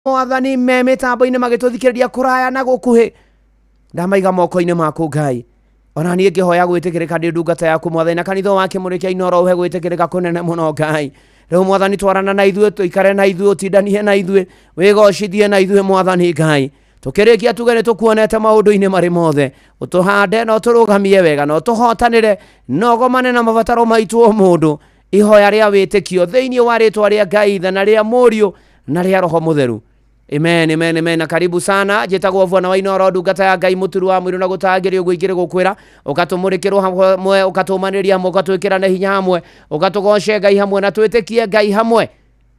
Mwathani me mĩtambo-inĩ magĩtũthikĩrĩria kũraya na gũkuhĩ, ndamaiga moko-inĩ maku Ngai. Ona niĩ ngĩhoya gwĩtĩkĩrĩka ndĩ ndungata yaku Mwathani, na kanitha wa Kĩmũrĩ kĩa Inooro ũhe gwĩtĩkĩrĩka kũnene mũno Ngai. Rĩu Mwathani twarana na ithuĩ, tũikare na ithuĩ, ũtindanie na ithuĩ, wĩgocithie na ithuĩ Mwathani Ngai. Tũkĩrĩkia tuge nĩ tũkuonete maũndũ-inĩ marĩ mothe, ũtũhande na ũtũrũgamie wega na ũtũhotanĩre na ũgomane na mabataro maitũ o mũndũ. Ihoya rĩa wĩtĩkio thĩinĩ wa rĩtwa rĩa Ngai Ithe na rĩa Mũriũ na rĩa Roho Mũtheru. Amen, amen, amen. Na karibu sana. Njĩtagwo Bwana wa Inooro, ndungata ya Ngai, mũturu wa mũirũ na gũtangĩrĩ ũguo ingĩrĩ gũkwĩra, ũkatũmũrĩkĩrwo hamwe, ũkatũmanĩria hamwe, ũkatwĩkĩrane hinya hamwe, ũkatũgoce Ngai hamwe na twĩtĩkie Ngai hamwe,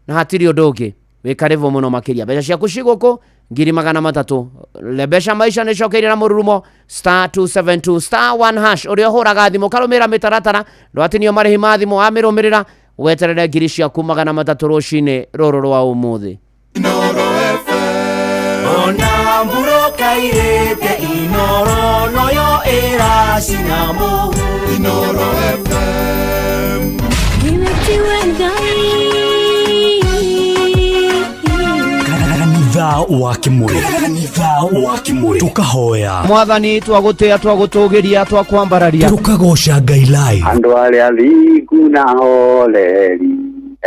na hatirĩ ũndũ ũngĩ. Wĩ karibu mũno makĩria. Mbeca ciaku ci gũkũ 300,000. Lebesha maisha nĩ cokeire na mũrurumo star 272 star 1 hash. Ũrĩa ũhũraga thimũ karũmĩrĩra mĩtaratara, ndwatinio marĩhi ma thimũ, wamĩrũmĩrĩra weterere 300,000 rũcinĩ rũrũ rwa ũmũthĩ. Ona mburoka irĩte Inoro noyo ĩracina mũhu. Inoro FM. Tiwe Ngai. Kanitha wa Kimuri, kanitha wa Kimuri, tukahoya. Mwathani, twagũtĩa, twagũtũgĩria, twakwambararia, tukagoca Ngai live. Andũ arĩa thingu na horeri,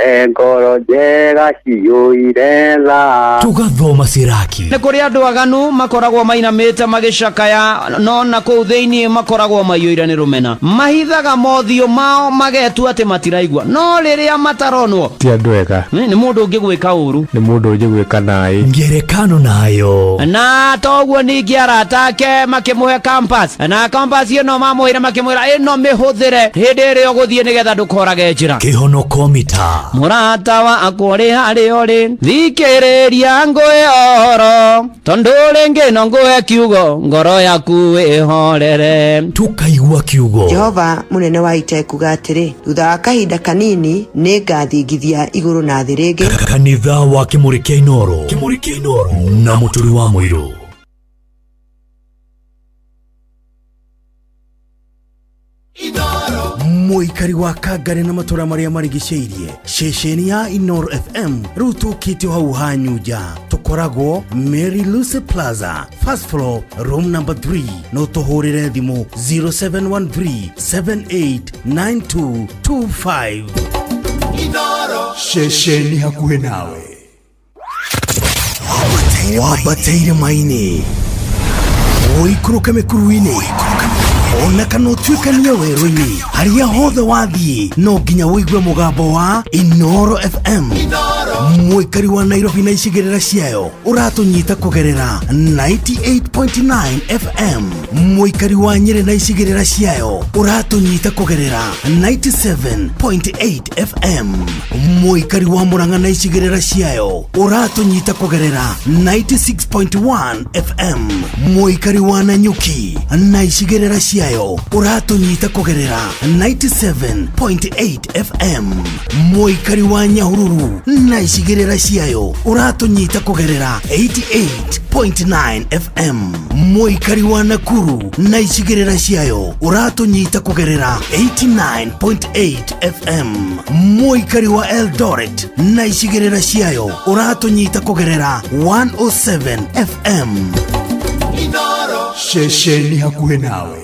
e ngoro njega ciyũire tha. Tugathoma siraki. Nĩ kũrĩ andũ aganu makoragwo mainamĩte magĩcakaya, no na kũu thĩinĩ makoragwo maiyũire nĩ rũmena. Mahithaga mothiũ mao magetua atĩ matiraigua, no rĩrĩa mataronwo ti andũ ega. Nĩ mũndũ ũngĩgwĩka ũru, nĩ mũndũ ũngĩgwĩka naĩ. Ngerekano nayo. Na toguo ningĩ arata ake makĩmũhe compass, na compass ĩno mamũheire makĩmwĩra ĩno mĩhũthĩre hĩndĩ ĩrĩa ũgũthiĩ nĩgetha ndũkorage njĩra. Kĩhonoko mita. Mũrata wakwa ũrĩ harĩa ũrĩ, thikĩrĩria ngũhe ũhoro, tondũ rĩngĩ no ngũhe kiugo, ngoro yaku ĩhorere. Tukaigua kiugo. Jehova mũnene wa ita ekuuga atĩrĩ, thutha wa kahinda kanini nĩ ngathingithia igũrũ na thĩ rĩngĩ. Kanitha wa Kimuri kĩa Inooro, Kimuri kĩa Inooro na mũturi wa mũirũ. Mũikari wa Kangari na matũra marĩa marigicĩirie, ceceni ya Inoro FM rĩu tũkĩte hau hanyu nja. Tũkoragwo Mary Lucy Plaza, first floor, room number 3. No tũhũrĩre thimũ 0713 789225. Ceceni hakuhĩ nawe. Wambateire maini, ũikũrũke mĩkuru-inĩ, ona kana ũtuĩkanie werũ-inĩ, harĩa hothe wathiĩ no nginya ũigue mũgambo wa Inoro FM. Mũikari wa Nairobi na icigĩrĩra ciayo ũratũnyita kũgerera 98.9 FM. Mũikari wa Nyĩrĩ na icigĩrĩra ciayo ũratũnyita kũgerera 97.8 FM. Mũikari wa Murang'a na icigĩrĩra ciayo ũratũnyita kũgerera 96.1 FM. Mũikari wa Nanyuki na icigĩrĩra ciayo ũratũnyita kũgerera 97.8 FM. Mũikari wa Nyahururu na icigĩrĩra ciayo ũratũnyita kũgerera 88.9 FM. Mũikari wa Nakuru na icigĩrĩra ciayo ũratũnyita kũgerera 89.8 FM. Mũikari wa Eldoret na icigĩrĩra ciayo ũratũnyita kũgerera 107 FM. Ceceni hakuhĩ nawe.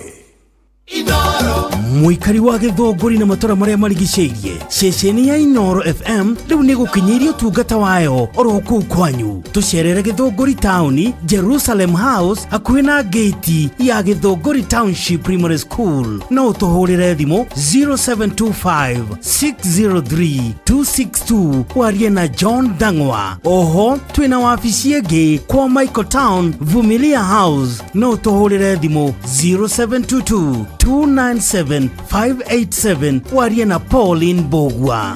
Mũikari wa Gĩthũngũri na matũra marĩa marigicĩirie, ceceni ya Inoro FM rĩu nĩ gũkinyĩirie ũtungata wayo oro kũu kwanyu. Tũcerere Gĩthũngũri taũni, Jerusalem House, hakuhĩ na ngĩti ya Gĩthũngũri Township Primary School. No ũtũhũrĩre thimũ 0725 603 262 warie na John Dang'wa. Oho twĩna wabici ĩngĩ kwa Michael Town, Vumilia House. No ũtũhũrĩre thimũ 0722 297 587 warie na Pauline Bogwa.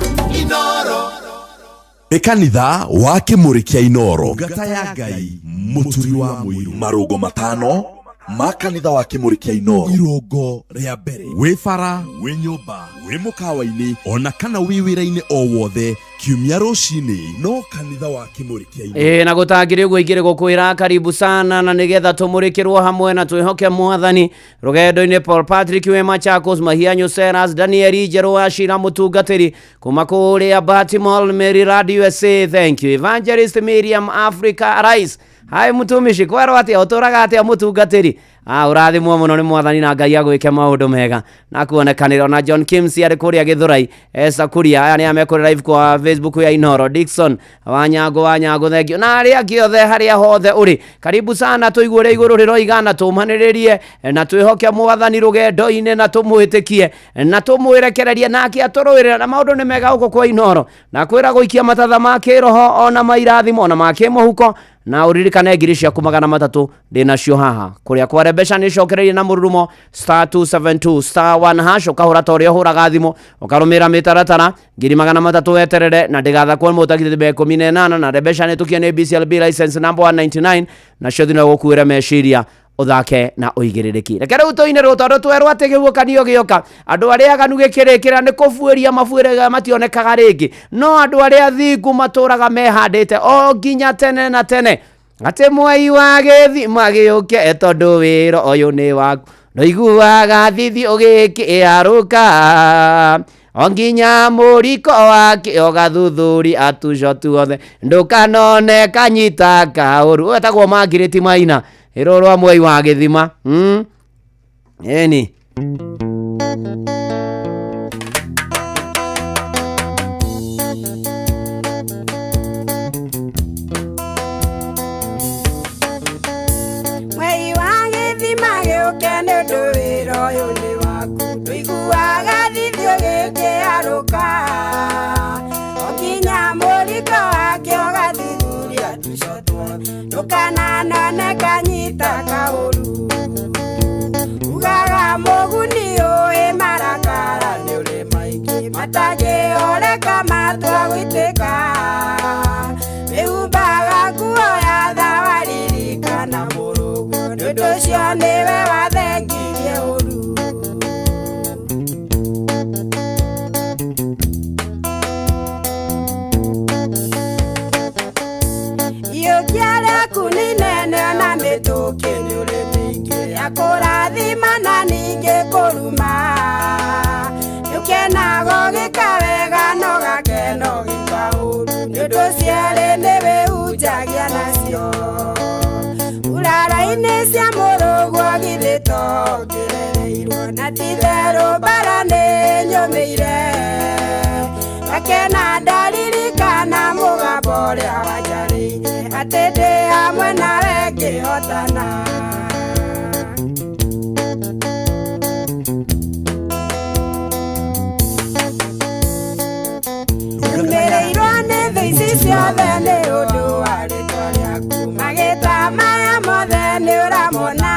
Nĩ kanitha wa Kĩmũrĩ kĩa Inooro. Ngata ya Ngai, mũturi wa mũirũ. Marũngo matano ma kanitha wa Kĩmũrĩ kĩa Inooro. Irũngo rĩa mbere, wĩ bara, wĩ nyũmba, wĩ mũkawa-inĩ, ona kana wĩ wĩra-inĩ o wothe. Kiumia rũcinĩ no kanitha wa Kĩmũrĩ kĩa Inooro. Ĩĩ na gũtangĩrĩ ũguo ingĩrĩ gũkwĩra karibu sana na nĩgetha tũmũrĩkĩrwo hamwe na twĩhoke mwathani rũgendo-inĩ. Paul Patrick wĩ Machakos, Mahianyu Seras, Daniel Njerũ wa Shira mũtungatĩri kuma kũrĩa Baltimore, Maryland, USA. Thank you. Evangelist Miriam Africa Rice. Hi mũtumishi, kwerwo atĩa, ũtũraga atĩa mũtungatĩri? Ah, ũrathimwo mũno nĩ mwathani na Ngai agwĩke maũndũ mega na kuonekanĩra. Ona John Kimsi arĩ kũrĩa Gĩthũrai, Esa Kuria, aya nĩ amekũrĩ live kwa Facebook ya Inoro. Dixon Wanyango, Wanyango, thank you. Na arĩa angĩ othe harĩa hothe ũrĩ, karibu sana, tũigue ũrĩa igũrũ rĩroiga na tũmanĩrĩrie na twĩhoke mwathani rũgendo-inĩ na tũmwĩtĩkie na tũmwĩrekererie nake atũrũĩrĩra na maũndũ nĩ mega gũkũ kwa Inoro na kwĩra gũikia matatha ma kĩroho ona mairathimo ona ma kĩmũhuko. Na ũririkane ngiri ciaku 300 ndĩnacio haha kũrĩa kware mbeca nĩ cokereirie na mũrurumo star 272 star 1 hash, ũkahũra ta ũrĩa ũhũraga thimũ, ũkarũmĩrĩra mĩtaratara, ngiri 300 weterere na ndĩgathakwo nĩ mũtagithĩ 18. Na mbeca nĩ tũkie nĩ BCLB license number 199 nacio thina gũkuĩre meciria ũthake na ũigĩrĩrĩki. Reke rĩu tũinĩrwo tondũ twerwo atĩ kĩhuhũkanio gĩoka andũ arĩa aganu gĩkĩrĩkĩra nĩ kũbuĩria mabuĩraga mationekaga rĩngĩ, no andũ arĩa athingu matũraga mehandĩte o nginya tene na tene. Atĩ mwai wa gĩthima gĩũke tondũ wĩra ũyũ nĩ waku, ndũiguaga thithi ũgĩkĩarũka o nginya mũriko wake ũgathuthuri atuco tuothe, ndũkanone kanyita kaũru. Wetagwo Margaret Maina, ĩrũ rwa mwai wa gĩthima. Ĩni. Mwei wa gĩthima gĩũke nĩ ũndũ wĩra ũyũ nĩ waku, ndũiguaga thithi ũgĩkĩarũka o nginya mũriko wake ũgathuthuria tuco tuothe, ndũkananone kanyita kaũru. Ugaga mũguni ũĩ marakara nĩ ũrĩ maingĩ matangĩoreka matua gũitĩka, wĩhumbaga nguo ya thawa ririkana mũrũguo, nĩ ũndũ ũcio nĩwe wathengirie ũru. Iyũkia rĩaku nĩ inene ona mĩtũkĩ nĩ ũrĩ mĩingĩ ya kũrathima na ningĩ kũruma, nĩũkenaga ũgĩka wega na ũgakena ũgĩka ũru, nĩ ũndũ cierĩ nĩwĩhunjagia nacio. Urara-inĩ cia mũrũguo githĩ to ngĩrereirwo na ti-itherũ mbara nĩ nyũmĩire, ngakena ndaririkana mũgambo ũrĩa wanjarĩirie atĩ ndĩ hamwe nawe ngĩhotana. Nyumĩrĩirwo nĩ thũ ici ciothe nĩ ũndũ wa rĩtwa rĩaku, magĩta maya mothe nĩ ũramona,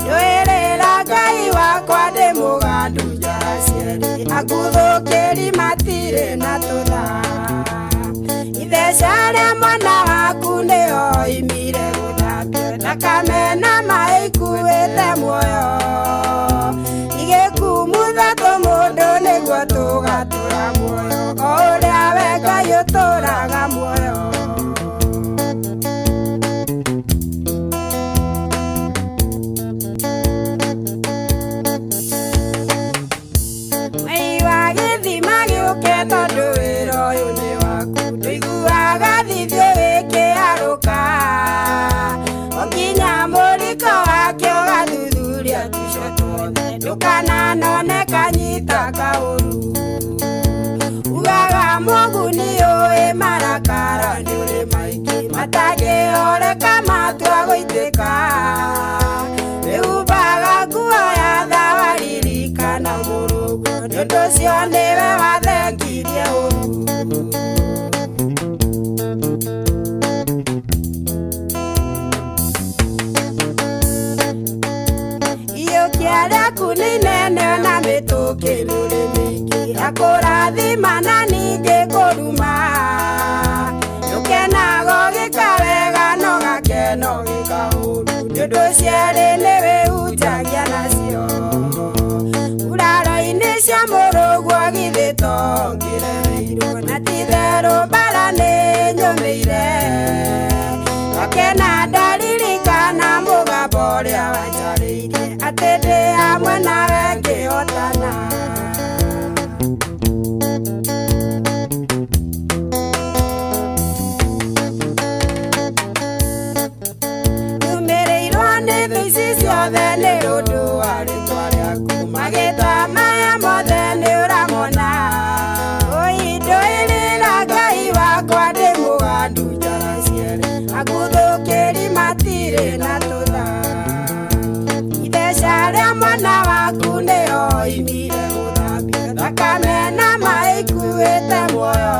ndũĩrĩra Ngai wakwa ndĩ mũgandu njara cierĩ, akuthũkĩri matirĩ na tũtha. Itheca rĩa mwana waku nĩo oimire gũthambio, thakame na maĩ ikuĩte muoyo, igĩkumutha tũmũndũ nĩguo tũgatũra muoyo, o ũrĩa we Ngai ũtũraga muoyo. Mwei wa gĩthima gĩũke tondũ wĩra ũyũ nĩ waku, ndũiguaga thithi ũgĩkĩarũka o nginya mũriko wake ũgathuthuria tuco tuothe, ndũkananone kanyita kaũru. Ugaga mũguni ũĩ marakara nĩ ũrĩ maingĩ matangĩoreka matua gũitĩka, wĩhumbaga nguo ya thawa ririkana mũrũguo, nĩ ũndũ ũcio nĩwe wathengirie ũru. Iyũkia rĩaku nĩ inene ona mĩtũkĩ nĩ ũrĩ mĩingĩ ya kũrathima na ningĩ kũruma, nĩũkenaga ũgĩka wega na ũgakena ũgĩka ũru, nĩ ũndũ cierĩ nĩwĩhunjagia nacio. Uraro-inĩ cia mũrũguo githĩ to ngĩrereirwo na ndũmĩire ngakena ndaririkana mũgambo ũrĩa wanjarĩirie atĩ ndĩ hamwe nawe ngĩhotana. Nyumĩrĩirwo nĩ thũ ici ciothe nĩ ũndũ wa rĩtwa rĩaku magĩtwa maya mothe nĩ ũramona ũindũĩrĩra Ngai wakwa ndĩ mũgandu njara cierĩ aguthũkĩri matirĩ na tũtha itheca rĩa mwana waku nĩyo oimire gũthambia thakame na maĩ ikuĩte muoyo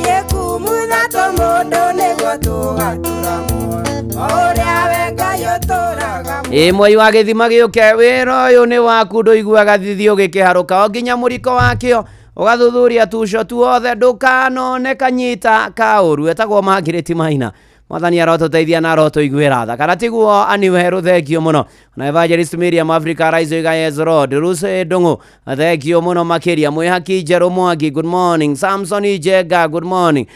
niĩ kumutha tũmũndũ nĩguo tũgatũra muoyo o ũrĩa we Ngai ũtũraga. Ĩ mwai wa gĩthima gĩũke wĩra ũyũ nĩ waku ndũiguaga thithi ũgĩkĩharũka o nginya mũriko wakĩo ũgathuthuria tuco tuothe ndũkanone kanyita kaũru etagwo Margaret Maina. Mwathani arotũteithia na arotũiguĩra tha kana tiguo aniwerũ thengio mũno na Evangelist Miriam Africa Rise oiga yes Lord Ruse Ndung'u thengio mũno makĩria Mwĩhaki Njerũ Mwangi good morning Samson Ijenga good morning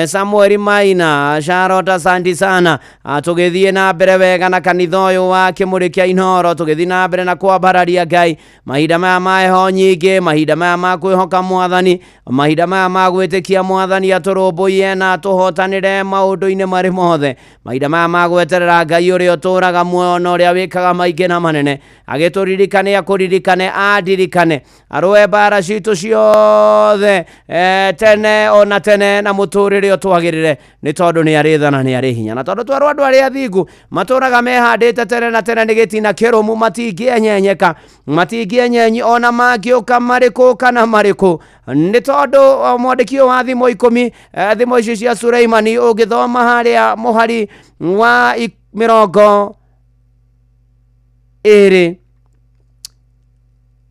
Samuel Maina Charlotte asante sana. Tũgĩthiĩ na mbere wega na kanitha ũyũ wa Kĩmũrĩ kĩa Inooro tũgĩthiĩ na mbere na kwambararia Ngai mahinda maya ma heho nyingĩ mahinda maya ma kwĩhoka mwathani mahinda maya ma gwĩtĩkia mwathani atũrũmbũiye na atũhotanĩre maũndũ-inĩ marĩ mothe mahinda maya ma gweterera Ngai ũrĩa ũtũraga muoyo na ũrĩa wĩkaga maingĩ na manene agĩtũririkane akũririkane andirikane arũe mbara citũ ciothe tene ona tene na mũtũrĩre ũtwagĩrĩre nĩ tondũ nĩ arĩ tha na nĩ arĩ hinya na tondũ twerwo andũ arĩa athingu matũraga mehandĩte tene na tene nĩ gĩtina kĩrũmu matingĩenyenyeka matingĩenyenyi ona mangĩũka marĩkũ kana marĩkũ nĩ tondũ mwandĩki ũyũ wa thimo 10 thimo ici cia Suleimani ũngĩthoma harĩa mũhari wa 20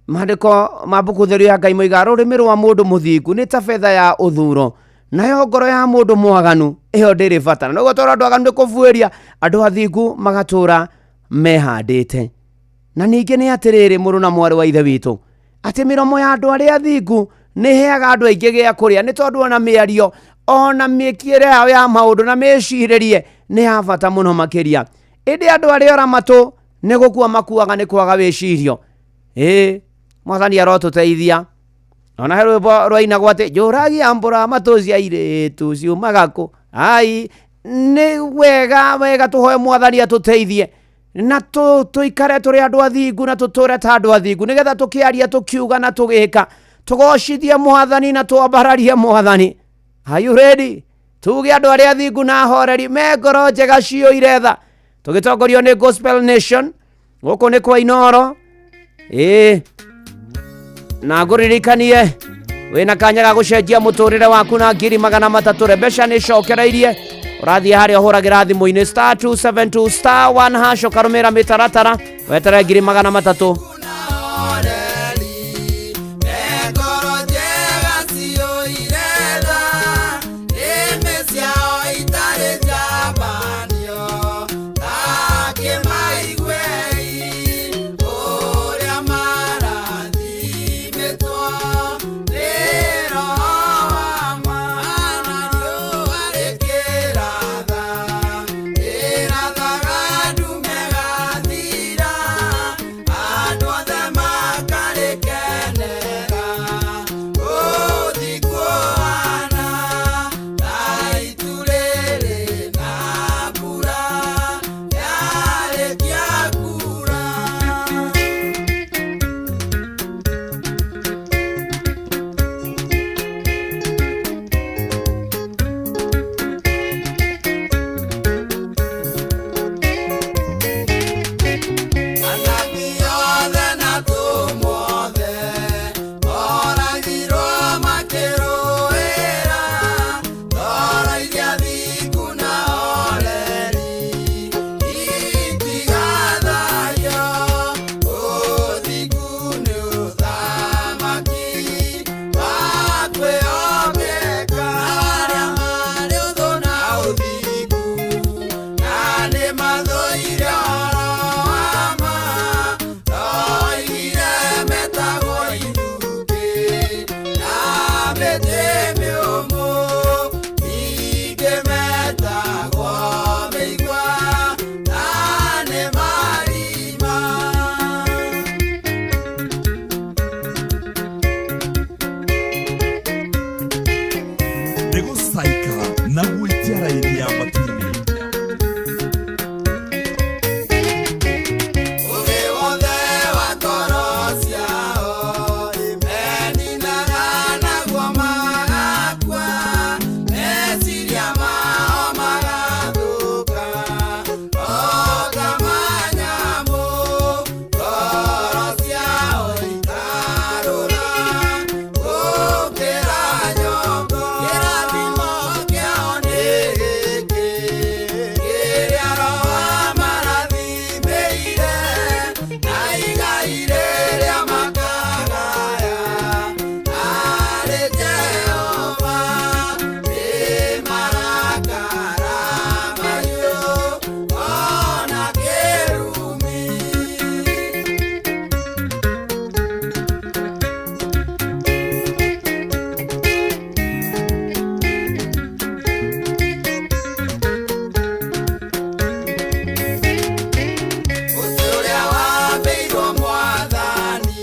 maandĩko ma mbuku theru ya Ngai moigaga rũrĩmĩ rwa mũndũ mũthingu nĩ ta betha ya ũthuro nayo ngoro ya mũndũ mwaganu ĩyo ndĩrĩ bata na nĩguo tondũ andũ aganu nĩ kũbuĩria andũ athingu magatũra mehandĩte na ningĩ nĩ atĩrĩrĩ mũrũ na mwarĩ wa ithe witũ atĩ mĩromo ya andũ arĩa athingu nĩ ĩheaga andũ aingĩ gĩa kũrĩa nĩ tondũ ona mĩario ona mĩkĩre yao ya maũndũ na mĩcirĩrie nĩ ya bata mũno makĩria ĩndĩ andũ arĩa ora matũ nĩ gũkua makuaga nĩ kwaga wĩcirio. Ĩ mwathani arotũteithia ona he rwĩmbo rwainagwo atĩ njũragia mbũra matũ cia airĩtu ciumaga kũ ai nĩ wega wega tũhoe mwathani atũteithie na tũikare tũrĩ andũ athingu na tũtũre ta andũ athingu nĩgetha tũkĩaria tũkiuga na tũgĩka tũgocithie mwathani na twambararie mwathani. Are you ready? Tuge andũ arĩa athingu na ahoreri me ngoro njega ciyũire tha tũgĩtongorio nĩ Gospel Nation gũkũ nĩ kwa Inooro. Ĩ na ngũririkanie wĩna kanya ga gũcenjia mũtũrĩre waku na 300,000 mbeca nĩ cokereirie ũrathiĩ harĩa ũhũragĩra thimũ-inĩ star 272 star 1 hash ũkarũmĩrĩra mĩtaratara weterere 300,000. Ya matu-inĩ. Ũgĩ wothe wa ngoro ciao meninaga naguo magakua, meciria mao magathũka o ta manyamũ, ngoro ciao ikarũra gũkĩra nyongo. Kĩrathimo kĩao nĩ gĩkĩ kĩrĩa Roho amarathimĩire, na igai rĩrĩa makagaya harĩ Jehova nĩ marakara mahiũ ona kĩrumi. Ũtĩ ũrĩa wambĩirwo Mwathani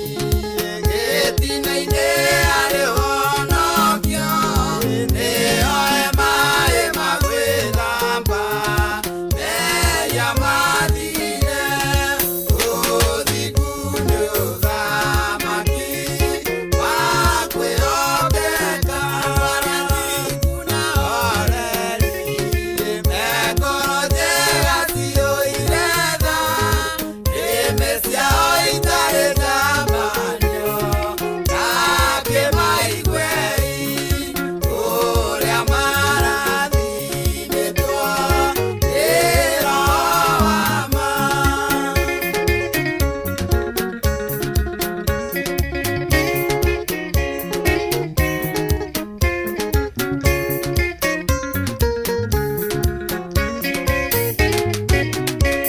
gĩtina-inĩ arĩ honokio, nĩoe maĩ ma gwĩthamba mehia mathire. Ũthingu nĩ ũthamaki wa kwĩhokeka, ũthingu na horeri me ngoro njega ciyũire tha, nĩmĩ ciao itarĩ ndamanio, ndakĩmaiguei ũrĩa marathimĩtwo nĩ Roho wa ma.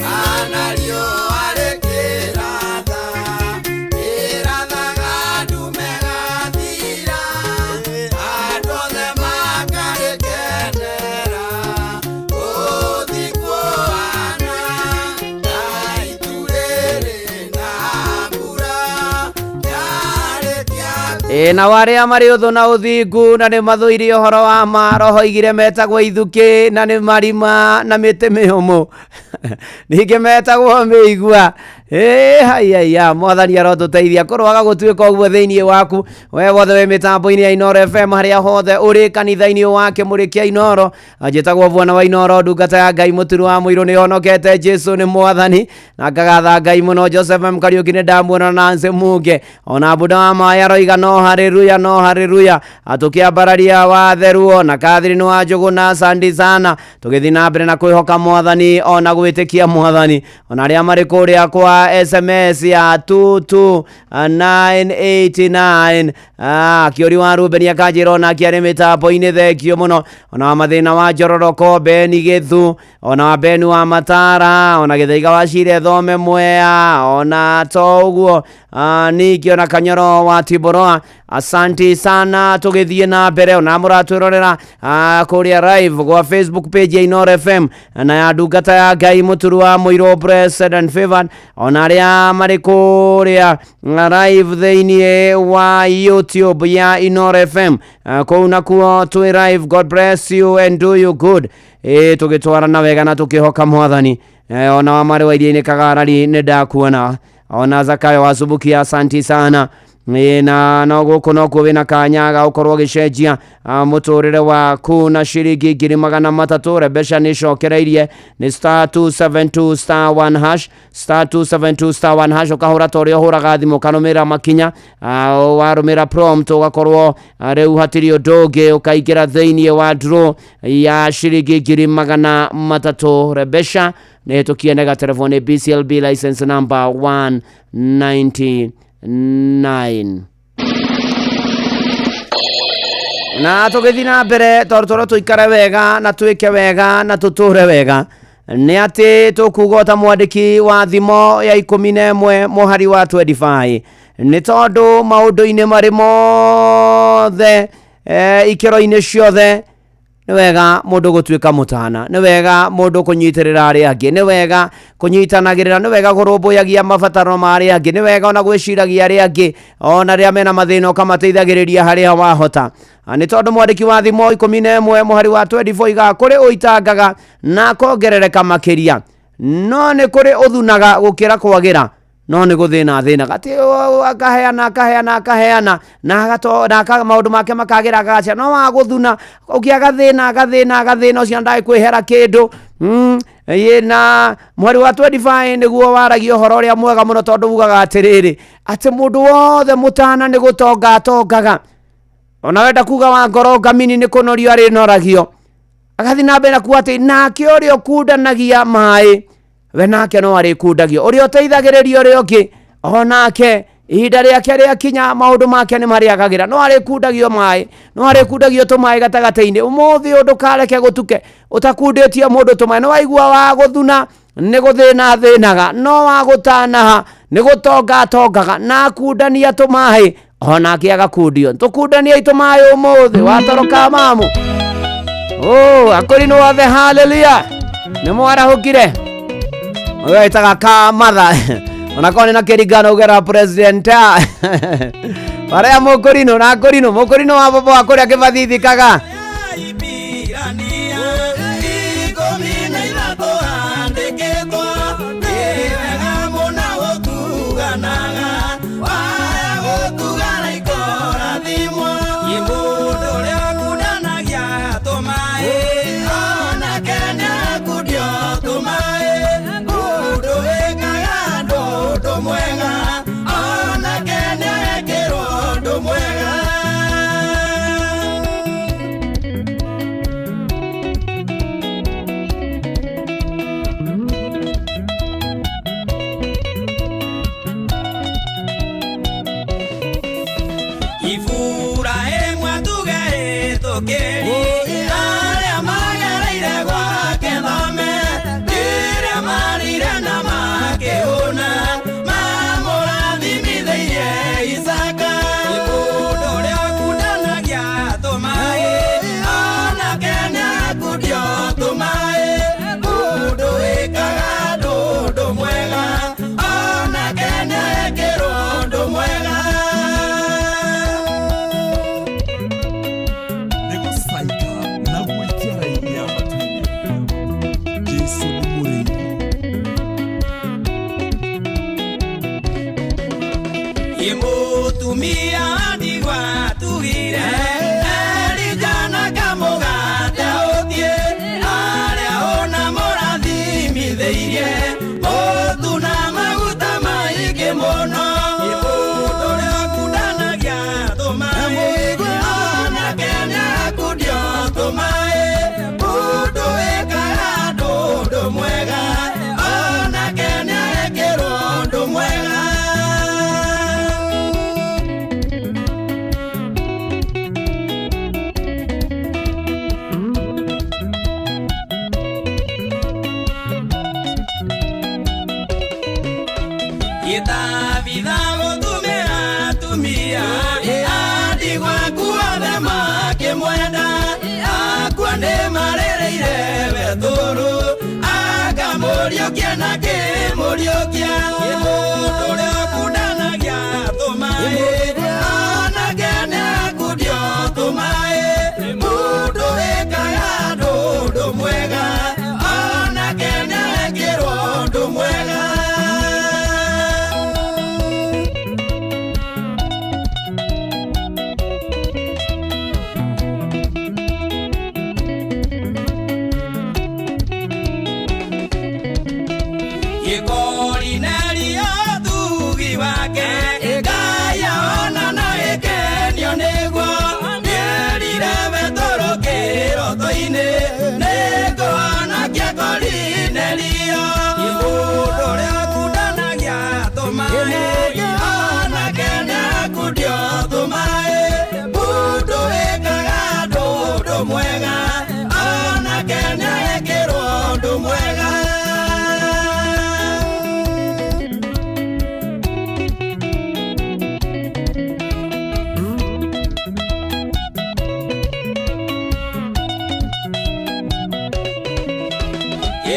Kana riũa rĩkĩratha, rĩrathaga ndume gathira, andũ othe makarĩkenera. Ũthingu ũhaana ta itu rĩrĩ na mbura, yarĩkia Ĩ nao arĩa marĩ ũthũ na ũthingu na nĩ mathũire ũhoro wa ma, roho igire metagwo ithukĩ na nĩ marima na mĩtĩ mĩũmũ, ningĩ metagwo mĩigua. Ĩ haiya, mwathani arotũteithia kũrwaga gũtuĩka ũguo thĩinĩ waku we wothe wĩ mĩtambo-inĩ ya Inooro FM harĩa hothe ũrĩ kanitha-inĩ wa Kĩmũrĩ kĩa Inooro. Njĩtagwo Bwana wa Inooro, ndungata ya Ngai mũturu wa mũirũ, nĩ honokete, Jesu nĩ mwathani na ngagatha Ngai mũno. Joseph M Kariũki nĩ ndamuona, Nancy Muge ona Buda wa maĩ aroiga no haleluya, no haleluya, atũkĩambararia watheruo na Catherine wa Njũgũna, asante sana. Tũgĩthiĩ na mbere na kwĩhoka mwathani ona gwĩtĩkia mwathani, ona arĩa marĩ kũrĩa kwa SMS ya 22989. Kĩori wa Ruben akanjĩra onake arĩ mĩtambo-inĩ, thengio mũno. Ona wa mathĩna wa Njororoko, Beni Gĩthu, ona wa Beni wa Matara, ona Gĩthaiga wa Cire Thome Mwea, ona to ũguo ningĩ ona Kanyoro wa Tiboroa, asanti sana. Tũgĩthiĩ na mbere ona mũratwĩrorera kũrĩa live gwa Facebook page ya Inooro FM na ya ndungata ya Ngai mũturu wa mũirũ Blessed and Favored, ona arĩa marĩ kũrĩa live thĩinĩ wa YouTube ya Inooro FM, kũu nakuo twĩ live. God bless you and do you good. Ĩ tũgĩtwarana wega na tũkĩhoka mwathani. Ona wa marĩ wa iria-inĩ Kagarari nĩ ndakuona, ona Zakayo wa Subukia, asanti sana. Ĩ, na no gũkũ nokuo wĩna kanya ga gũkorwo ũgĩcenjia mũtũrĩre waku na ciringi 300,000. Rebeca nĩ cokereirie nĩ star 272 star 1 hash, star 272 star 1 hash, ũkahũra ta ũrĩa ũhũraga thimũ, ũkarũmĩrĩra makinya, warũmĩrĩra prompt ũgakorwo rĩu hatirĩ ũndũ ũngĩ, ũkaingĩra thĩinĩ wa draw ya ciringi 300,000. Rebeca nĩ hĩtũkie nega telefoni BCLB license number 199. Na tũgĩthiĩ na mbere tondũ tũrĩa tũikare wega na twĩke wega na tũtũre wega nĩ atĩ tũkuga ta mwandĩki wa thimo ya 11 mũhari wa 25, nĩ tondũ maũndũ-inĩ marĩ mothe, ikĩro-inĩ ciothe Nĩ wega mũndũ gũtuĩka mũtana, nĩ wega mũndũ kũnyitĩrĩra arĩa angĩ, nĩ wega kũnyitanagĩrĩra, nĩ wega kũrũmbũyagia mabataro ma arĩa angĩ, nĩ wega ona gwĩciragia arĩa angĩ ona rĩrĩa mena mathĩna ũkamateithagĩrĩria harĩa wahota. Nĩ tondũ mwandĩki wa Thimo 11 mũhari wa 24 iga kũrĩ ũitangaga na akongerereka makĩria, no nĩ kũrĩ ũthunaga gũkĩra kwagĩra, no nĩ gũthĩna athĩnaga. Atĩ akaheana akaheana akaheana na agato na maũndũ make makagĩra akagacia, no wa gũthuna ũngĩ agathĩna agathĩna agathĩna, ũcio ndagĩ kwĩhera kĩndũ. Na mweri wa 25 nĩguo waragia ũhoro ũrĩa mwega mũno, tondũ ugaga atĩrĩrĩ atĩ mũndũ wothe mũtana nĩ gũtonga atongaga, ona wenda kuga wa ngoro ngamini nĩ kũnorio arĩnoragio. Agathiĩ na mbere na kuga atĩ nake ũrĩa ũkundanagia maĩ we nake no arĩkundagio, ũrĩa ũteithagĩrĩria ũrĩa ũngĩ onake ihinda rĩake rĩakinya maũndũ make nĩ marĩagagĩra, no arĩkundagio maĩ, no arĩkundagio tũmaĩ gatagatĩ-inĩ. Ũmũthĩ ũyũ ndũkareke gũtuke ũtakundĩtie mũndũ tũmaĩ. Nĩ waigua wa gũthuna nĩ gũthĩna athĩnaga, no wa gũtanaha nĩ gũtonga atongaga, na akundania tũmaĩ onake agakundio. Tũkundaniei tũmaĩ ũmũthĩ watoroka mamu. Akũrinũ othe haleluya, nĩ mwarahũkire. Ũyũ ĩtaga kamatha onakorwo nĩ na kĩringano ugera president barĩa mũkũrinũ na kũrinũ mũkũrinũ wa bobo wa kũrĩa kĩbathithikaga. Mwega.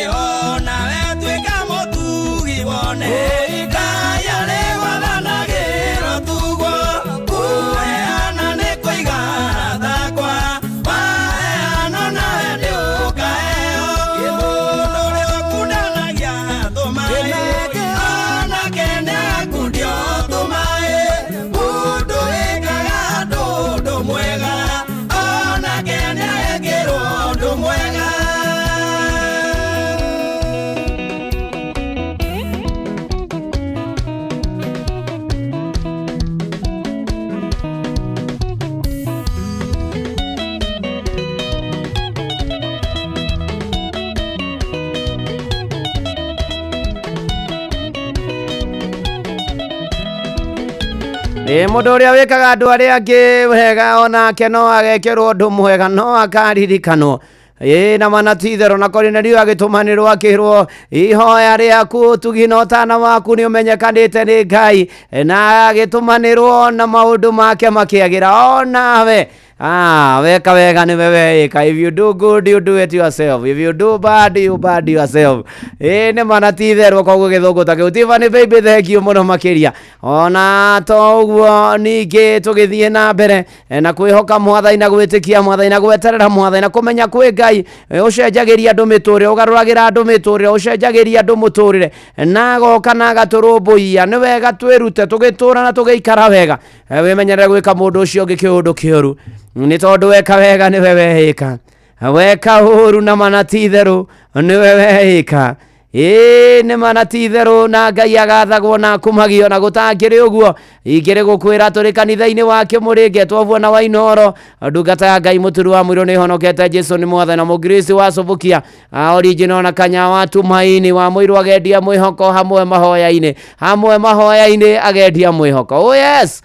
Onawe tuĩka mũtugi wone Ngai arĩ gwathanagĩrwo tugwo kũheana nĩ kũigana takwa waheana nawe nĩ ũkaheo kĩmũndũ ũrĩa ũkundanagia tũmaĩ onake nĩakundio tũmaĩ mũndũ wĩkaga andũ ũndũ mwega onake nĩekĩrwo ũndũ mwega. Ĩ mũndũ ũrĩa wĩkaga andũ arĩa angĩ wega onake no agekĩrwo ũndũ mwega no akaririkanwo. Ĩ na mana ti itherũ na Korinelio agĩtũmanĩrwo akĩrwo ihoya rĩaku ũtugi na ũtana waku nĩ ũmenyekanĩte nĩ Ngai, na agĩtũmanĩrwo na maũndũ make makĩagĩra onawe. Ah, weka wega nĩwe weĩka. If you do good, you do it yourself. If you do bad, you bad yourself. Ĩ nĩ mana ti itherũ koguo gĩthũngũ ta kĩu. Tiffany baby, thank you mũno makĩria. Ona to ũguo ningĩ tũgĩthiĩ na mbere na kwĩhoka mwathani na gwĩtĩkia mwathani na gweterera mwathani na kũmenya kwĩ Ngai ũcenjagĩria andũ mĩtũrĩre, ũgarũragĩra andũ mĩtũrĩre, ũcenjagĩria andũ mũtũrĩre na agoka na agatũrũmbũiya. Nĩ wega twĩrute tũgĩtũra na tũgĩikara wega. Wĩmenyerere gwĩka mũndũ ũcio ũngĩ kĩũndũ kĩũru nĩ tondũ weka wega nĩwe weĩka, weka ũru na mana ti itherũ nĩwe weĩka. Ĩĩ nĩ mana ti itherũ na Ngai agathagwo na akumagio na gũtakĩrĩ ũguo ingĩrĩ gũkwĩra tũrĩ kanitha-inĩ wa Kĩmũrĩnge twavua wa Inooro ndungata ya Ngai mũturu wa mũirũ nĩ honokete Jesu nĩ mwathani na mũngirisi wa Subukia original na kanya wa Tumaini wa mũirũ agendia mwĩhoko hamwe mahoya-inĩ hamwe mahoya-inĩ agendia mwĩhoko. Oh yes.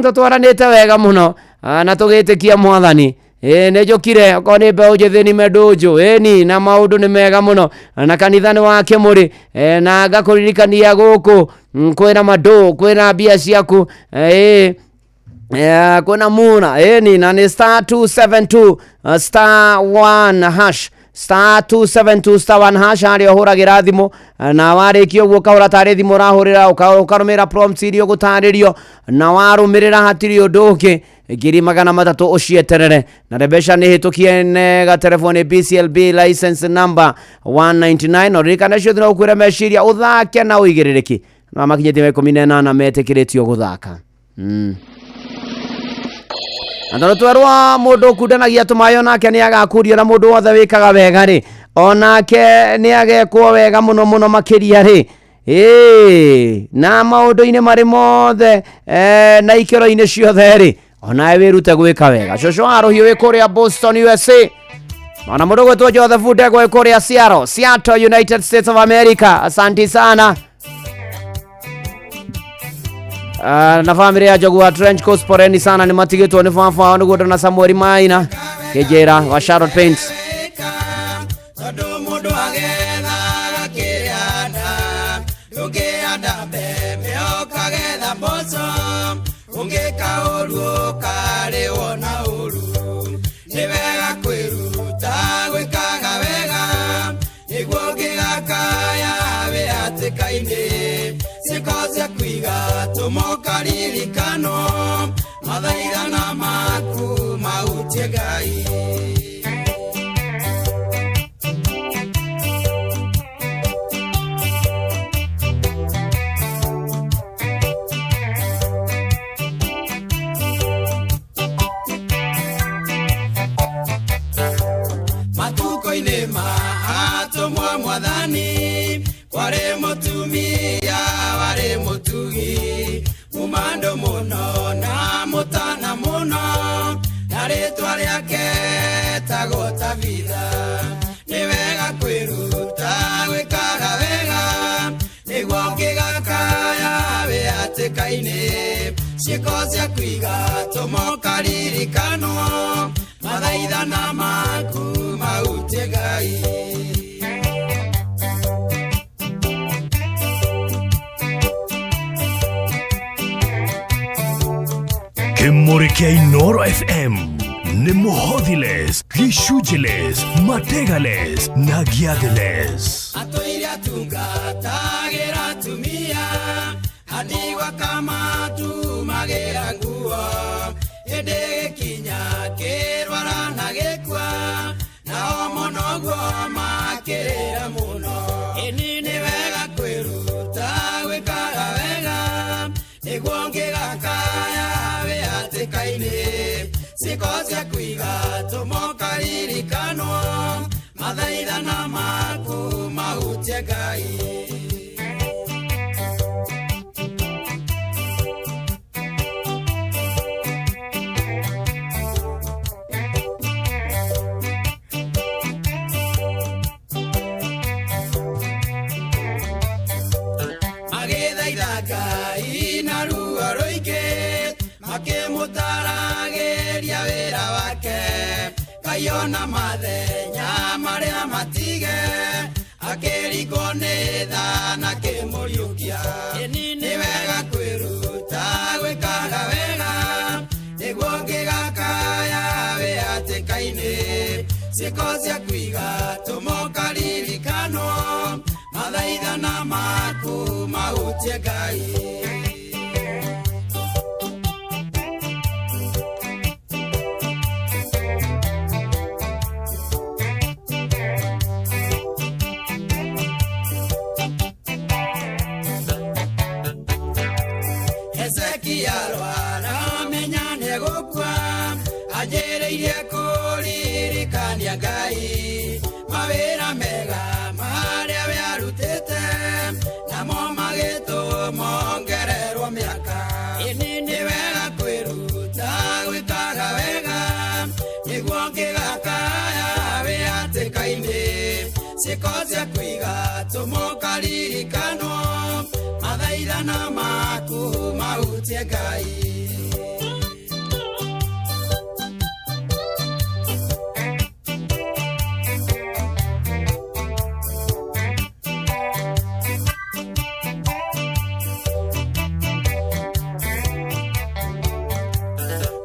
Tũtwaranĩte wega mũno na tũgĩtĩkia mwathani. Ĩ nĩ njũkire okorwo nĩ mbeũ njĩthĩ nĩ mendũnjũ ĩni na maũndũ nĩ mega mũno na kanitha nĩ wa Kĩmũrĩ na ngakũririkania gũkũ kwĩna mandũ kwĩna mbia ciaku ĩ kwĩna muna ĩni na nĩ star 272 star 1 hash star 272 star 1 hash harĩa ũhũragĩra thimũ na warĩkia ũguo ũkahũra tarĩ thimũ ũrahũrĩra ũkarũmĩrĩra prompts iria ũgũtarĩrio na warũmĩrĩra hatirĩ ũndũ ũngĩ 300,000 ũcieterere na rebeca nĩ hĩtũkie nega telefoni BCLB license number 199 na ũririkane ciothe no ũkwĩre meciria ũthake na ũigĩrĩrĩki na makinyĩtie 18 metĩkĩrĩtio gũthaka. Na tondũ twerwo mũndũ ũkundanagia tũmaĩ onake nĩ agakurio na mũndũ wothe wĩkaga wega rĩ onake nĩ agekwo wega mũno mũno makĩria rĩ. Ĩĩ na maũndũ-inĩ marĩ mothe na ikĩro-inĩ ciothe rĩ onawe wĩrute gwĩka wega. Cũcũ wa rũhiũ wĩ kũrĩa Boston USA ona mũndũ gwĩtwo Joseph Ndegwa wĩ kũrĩa Seattle, Seattle United States of America. Asanti sana. Na bamĩrĩ ya Njogu wa Trench Coast poreni sana nĩ matigĩtwo nĩ baba wao nĩguo ndona Samuel Maina kĩnjĩra wa Charlotte Paints. Tondũ mũndũ agethaga kĩrĩa anda ndũngĩhanda mbembe ũkagetha mboco ũngĩka ũru ũkarĩwo na ũru nĩ wega kwĩruta gwĩkaga wega nĩguo ũngĩgakaya wĩ hatĩka-inĩ ciĩko cia kũiga tũmokaririkanwo mathaithana maku mahutie Ngai. Matukũ-inĩ ma atũmwo mwathani kwarĩ mũtumia warĩ mũtugi mũmandũ mũno na mũtana mũno na rĩtwa rĩake etagwo Tabitha. Nĩ wega kwĩruta gwĩkaga wega nĩguo ũngĩgakaya wĩ hatĩka-inĩ ciĩko cia kũiga tũmokaririkanwo mathaithana maku mahutie Ngai. Kĩmũrĩ kĩa Inooro FM Nĩ mũhothiles, gĩcunjĩles, mategales na gĩathĩles. Atũire atungatagĩra atumia andigwa kamatumagĩra nguo ĩndĩ gĩkinya kĩrwara na gĩkua nao mũno guo makĩrĩra mũno. Ĩni nĩ wega kwĩruta gwĩkaga wega nĩguo ngĩgakaya wĩhatĩka-inĩ ciĩko ciaku igatũma ũkaririkanwo mathaithana maku mahutie Ngai. Magĩthaitha Ngai na ruo rũingĩ makĩmũtaragĩria wĩra wake Ngai ona mathenya marĩa matige akĩringwo nĩ tha na akĩmũriũkia. Nĩ wega kwĩruta gwĩkaga wega nĩguo ngĩgakaya wĩhatĩka-inĩ ciĩko ciaku igatũma ũkaririkanwo mathaithana maku mahutie Ngai. Hezekia arwara menya nĩegũkua anjĩrĩirie kũririkania Ngai mawĩra mega marĩa we arutĩte namo magĩtũma ongererwo mĩaka. Ĩni nĩ wega kwĩruta gwĩkaga wega nĩguo ngĩgakaya wĩhatĩka-inĩ ciĩko ciaku igatũma ũkaririkanwo mathaithana maku mahutie Ngai.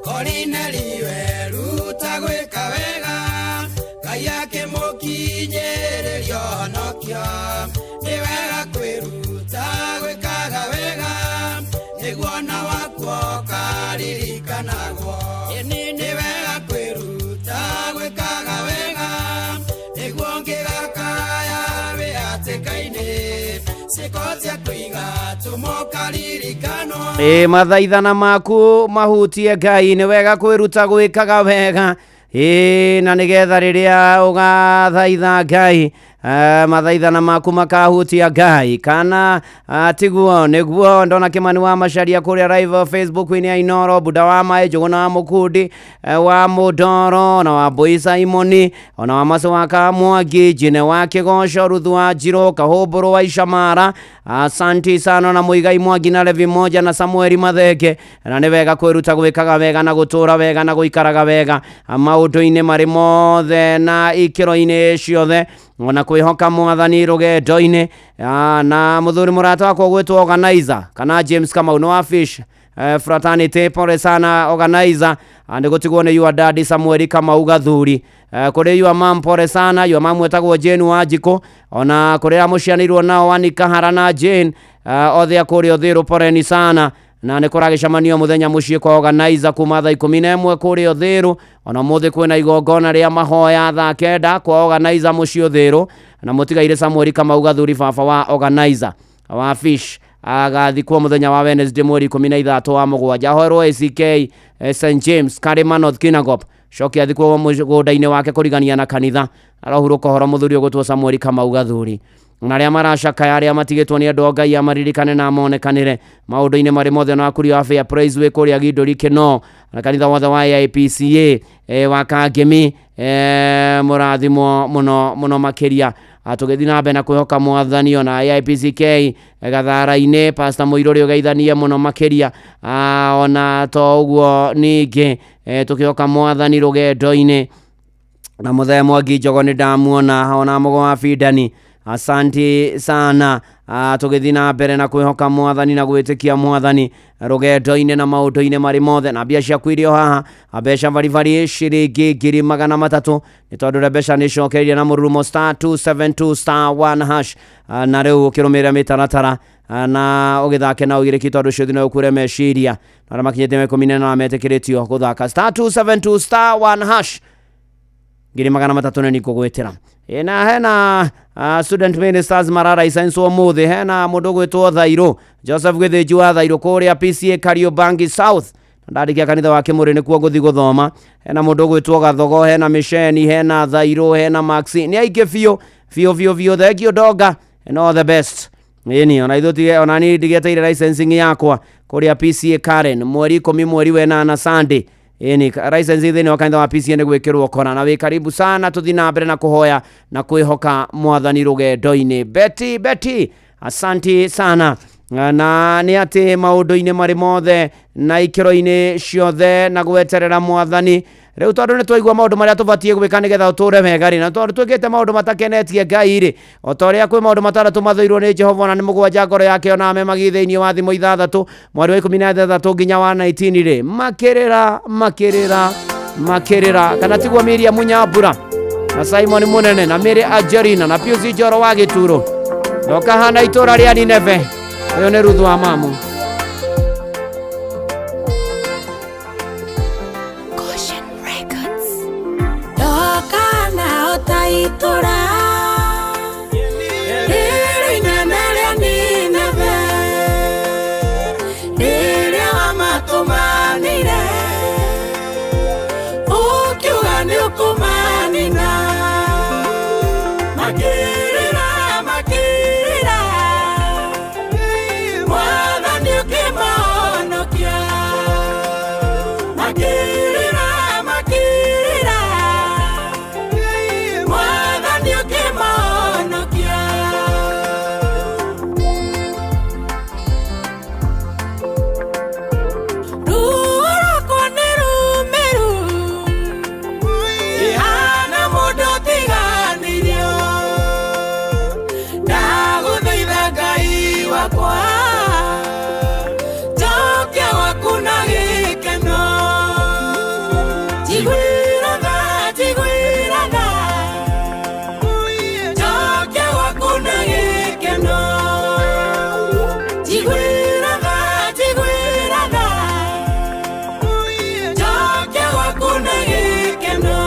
Korinelio eruta gwĩka wega Ngai akĩmũkinyĩrĩria ũhonokio. Nĩ wega kwĩruta gwĩkaga wega nĩguo na wakuo ũkaririkanagwo. Ĩni nĩ wega kwĩruta gwĩkaga wega nĩguo ngĩgakaya wĩhatĩka-inĩ ciĩko ciaku igatũma ũkaririkanwo. Ĩ mathaithana maku mahutie Ngai. Nĩ wega kwĩruta gwĩkaga wega ĩ na nĩgetha rĩrĩa ũgathaitha Ngai mathaithana maku makahutia Ngai kana tiguo nĩguo. Ndona Kĩmani wa Macharia kũrĩa live Facebook-inĩ ya Inoro, Buda wa Maĩ, Njũgũna wa Mũkundi, wa Mũndoro na wa Mbũi Simoni ona wa Macu wa Kamwangi, Jine wa Kĩgoco, Ruthu wa Njirũ, Kahũmbũrũ wa Icamara, asanti sana na Mũigai Mwangi na Levi Moja na Samueli Mathenge. Na nĩ wega kwĩruta gwĩkaga wega na gũtũra wega na gũikaraga wega maũndũ-inĩ marĩ mothe na ikĩro-inĩ ciothe ona kwĩhoka mwathani rũgendo-inĩ. Na mũthuri mũrata wakwa ũgwĩtwo organizer kana James Kamau nĩ wa Fish fraternity, pole sana organizer. Nĩ gũtigwo nĩ your daddy Samueli Kamau Gathuri. Kũrĩ your mom pole sana, your mom wetagwo Jane Wanjikũ, ona kũrĩ arĩa mũcianĩirwo nao Annie Kahara na Jane, othe a kũrĩa Ũthĩrũ poleni sana. Na nĩ kũragĩcemanio mũthenya mũciĩ kwa organizer kuma thaa 11 kũrĩa Ũthĩrũ. Ona mũthĩ kwĩna igongona rĩa mahoya thaa 9 kwa organizer mũciĩ Ũthĩrũ, na mũtigaire Samueli Kamau Gathuri baba wa organizer wa Fish agathikwo mũthenya wa Wednesday mweri 13 wa mũgwanja. Ahoerwo ACK St James Karima North Kinangop, coki athikwo mũgũnda-inĩ wake kũrigania na kanitha. Arohurũka ũhoro mũthuri ũgũtwo Samueli Kamau Gathuri. Na arĩa maracakaya arĩa matigĩtwo nĩ andũ a Ngai amaririkane na monekanĩre maũndũ-inĩ marĩ mothe. Na akurio wa Fair Praise wĩ kũrĩa Gindũri Kĩno na kanitha wothe wa AIPCA wa Kangemi, mũrathimwo mũno mũno makĩria. Tũgĩthiĩ na mbere na kwĩhoka mwathani ona AIPCK Gathara-inĩ, Pastor Mũirũrĩ ũgeithanie mũno makĩria. Ona to ũguo ningĩ tũkĩhoka mwathani rũgendo-inĩ na mũthee Mwangi Njogo nĩ ndamuona ona mũgo wa Bindani. Asanti sana. Tũgĩthiĩ na mbere na kwĩhoka mwathani na gwĩtĩkia mwathani rũgendo-inĩ na maũndũ-inĩ marĩ mothe. Na mbia ciaku irio haha, mbeca baribari ciringi 300,000, nĩ tondũ ũrĩa mbeca nĩ cokereirie na mũrurumo star 272 star 1 hash. Na rĩu ũkĩrũmĩrĩra mĩtaratara, na ũgĩthake na ũgirĩki, tondũ ũcio no ũkure meciria na arĩa makinyĩte mĩaka 18 metĩkĩrĩtio gũthaka star 272 star 1 hash. 300,000 nĩ ngũgwĩtĩra. Na hena student ministers marara licence ũmũthĩ. Hena mũndũ ũgwĩtwo Thairũ Joseph Gĩthĩnji wa Thairũ kũrĩa PCA Kariobangi South, ndandĩkia kanitha wa Kĩmũrĩ nĩkuo ngũthiĩ gũthoma. Hena mũndũ ũgwĩtwo Gathogo, hena Mĩceni, hena Thairũ, hena Maxi, nĩ aingĩ biũ biũ biũ biũ. Thank you Donga and all the best. Ĩni ona ithuĩ tige, ona niĩ ndigeteire licensing yakwa kũrĩa PCA Karen mweri 10 mweri wa 8 Sunday. Ĩni licensing thĩinĩ wa kanitha wa PCA nĩ gwĩkĩrwo kona, na wĩ karibu sana. Tũthiĩ na mbere na kũhoya na kwĩhoka mwathani rũgendo-inĩ. Betty, Betty, asanti sana. Na nĩ atĩ maũndũ-inĩ marĩ mothe na ikĩro-inĩ ciothe na gweterera mwathani. Rĩu tondũ nĩ twaigua maũndũ marĩa tũbatiĩ gwĩka nĩgetha ũtũre wega rĩ, na tondũ twĩkĩte maũndũ matakenetie Ngai rĩ, o ta ũrĩa kwĩ maũndũ 6 mathũirwo nĩ Jehova na nĩ 7 ngoro yake ona me magi thĩinĩ wa thimo 6 mweri wa 16 nginya wa 19 rĩ, makĩrĩra makĩrĩra makĩrĩra, kana tiguo Miriam Nyambura na Simon Munene na Mary Angelina na Pius Njoro wa Gĩturo ndoka hana itũra rĩa Nineve. Ũyũ nĩ Ruthu wa mamu. Goshen Records. Ndoka na ota itũra rĩrĩ inene rĩa Nineve, rĩrĩa wamatũmanĩire ũkiuga nĩ ũkũmanina. Makĩrĩra makĩrĩra, mwathani ũkĩmahonokia. Makĩrĩra makĩrĩra, mwathani ũkĩmahonokia. Ruo rwakwa nĩ rũmĩru, ihana mũndũ ũtiganĩirio. Ndagũthaitha Ngai wakwa, njokia gwaku na gĩkeno. Njiguĩra tha, njiguĩra tha, njokia gwaku na gĩkeno. Njiguĩra tha, njiguĩra tha, njokia gwaku na gĩkeno.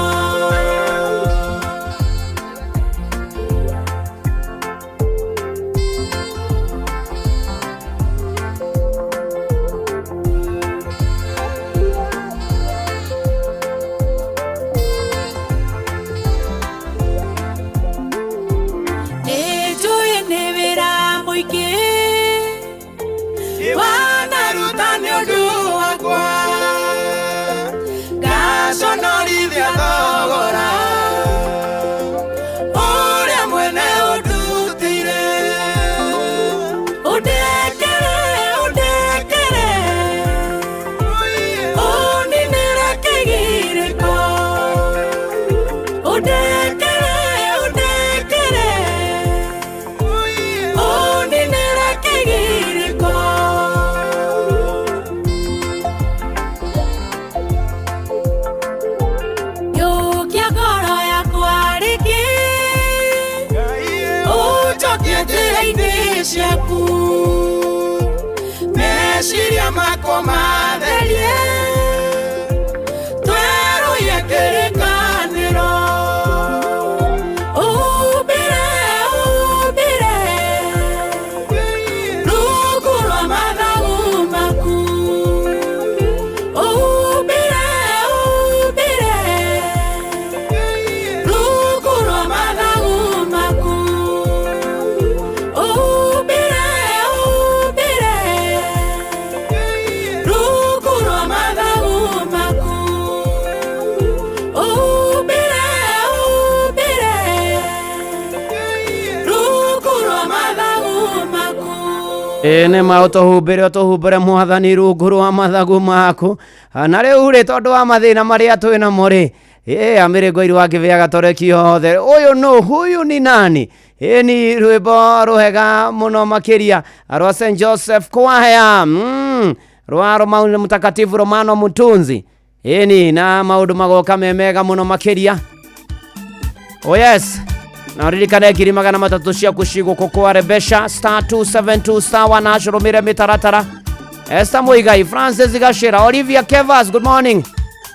Nĩnjũĩ nĩ wĩra mũingĩ wanaruta nĩ ũndũ wakwa, ngaconorithia thogora ũrĩa mwene ũndutĩire. Ũndekere, ũndekere, ũninĩre kĩgirĩko. Ũndekere, ũndekere, ũninĩre kĩgirĩko. Yũkia ngoro yakwa rĩngĩ, ũnjokie njĩra-inĩ ciaku, meciria makwa matherie, twerũhie kĩrĩkanĩro. Ũhumbĩre, ũhumbĩre rungu rwa mathagu maku. Ũhumbĩre, ũhumbĩre rungu rwa mathagu maku. Ũhumbĩre, ũhumbĩre rungu rwa mathagu maku. Ũhumbĩre, ũhumbĩre rungu rwa mathagu maku. Ĩ nĩ ma, ũtũhumbĩre, ũtũhumbĩre mwathani rungu rwa mathagu maku. Na rĩu rĩ, tondũ wa mathĩna marĩa twĩ namo rĩ, Amĩrĩ ngwairu wa kĩbĩa gatoreki yothe. Ũyũ nũ, huyu ni nani? Ni rwĩmbo rũhega mũno makĩria rwa St Joseph Choir, rwa Romano Mtakatifu Romano Mutunzi. Ni na maũndũ magoka me mega mũno makĩria. Oh yes. Na ririkane 300,000 ciaku cigũkũ kwa Rebesha star 272 star 1 hash, rũmĩre mĩtaratara. Esther Muigai, Francis Gashira, Olivia Kevas, good morning.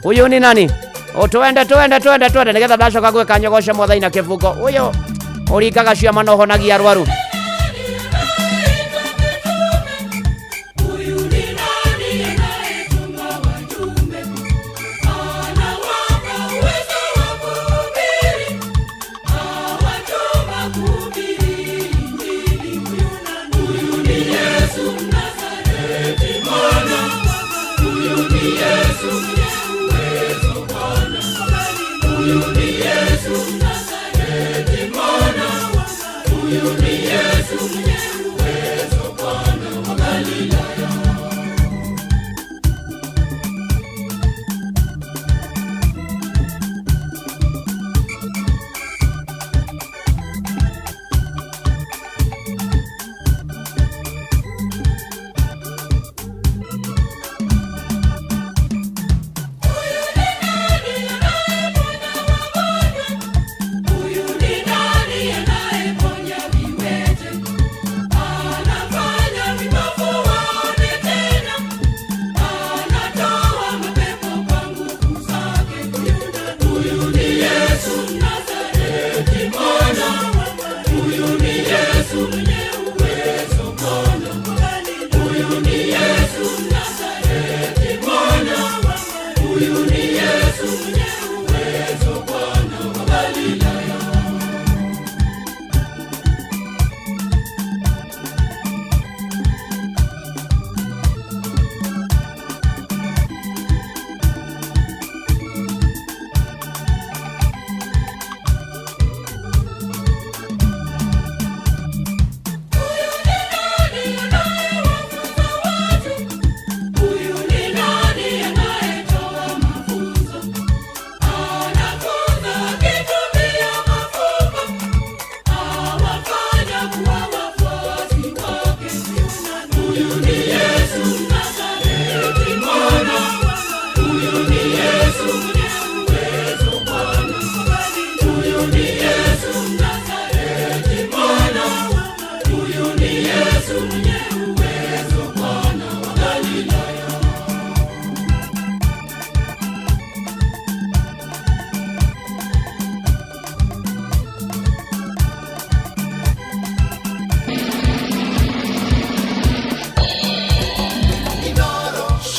Huyu ni nani? O twende twende twende twende nigetha ndacoka gwĩka nyogoce mwathani na kĩbungo. Ũyũ ũringaga ciama na ũhonagia arwaru.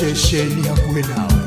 Ceceni hakuhĩ nawe.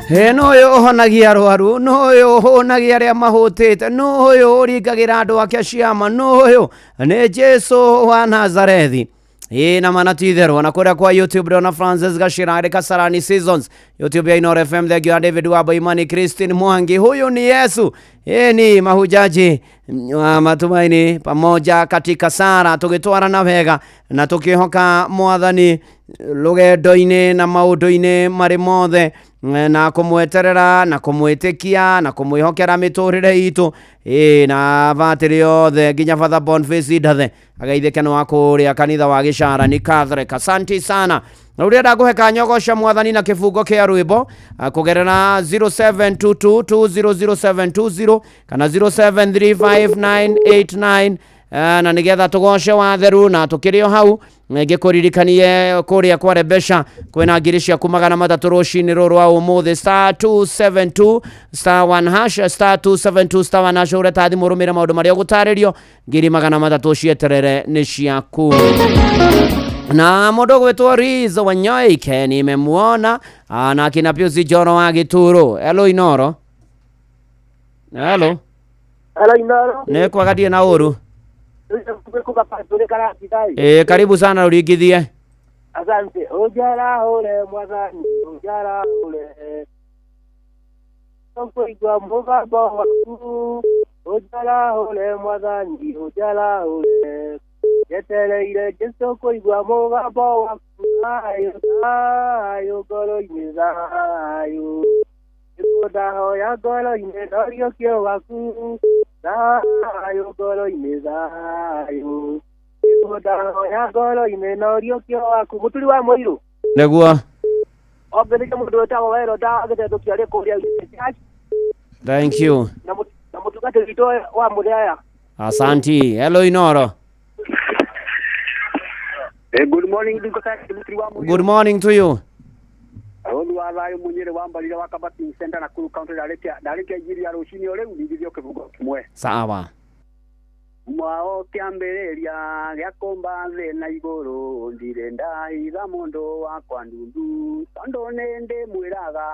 Ĩ nũ ũyũ ũhonagia arwaru, nũ ũyũ ũhũnagia arĩa mahũtĩte, nũ ũyũ ũringagĩra andũ ake ciama, nũ ũyũ nĩ Jesu wa Nazarethi. Ĩ na mana ti itherũ ona kũrĩa kwa YouTube ndona Francis Gashira arĩ Kasarani Seasons, YouTube ya Inoro FM, thengio ya David wa Boimani, Christine Mwangi, huyu ni Yesu. Ĩ ni mahujaji wa matumaini pamoja katika sara tũgĩtwarana wega na tũkĩhoka mwathani rũgendo-inĩ na maũndũ-inĩ marĩ mothe na kũmweterera na kũmwĩtĩkia na kũmwĩhokera mĩtũrĩre itũ. Ĩ na batĩrĩ yothe nginya Father Boniface Ndathe ageithĩke nĩ wa kũrĩa kanitha wa Gĩcarani Catholic. Asante sana. Na ũrĩa ngũhe kanyogoca mwathani na kĩbungo kĩa rwĩmbo kũgerera 0722200720 kana 0735989, na nĩgetha tũgoce watheru na tũkĩrĩ o hau. Ngĩkũririkanie kũrĩa kwa Rebesha kwĩna ngiri ciaku 300 rũcinĩ rũrũ rwa ũmũthĩ, star 272 star 1 hash, star 272 star 1 hash. Ũreta thimũ ũrũmĩrĩre maũndũ marĩa ũgũtarĩrio, ngiri 300 cieterere nĩ ciaku. Na mũndũ ũgwĩtwo Riz Wanyoike nimemuona, na kina Piusi Joro wa Gĩturo. Hello Inoro. Hello. Hello Inoro. Nĩ kwaga ndirĩ na ũru. Ĩ, karibu sana rũringithie. Asante. Ũnjarahũre Mwathani, ũnjarahũre. Kũigua mũgambo waku. Ũnjarahũre Mwathani, ũnjarahũre. Njetereire Jesũ kũigua mũgambo waku. Thayũ, thayũ, ngoro-inĩ thayũ. Nĩguo ndahoya ngoro-inĩ ndoriũkio waku. Thayũ ngoro-inĩ thayũ. Nĩguo ndahoya ngoro-inĩ ndoriũkio waku. Mũturi wa mũirũ. Nĩguo. Ongereire mũndũ wĩtagwo Wero ndagĩte tũkĩarĩ kũrĩa Church. Thank you. Na mũtungatĩri witũ wa Mũrĩaya. Asanti. Hello Inoro. Good morning, Good morning to you. Rũthi wa thayũ munyĩrĩ wa mbarire wa Kabati Center na Nakuru County, ndarĩkia injiri ya rũcinĩ o rĩu ningithio kĩbungo kĩmwe. Sawa. Mwao kĩambĩrĩria gĩa kũmba thĩ na igũrũ, ndirĩ ndahitha mũndũ wakwa ndundu, tondũ nĩ ndĩmwĩraga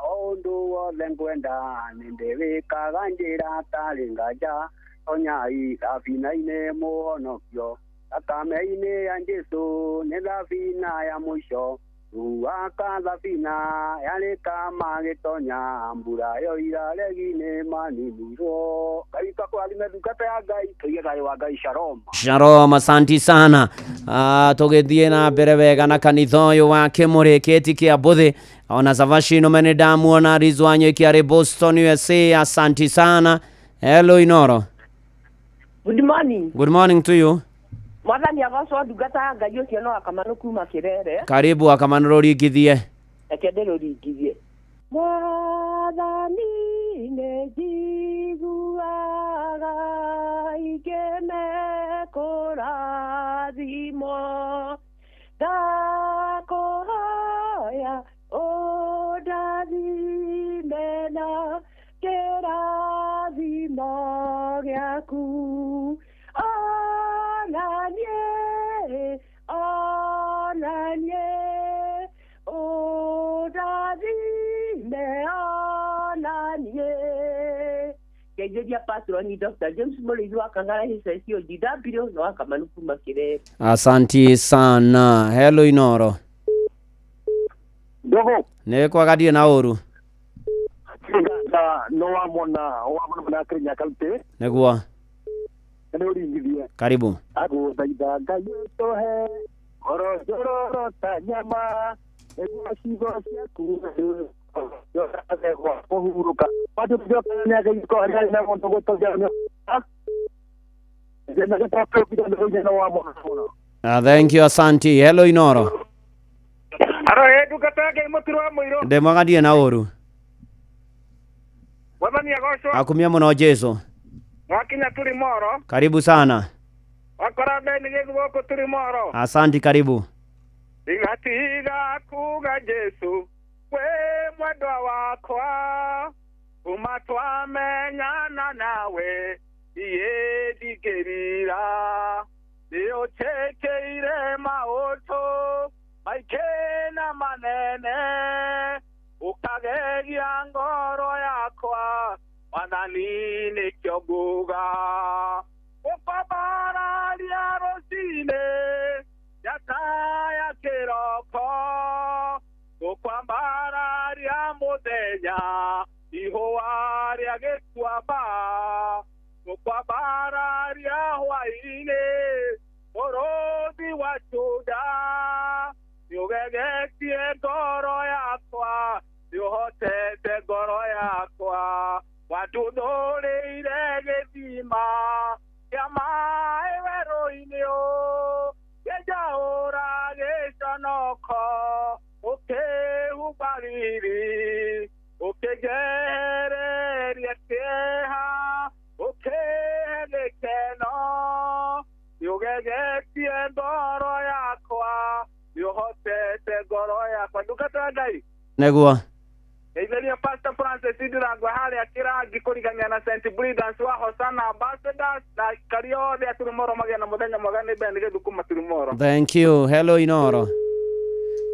o ũndũ wothe ngwenda, nĩ ndĩwĩkaga njĩra tarĩ nganja, tonyai thabina-inĩ mũhonokio, thakame-inĩ ya Jesũ nĩ thabina ya mũico, ruaka thabina yarĩka magĩtonya, mbura yoira regi-inĩ maninirwo. Ngai akũrathime ndungata ya Ngai, tũige thayũ wa Ngai. Shalom. Shalom, asanti sana. Tũgĩthiĩ na mbere wega na kanitha ũyũ wa Kĩmũrĩ kĩti kĩa Mbũthĩ, ona Savashino mene ndamuona Rizwanyo ikiarĩ Boston USA. Asanti sana. Hello Inoro. Good morning. Good morning to you. Mwathani agocwo ndungata ya Ngai ũcio no akamanũ kuma Kĩrere. Karibu akamanũ rũringithie. Reke ndĩrũringithie. Mwathani nĩ njiguaga ingĩmekũrathimwo, ndakũhoya ũndathime na kĩrathimo gĩaku. Onanie, ũndathime, onanie. Ngeithĩria patroni Dr. James Mũrĩithi wa Kang'ara HSC GW na wa Kamanu kuma Kĩrere. Asanti sana. Hello Inoro. Ndogo. Nĩ kwaga ndirĩ na ũru. No wamona wamona na Kenya County. Nĩguo. Nĩ ũringithie. Karibu. Agũthaitha Ngai ũtũhe ngoro njororo ta nyama, nĩguo ciugo ciaku kũhurũka. Thank you, asanti. Hello Inoro. Aro ndungata ya Ngai mũturi wa mũirũ. Ndĩ mwega ndirĩ na ũru. Mwathani agocwo. Akumia mũno Jesũ. Mwakinya tũrĩ moro. Karibu sana. Wakora mbeni gĩthũkũ tũrĩ moro. Asanti, karibu. Ndigatiga kuga Jesũ wĩ mwendwa wakwa, kuma twamenyana nawe iye ndingĩrira, nĩũnjĩkĩire maũndũ maingĩ na manene, ũkagegia ngoro yakwa Mwathani nĩkĩo nguga. Ũkwambararia rũcinĩ njata ya kĩroko, ũkwambararia mũthenya ihũa rĩa gĩtuamba, ũkwambararia hwaĩ-inĩ mũrũthi wa Juda, nĩũgegetie ngoro yakwa, nĩũhotete ngoro yakwa, wanduthũrĩire gĩthima kĩa maĩ werũ-inĩ ũũ, kĩnjaũra gĩconoko, ũkĩhumba riri, ũkĩnjehereria kĩeha, ũkĩhe gĩkeno, nĩũgegetie ngoro yakwa. Ngoro yakwa ndungata ya Ngai. Nĩguo. Ngeithĩria Pastor Francis Ndirangwa harĩa kĩrangi kũrigania na St. Bridans wa Hosanna Ambassadors na aikari othe a Turumoro magĩe na mũthenya mwega. Nĩ Ben Gĩthukuma Turumoro. Thank you. Hello Inoro.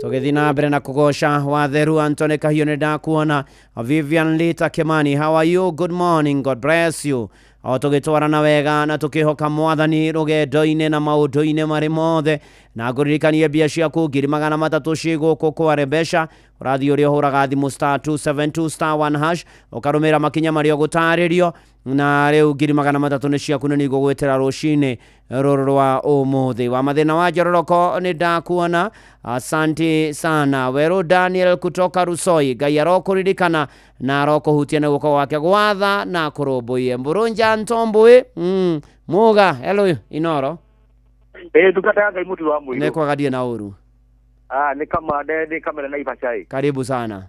Tũgĩthiĩ na mbere na kũgoca watheru. Antony Kahio, nĩ ndakuona. Vivian Lita Kimani, how are you? Good morning, God bless you. O tũgĩtwarana wega na tũkĩhoka mwathani rũgendo-inĩ na maũndũ-inĩ marĩ mothe, na ngũririkanie mbia ciaku 300,000 ciĩ gũkũ kware mbeca. Ũrathiĩ ũrĩa ũhũraga thimũ *272*1# ũkarũmĩrĩra makinya marĩa ũgũtarĩrio, na rĩu 300,000 nĩ ciaku na nĩigũgwĩtĩra rũcinĩ rũrũ rwa ũmũthĩ. Wa mathĩna wa njororoko, nĩ ndakuona, asante sana. Werũ Daniel kutoka Rusoi, Ngai arokũririkana na arokũhutia na guoko gwake gwatha na kũrũmbũiye. Mbũrũnja Ntombũĩ, muga. Hello Inoro. Ĩ, ndungata ya Ngai mũtu wa mũirũ. Nĩ kwagathie na ũru. Ah, nĩ kamande, nĩ kamera na ibacai. Karibu sana.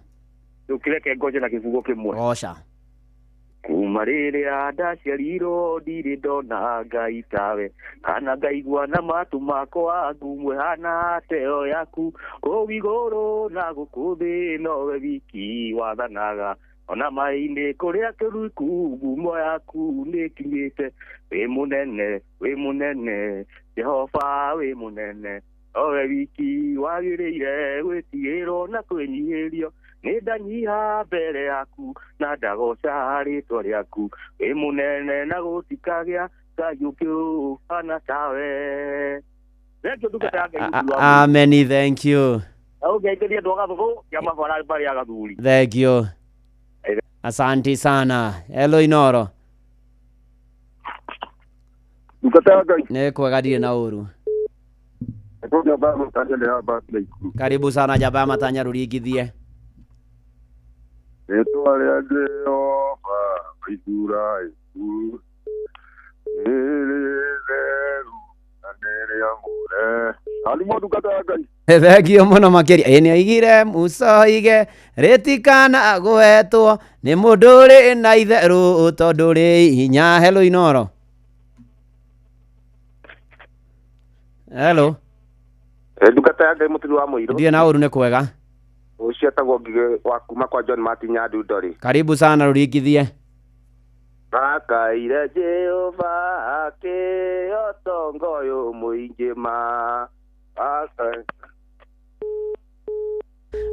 Ndũkĩreke ngoje na kĩbugo kĩmwe. Goca. Kuma rĩrĩa ndaciarirwo ndirĩ ndona Ngai tawe, kana ngaigua na matũ makwa ngumwe hana teo yaku. Kũu igũrũ na gũkũ thĩ nowe wiki wathanaga, ona maĩ-inĩ kũrĩa kĩriku ngumo yaku nĩkinyĩte. Wĩ mũnene, wĩ mũnene Jehova, wĩ mũnene, nowe wiki wagĩrĩire gwĩtigĩrwo na kwĩnyihĩrio. Nĩ ndanyiha mbere yaku na ndagoca rĩtwa rĩaku. Wĩ mũnene na gũtikagĩa Ngai ũngĩ ũhana tawe. Thank you, ndungata ya Ngai mũtu wa mũirũ. Ameni, thank you. Na ũngeithĩrie andũ a Gathũgũ kĩa mabara mbarĩ ya Gathuri. Thank you, asante sana. Hello Inoro. Ndungata ya Ngai. Nĩ kwega, ndirĩ na ũru. Nĩkũrĩa matanya nĩ hamba Naikuru. Karibu sana njamba ya matanya, rũringithie. Rĩtwa rĩa Jehova wa Isiraeli nĩ rĩtheru na nĩ rĩamũre. Arimũ, ndungata ya Ngai. Thengio mũno makĩria. Ĩ, nĩoigire Musa oige rĩtikana gwetwo nĩ mũndũ ũrĩ na itherũ tondũ rĩ hinya. Hello Inoro. Hello. Ndungata ya Ngai mũturi wa mũirũ. Ndiĩ na ũru, nĩ kwega. Ũcio etagwo Ngigĩ wa kuma kwa John Martin Nyadundo rĩ. Karibu sana, rũringithie. Makaire Jehova akĩotonga ũyũ mũingĩ ma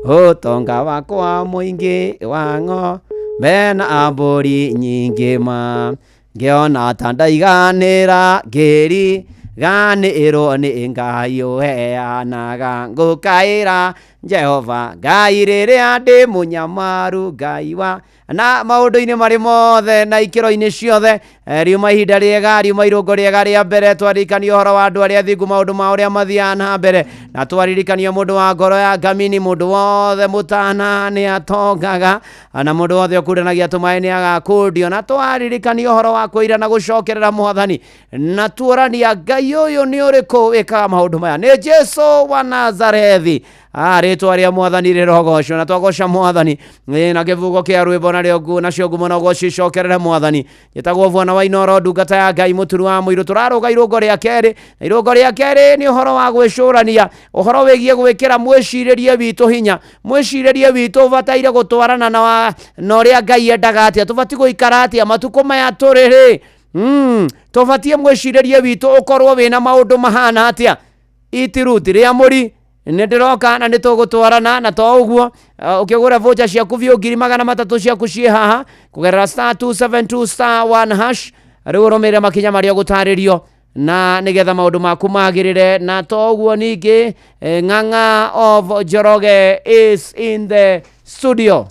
Ũtonga wakwa mũingĩ wa ng'ombe na mbũri nyingĩ ma, ngĩona ta ndaiganĩra, ngĩriganĩrwo nĩ Ngai ũheanaga. Ngũkaĩra Jehova Ngai rĩrĩa ndĩ mũnyamaru, Ngai wa na maũndũ-inĩ marĩ mothe na ikĩro-inĩ ciothe. Riuma ihinda rĩega, riuma irũngo rĩega rĩa mbere. Twaririkanio ũhoro wa andũ arĩa athingu, maũndũ ma ũrĩa mathiaga na mbere, na twaririkanio mũndũ wa ngoro ya ngamini, mũndũ wothe mũtana nĩ atongaga, na mũndũ wothe ũkundanagia tũmaĩ nĩ agakũndio, na twaririkanio ũhoro wa kwĩira na gũcokerera mwathani, na tuorania Ngai ũyũ nĩ ũrĩkũ wĩkaga maũndũ maya? Nĩ Jesu wa Nazarethi. Rĩtwa rĩa mwathani rĩrogocwo, na twagoca mwathani na kĩbugo kĩa rwĩmbo, narĩo nacio ngumo na ũgoci icokerere mwathani. Njĩtagwo Bwana wa Inoro, ndungata ya Ngai mũturu wa mũirũ. Tũrarũga irũngo rĩa kerĩ, na irũngo rĩa kerĩ nĩ ũhoro wa gwĩcũrania, ũhoro wĩgiĩ gwĩkĩra mwĩcirĩrie witũ hinya. Mwĩcirĩrie witũ ũbataire gũtwarana na ũrĩa Ngai endaga atĩa? Tũbatiĩ gũikara atĩa matukũ maya tũrĩ rĩ? Tũbatiĩ mwĩcirĩrie witũ ũkorwo wĩna maũndũ mahana atĩa? Itiruti rĩa mũri nĩ ndĩroka na nĩ tũgũtwarana na to ũguo, ũkĩgũra voucher ciaku biũ, 300,000 ciaku ciĩ haha kũgerera *272*1#. Rĩu ũrũmĩrĩre makinya marĩa ũgũtarĩrio na nĩgetha maũndũ maku magĩrĩre. Na to ũguo ningĩ, Ng'ang'a of Njoroge is in the studio.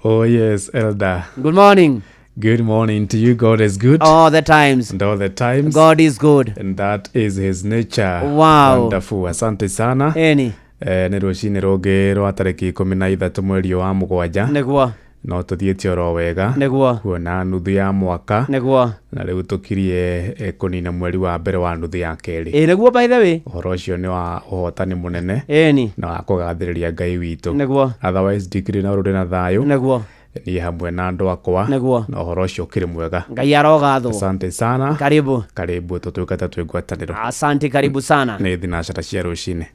Oh, yes, Elder. Good morning. Good morning to you. God is good. All the times. And all the times. God is good. And that is his nature. Wow. Wonderful. Asante sana. Eni. Nĩ rũcinĩ rũngĩ rwa tarĩki 13 mweri wa 7. Nĩguo. No tũthiĩte oro wega. Nĩguo. Kuona nuthu ya mwaka. Nĩguo. Na rĩu tũkirie kũnina mweri wa mbere wa nuthu ya kerĩ. Ĩ, nĩguo, by the way. Ũhoro ũcio nĩ wa ũhotani mũnene. Ĩni. Na wa kũgathĩrĩria Ngai witũ. Nĩguo. Otherwise ndikĩrĩ na ũrũrĩ na thayũ. Nĩguo. Niĩ hamwe na andũ akwa. Nĩguo. Na ũhoro ũcio ũkĩrĩ mwega. Ngai arogathwo. Asante sana. Karibu. Karibu, tũtuĩkate twĩ ngwatanĩro. Asante, karibu sana. Nĩ thinacara cia rũcinĩ.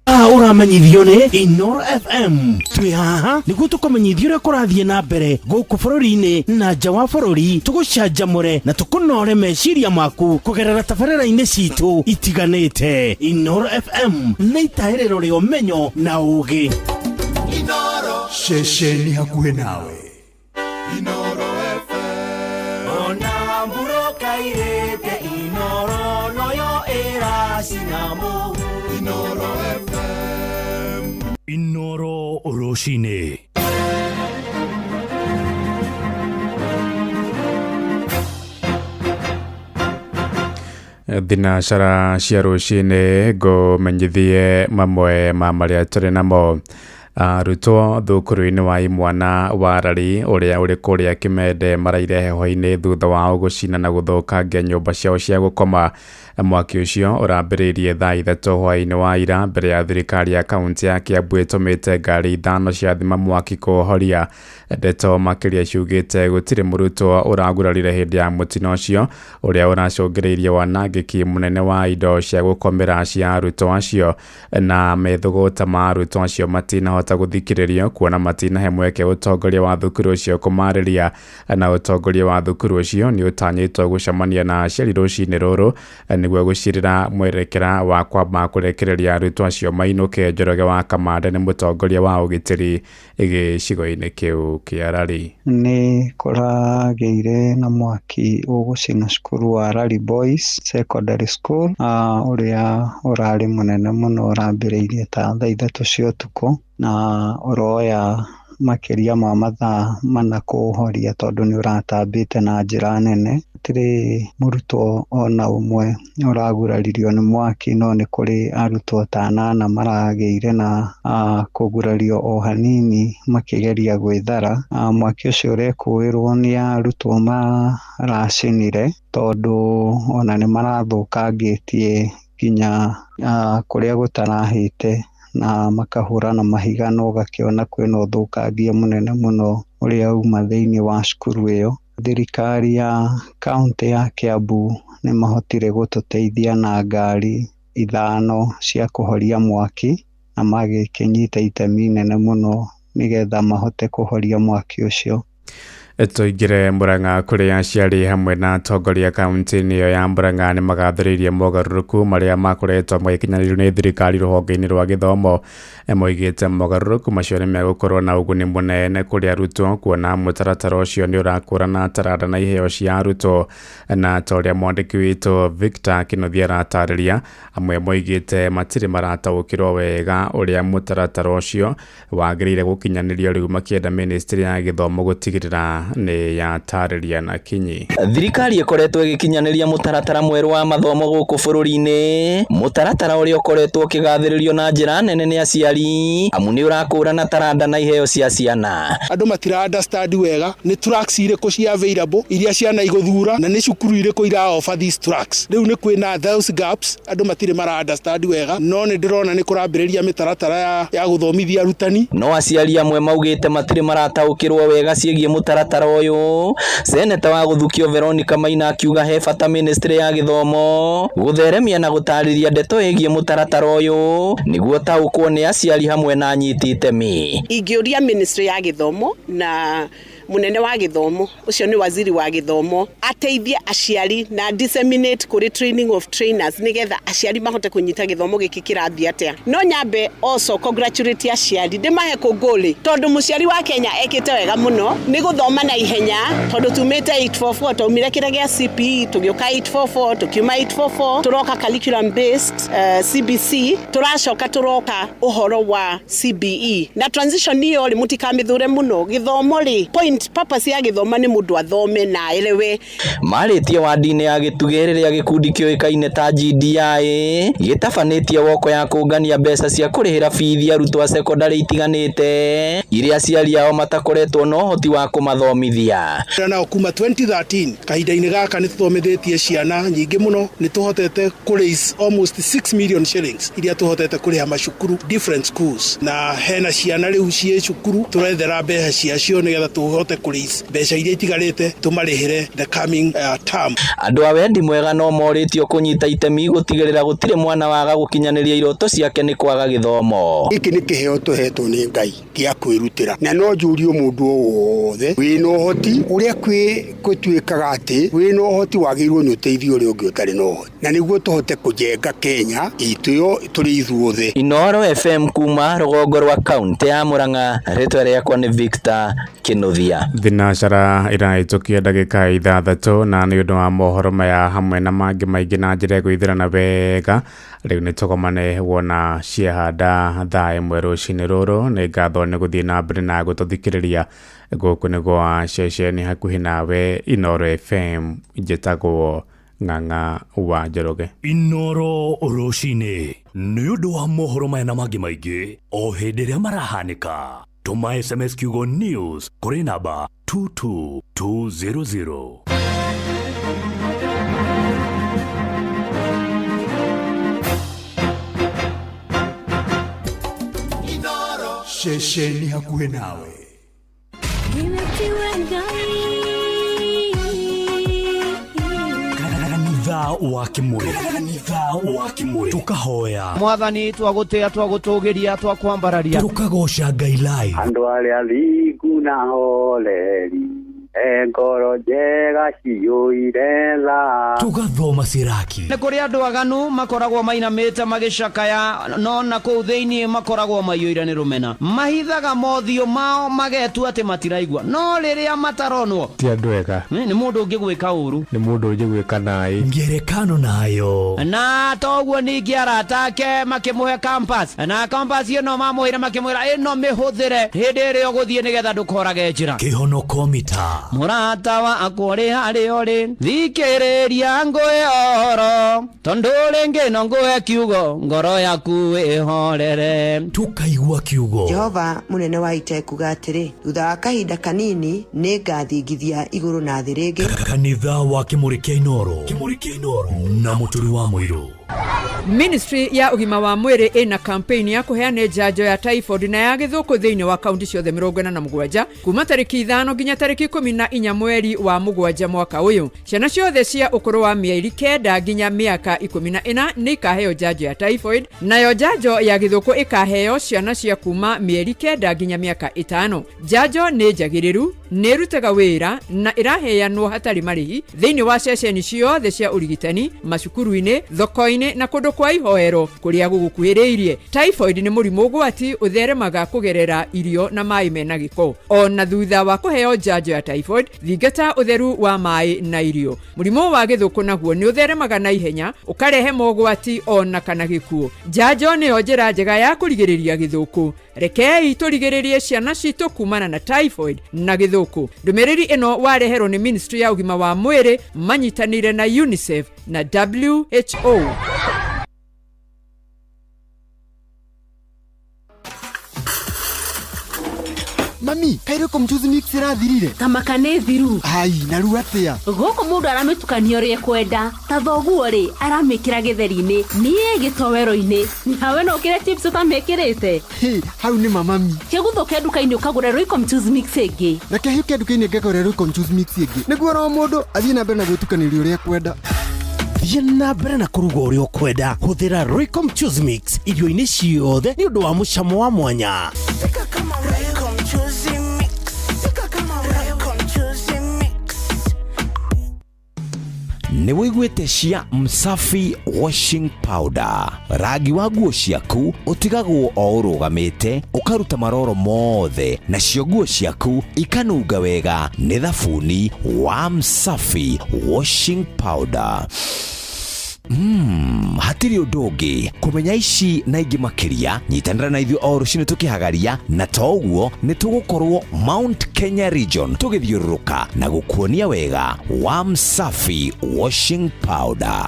Haha ũramenyithio nĩ Inoro FM. Twĩ haha nĩguo tũkũmenyithia ũrĩa kũrathiĩ na mbere gũkũ bũrũri-inĩ na nja wa bũrũri, tũgũcanjamũre na tũkũnore meciria maku kũgerera tabarĩra-inĩ citũ itiganĩte. Inoro FM nĩ itahĩrĩro rĩa ũmenyo na ũũgĩ. Ceceni hakuhĩ nawe. Ona mbura kairĩte Inoro noyo ĩracina mũhu. Inoro FM. Inoro rũcinĩ. Thinacara cia rũcinĩ ngũmenyithie mamwe ma marĩa tũrĩ namo. Arutwo thukuru-inĩ wa imwana wa Rari ũrĩa ũrĩ kũrĩa Kĩmende maraire heho-inĩ thutha wao gũcina na gũthũkangia nyũmba ciao cia gũkoma. Mwaki ũcio ũrambĩrĩirie thaa 3 hwaĩ-inĩ wa ira mbere ya thirikari ya kaunti ya Kiambu ĩtũmĩte ngari 5 cia thima mwaki kũũhoria. Ndeto makĩria ciugĩte gũtirĩ mũrutwo ũragurarire hĩndĩ ya mũtino ũcio ũrĩa ũracũngĩrĩirie wanangĩki mũnene wa indo cia gũkomera cia arutwo acio, na methũgũta ma arutwo acio matinahota gũthikĩrĩrio kuona matinahe mweke ũtongoria wa thukuru ũcio kũmarĩria. Na ũtongoria wa thukuru ũcio nĩ ũtanyĩtwo gũcemania na aciari rũcinĩ rũrũ nĩguo gũcirĩra mwerekera wa kwamba kũrekereria arutwo acio mainũke. Njoroge wa Kamande nĩ mũtongoria wa ũgitĩri gĩcigo-inĩ kĩu kĩa Rari. Nĩ kũragĩire na mwaki ũgũcina cukuru wa Rari Boys Secondary School, ũrĩa ũrarĩ mũnene mũno, ũrambĩrĩirie ta thaa 3 cia ũtukũ na ũroya makĩria ma mathaa 4 kũũhoria tondũ nĩ ũratambĩte na njĩra nene. Gũtirĩ mũrutwo ona ũmwe ũraguraririo nĩ mwaki, no nĩ kũrĩ arutwo ta 8 maragĩire na kũgurario o hanini makĩgeria gwĩthara. Mwaki ũcio ũrekũĩrwo nĩ arutwo maracinire tondũ ona nĩ marathũkangĩtie nginya kũrĩa gũtarahĩte na makahũra na mahiga, na ũgakĩona kwĩna ũthũkangia mũnene mũno ũrĩa uma thĩinĩ wa cukuru ĩyo. Thirikari ya kaunti ya Kiambu nĩ mahotire gũtũteithia na ngari 5 cia kũhoria mwaki na magĩkĩnyita itemi inene mũno nĩgetha mahote kũhoria mwaki ũcio. Tũingĩre Murang'a kũrĩa aciari hamwe na atongoria kaunti-inĩ ĩyo ya Murang'a nĩ magathĩrĩirie mogarũrũku marĩa makoretwo magĩkinyanĩrio nĩ thirikari rũhonge-inĩ rwa gĩthomo. Moigĩte mogarũrũku macio nĩ megũkorwo na ũguni mũnene kũrĩ arutwo kuona mũtaratara ũcio nĩ ũrakũrana taranda na iheo cia arutwo. Na ta ũrĩa mwandĩki witũ Victor Kĩnuthia aratarĩria, amwe moigĩte matirĩ marataũkĩrwo wega ũrĩa mũtaratara ũcio wagĩrĩire gũkinyanĩrio rĩu makĩenda ministry ya gĩthomo gũtigĩrĩra nĩ yatarĩria na kinyi. Thirikari ĩkoretwo ĩgĩkinyanĩria mũtaratara mwerũ wa mathomo gũkũ bũrũri-inĩ, mũtaratara ũrĩa ũkoretwo ũkĩgathĩrĩrio na njĩra nene nĩ aciari amu nĩ ũrakũrana taranda na iheo cia ciana. Andũ matira understand wega nĩ tracks irĩkũ cia available iria ciana igũthura na nĩ cukuru irĩkũ ira offer these tracks. Rĩu nĩ kwĩna those gaps, andũ matirĩ mara understand wega, no nĩ ndĩrona nĩ kũrambĩrĩria mĩtaratara ya gũthomithia arutani. No aciari amwe maugĩte matirĩ marataũkĩrwo wega ciĩgiĩ mũtaratara ũyũ. Seneta wa gũthukio Veronica Maina akiuga he bata ministry ya gĩthomo gũtheremia na gũtarĩria ndeto ĩgiĩ mũtaratara ũyũ nĩguo taũkwo nĩ aciari hamwe na anyiti itemi. Ingĩũria ministry ya gĩthomo na munene wa gĩthomo ũcio nĩ waziri wa gĩthomo ateithie aciari na disseminate kũrĩ training of trainers nĩgetha aciari mahote kũnyita gĩthomo gĩkĩ kĩrathiĩ atĩa. No nyambe also congratulate aciari ndĩmahe kũngũlĩ tondũ mũciari wa Kenya ekĩte wega mũno nĩ gũthoma na ihenya tondũ tumĩte 844 twaumire kĩrĩa gĩa CPE tũgĩũka 844 tũkiuma 844 tũroka curriculum based CBC tũracoka tũroka ũhoro wa CBE na transition ĩyo rĩ mũtikamĩthure mũno gĩthomo rĩ point purpose ya gĩthomo nĩ mũndũ athome na aelewe. Marĩtie wandi-inĩ ya Gĩtugĩ rĩrĩa gĩkundi kĩũĩkaine ta GDI gĩtabanĩtie woko ya kũngania mbeca cia kũrĩhĩra bithi arutwo a cekondarĩ itiganĩte iria aciari ao matakoretwo na ũhoti wa kũmathomithia. Nao kuma 2013 kahinda-inĩ gaka nĩ tũthomithĩtie ciana nyingĩ mũno, nĩ tũhotete kũ raise almost 6 million shillings iria tũhotete kũrĩha macukuru different schools, na hena ciana rĩu ciĩ cukuru tũrethera mbeca ciacio nĩgetha tũhote tũhote kũ mbeca iria itigarĩte tũmarĩhĩre the coming term. Andũ a wendi mwega no morĩtio kũnyita itemi gũtigĩrĩra gũtirĩ mwana waga gũkinyanĩria iroto ciake nĩ kwaga gĩthomo. Gĩkĩ nĩ kĩheo tũhetwo nĩ Ngai gĩa kwĩrutĩra, na no njũrie mũndũ o wothe wĩna ũhoti ũrĩa gũtuĩkaga atĩ wĩna ũhoti wagĩrĩirwo nĩ ũteithie ũrĩa ũngĩ ũtarĩ na ũhoti, na nĩguo tũhote kũjenga Kenya itũ yo tũrĩ ithuothe. Inooro FM kuma rũgongo rwa kaunti ya Murang'a, rĩtwa rĩakwa nĩ Victor Kinuthia. Thinacara irahĩtũkia ndagĩka 6 na nĩ ũndũ wa mohoro maya hamwe na mangĩ maingĩ na njĩra ĩgũithĩrana wega. Rĩu nĩ tũgomane wona ciahanda thaa 1 rũcinĩ rũrũ. Nĩ ngatho nĩ gũthiĩ na mbere na gũtũthikĩrĩria. Gũkũ nĩ gwa ceceni hakuhĩ nawe Inooro FM. Njĩtagwo Ng'ang'a wa Njoroge. Inooro rũcinĩ nĩ ũndũ wa mohoro maya na mangĩ maingĩ o hĩndĩ ĩrĩa marahanĩka. Tũma SMS kiugo news kũrĩ namba 22200. Ceceni hakuhĩ nawe. Kanitha wa Kimuri, kanitha wa Kimuri, tukahoya Mwathani, twagũtĩa, twagũtũgĩria, twakwambararia, tukagoca Ngai live. Andũ arĩa thingu na holeri, e ngoro njega ciyũire tha, tugathoma siraki. Nĩ kũrĩ andũ aganu makoragwo mainamĩte magĩcakaya, no na kũu thĩinĩ makoragwo maiyũire nĩ rũmena. Mahithaga mothiũ mao magetua atĩ matiraigua, no rĩrĩa mataronwo ti andũ ega. Nĩ mũndũ ũngĩ gwĩka ũru, nĩ mũndũ ũngĩ gwĩka naĩ. Ngerekano nayo na toguo ningĩ arata ake makĩmũhe compass, na compass ĩno mamũheire makĩmwĩra ĩno mĩhũthĩre hĩndĩ ĩrĩa ũgũthiĩ nĩgetha ndũkorage njĩra. Kĩhonoko mita. Mũrata wakwa ũrĩ harĩa ũrĩ, thikĩrĩria ngũhe ũhoro, tondũ rĩngĩ no ngũhe kiugo, ngoro yaku ĩhorere. Tukaigua kiugo. Jehova mũnene wa ita ekuga atĩrĩ, thutha wa kahinda kanini nĩ ngathingithia igũrũ na thĩ rĩngĩ. Kanitha wa Kimuri kĩa Inooro, Kimuri kĩa Inooro na Mũturi wa Mũirũ. Ministry ya ũgima wa mwĩrĩ ĩna campaign ya kũheana njanjo ya typhoid na ya gĩthũkũ thĩinĩ wa kaunti ciothe 47 kuma tarĩki 5 nginya tarĩki 14 mweri wa 7 mwaka ũyũ. Ciana ciothe cia ũkũrũ wa mĩeri 9 nginya mĩaka 14 nĩ ikaheo njanjo ya typhoid, nayo njanjo ya gĩthũkũ ĩkaheo ciana cia kuma mĩeri 9 nginya mĩaka 5. Njanjo nĩ njagĩrĩru, nĩ ĩrutaga wĩra na ĩraheanwo hatarĩ marĩhi thĩinĩ wa ceceni ciothe cia ũrigitani, macukuru-inĩ, thoko-inĩ na kũndũ kwa ihoero kũrĩa gũgũkuhĩrĩirie. Typhoid nĩ mũrimũ ũgwati ũtheremaga kũgerera irio na maĩ mena gĩko. Ona thutha wa kũheo njanjo ya typhoid, thingata ũtheru wa maĩ na irio. Mũrimũ wa gĩthũkũ naguo nĩ ũtheremaga na ihenya, ũkarehe mogwati ona kana gĩkuũ. Njanjo nĩyo njĩra njega ya kũrigĩrĩria gĩthũkũ. Rekei tũrigĩrĩrie ciana citũ kumana na typhoid na gĩthũkũ. Ndũmĩrĩri ĩno wareherwo nĩ Ministry ya ũgima wa mwĩrĩ manyitanĩire na UNICEF na WHO. Mami, kairĩ ko mchuzi mix ĩrathirire? Tamaka nĩ thiru. Ai, na rĩu atĩa? Gũkũ mũndũ aramĩtukania ũrĩa ekwenda. Ta thoguo rĩ, aramĩkĩra gĩtheri-inĩ, niĩ gĩtowero-inĩ. Nawe no ũkĩre chips ũtamĩkĩrĩte? Hĩ, hau nĩ mamami. Kĩguthũke nduka-inĩ ũkagũre Royco mchuzi mix ĩngĩ. Reke hĩũke nduka-inĩ ngagũre Royco mchuzi mix ĩngĩ. Nĩguo oro mũndũ athiĩ na mbere na gwĩtukanĩria ũrĩa ekwenda. Thiĩ na mbere na kũruga ũrĩa ũkwenda. Hũthĩra Royco mchuzi mix irio-inĩ ciothe nĩ ũndũ wa mũcamo wa mwanya. Nĩ wĩiguĩte cia Msafi washing powder. Rangi wa nguo ciaku ũtigagwo o ũrũgamĩte, ũkaruta maroro mothe, nacio nguo ciaku ikanunga wega nĩ thabuni wa Msafi washing powder. Hatirĩ ũndũ ũngĩ kũmenya ici na ingĩ makĩria. Nyitanĩra na ithuĩ o rũcinĩ tũkĩhagaria, na to ũguo nĩ tũgũkorwo Mount Kenya region tũgĩthiũrũrũka na gũkuonia wega wa Msafi washing powder.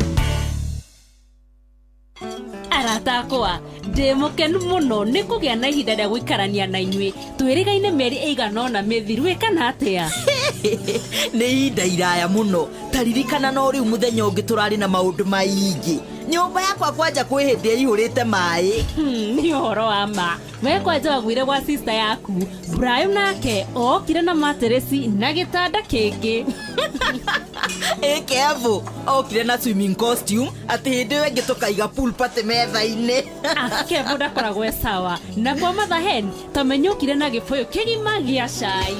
Arata akwa, ndĩ mũkenu mũno nĩ kũgĩa na ihinda rĩa gũikarania na inyuĩ. Twĩrĩgaine mĩeri ĩigana ũna mĩthiru ĩ kana atĩa? Nĩ ihinda iraya mũno. Ta ririkana no rĩu mũthenya ũngĩ tũrarĩ na maũndũ maingĩ. Nyũmba yakwa kwanja kwĩ hĩndĩ ĩihũrĩte maĩ. Nĩ ũhoro wa ma. We kwanja waguire gwa sister yaku. Brayo nake okire na materesi na gĩtanda kĩngĩ. Ĩ Kevo okire na swimming costume atĩ hĩndĩ ĩyo ĩngĩ tũkaiga pool party metha-inĩ. Kevo ndakoragwo e sawa. Na kwa Mother Hen tamenya okire na gĩbũyũ kĩgima gĩa cai.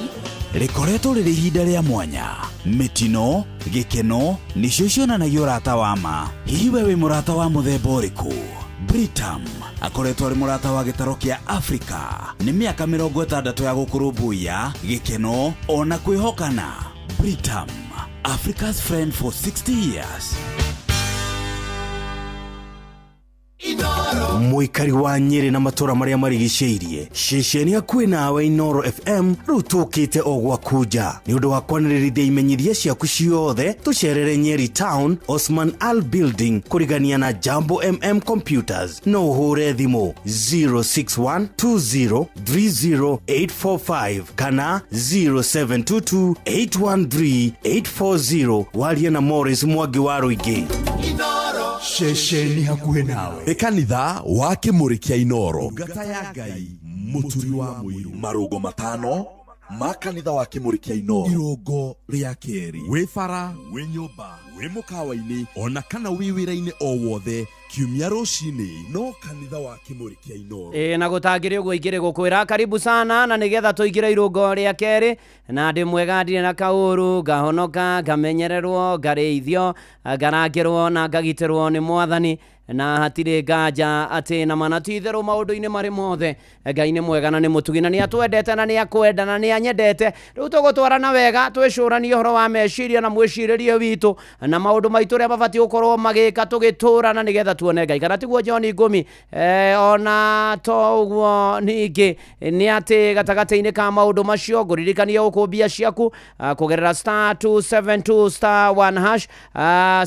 Rĩkoretwo rĩrĩ ihinda rĩa mwanya, mĩtino, gĩkeno nĩcio cionanagia ũrata wa ma. Hihi we wĩ mũrata wa mũthemba ũrĩkũ? Britam akoretwo arĩ mũrata wa gĩtaro kĩa Afrika nĩ mĩaka 60 ya gũkũrũmbũiya, gĩkeno ona kwĩhokana. Britam, Africa's friend for 60 years. Mũikari wa Nyĩrĩ na matũra marĩa marigicĩirie, ceceni hakuhĩ nawe Inoro FM rĩu tũkĩte o gwaku nja nĩ ũndũ wa kwanĩrĩrithia imenyithia ciaku ciothe. Tũcerere Nyeri Town, Osman Al Building, kũrigania na Jambo MM Computers. No ũhũre thimũ 0612030845 kana 0722813840 warie na Morris Mwangi wa Rũingĩ. Ceceni hakuhĩ nawe. Nĩ kanitha wa Kĩmũrĩ kĩa Inoro, ngata ya Ngai, mũturi wa mũiru, marũngo matano ma kanitha wa Kĩmũrĩ kĩa Inoro, irũngo rĩa kerĩ, wĩ bara, wĩ nyũmba, wĩ mũkawa-inĩ, ona kana wĩ wĩra-inĩ o wothe, kiumia rũcinĩ no kanitha wa Kĩmũrĩ kĩa Inoro. Ĩ na gũtangĩrĩ ũguo ingĩrĩ gũkwĩra karibu sana, na nĩgetha tũingĩre irũngo rĩa kerĩ. Na ndĩ mwega, ndirĩ na kaũru, ngahonoka, ngamenyererwo, ngarĩithio, ngarangĩrwo na ngagitĩrwo nĩ Mwathani, na hatirĩ nganja atĩ na mana ti itherũ maũndũ-inĩ marĩ mothe Ngai nĩ mwega na nĩ mũtugi na nĩ atwendete na nĩ akwenda na nĩ anyendete. Rĩu tũgũtwarana wega twĩcũranie ũhoro wa meciria na mwĩcirĩrie witũ na maũndũ maitũ ũrĩa mabatiĩ gũkorwo magĩka tũgĩtũrana nĩgetha tuone Ngai, kana tiguo John Ngũmi? Ona to ũguo, ningĩ nĩ atĩ gatagatĩ-inĩ ka maũndũ macio ngũririkanie gũkũmbia ciaku kũgerera star 272 star 1 hash,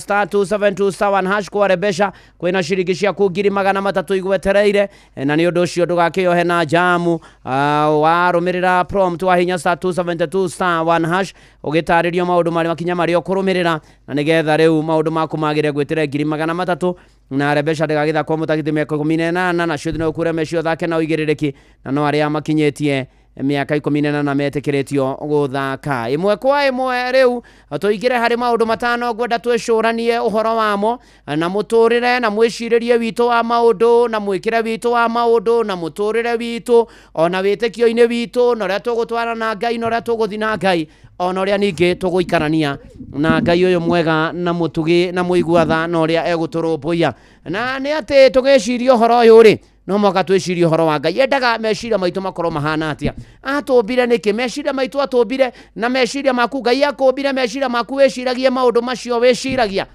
star 272 star 1 hash. Kware mbeca kwĩna ciringi ciaku 300,000 igwetereire, na nĩ ũndũ ũcio ndũgakĩohe na jamu. Warũmĩrĩra prompt wahinya star 272 star 1 hash, ũgĩtarĩrio maũndũ marĩa makinya marĩa ũkũrũmĩrĩra na nĩgetha rĩu maũndũ maku magĩre gwĩtĩre 300,000. Na rebesha ndĩgagĩthakwo mũtagithĩ mĩaka 18 na ciothe no ũkure meci ũthake na ũigĩrĩrĩki, na no arĩa makinyĩtie mĩaka 18 metĩkĩrĩtio gũthaka ĩmwe kwa ĩmwe. Rĩu tũingĩre harĩ maũndũ matano ngwenda twĩcũranie ũhoro wamo na mũtũrĩre na mwĩcirĩrie witũ wa maũndũ na mwĩkĩre witũ wa maũndũ na mũtũrĩre witũ ona wĩtĩkio-inĩ witũ na ũrĩa tũgũtwarana na Ngai na ũrĩa tũgũthiĩ na Ngai ona ũrĩa ningĩ tũgũikarania na Ngai ũyũ mwega na mũtugi na mũigua tha na ũrĩa egũtũrũmbũiya. Na nĩ atĩ tũgĩciria ũhoro ũyũ rĩ, no mũhaka twĩcirie ũhoro wa Ngai. Endaga meciria maitũ makorwo mahana atĩa? Atũmbire nĩkĩ? Meciria maitũ atũmbire na meciria maku. Ngai akũmbire meciria maku wĩciragie maũndũ macio wĩciragia.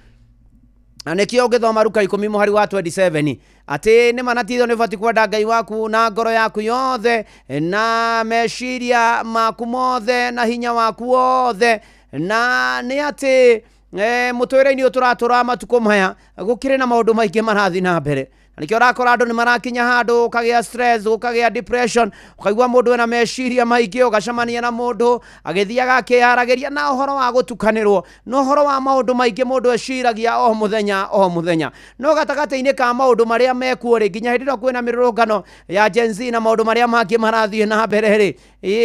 Na nĩkĩo ũngĩthoma Luka 10 mũhari wa 27 atĩ nĩ ma na ti itherũ nĩ ũbatiĩ kwenda Ngai waku na ngoro yaku yothe na meciria maku mothe na hinya waku wothe. Na nĩ atĩ mũtũrĩre-inĩ ũyũ tũratũra matukũ maya gũkĩrĩ na maũndũ maingĩ marathiĩ na mbere. Na nĩkĩo ũrakora andũ nĩ marakinya handũ ũkagĩa stress, ũkagĩa depression, ũkaigua mũndũ ena meciria maingĩ, ũgacemania na mũndũ agĩthiaga akĩyaragĩria na ũhoro wa gũtukanĩrwo na ũhoro wa maũndũ maingĩ mũndũ eciragia o mũthenya o mũthenya. No gatagatĩ-inĩ ka maũndũ marĩa mekuo rĩ, nginya hĩndĩ ĩno kwĩna mĩrũrũngano ya Gen Z na maũndũ marĩa mangĩ marathiĩ na mbere rĩ,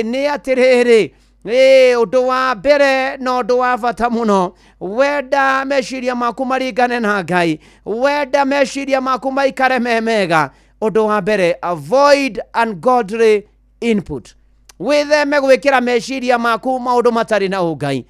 nĩ atĩrĩrĩ, ũndũ wa mbere na ũndũ wa bata mũno, wenda meciria maku maringane na Ngai, wenda meciria maku maikare me mega, ũndũ wa mbere, avoid ungodly input. Wĩtheme gwĩkĩra meciria maku maũndũ matarĩ na ũngai.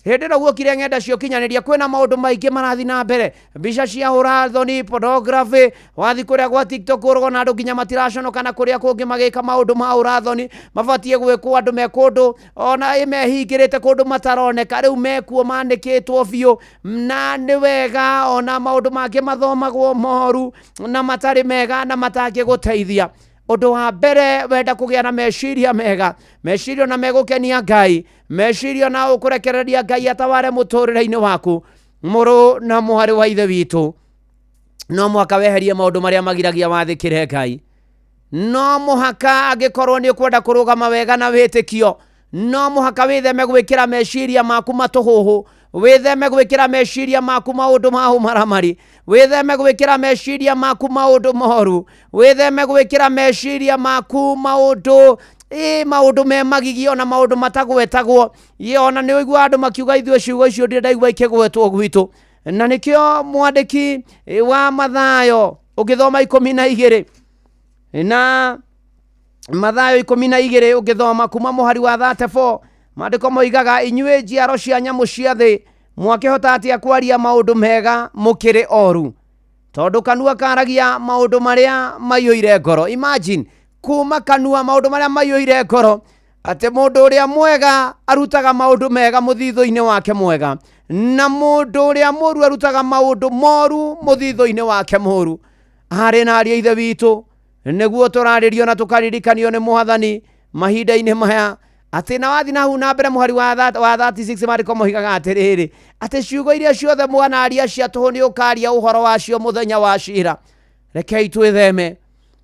Hĩndĩ ĩno guokire ng'enda cia ũkinyanĩria kwĩna maũndũ maingĩ marathiĩ na mbere, mbica cia ũrathoni, pornography, wathiĩ kũrĩa gwa TikTok ũrona andũ nginya matiraconoka na kũrĩa kũngĩ magĩka maũndũ ma ũrathoni mabatiĩ gwĩkwo andũ me kũndũ ona ĩ mehingĩrĩte kũndũ mataroneka, rĩu mekuo manĩkĩtwo biũ. Na nĩ wega ona maũndũ mangĩ mathomagwo moru na matarĩ mega na matangĩgũteithia. Ũndũ wa mbere, wenda kũgĩa na meciria mega, meciria na megũkenia Ngai, meciria na ũkũrekereria Ngai ataware mũtũrĩre-inĩ waku, mũrũ na mwarĩ wa ithe witũ, no mũhaka weherie maũndũ marĩa magiragia wathĩkĩre Ngai. No mũhaka angĩkorwo nĩ ũkwenda kũrũgama wega na wĩtĩkio, No mũhaka wĩtheme gwĩkĩra meciria maku matũhũhũ, wĩtheme gwĩkĩra meciria maku maũndũ ma ũmaramari, wĩtheme gwĩkĩra meciria maku maũndũ moru, wĩtheme gwĩkĩra meciria maku maũndũ maũndũ me magigi ona maũndũ matagwetagwo. Ye ona nĩ ũigua andũ makiuga ithuĩ ciugo icio ndirĩ ndaigua ikĩgwetwo gwitũ. Na nĩkĩo mwandĩki wa Mathayo ũngĩthoma 12 na Mathayo 12 ũngĩthoma kuma mũhari wa 34, maandĩko moigaga inyuĩ njiaro cia nyamũ cia thĩ mwakĩhota atĩa kwaria maũndũ mega mũkĩrĩ oru, tondũ kanua karagia maũndũ marĩa maiyũire ngoro. Imagine kuma kanua maũndũ marĩa maiyũire ngoro, atĩ mũndũ ũrĩa mwega arutaga maũndũ mega mũthithũ-inĩ wake mwega, na mũndũ ũrĩa mũru arutaga maũndũ moru mũthithũ-inĩ wake mũru. Arĩ na ariũ a ithe witũ, nĩguo tũrarĩrio na tũkaririkanio nĩ Mwathani mahinda-inĩ maya, atĩ na wathi na hau na mbere mũhari wa 36 maandĩko moigaga atĩrĩrĩ, atĩ ciugo iria ciothe mwanaria cia tũhũ nĩ ũkaria ũhoro wacio mũthenya wa cira. Rekei twĩtheme,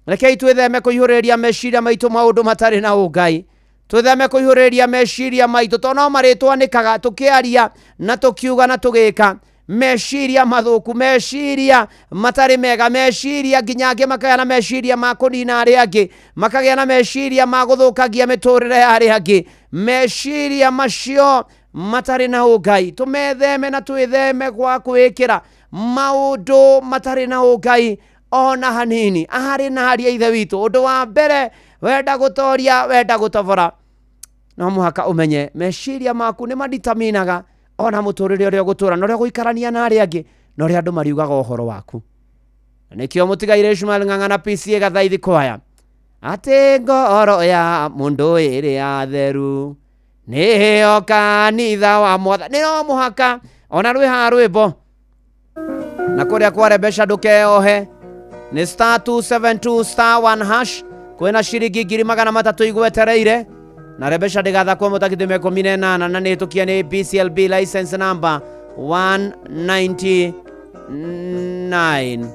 rekei twĩtheme kũihũrĩrĩria meciria maitũ maũndũ matarĩ na ũngai, twĩtheme kũihũrĩrĩria meciria maitũ tondũ no marĩtwanĩkaga tũkĩaria na tũkiuga na tũgĩka meciria mathũku, meciria matarĩ mega, meciria nginya angĩ makagĩa na meciria ma kũnina arĩa angĩ, makagĩa na meciria ma gũthũkagia mĩtũrĩre ya arĩa angĩ, meciria macio matarĩ na ũngai. Tũmetheme na twĩtheme gwa kwĩkĩra maũndũ matarĩ na ũngai ona hanini. Arĩ na ariũ a ithe witũ, ũndũ wa mbere wenda gũtoria, wenda gũtobora, no mũhaka ũmenye meciria maku nĩ maditaminaga ona mũtũrĩre ũrĩa ũgũtũra na ũrĩa ũgũikarania na arĩa angĩ na ũrĩa andũ mariugaga ũhoro waku. Na nĩkĩo mũtigaire Ishmael Ng'ang'a na PCA Gathaithi Kwaya atĩ ngoro ya mũndũ ĩrĩa theru nĩyo kanitha wa Mwathani. No mũhaka ona rwĩ haha rwĩmbo na kũrĩa kware mbeca ndũkeohe nĩ star 272 star 1 hash, kwĩna ciringi 300,000 igwetereire na Rebecca ndĩgathakwo mũtakithio 18 na nĩhĩtũkia nĩ BCLB license number 199.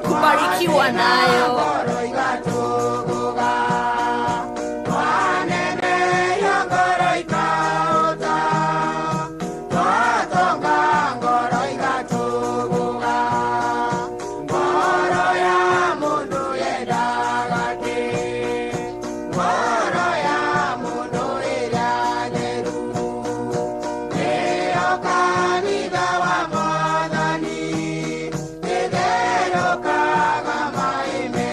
Kubarikiwa nayo. Kanitha wa Mwathani, ĩtherũkaga maĩ me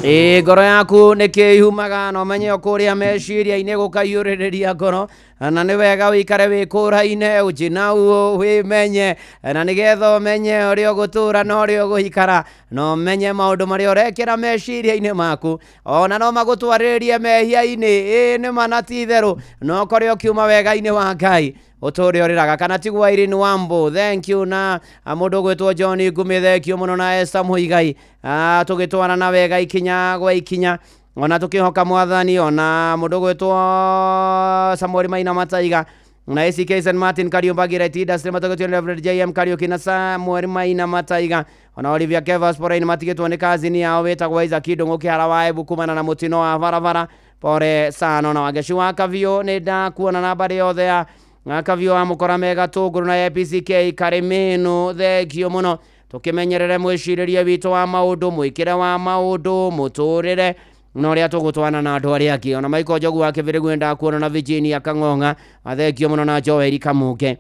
Ĩ ngoro yaku nĩkĩ yumaga na ũmenye o kũrĩa meciria-inĩ gũkaiyũrĩrĩria ngoro na nĩ wega wĩikare wĩkũraine ũnjinau wĩmenye na nĩgetha ũmenye ũrĩa ũgũtũra na ũrĩa ũgũikara na ũmenye maũndũ marĩa ũrekĩra meciria-inĩ maku ona no magũtwarĩrĩrie mehia-inĩ. Ĩ nĩ ma na ti itherũ no ũkore ũkiuma wega-inĩ wa Ngai ũtũre ũrĩraga. Kana tiguo Irene Wambo, thank you. Na mũndũ ũgwĩtwo John Ngumĩ, thank you mũno. Na Esther Muigai, tũgĩtwarana wega ikinya gwa ikinya ona tũkĩhoka mwathani. Ona mũndũ ũgwĩtwo Samuel Maina Mataiga na ACK St Martin Kariumbagi Right Industry matũgĩtio Reverend JM Kariuki na Samuel Maina Mataiga ona Olivia Kevas Porain matigĩtwo nĩ kazini yao wĩtagwo Isaac Ndũng'ũ Kĩhara wa Embu kumana na mũtino wa barabara, pore sana. Ona Wangeci wa Kaviũ nĩ ndakuona na mbarĩ yothe ya Kaviũ wa Mũkora mega Tũngũrũ na APCK Karimĩnũ, thengio mũno. Tũkĩmenyerere mwĩcirĩrie witũ wa maũndũ, mwĩkĩre wa maũndũ, mũtũrĩre na ũrĩa tũgũtwana na andũ arĩa angĩ. Ona Michael Njogu wa Kĩbĩrĩgu ndakuona na Virginia Kang'ong'a, thengio mũno. Na Joel Kamunge.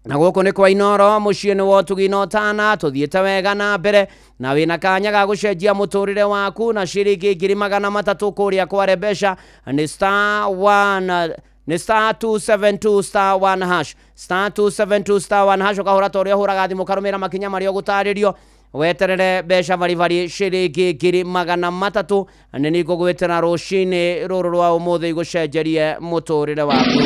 Na gũkũ nĩ kwa Inoro mũciĩ nĩ wotugi na ũtana, tũthiĩte wega na mbere na wĩna kanya ga gũcenjia mũtũrĩre waku na ciringi 300,000 kũrĩa kware mbeca nĩ star 1 nĩ star 272 star 1 hash, star 272 star 1 hash. Ũkahũra ta ũrĩa ũhũraga thimũ, ũkarũmĩrĩra makinya marĩa ũgũtarĩrio, weterere mbeca baribari ciringi 300,000. Nĩ ningũgwĩtĩra rũcinĩ rũrũ rwa ũmũthĩ igũcenjerie mũtũrĩre waku.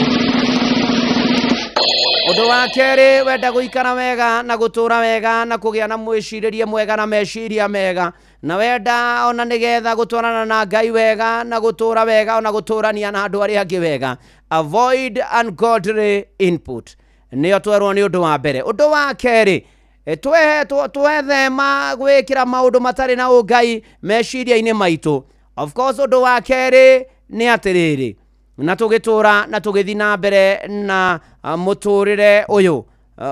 Ũndũ wa kerĩ, wenda gũikara wega na gũtũra wega na kũgĩa na mwĩcirĩrie mwega na meciria mega, na wenda ona nĩgetha gũtwarana na Ngai wega na gũtũra wega ona gũtũrania na andũ arĩa angĩ wega, avoid ungodly input. Nĩyo twerwo nĩ ũndũ wa mbere. Ũndũ wa kerĩ, twethema gwĩkĩra maũndũ matarĩ na ũngai meciria-inĩ maitũ. Of course, ũndũ wa kerĩ nĩ atĩrĩrĩ, na tũgĩtũra na tũgĩthiĩ na mbere na mũtũrĩre ũyũ,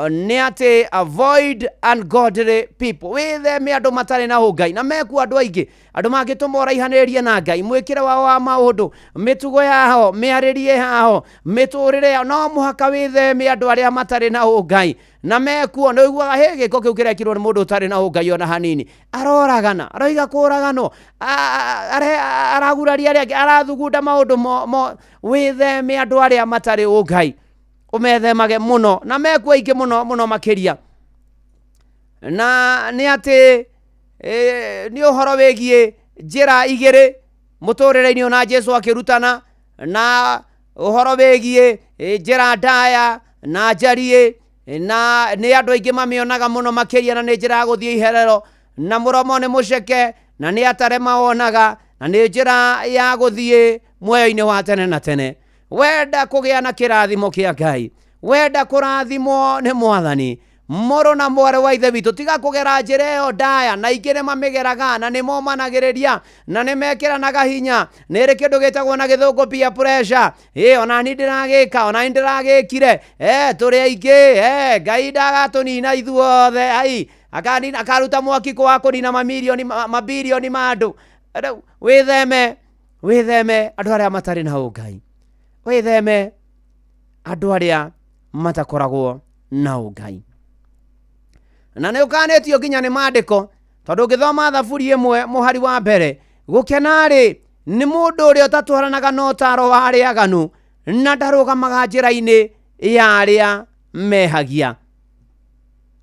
nĩ atĩ avoid ungodly people. Wĩtheme andũ matarĩ na ũngai na mekuo andũ aingĩ, andũ mangĩtũma ũraihanĩrĩrie na Ngai, mwĩkĩre wao wa maũndũ, mĩtugo yao, mĩarĩrie yao, mĩtũrĩre yao. No mũhaka wĩtheme andũ arĩa matarĩ na ũngai na mekuo. Nĩ ũiguaga hĩ gĩko kĩu kĩrekirwo nĩ mũndũ ũtarĩ na ũngai ona hanini, aroragana, aroiga kũraganwo, araguraria arĩa angĩ, arathugunda maũndũ mo. Wĩtheme andũ arĩa matarĩ ũngai, ũmethemage mũno na mekuo aingĩ mũno mũno makĩria. Na nĩ atĩ nĩ ũhoro wĩgiĩ njĩra igĩrĩ mũtũrĩre-inĩ ona Jesu akĩrutana na ũhoro wĩgiĩ njĩra ndaya na njariĩ, na nĩ andũ aingĩ mamĩonaga mũno makĩria, na nĩ njĩra ya gũthiĩ iherero na mũromo nĩ mũceke na nĩ atare mawonaga, na nĩ njĩra ya gũthiĩ muoyo-inĩ wa tene na tene. Wenda kũgĩa na kĩrathimo kĩa Ngai, wenda kũrathimwo nĩ mwathani, mũrũ na mwarĩ wa ithe witũ, tiga kũgera njĩra ĩyo ndaya na ingĩ nĩ mamĩgeraga na nĩ momanagĩrĩria na nĩ mekĩranaga hinya. Nĩ ĩrĩ kĩndũ gĩtagwo na gĩthũngũ peer pressure. Ĩ ona ni ndĩragĩka, ona ni ndĩragĩkire, tũrĩ aingĩ, Ngai ndagatũnina ithuothe, ai akanina, akaruta mwaki wa kũnina mamirioni mabirioni ma andũ. Rĩu wĩtheme, wĩtheme andũ arĩa matarĩ na ũngai, wĩtheme andũ arĩa matakoragwo na ũngai. Na nĩ ũkanĩtio nginya nĩ maandĩko, tondũ ũngĩthoma Thaburi 1 mũhari wa mbere, gũkena-rĩ nĩ mũndũ ũrĩa ũtatwaranaga na ũtaro wa arĩa aganu na ndarũgamaga njĩra-inĩ ya arĩa mehagia.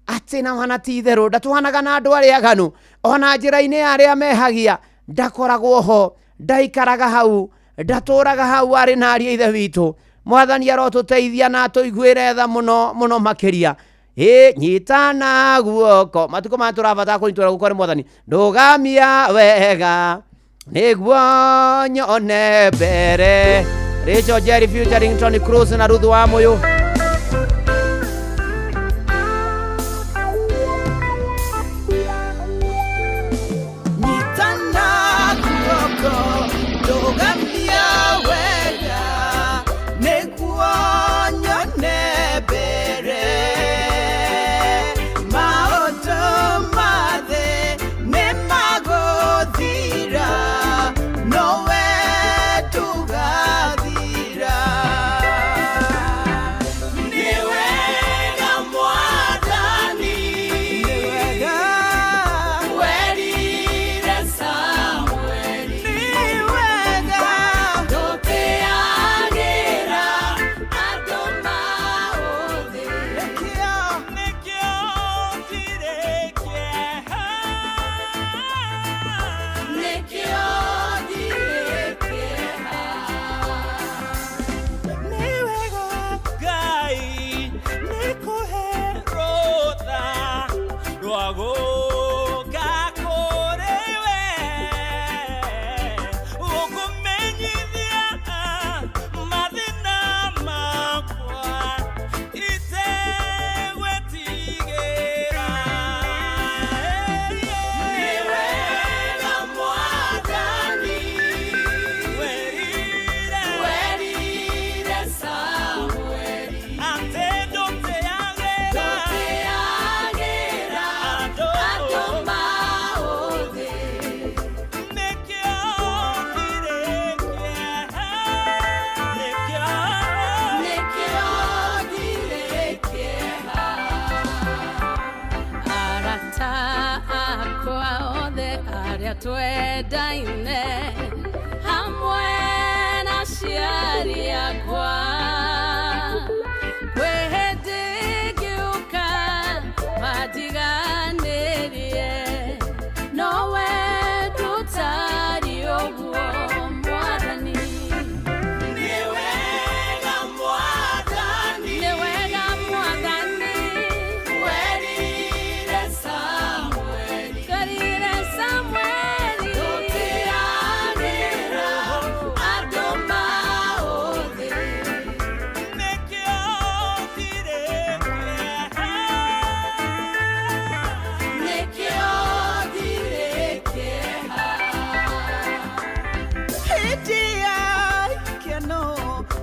Atĩ na wana ti itherũ ndatwaranaga na andũ arĩa aganu, ona njĩra-inĩ ya arĩa mehagia ndakoragwo ho, ndaikaraga hau, ndatũraga hau arĩ na ariũ a ithe witũ. Mwathani arotũteithia na atũiguĩre tha mũno mũno makĩria. Ĩ nyitana guoko matukũ maya tũrabatara kũnyitwo guoko nĩ mwathani. Ndũgamia wega nĩguo nyone mbere. Rachel Jerry featuring Tony Cruz na Ruth wa Muyu. Nyitana guoko ndũgamia wega nĩguo nyone mbere. Maũndũ ma thĩ nĩ magũthira, nowe ndũgathira. Twendaine hamwe na aciari akwa. Kwĩ hĩndĩ ngĩũka mandiganĩrie, nowe ndũtariĩ ũguo Mwathani. Nĩ wega Mwathani, Nĩ wega Mwathani, werire Samueli, werire Samueli, ndũteanĩra andũ maũthĩ. Nĩkĩo ndirĩ kĩeha, nĩkĩo ndirĩ kĩeha. Hĩndĩ ya ikeno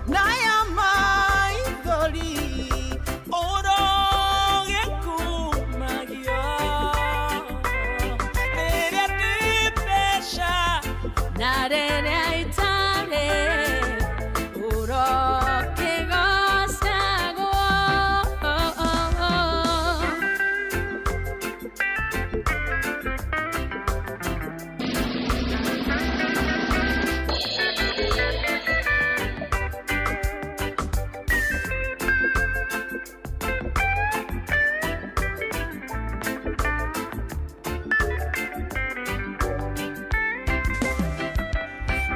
na ya maithori ũrogĩkumagio. Rĩrĩa ndĩ mbeca na rĩrĩa itarĩ, ũrokĩgocagwo.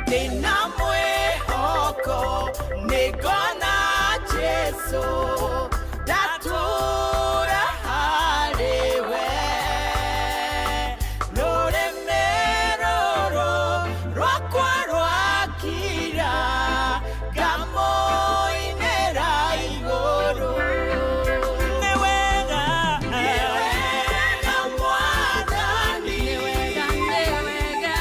Ndĩna mwĩhoko nĩngona Jesũ, ndatũũra harĩ we. Rũrĩmĩ rũrũ rwakwa rwakira, ngamũinĩra igũrũ. Nĩ wega, nĩ wega Mwathani, Nĩ wega, nĩ wega,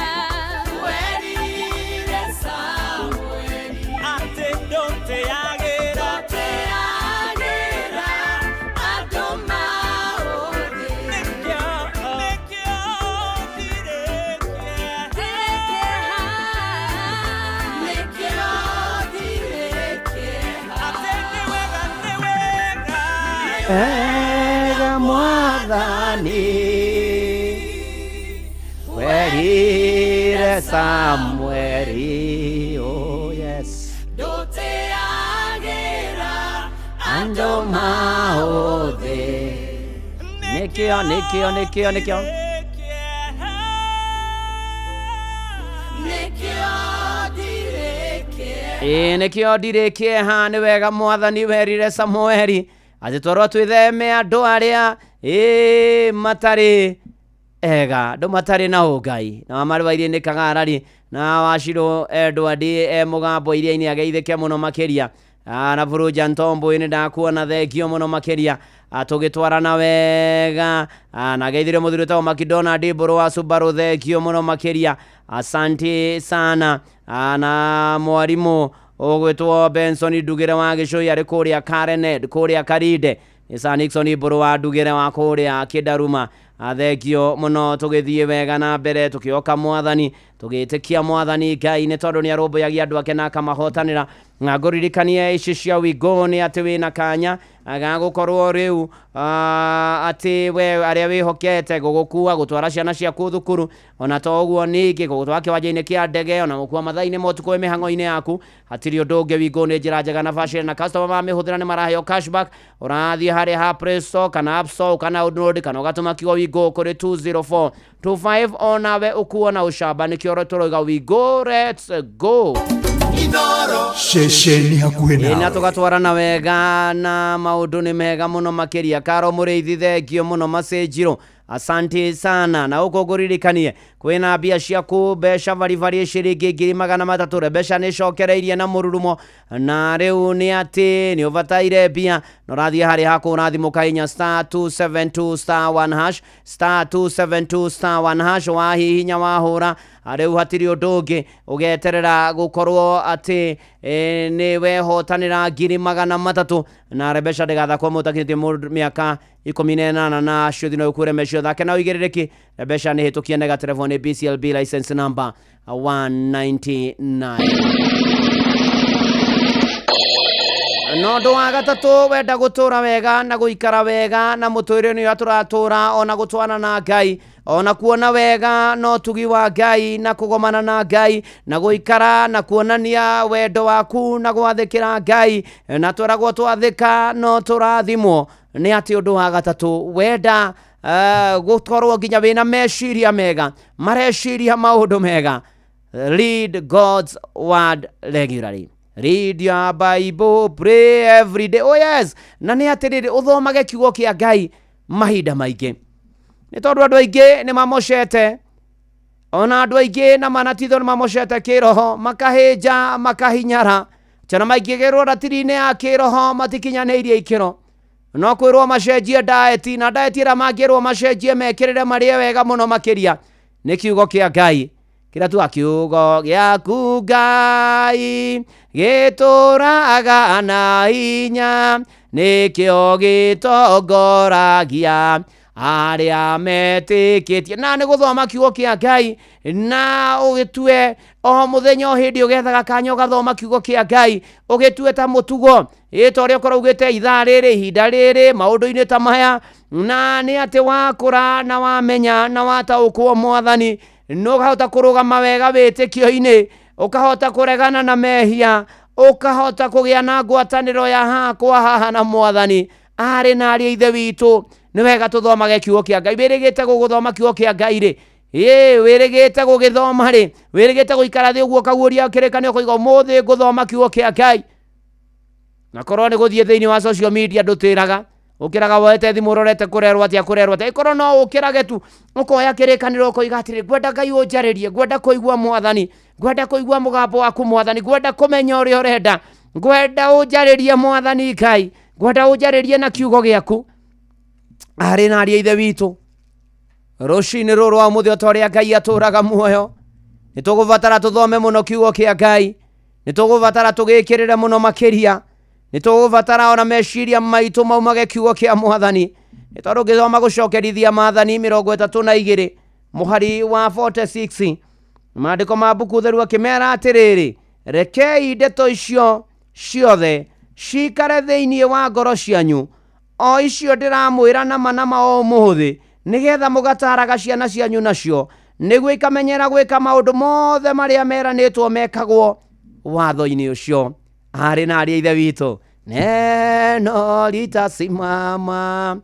werire Samueli atĩ ndũteagĩra, ndũteagĩra andũ maũthĩ. Nĩkĩo, nĩkĩo ndirĩ kĩeha, nĩkĩo ndirĩ kĩeha. Atĩ nĩ wega, nĩ wega, Wega Mwathani, werire Samueli, oh yes, ndũteagĩra andũ maũthĩ. Nĩkĩo, nĩkĩo, nĩkĩo, nĩkĩo. Nĩkĩo ndirĩ kĩeha. Ĩĩ nĩkĩo ndirĩ kĩeha. Nĩ wega Mwathani werire Samueli atĩ twarwo twĩtheme andũ arĩa ĩĩ matarĩ ega, andũ matarĩ na ũngai na wamarĩ iria-inĩ kagarari na wacirũ Edward e mũgambo iria-inĩ ageithĩke mũno makĩria. Na Buruja Ntombo nĩ ndakuona, thengio mũno makĩria. Tũgĩtwarana wega. Na geithirio mũthuri wĩtagwo McDonald Mbũrũ wa Subaru, thengio mũno makĩria, asante sana. Na mwarimũ ũgwĩtwo Benson Ndugĩre wa Gĩcũi arĩ kũrĩa Karenet kũrĩa Karinde. Nĩ Sir Nixon Mbũrũ wa Ndugĩre wa kũrĩa Kĩndaruma, thengio mũno. Tũgĩthiĩ wega na mbere tũkĩoka Mwathani, tũgĩtĩkia Mwathani Ngai nĩ tondũ nĩ arũmbũyagia andũ ake na akamahotanĩra. Na ngũririkanie ici cia Wigo nĩ atĩ wĩna kanya ga gũkorwo rĩu atĩ we arĩa wĩhokete gũgũkua gũtwara ciana ciaku thukuru, ona to ũguo ningĩ gũgũtwara kĩwanja-inĩ kĩa ndege, ona gũkua mathaa-inĩ ma ũtukũ wĩ mĩhang'o-inĩ yaku, hatirĩ ũndũ ũngĩ. Wigo nĩ njĩra njega na bacĩrĩ, na customer mamĩhũthĩra nĩ maraheo cashback. Ũrathiĩ harĩa ha Play Store kana App Store kana download kana ũgatũma kiugo Wigo kũrĩ 20425, onawe ũkuo na ũcamba. Nĩkĩo tũroiga Wigo, let's go. Ceceni hakuhĩ Ĩ, na nawe. tũgatwarana wega na maũndũ nĩ mega mũno makĩria. Karo mũrĩithi, thengio mũno. Macĩnjirũ, asante sana. Na ũkũ ngũririkanie kwĩna mbia ciaku, mbeca baribari ciringi 300,000. Mbeca nĩ cokereirie na mũrurumo, na rĩu nĩ atĩ nĩ ũbataire mbia na ũrathiĩ harĩa hakũhũra thimũ kahinya star 272 star 1 hash, star 272 star 1 hash. Wahihinya wahũra, rĩu hatirĩ ũndũ ũngĩ, ũgeterera gũkorwo atĩ nĩ wehotanĩra 300,000. Na mbeca ndĩgathakwo mũtakinyĩtie mĩaka 18, na ciũthi no ũkure mbeca ũthake na ũigĩrĩrĩki. Mbeca nĩ hĩtũkie nega telefoni BCLB license number 199. Na ũndũ wa gatatũ, wenda gũtũra wega na gũikara wega na mũtũrĩre ũrĩa tũratũra, ona gũtwana na Ngai, ona kuona wega na ũtugi wa Ngai, na kũgomana na Ngai, na gũikara na kuonania wendo waku na gwathĩkĩra Ngai, na tweragwo twathĩka no tũrathimwo. Nĩ atĩ ũndũ wa gatatũ, wenda gũkorwo nginya wĩna meciria mega, mareciria maũndũ mega, read God's word regularly. Read your Bible, pray every day. Oh yes, na nĩ atĩrĩrĩ, ũthomage kiugo kĩa Ngai mahinda maingĩ, nĩ tondũ andũ aingĩ nĩ mamocete, ona andũ aingĩ na manatitho nĩ mamocete kĩroho, makahĩnja, makahinyara tena maingĩgĩrwo ratiri-inĩ ya kĩroho, matikinyanĩirie ikĩro. No kwĩrwo macenjie diet, na diet ĩrĩa mangĩrwo macenjie mekĩrĩre marĩe wega mũno makĩria nĩ kiugo kĩa Ngai kĩrĩa tuga, kiugo gĩaku Ngai gĩtũraga na hinya, nĩkĩo gĩtongoragia arĩa metĩkĩtie. Na nĩ gũthoma kiugo kĩa Ngai, na ũgĩtue o mũthenya, o hĩndĩ ũgethaga kanya ũgathoma kiugo kĩa Ngai, ũgĩtue ta mũtugo, ĩ ta ũrĩa ũkorwo ugĩte ithaa rĩrĩ, ihinda rĩrĩ, maũndũ-inĩ ta maya. Na nĩ atĩ wakũra na wamenya na wataũkwo Mwathani, nĩ ũkahota kũrũgama wega wĩtĩkio-inĩ, ũkahota kũregana na mehia, ũkahota kũgĩa na ngwatanĩro ya haha kwa haha na Mwathani. Arĩ na arĩ ithe witũ, nĩ wega tũthomage kiugo kĩa Ngai. Wĩrĩgĩte gũgũthoma kiugo kĩa Ngai rĩ? Ĩ wĩrĩgĩte gũgĩthoma rĩ? Wĩrĩgĩte gũikara thĩ ũguo ũkaguũria kĩrĩkanĩro, ũkoiga ũmũthĩ ngũthoma kiugo kĩa Ngai? Na korwo nĩ gũthiĩ thĩinĩ wa social media, ndũtĩraga ũkĩraga woete thimũ ũrorete kũrerwo atĩa, kũrerwo atĩa. Ĩkorwo no ũkĩrage tu, ũkoya kĩrĩkanĩro, ũkoiga atĩrĩ, ngwenda Ngai ũnjarĩrie, ngwenda kũigua Mwathani, ngwenda kũigua mũgambo waku Mwathani, ngwenda kũmenya ũrĩa ũrenda, ngwenda ũnjarĩrie Mwathani Ngai, ngwenda ũnjarĩrie na kiugo gĩaku. Arĩ na arĩ ithe witũ, rũcinĩ rũrũ rwa ũmũthĩ, o ta ũrĩa Ngai atũraga muoyo, nĩ tũgũbatara tũthome mũno kiugo kĩa Ngai, nĩ tũgũbatara tũgĩkĩrĩre mũno makĩria, nĩ tũgũbatara ona meciria maitũ maumage kiugo kĩa Mwathani, nĩ tondũ ngĩthoma gũcokerithia Maathani 32 mũhari wa 46, maandĩko ma mbuku theru akĩmera atĩrĩrĩ, rekei ndeto icio ciothe cikare thĩinĩ wa ngoro cianyu, o icio ndĩramwĩra nama nama o ũmũthĩ, nĩgetha mũgataraga ciana cianyu nacio, nĩguo ikamenyera gwĩka maũndũ mothe marĩa meranĩtwo mekagwo watho-inĩ ũcio. Arĩ na arĩ ithe witũ, neno litasimama,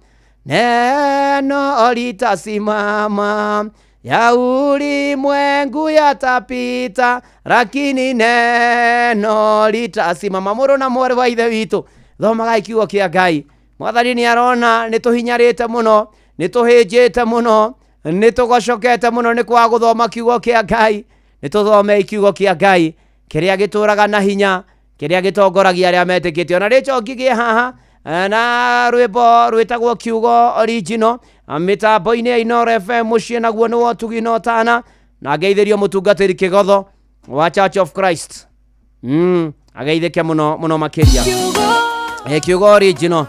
neno litasimama, ya ulimwengu yatapita, lakini neno litasimama. Mũrũ na mwarĩ wa ithe witũ, thomagai kiugo kĩa Ngai. Mwathani nĩ arona nĩ tũhinyarĩte mũno, nĩ tũhĩnjĩte mũno, nĩ tũgocokete mũno nĩ kwaga gũthoma kiugo kĩa Ngai. Nĩ tũthomei kiugo kĩa Ngai kĩrĩa gĩtũraga na hinya, kĩrĩa gĩtongoragia arĩa metĩkĩtie. Ona rĩcho ngigĩe haha na rwĩmbo rwĩtagwo kiugo original mĩtambo-inĩ ya Inooro FM, mũciĩ naguo nĩ wa ũtugi na ũtana, na ngeithĩrio mũtungatĩri Kĩgotho wa Church of Christ, ageithĩke mũno mũno makĩria. Kiugo original,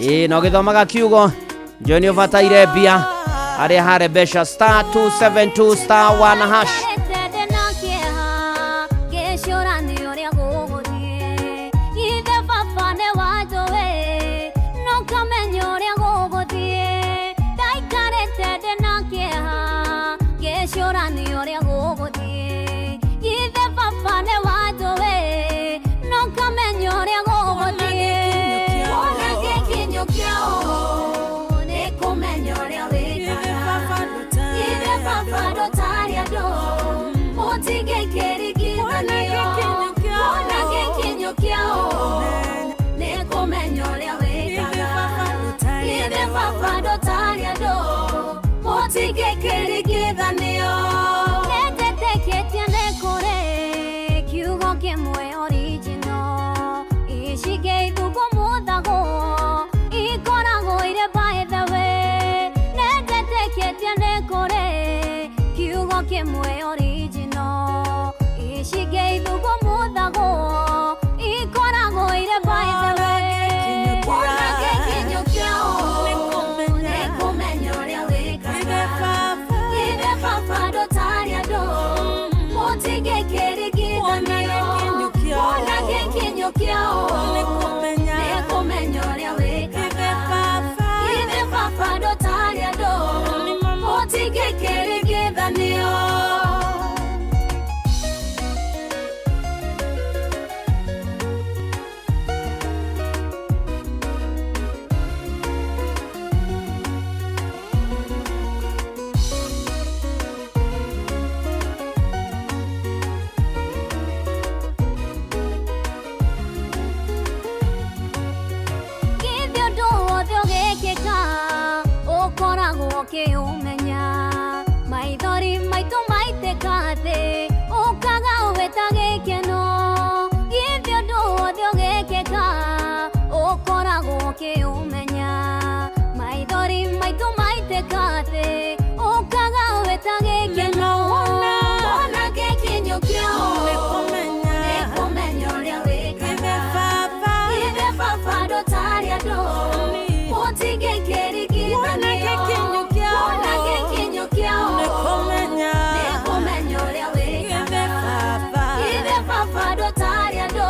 ĩ na ũgĩthomaga kiugo, njũĩ nĩ ũbataire mbia harĩa hare mbeca, star 272 star 1 hash. Mũtingĩkĩringithanio. Nĩnjĩtĩkĩtie. gĩkinyũ kĩao nĩkũmenya ũrĩa wĩkaga ithe baba ndũtarĩ andũ ũtingĩkĩringithanio. Githĩ ũndũ wothe ũgĩkĩka ũkoragwo ũkĩũmenya maithori maitũ maitĩka thĩ ũkaga wĩta gĩkeno. Githĩ ũndũ wothe ũgĩkĩka ũkoragwo ũkĩũmenya maithori maitũ maitĩka thĩ ũkaga wĩta gĩkeno. Wona gĩkinyũ kĩao nĩkũmenya ũrĩa wĩkaga ithe baba ndũtarĩ andũ ũtingĩkĩringithanio. Wona gĩkinyũ kĩao nĩkũmenya ũrĩa wĩkaga ithe baba ndũtarĩ andũ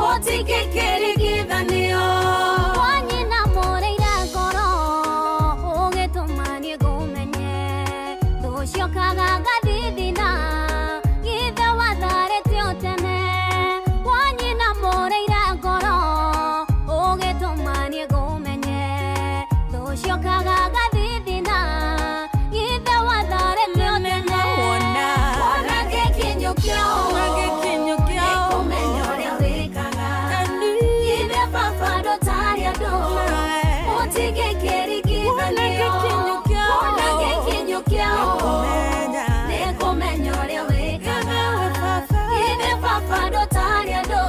ũtingĩkĩringithanio. Wanyina mũrĩire ngoro ũgĩtũma niĩ ngũmenye thũciokaga ngathithina githe watharĩte o tene. Wanyina mũrĩire ngoro ũgĩtũma niĩ ngũmenye thũciokaga ngathithina githe watharĩte o tene. Wona gĩkinyũ kĩao nĩkũmenya ũrĩa wĩkaga ithe baba ndũtarĩ andũ ũtingĩkĩringithanio. Wona gĩkinyũ kĩao nĩkũmenya ũrĩa wĩkaga ithe baba ndũtarĩ andũ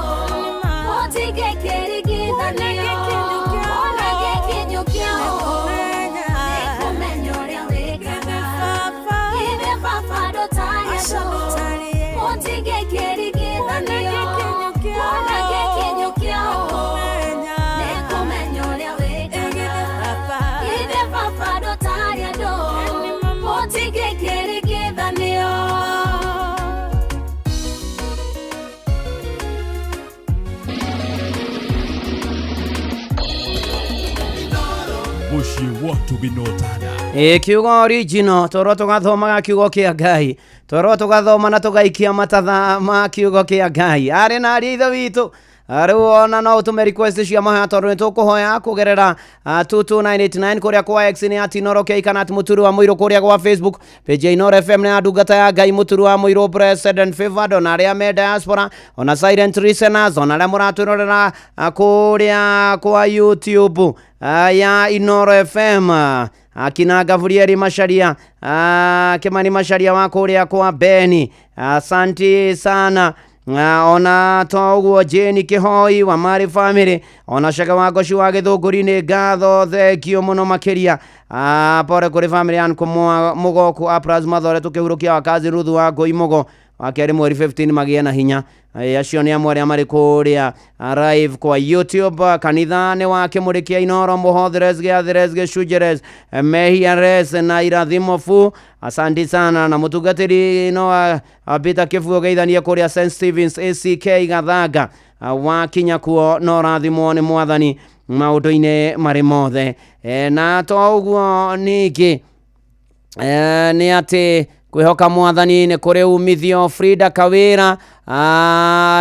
ũtingĩkĩringithanio. Wona gĩkinyũ kĩao nĩkũmenya ũrĩa wĩkaga ithe baba ndũtarĩ andũ ũtingĩkĩringithanio. Wona gĩkinyũ kĩao nĩkũmenya ũrĩa wĩkaga ithe baba ndũtarĩ andũ ũtingĩkĩringithanio. Mũciĩ wa Tũginotana. Ĩ kiugo original toro tũgathomaga kiugo kĩa Ngai toro tũgathoma na tũgaikia matatha ma kiugo kĩa Ngai arĩ na ariũ a ithe witũ. Rĩu ona no ũtũme request cia mahoya tondũ nĩ tũkũhoya kũgerera 22989 kũrĩa kwa X nĩ at Inooro K kana at Mũturi wa Mũirũ kũrĩa gwa Facebook page ya Inooro FM nĩ ya ndungata ya Ngai Mũturi wa Mũirũ Blessed and Favored ona arĩa me diaspora ona silent listeners ona arĩa mũratwĩrorera kũrĩa kwa YouTube ya Inooro FM akina Gavurieri Macharia Kimani Macharia wa kũrĩa kwa Beni asanti sana. Ona to ũguo Jane Kĩhoi wa Mari Family ona Shaka wa Ngoci wa Gĩthũngũri-inĩ ngatho thengio mũno makĩria. Pore kũrĩ family ya Mũgoku Apras Mathore tũkĩhurũkia wakazi Ruthu wa Ngũi Mũgo wa kerĩ mweri 15 magĩe na hinya. Acio nĩ amwe arĩa marĩ kũrĩa live kwa YouTube. Kanitha nĩ wa Kĩmũrĩ kĩa Inooro Mũhotheres Gĩatheres Gĩcunjeres Mehiares na Irathimo fu asanti sana. Na mũtungatĩri no Peter Kĩbuo geithanie kũrĩa St Stevens ACK Gathanga wakinya kuo no rathimwo nĩ mwathani maũndũ-inĩ marĩ mothe. Na to ũguo ningĩ nĩ atĩ kwĩhoka mwathani nĩ kũrĩ umithio. Frida Kawĩra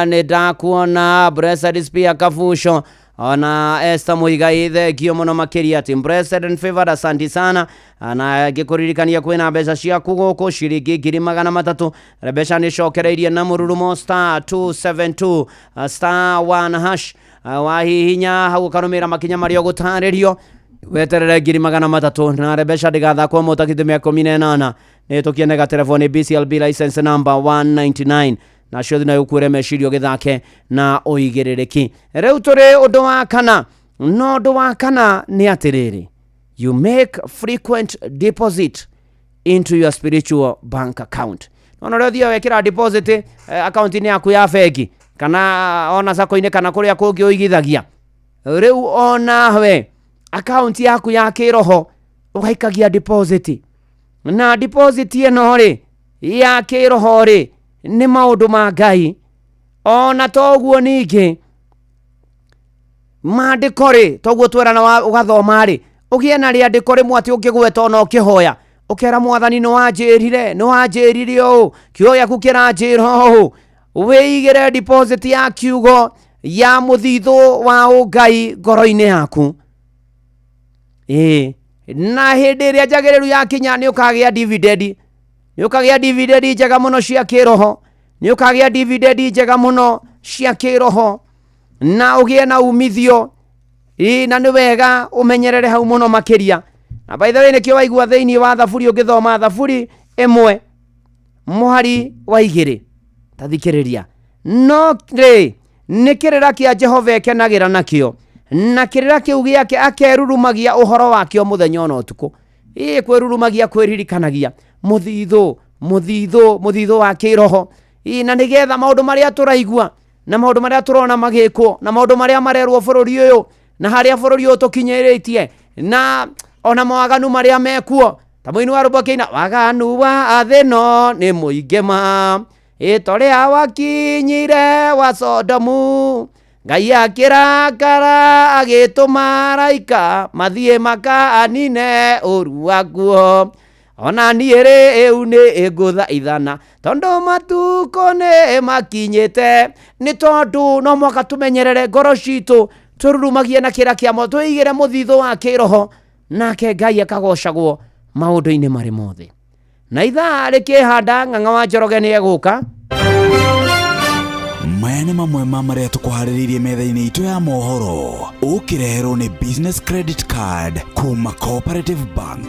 nĩ ndakuona. Blessed Spear Kabuco ona Esther Muigai thengio mũno makĩria atĩ blessed and favored asanti sana. Na ngĩkũririkania kwĩna mbeca ciaku gũkũ ciringi 300,000 mbeca nĩ cokereirie na mũrurumo star 272 star 1 hash wahihinya hau ũkarũmĩrĩra makinya marĩa ũgũtarĩrio weterere 300,000 na mbeca ndĩgathakwo mũtakithio mĩaka 18 nĩ tũkienega telefoni BCLB license number 199 nacio thina ũkuĩre meciria ũgĩthake na ũigĩrĩrĩki. Rĩu tũrĩ ũndũ wa kana no ũndũ wa kana nĩ atĩrĩrĩ you make frequent deposit into your spiritual bank account. Nona ũrĩa ũthiaga wekĩra deposit account-inĩ yaku ya bengi kana ona sacco-inĩ kana kũrĩa kũngĩ ũigithagia rĩu onawe account yaku ya kĩroho ũgaikagia deposit na deposit ĩno rĩ ya kĩroho rĩ nĩ maũndũ ma Ngai. Ona to ũguo ningĩ Maandĩko rĩ, toguo twerana ũgathoma rĩ, ũgĩe na rĩandĩko rĩmwe atĩ ũngĩgweta ona ũkĩhoya, ũkera mwathani nĩ wanjĩrire, nĩ wanjĩrire ũũ, kiugo gĩaku kĩranjĩra ũũ. Wĩigĩre deposit ya kiugo ya mũthithũ wa ũngai ngoro-inĩ yaku. Ĩĩ, na hĩndĩ ĩrĩa njagĩrĩru yakinya nĩ ũkagĩa dividend, nĩ ũkagĩa dividend njega mũno cia kĩroho, nĩ ũkagĩa dividend njega mũno cia kĩroho, na ũgĩe na umithio. Ĩĩ, na nĩ wega ũmenyerere hau mũno makĩria. Na by the way, nĩkĩo waigua thĩinĩ wa Thaburi, ũngĩthoma Thaburi 1 mũhari wa 2, ta thikĩrĩria. No rĩ, nĩ kĩrĩra kĩa Jehova ekenagĩra nakĩo, na kĩrĩra kĩu gĩake akerurumagia ũhoro wakĩo mũthenya ona ũtukũ. Ĩĩ, kwĩrurumagia, kwĩririkanagia mũthithũ, mũthithũ, mũthithũ wa kĩroho. Ĩĩ, na nĩgetha maũndũ marĩa tũraigua na maũndũ marĩa tũrona magĩkwo na maũndũ marĩa marerwo bũrũri ũyũ na harĩa bũrũri ũyũ tũkinyĩrĩtie na ona mawaganu marĩa mekuo, ta mũini wa rwĩmbo akĩina waganu wa thĩ ĩno nĩ mũingĩ ma, ĩto rĩa wakinyire wa Sodomu, Ngai akĩrakara agĩtũma araika mathiĩ makaanine ũru wakuo. Ona niĩ rĩu nĩ ngũthaithana tondũ matukũ nĩ makinyĩte. Nĩ tondũ no mũhaka tũmenyerere ngoro citũ, tũrurumagie na kĩra kĩa mo, twĩigĩre mũthithũ wa kĩroho, nake Ngai akagocagwo maũndũ-inĩ marĩ mothe. Na ithaa rĩkĩhanda, Ng'ang'a wa Njoroge nĩ egũka. Maya nĩ mamwe ma marĩa tũkũharĩrĩirie metha-inĩ itũ ya mohoro, ũkĩreherwo nĩ Business Credit Card kuma Cooperative Bank.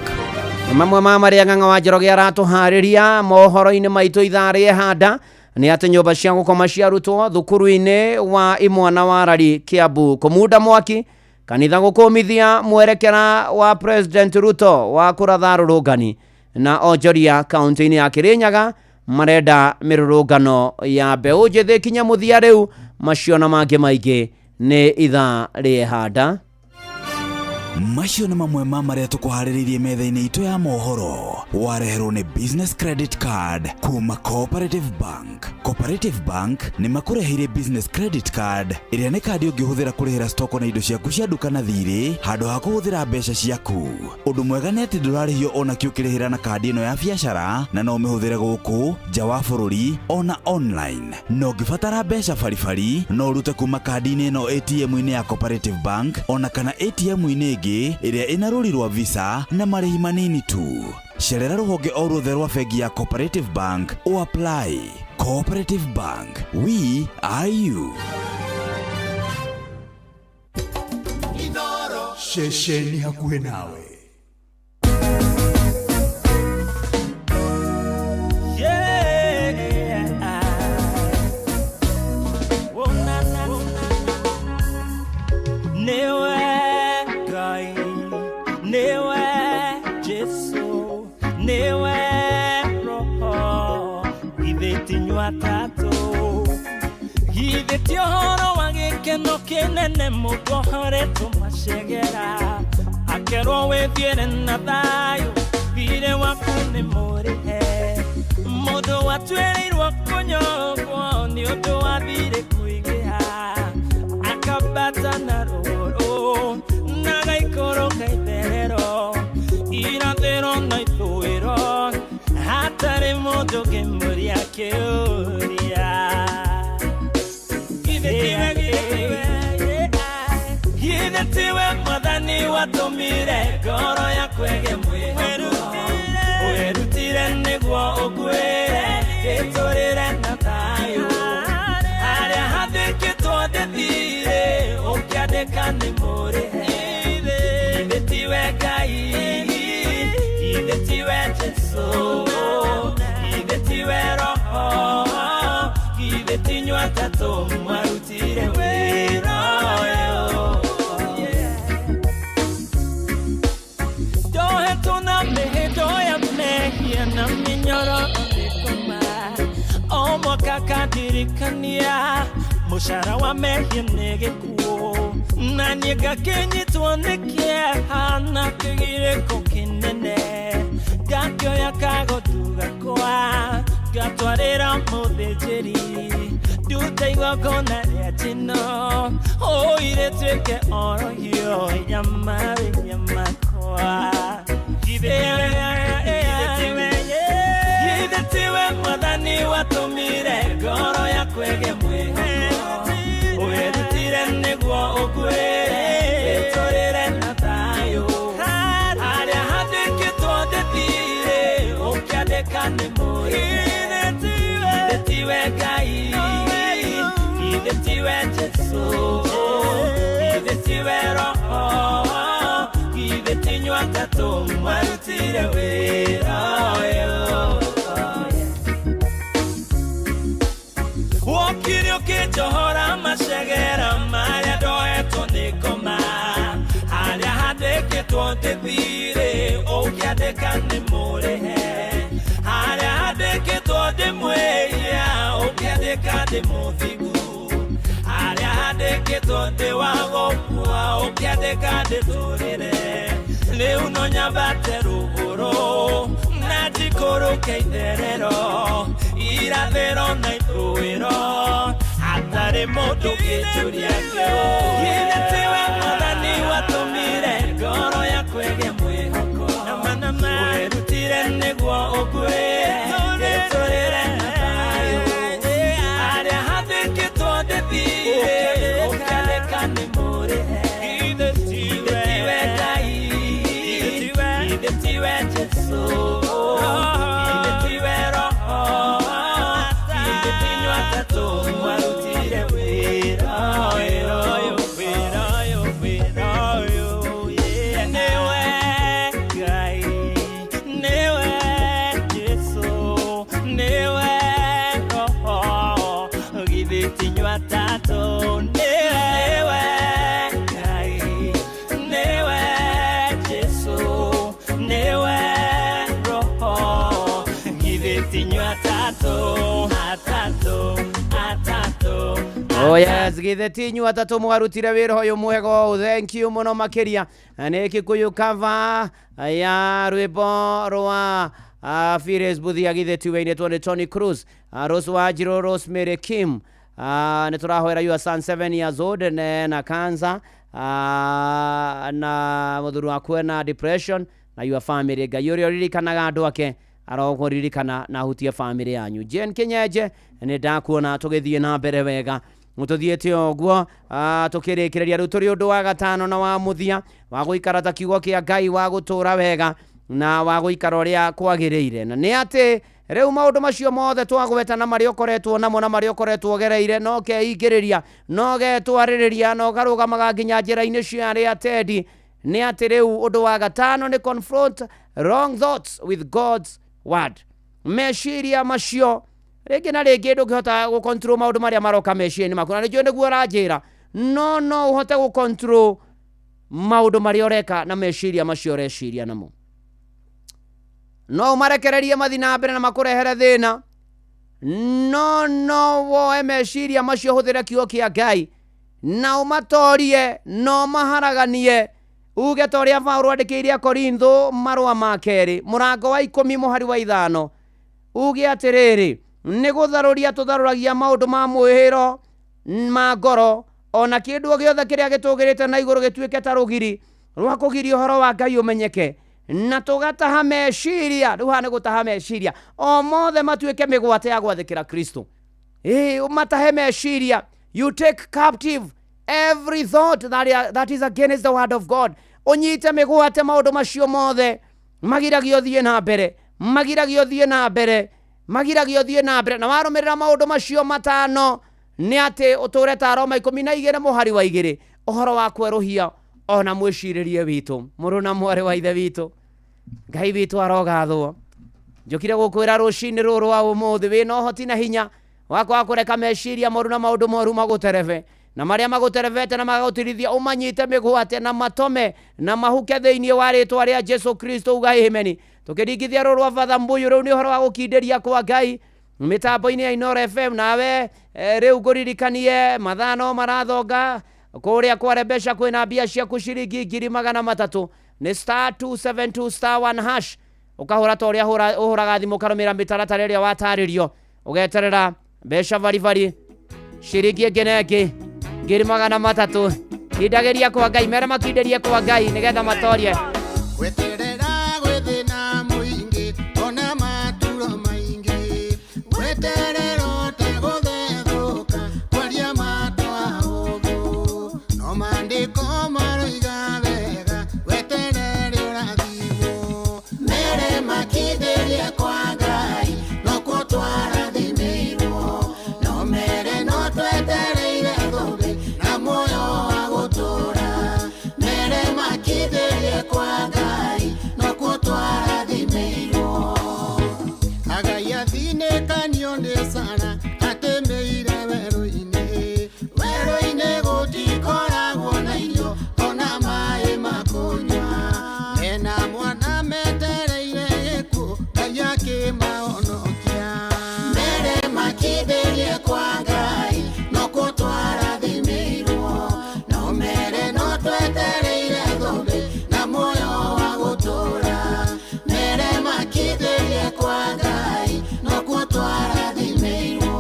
Nĩ mamwe ma marĩa Ng'ang'a wa Njoroge aratũharĩria mohoro-inĩ maitũ ithaa rĩehanda nĩ atĩ nyũmba cia gũkoma cia arutwo thukuru-inĩ wa Imwana wa Rari Kiambu kũmunda mwaki, kanitha gũkũmithia mwerekera wa President Ruto wa kũratha rũrũngani, na onjoria kaunti-inĩ ya Kirinyaga marenda mĩrũrũngano ya mbeũ njĩthĩ kinya mũthia rĩu. Macio na mangĩ maingĩ nĩ ithaa rĩehanda. Macio nĩ mamwe ma marĩa tũkũharĩrĩirie metha-inĩ itũ ya mohoro, wareherwo nĩ Business Credit Card kuma Cooperative Bank. Cooperative Bank nĩ makũreheire Business Credit Card, ĩrĩa nĩ kandi ũngĩhũthĩra kũrĩhĩra stoko na indo ciaku cia nduka na thirĩ handũ ha kũhũthĩra mbeca ciaku. Ũndũ mwega nĩ atĩ ndũrarĩhio ona kĩ ũkĩrĩhĩra na kandi ĩno ya biacara, na no ũmĩhũthĩre gũkũ nja wa bũrũri ona online. Na ũngĩbatara mbeca baribari, no ũrute kuma kandi-inĩ ĩno ATM-inĩ ya Cooperative Bank ona kana ATM-inĩ ĩngĩ ĩrĩa ĩna rũri rwa Visa na marĩhi manini tu. Cerera rũhonge o ruothe rwa bengi ya Cooperative Bank o apply. Cooperative Bank, we are you. Ceceni hakuhĩ nawe. Niwe Ngai, niwe Jesu, niwe Roho, githĩ ti inyuĩ atatũ, githĩ ti ũhoro wa gĩkeno kĩnene mũndũ ohoretwo macegera, akerwo wĩthiĩre na thayũ, thirĩ waku nĩ mũrĩhe, mũndũ watuĩrĩirwo kũnyongwo nĩ ũndũ wa thirĩ kũingĩha, akambata na rũgũrũ na gaikũrũka itherero, irathĩro na ithũĩro, hatarĩ mũndũ ũngĩmũria kĩũria. Githĩ tiwe mwathani watũmire ngoro yaku ĩgĩe mwĩhoko, wĩrutire nĩguo ũkuĩre ĩtũrĩre na thayũ, harĩa hathĩkĩtwo ndĩthire ũkĩandĩka nĩ mũrĩhe. Githĩ tiwe Ngai, githĩ tiwe Jesu, githĩ tiwe Roho, githĩ ti inyuĩ atatũ mwarutire wĩra ũyũ. Ndohetwo na mĩhĩndo ya mehia na mĩnyororo ndĩkoma, o mwaka kandirikania mũcara wa mehia nĩ gĩkuũ, na niĩ ngakĩnyitwo nĩ kĩeha na kĩgirĩko kĩnene, ngakĩoya kagotu gakwa ngatwarĩra mũthĩnjĩri, Ndute igongona rĩa njino ũirĩtuĩke orohio nyama nyamakwa. Githĩ tiwe mwathani watũmire ngoro yaku ĩgĩe mwĩhoko, wĩrutire nĩguo ũkuĩre wĩtũrĩre na thayũ. Harĩa handĩkĩtwo ndĩthire ũkĩandĩka nĩ mũrĩhe. Githĩ tiwe Ngai, githĩ tiwe Jesũ, githĩ tiwe Roho, githĩ ti inyuĩ atatũ mwarutire wĩra ũyũ. Wokire ũkĩnjohora macegera marĩa ndoetwo nĩ ngoma, harĩa handĩkĩtwo ndĩthire ũkĩandĩka nĩ mũrĩhe, harĩa handĩkĩtwo ndĩmwĩhia ũkĩandĩka ndĩ mũthingu, harĩa handĩkĩtwo ndĩ wa gũkua ũkĩandĩka ndĩtũrĩre. Rĩu no nyambate rũgũrũ na njikũrũke itherero, irathĩro na ithũĩro, hatarĩ mũndũ ũngĩnjũria kĩo. Githĩ tiwe mwathani watũmire ngoro yaku ĩgĩe mwĩhoko, wĩrutire nĩguo ũkuĩre wĩtũrĩre na thayũ. Harĩa handĩkĩtwo ndĩthire ũkĩandĩka nĩ mũrĩhe. Githĩ tiwe Ngai, githĩ tiwe Jesũ, githĩ tiwe Roho, githĩ ti inyuĩ atatũ mwarutire wĩra ũyũ, wĩra ũyũ, wĩra ũyũ. Nĩwe Ngai, nĩwe Jesũ, nĩwe Roho, githĩ ti inyuĩ atatũ. Nĩwe Ngai, nĩwe Jesũ, nĩwe Roho, githĩ ti inyuĩ atatũ, atatũ, atatũ. Oh yes, githĩ ti inyuĩ atatũ mwarutire wĩra ũyũ mwega ũũ. Thank you mũno makĩria. Nĩ Kikuyu cover ya rwĩmbo rwa Fires Buthia githĩ tiwe inĩtwo nĩ Tony Cruz, Rose Wanjirũ, Rosemary Kim. Nĩ tũrahoera your son 7 years old na cancer, na mũthuri waku na depression na your family. Ngai ũrĩa ũririkanaga andũ ake arokũririkana na ahutie family yanyu. Jane Kinyenje, nĩ ndakuona tũgĩthiĩ na mbere wega. Tũthiĩte ũguo tũkĩrĩkĩrĩria rĩu tũrĩ ũndũ wa gatano na wa mũthia wa gũikara ta kiugo kĩa Ngai, wa gũtũra wega na wa gũikara ũrĩa kwagĩrĩire. Na nĩ atĩ rĩu maũndũ macio mothe twagweta na marĩa ũkoretwo namo na marĩa ũkoretwo ũgereire, no keingĩrĩria, no getwarĩrĩria, no karũgamaga nginya njĩra-inĩ cia arĩa tendi. Nĩ atĩ rĩu ũndũ wa gatano nĩ confront wrong thoughts with God's word. Meciria macio rĩngĩ na rĩngĩ ndũngĩhota gũcontrol maũndũ marĩa maroka meciria-inĩ maku, na nĩnjũĩ nĩguo ũranjĩra, no no ũhote gũcontrol maũndũ marĩa ũreka na meciria macio ũreciria namo. No ũmarekererie mathiĩ na mbere na makũrehere thĩna, no no woe meciria macio ũhũthĩre kiugo kĩa Ngai na ũmatorie na ũmaharaganie. Uge ta ũrĩa Paũlũ andĩkĩire Akorintho marũa ma kerĩ mũrango wa 10 mũhari wa 5, uge atĩrĩrĩ, nĩ gũtharũria tũtharũragia maũndũ ma mwĩhĩro ma ngoro, ona kĩndũ o gĩothe kĩrĩa gĩtũgĩrĩte na igũrũ gĩtuĩke ta rũgiri rwa kũgiria ũhoro wa Ngai ũmenyeke, na tũgataha meciria. Rĩu haha nĩ gũtaha meciria o mothe matuĩke mĩgwate ya gwathĩkĩra Kristo. Ũmatahe meciria. You take captive every thought that is against the word of God. Ũnyite mĩgwate maũndũ macio mothe magiragio ũthiĩ na mbere, magiragio ũthiĩ na mbere, magiragio ũthiĩ na mbere. Na warũmĩrĩra maũndũ macio matano nĩ atĩ ũtũre ta Roma 12 mũhari wa 2, ũhoro wa kwerũhia ona mwĩcirĩrie witũ. Mũrũ na mwarĩ wa ithe witũ, Ngai witũ arogathwo. Njũkire gũkwĩra rũcinĩ rũrũ rwa ũmũthĩ wĩna ũhoti na hinya wa kwaga kũreka meciria moru na maũndũ moru magũterebe, na marĩa magũterebete na magagũtirithia ũmanyite mĩgwate na matome na mahuke thĩinĩ wa rĩtwa rĩa Jesu Kristo. Uga amen. Tũkĩringithia rũrũ rwa Father Mbuyu, rĩu nĩ ũhoro wa gũkindĩria kwa Ngai mĩtambo-inĩ ya Inooro FM. Nawe rĩu ngũririkanie mathaa no marathonga kũrĩa kware mbeca kwĩna mbia ciaku ciringi 300,000 nĩ star 272 star 1 hash. Ũkahũra ta ũrĩa ũhũraga thimũ, ũkarũmĩrĩra mĩtaratara ĩrĩa watarĩrio, ũgeterera mbeca baribari. Ciringi ĩngĩ na ĩngĩ 300,000. Kindagĩria kwa Ngai, mere makindĩrie kwa Ngai nĩgetha matorie. Gweterera gwĩthĩna mũingĩ ona maturo maingĩ gweterera ũtegũthethũka kwaria matwa ũguo no maandĩko maroiga wega weterere ũrathimwo mere makindĩrie kwa Ngai nokuo twarathimĩirwo no mere no twetereire thũmbĩ na muoyo wa gũtũũra mere makindĩrie kwa Ngai nokuo twarathimĩirwo Agai athinĩkanio nĩ Sara atĩmĩire werũ-inĩ werũ-inĩ gũtikoragwo na irio ona maĩ ma kũnyua mena mwana metereire gĩkuũ Ngai akĩmahonokia mere makindĩrie kwa Ngai nokuo twarathimĩirwo no mere no twetereire thũmbĩ na muoyo wa gũtũũra mere makindĩrie kwa Ngai nokuo twarathimĩirwo.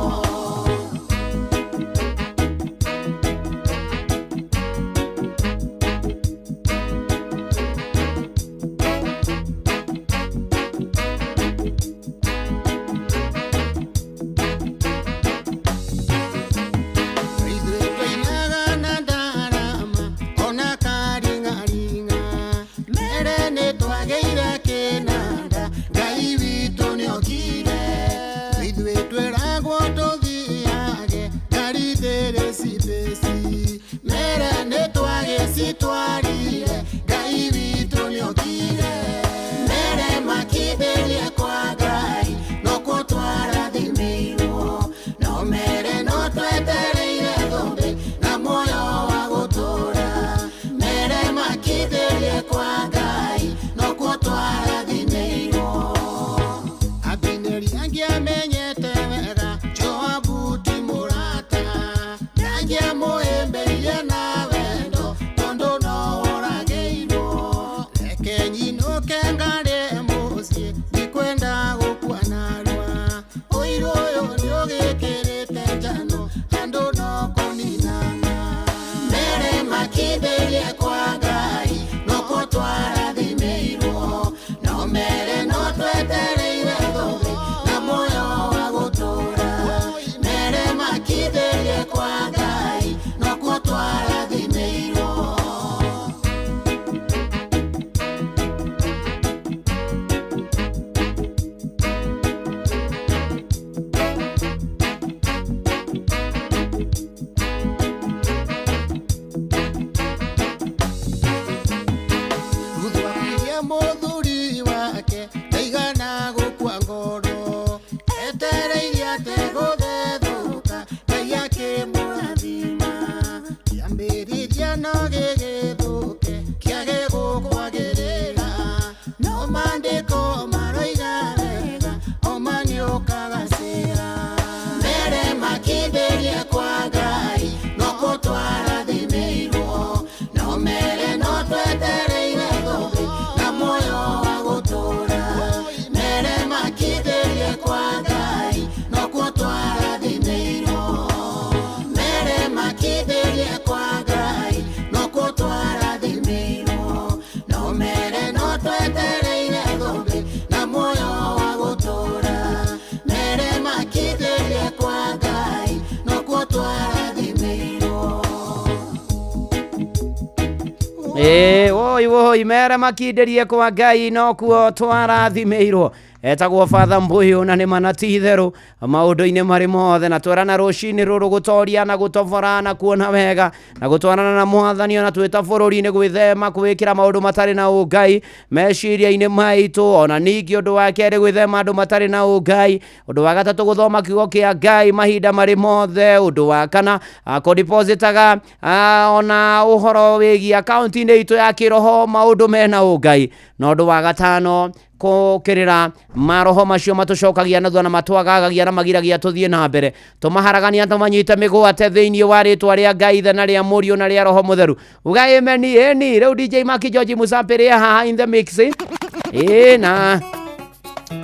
Ithuĩ twainaga na ndarama ona karing'aring'a mere nĩ twagĩire kĩnanda Ngai witũ nĩokire ithuĩ twĩragwo tũthiage ngari thĩrĩ cibĩci mere nĩ twagĩcitwarire Ngai witũ nĩokire mere makindĩrie kwa Ngai nokuo twarathimĩirwo no mere no twetereire thũmbĩ na muoyo wa gũtũũra mere makindĩrie kwa Ngai nokuo twarathimĩirwo. Abineri angĩamenyete wega Joabu ti mũrata ndangĩamũhĩmbĩirie na wendo tondũ no oragĩirwo reke nyinũke ngarĩe mũciĩ ndikwenda gũkua narua ũiru ũyũ nĩũgĩkĩrĩte njano andũ no kũninana mere makindĩrie kwa Ngai nokuo twarathimĩirwo no mere no twetereire thũmbĩ na muoyo wa gũtũũra mere makindĩrie kwa Ngai nokuo twarathimĩirwo. Ruthu akuirie mũthuri wake ndaigana gũkua ngoro etereire ategũthethũka Ngai akĩmũrathima kĩambĩrĩria no gĩgĩthũke kĩage gũkwagĩrĩra no maandĩko maroiga wega oma nĩũkagacĩra mere makindĩrie kwa Ngai nokuo twarathimĩirwo no mere no twetereire thũmbĩ na muoyo wa gũtũũra mere makindĩrie kwa Ngai nokuo twarathimĩirwo mere makindĩrie kwa Ngai nokuo twarathimĩirwo no mere no twetereire thũmbĩ na muoyo wa gũtũũra mere makindĩrie kwa Ngai nokuo twarathimĩirwo. Ĩĩ, woi woi mere makindĩrie kwa Ngai nokuo twarathimĩirwo. Etagwo Father Mbuyu na nĩ mana ti itherũ maũndũ-inĩ marĩ mothe na twerana rũcinĩ rũrũ gũtoria na gũtobora na kuona wega na gũtwarana na mwathani ona twĩ ta bũrũri-inĩ gwĩthema kwĩkĩra maũndũ matarĩ na ũngai meciria-inĩ maitũ ona ningĩ ũndũ wa kerĩ gwĩthema andũ matarĩ na ũngai ũndũ wa gatatũ gũthoma kiugo kĩa Ngai mahinda marĩ mothe ũndũ wa kana kũdepositaga ona ũhoro wĩgiĩ akaunti-inĩ itũ ya kĩroho maũndũ mena ũngai na ũndũ wa gatano kũkĩrĩra maroho macio matũcokagia na thutha na matwagagagia na magiragia tũthiĩ na mbere tũmaharagania tũmanyite mĩgwate thĩinĩ wa rĩtwa rĩa Ngai Ithe na rĩa Mũriũ na rĩa Roho Mũtheru. Uga amen ĩni. Rĩu DJ Maki George Musapĩrĩ haha in the mix. Ĩ na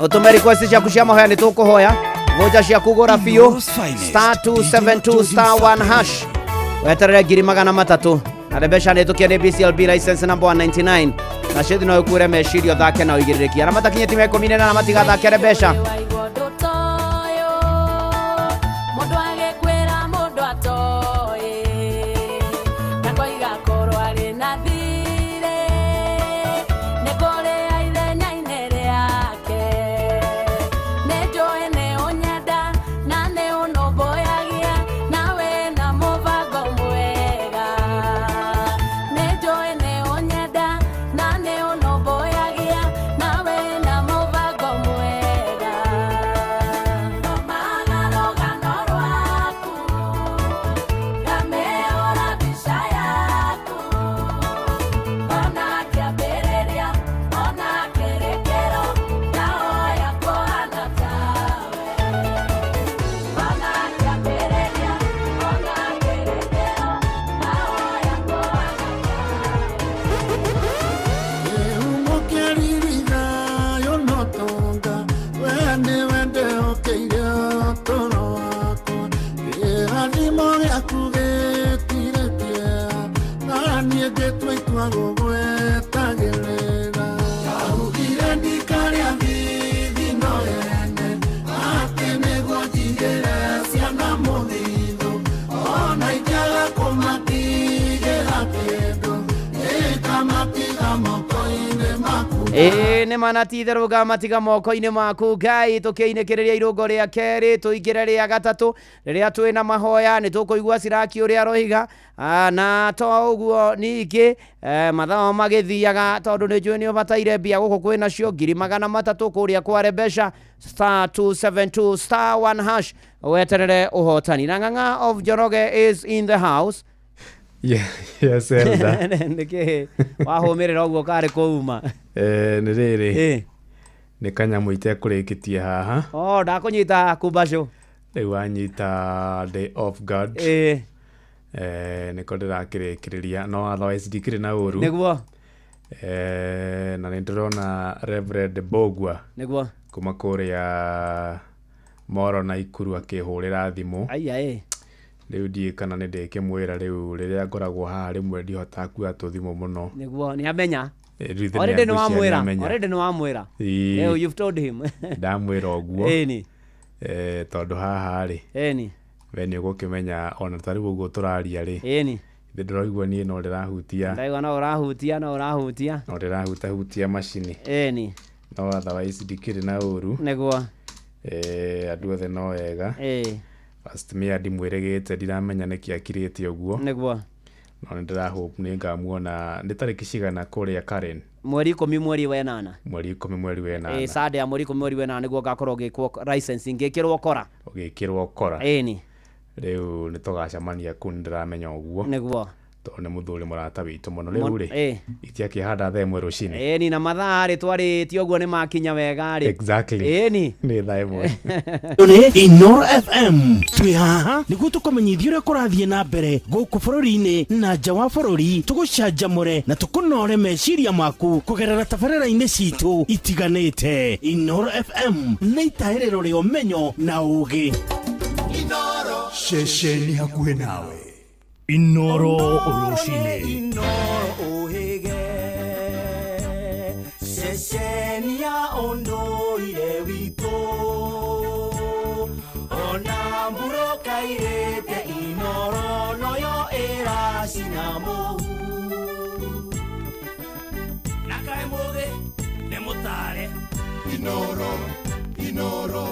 ũtũme request ciaku cia mahoya nĩ tũkũhoya. Vocha ciaku gũra biũ star 272 star 1 hash weterere 300,000 na mbeca nä tå kia nä BCLB license number 199 na cithi no ĩkuĩre meciria ũthake na ũigĩrĩrĩki arĩa matakinyĩtie mĩaka 18 matigathakere mbeca. Mũndũ agĩkwĩra mũndũ atoĩ na koiga korwo arĩ na thirĩ nĩ kũrĩa ithenya-inĩ rĩake nĩ njũĩ nĩ ũnyenda na nĩ ũnũmbũyagia na wĩna mũbango mwega nĩ njũĩ nĩ ũnyenda na nĩ ũnũmbũyagia na wĩna mũbango mwega. Thomaga rũgano rwaku ngamĩũra mbica yaku ona kĩambĩrĩria ona kĩrĩkĩro ndahoya kũhana tawe ona kĩambĩrĩria ona kĩrĩkĩro ndahoya kũhana. Kĩhumo kĩa riri thayũ na ũtonga, we nĩwe ndĩhokeire ũtũũro wakwa. Kĩrathimo gĩaku gĩtirĩ kĩeha, na niĩ ngĩtua itua gũgwetagĩrĩra. Ndaugire ndikarĩa thithino yene, atĩ nĩguo njigĩre ciana mũthithũ. Ona ingĩaga kũmatigĩra kĩndũ, nĩngamatiga moko-inĩ maku. Ĩĩ nĩ mana ti itherũ ngamatiga moko-inĩ maku Ngai. Tũkĩinĩkĩrĩria irũngo rĩa kerĩ tũingĩre rĩa gatatũ rĩrĩa twĩ na mahoya nĩ tũkũigua Siraki ũrĩa aroiga. Na to ũguo ningĩ mathaa magĩthiaga tondũ nĩ njũĩ nĩ ũbataire mbia gũkũ kwĩ nacio 300,000 kũrĩa kware mbeca star 272 star 1 hash weterere ũhotani. Na Ng'ang'a of Njoroge is in the house. Yeah, yes, Elda. Nĩkĩ wahũmĩrĩra ũguo karĩ kũuma? Nĩ rĩrĩ nĩ kanyamũ itekũrĩkĩtie haha. Oh, ndakũnyita kumbacũ. Rĩu wanyita day off guard. Nĩko ndĩrakĩrĩkĩrĩria no otherwise ndikĩrĩ na ũru. Nĩguo. Na nĩ ndĩrona Reverend Bogwa nĩguo kuma kũrĩa Moro na Ikuru akĩhũrĩra thimũ. Aya ĩ. Rĩu ndiũĩ kana nĩ ndĩkĩmwĩra rĩu rĩrĩa ngoragwo haha rĩmwe ndihotaga kuoya tũthimũ mũno. Nĩguo nĩ amenya. Rĩu ithe Already nĩ nĩ wamwĩra. amenya. Already nĩ wamwĩra. Ĩĩ. You've told him. Ndamwĩra ũguo. Ĩni. Tondũ haha rĩ Ĩni. we nĩ ũgũkĩmenya ona ta rĩu ũguo tũraria rĩ. Ĩni. Ithe ndĩraigua niĩ no ndĩrahutia. Ndaigua no ũrahutia no ũrahutia. No ndĩrahutahutia macini. Ĩni. No otherwise ndikĩrĩ na ũru. Nĩguo. Andũ othe no wega. Ĩĩ. First Mayor ndimwĩrĩgĩte ndiramenya nĩkĩ akirĩte ũguo. Nĩguo. No nĩ ndĩrahope nĩ ngamuona nĩ tarĩki cigana kũrĩa Karen? Mweri 10 mweri wa ĩnana. Mweri 10 mweri wa ĩnana. Ĩĩ Sunday ya mweri 10 mweri wa ĩnana nĩguo ngakorwo ngĩkwo licensing ngĩkĩrwo kora. Ũgĩkĩrwo kora. Ĩni. Rĩu nĩ tũgacemania kũu nĩ ndĩramenya ũguo. Nĩguo. Tondũ nĩ mũthuri mũrata witũ mũno rĩu rĩ. Itiakĩhanda thaa 1 rũcinĩ. Ĩni na mathaa rĩ twarĩtie ũguo nĩ makinya wega rĩ. Exactly. Ĩni. Nĩ thaa 1. Nĩ Inoro FM twĩ haha nĩguo tũkũmenyithia ũrĩa kũrathiĩ na mbere gũkũ bũrũri-inĩ na nja wa bũrũri tũgũcanjamũre na tũkũnore meciria maku kũgerera tabarĩra-inĩ citũ itiganĩte. Inoro FM nĩ itahĩrĩro rĩa ũmenyo na ũũgĩ. Ceceni hakuhĩ nawe. Inoro rũcinĩ. Inoro ũhĩge ceceni ya ũndũire witũ ona mbura kairĩte Inoro noyo ĩracina mũhu na kaĩ mũgĩ nĩ mũtare. Inoro, Inoro,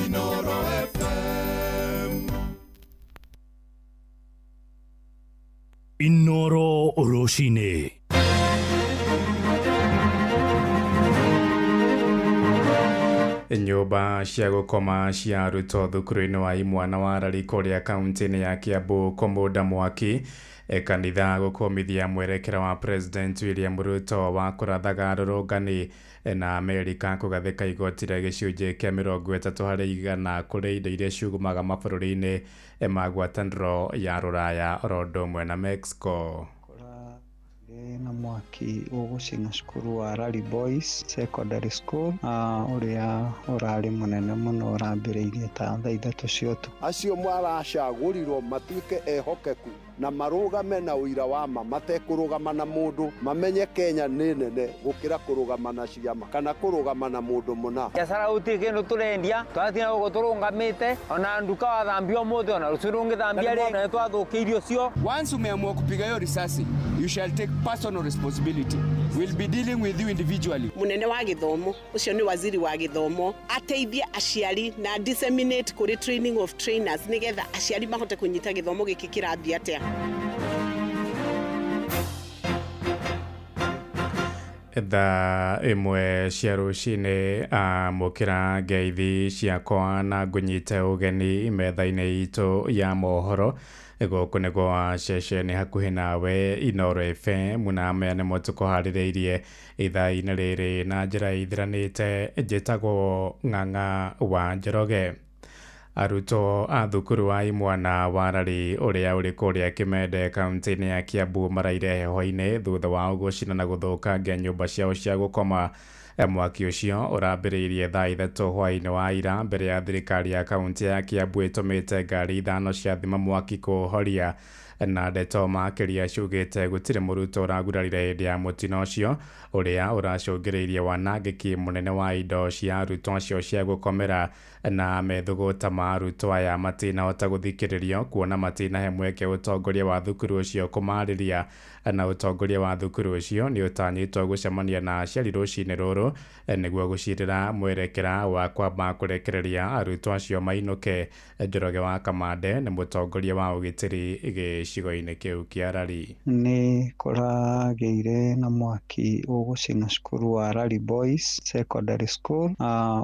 Inoro FM. Inoro rũcinĩ. Nyũmba cia gũkoma cia arutwo thukuru-inĩ wa imwana wa Rari kũrĩa kaunti-inĩ ya Kiambu kũmunda mwaki. Kanitha gũkũmithia mwerekera wa President William Ruto wa kũrathaga arũrũngani na Amerika kũgathĩka igoti rĩa gĩcunjĩ kĩa 30% kũrĩ indo iria ciumaga mabũrũri-inĩ ma ngwatanĩro ya Rũraya oro ũndũ ũmwe na Mexico. Na mwaki ũgũcina cukuru wa Rally Boys Secondary School, ũrĩa ũrarĩ mũnene mũno, ũrambĩrĩirie ta thaa 3 cia ũtukũ. Acio maracagũrirwo matuĩke ehokeku na marũgame na ũira wa ma, matekũrũgama na mũndũ, mamenye Kenya nĩ nene gũkĩra kũrũgama na ciama kana kũrũgama na mũndũ mũna. Biacara gũtirĩ kĩndũ tũrendia, twatina gũkũ tũrũngamĩte, ona nduka wathambia ũmũthĩ, ona rũciũ ndũngĩthambia rĩngĩ, na nĩtwathũkĩirio cio. Once umeamua kupiga hiyo risasi, you shall take personal responsibility. We'll be dealing with you individually. Munene wa gĩthomo, ũcio nĩ waziri wa gĩthomo, ateithie aciari na disseminate kũrĩ training of trainers nĩgetha aciari mahote kũnyita gĩthomo gĩkĩ kĩrathiĩ atĩa. Thaa 1 cia rũcinĩ, amũkĩra ngeithi ciakwa na ngũnyite ũgeni metha-inĩ itũ ya mohoro. Gũkũ nĩ gwa ceceni hakuhĩ nawe Inooro FM, na maya nĩmo tũkũharĩrĩirie ithaa-inĩ rĩrĩ na njĩra ithiranĩte. Njĩtagwo Ng'ang'a wa Njoroge. Arutwo a thukuru wa imwana wa Rari ũrĩa ũrĩ kũrĩa Kĩmende kaunti-inĩ ya Kiambu maraire heho-inĩ thutha wao gũcina na gũthũkangia nyũmba ciao cia gũkoma. Mwaki ũcio ũrambĩrĩirie thaa 3 hwaĩ-inĩ wa ira, mbere ya thirikari ya kaunti ya Kiambu ĩtũmĩte ngari 5 cia thima mwaki kũũhoria. Na ndeto makĩria ciugĩte gũtirĩ mũrutwo ũragurarire hĩndĩ ya mũtino ũcio, ũrĩa ũracũngĩrĩirie wanangĩki mũnene wa indo cia arutwo acio cia gũkomera. Na methũgũta ma arutwo aya matinahota gũthikĩrĩrio, kuona matinahe mweke ũtongoria wa thukuru ũcio kũmarĩria. Na ũtongoria wa thukuru ũcio nĩ ũtanyĩtwo gũcemania na aciari rũcinĩ rũrũ nĩguo gũcirĩra mwerekera wa kwamba kũrekereria arutwo acio mainũke. Njoroge wa Kamande nĩ mũtongoria wa ũgitĩri gĩcigo-inĩ kĩu kĩa Rari. Nĩ kũragĩire na mwaki ũgũcina cukuru wa Rally Boys Secondary School,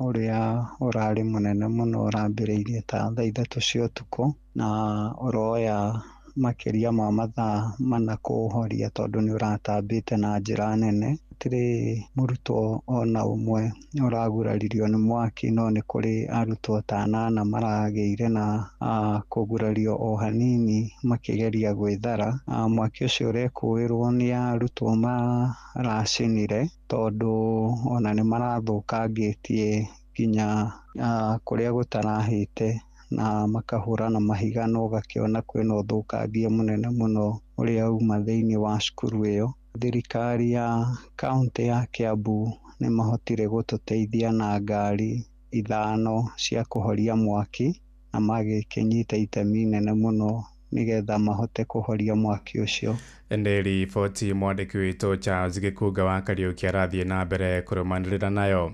ũrĩa ũrarĩ mũnene mũno, ũrambĩrĩirie ta thaa 3 cia ũtukũ na ũroya makĩria ma mathaa 4 kũũhoria, tondũ nĩ ũratambĩte na njĩra nene. Gũtirĩ mũrutwo ona ũmwe ũraguraririo nĩ mwaki, no nĩ kũrĩ arutwo ta 8 maragĩire na kũgurario o hanini makĩgeria gwĩthara. Mwaki ũcio ũrekũĩrwo nĩ arutwo maracinire, tondũ ona nĩ marathũkangĩtie nginya kũrĩa gũtarahĩte na makahũra na mahiga, na ũgakĩona kwĩna ũthũkangia mũnene mũno ũrĩa uma thĩinĩ wa cukuru ĩyo. Thirikari ya kaunti ya Kiambu nĩ mahotire gũtũteithia na ngari 5 cia kũhoria mwaki, na magĩkĩnyita itemi inene mũno nĩgetha mahote kũhoria mwaki ũcio. Nĩ riboti mwandĩki witũ Charles Gĩkunga wa Kariũki arathiĩ na mbere kũrũmanĩrĩra nayo.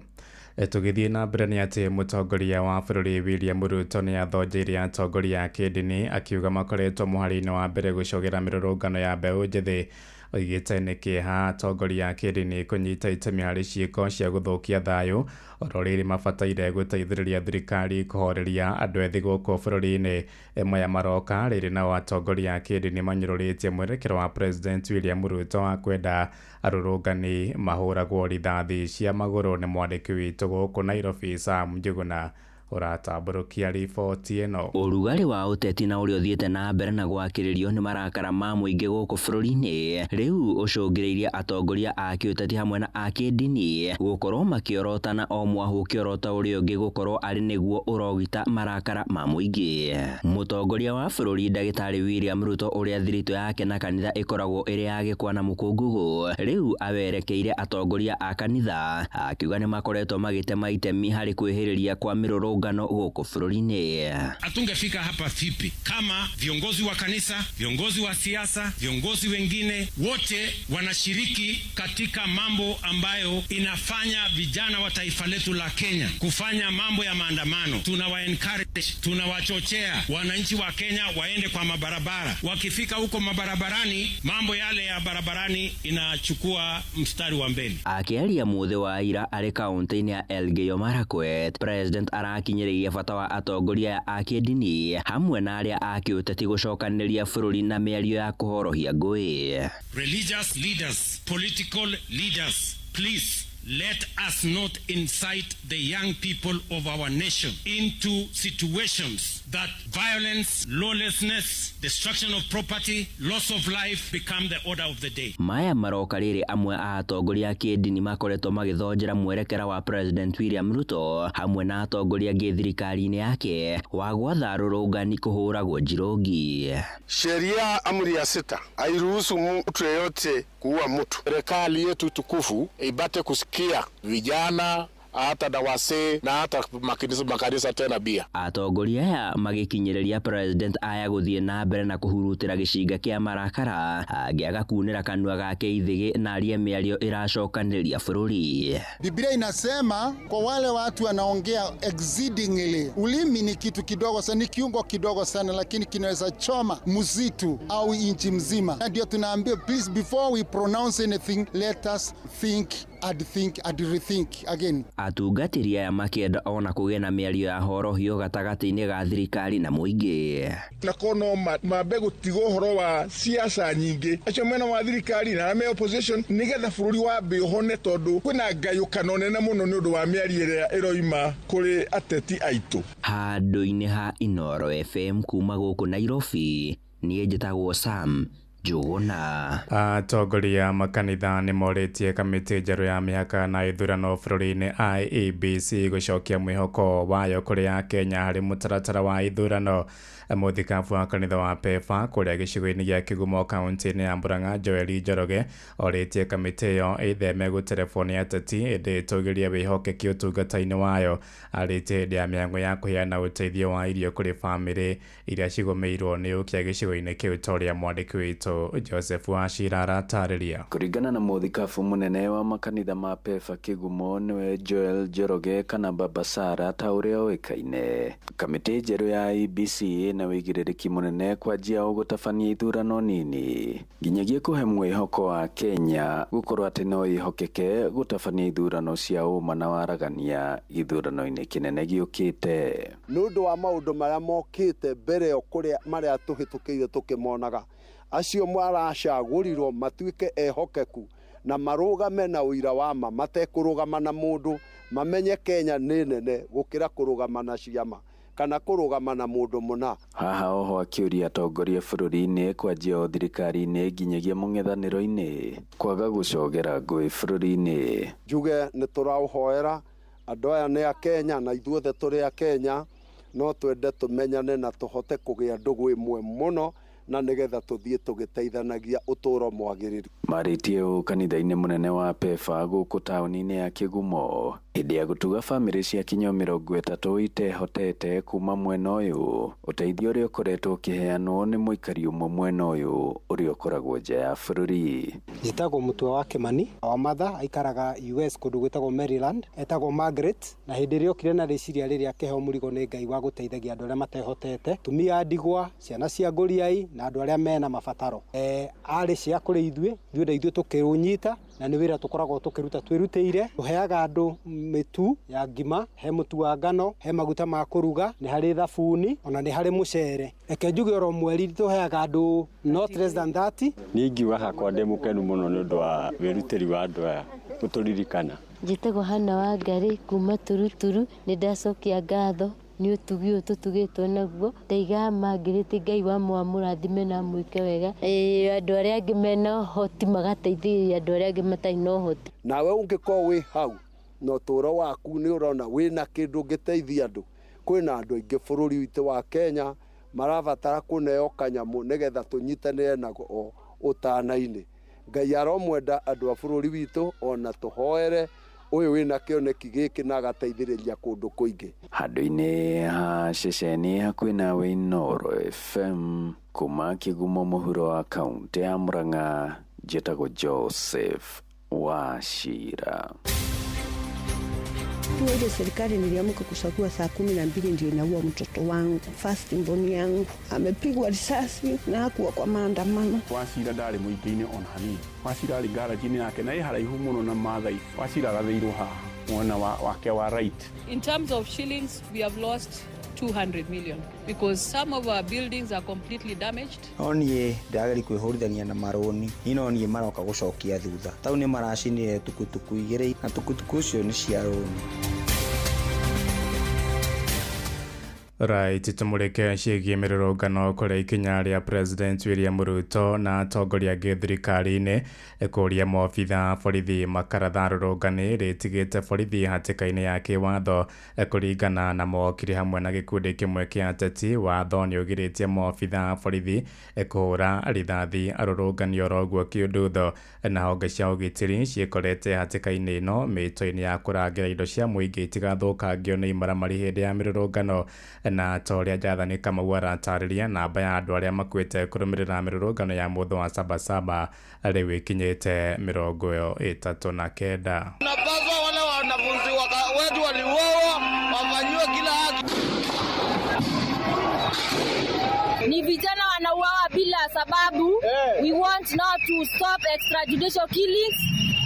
Tũgĩthiĩ na mbere nĩ atĩ mũtongoria wa bũrũri William Ruto nĩ athonjeirie atongoria a kĩndini, akiuga makoretwo mũhari-inĩ wa mbere gũcogera mĩrũrũngano ya mbeũ njĩthĩ. Oigĩte nĩ kĩeha atongoria a kĩndini kũnyita itemi harĩ ciĩko cia gũthũkia thayũ, oro rĩrĩ mabataire gũteithĩrĩria thirikari kũhoreria andũ ethĩ gũkũ bũrũri-inĩ. Maya maroka rĩrĩ nao atongoria a kĩndini manyũrũrĩtie mwerekero wa President William Ruto wa kwenda arũrũngani mahũragwo rithathi cia magũrũ. Nĩ mwandĩki witũ gũkũ Nairobi Sam Njuguna ũratambũrũkia riboti ĩno. Ũrugarĩ wa ũteti na ũrĩa ũthiĩte na mbere na gwakĩrĩrio nĩ marakara ma mũingĩ gũkũ bũrũri-inĩ rĩu ũcũngĩrĩirie atongoria a kĩũteti hamwe na a kĩndini gũkorwo makĩorotana, o mwahũ ũkĩorota ũrĩa ũngĩ gũkorwo arĩ nĩguo ũrogita marakara ma mũingĩ. Mũtongoria wa bũrũri Ndagĩtarĩ William Ruto, ũrĩa thiritũ yake na kanitha ĩkoragwo ĩrĩ ya gĩkwa na mũkũngũgũ, rĩu awerekeire atongoria a kanitha akiuga nĩ makoretwo magĩtema itemi harĩ kwĩhĩrĩria kwa mĩrũrũngano gũkũ bũrũri-inĩ. Hatungefika hapa vipi kama viongozi wa kanisa, viongozi wa siasa, viongozi wengine wote wanashiriki katika mambo ambayo inafanya vijana wa taifa letu la Kenya kufanya mambo ya maandamano. Tunawa encourage, tunawachochea wananchi wa Kenya waende kwa mabarabara. Wakifika huko mabarabarani, mambo yale ya barabarani inachukua mstari wa mbele. Akĩaria mũthĩ wa ira arĩ kaunti-inĩ ya Elgeyo Marakwet, President arakinyĩrĩirie bata wa atongoria a kĩndini hamwe na arĩa a kĩũteti gũcokanĩrĩria bũrũri na mĩario ya kũhorohia ngũĩ. Religious leaders, political leaders, please Let us not incite the young people of our nation into situations that violence, lawlessness, destruction of property, loss of life become the order of the day. Maya maroka rĩrĩ amwe a atongoria a kĩndini makoretwo magĩthonjera mwerekera wa President William Ruto hamwe na atongoria angĩ thirikari-inĩ yake wa gwatha arũrũngani kũhũragwo njirũngi. Sheria amri ya 6 hairuhusu mtu yeyote kuua mtu. Serikali yetu tukufu ipate kusikia vijana hata na wasee na hata makanisa tena bia. Atongoria aya magĩkinyĩrĩria President aya gũthiĩ na mbere na kũhurutĩra gĩcinga kĩa marakara angĩaga kunĩra kanua gake ithĩgĩ na arie mĩario ĩracokanĩrĩria bũrũri. Biblia inasema kwa wale watu wanaongea exceedingly, ulimi ni kitu kidogo sana, ni kiungo kidogo sana, lakini kinaweza choma msitu au inchi mzima. Na ndio tunaambia, please, before we pronounce anything, let us think and think and rethink again. Atungatĩri aya makĩenda ona kũgĩe na mĩario ya horohio gatagatĩ-inĩ ga thirikari na mũingĩ. Na kono mambe gũtiga ũhoro wa siasa nyingĩ, acio mena wa thirikari na arĩa me opposition, nĩgetha bũrũri wambe ũhone, tondũ kwĩna ngayũkano nene mũno nĩ ũndũ wa mĩario ĩrĩa ĩroima kũrĩ ateti aitũ. Handũ-inĩ ha Inooro FM kuma gũkũ Nairobi, niĩ njĩtagwo Sam Njũgũna. Atongoria makanitha nĩ morĩtie kamĩtĩ njerũ ya mĩhaka na ithurano bũrũri-inĩ IEBC gũcokia mwĩhoko wayo kũrĩ Akenya harĩ mũtaratara wa ithurano. Mũthikabu wa kanitha wa PEFA kũrĩa gĩcigo-inĩ gĩa Kĩgumo kaunti-inĩ ya Murang'a Joel Njoroge orĩtie kamĩtĩ ĩyo ĩtheme gũterebwo nĩ ateti ĩndĩ ĩtũgĩrie wĩhokeki ũtungata-inĩ wayo. Arĩtie hĩndĩ ya mĩhang'o ya kũheana ũteithio wa irio kũrĩ bamĩrĩ iria cigũmĩirwo nĩ ũkĩa gĩcigo-inĩ kĩu ta ũrĩa mwandĩki witũ Joseph Wachira aratarĩria. Kũringana na mũthikabu mũnene wa makanitha ma PEFA Kĩgumo nĩwe Joel Njoroge kana Baba Sara ta ũrĩa oĩkaine, kamĩtĩ njerũ ya IEBC ĩna wĩigĩrĩrĩki mũnene kwanjia o gũtabania ithurano nini nginyagia kũhe mwĩhoko wa Kenya gũkorwo atĩ no ĩhokeke gũtabania ithurano cia ũma na waragania gĩthurano-inĩ kĩnene gĩũkĩte. Nĩ ũndũ wa maũndũ marĩa mokĩte mbere ĩyo kũrĩa marĩa tũhĩtũkĩire tũkĩmonaga, acio maracagũrirwo matuĩke ehokeku na marũgame na ũira wa ma, matekũrũgama na mũndũ, mamenye Kenya nĩ nene gũkĩra kũrũgama na ciama kana kũrũgama na mũndũ mũna. Haha oho akĩũria atongoria bũrũri-inĩ kwanjia o thirikari-inĩ nginyagia mũng'ethanĩro-inĩ kwaga gũcogera ngũĩ bũrũri-inĩ. Njuge nĩ tũraũhoera andũ aya nĩ a Kenya na ithuothe tũrĩ a Kenya, no twende tũmenyane na tũhote kũgĩa ndũgũ ĩmwe mũno na nĩgetha tũthiĩ tũgĩteithanagia ũtũũro mwagĩrĩru. Marĩtie ũũ kanitha-inĩ mũnene wa PEFA gũkũ taũni-inĩ ya Kĩgumo hĩndĩ ya gũtuga bamĩrĩ cia kinyio 30 itehotete kuma mwena ũyũ, ũteithio ũrĩa ũkoretwo ũkĩheanwo nĩ mũikari ũmwe mwena ũyũ ũrĩa ũkoragwo nja ya bũrũri. Njĩtagwo Mũtua wa Kĩmani wa Matha, aikaraga US kũndũ gwĩtagwo Maryland, etagwo Margaret, na hĩndĩ ĩrĩa okire na rĩciria rĩrĩa akĩheo mũrigo nĩ Ngai wa gũteithagia andũ arĩa matehotete, atumia a ndigwa, ciana cia ngũriai na andũ arĩa mena mabataro. Arĩ cia kũrĩ ithuĩ, ithuĩ na ithuĩ tũkĩũnyita, na nĩ wĩra tũkoragwo tũkĩruta twĩrutĩire. Tũheaga andũ mĩtu ya ngima, he mũtu wa ngano, he maguta ma kũruga, nĩ harĩ thabuni, ona nĩ harĩ mũcere. Reke njuge oro mweri tũheaga andũ not less than 30. Niĩ ingiuga hakwa ndĩ mũkenu mũno nĩ ũndũ wa wĩrutĩri wa andũ aya gũtũririkana. Njĩtagwo Hana Wangari kuma Turuturu, nĩ ndacokia ngatho nĩ ũtugi ũyũ tũtugĩtwo naguo. Ndaiga Margaret Ngai wa mũamũrathime na amwĩke wega. Andũ arĩa angĩ mena ũhoti magateithĩrĩria andũ arĩa angĩ matarĩ na ũhoti. Nawe ũngĩkorwo wĩ hau na ũtũũro waku nĩ ũrona wĩna kĩndũ ũngĩteithia andũ, kwĩna andũ aingĩ bũrũri witũ wa Kenya marabatara kũneo kanyamũ nĩgetha tũnyitanĩre nao ũtana-inĩ. Ngai aromwenda andũ a bũrũri witũ, ona tũhoere ũyũ wĩna kĩoneki gĩkĩ na agateithĩrĩria kũndũ kũingĩ. Handũ-inĩ ha ceceni hakuhĩ nawe Inooro FM kuma Kĩgumo mũhuro wa kaũntĩ ya Murang'a, njĩtagwo Joseph Wachira. Ile serikali niliamka kusakua saa 12 ndio inaua mtoto wangu, first born yangu amepigwa risasi na hakuwa kwa maandamano. Wachira ndarĩ mũingĩ-inĩ ona hanini. Wachira arĩ garage-inĩ yake na ĩ haraihu mũno na Maathai. Wachira arathĩirwo haha mwena wake wa right. In terms of shillings, we have lost 200 million because some of our buildings are completely damaged. No niĩ ndĩrageria kwĩhũrithania na marũni, niĩ no niĩ maroka gũcokia thutha. Tau nĩ maracinire tukutuku 2 na tukutuku icio nĩ cia rũni. Right, tumulike ciĩgiĩ mĩrũrũngano kũrĩa ikinya rĩa President William Ruto na atongoria angĩ thirikari-inĩ kũria maobitha borithi makaratha rũrũngani rĩtigĩte borithi hatĩka-inĩ ya kĩwatho kũringana na mawakiri hamwe na gĩkundi kĩmwe kĩa ateti. Watho nĩ ũgirĩtie maobitha borithi kũhũra rithathi arũrũngani oro ũguo kĩũndutho, na honge cia ũgitĩri ciĩkorete hatĩka-inĩ ĩno mĩto-inĩ ya kũrangĩra indo cia mũingĩ itigathũkangio nĩ imaramari hĩndĩ ya mĩrũrũngano. Na ta ũrĩa Jathani Kamau aratarĩria, namba ya andũ arĩa makuĩte kũrũmĩrĩra mĩrũrũngano ya mũthũ wa Sabasaba rĩu ĩkinyĩte 39. Tunapaswa wale wanafunzi wetu waliuawa wafanyiwe kila haki. Ni vijana wanauawa bila sababu. We want now to stop extrajudicial killings,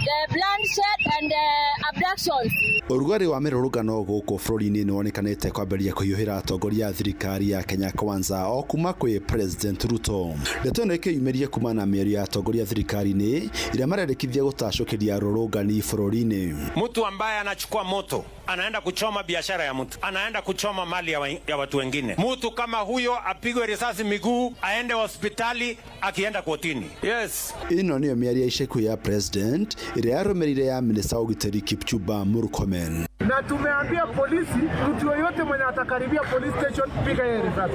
the bloodshed and the abductions. Ũrugarĩ wa mĩrũrũngano gũkũ bũrũri-inĩ nĩwonekanĩte kwambĩrĩria kũhiũhĩra atongoria a thirikari ya Kenya Kwanza o kuma kwĩ President Ruto. Ndeto ĩno ĩkĩyumĩria kuma na mĩario ya atongoria thirikari-inĩ ĩrĩa marendekithia gũtacũkĩria arũrũngani bũrũri-inĩ. Mtu ambaye anachukua moto anaenda kuchoma biashara ya mtu, anaenda kuchoma mali ya watu wengine. Mtu kama huyo apigwe risasi miguu, aende hospitali, akienda kotini. Yes. Ĩno nĩyo mĩario ya ica ikuhĩ ya President ĩrĩa yarũmĩrĩire ya minista wa ũgitĩri Kipchumba Murkomen. Na tumeambia polisi, mtu yoyote mwenye atakaribia police station, piga yeye risasi.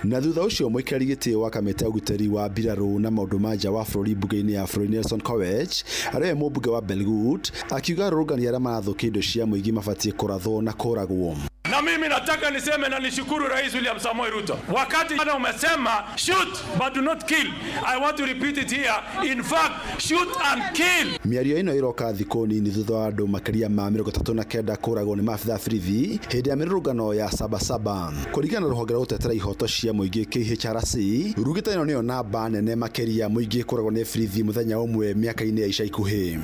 Na thutha ũcio mũikarĩri gĩtĩ wa kamĩtĩ ya ũgitĩri wa mbirarũ na maũndũ ma nja wa bũrũri mbunge-inĩ ya bũrũri Nelson Koech, arĩa we mũmbunge wa Belgut, akiuga arũrũngani arĩa marathũkia indo cia mũingĩ mabatiĩ kũrathwo na kũragwo. Na mimi nataka niseme na nishukuru Rais William Samoei Ruto. Wakati ana umesema shoot but do not kill. I want to repeat it here. In fact, shoot and kill. Mĩario ĩno ĩroka thikũ nini thutha wa andũ makĩria ma 39 kũragwo nĩ maabitha borithi hĩndĩ ya mĩrũrũngano ya Sabasaba. Kũringana na rũhonge rwa gũtetera ihoto cia mũingĩ KHRC, rugĩte ĩno nĩyo namba nene makĩria mũingĩ kũragwo nĩ borithi mũthenya ũmwe mĩaka-inĩ ya ica ikuhĩ.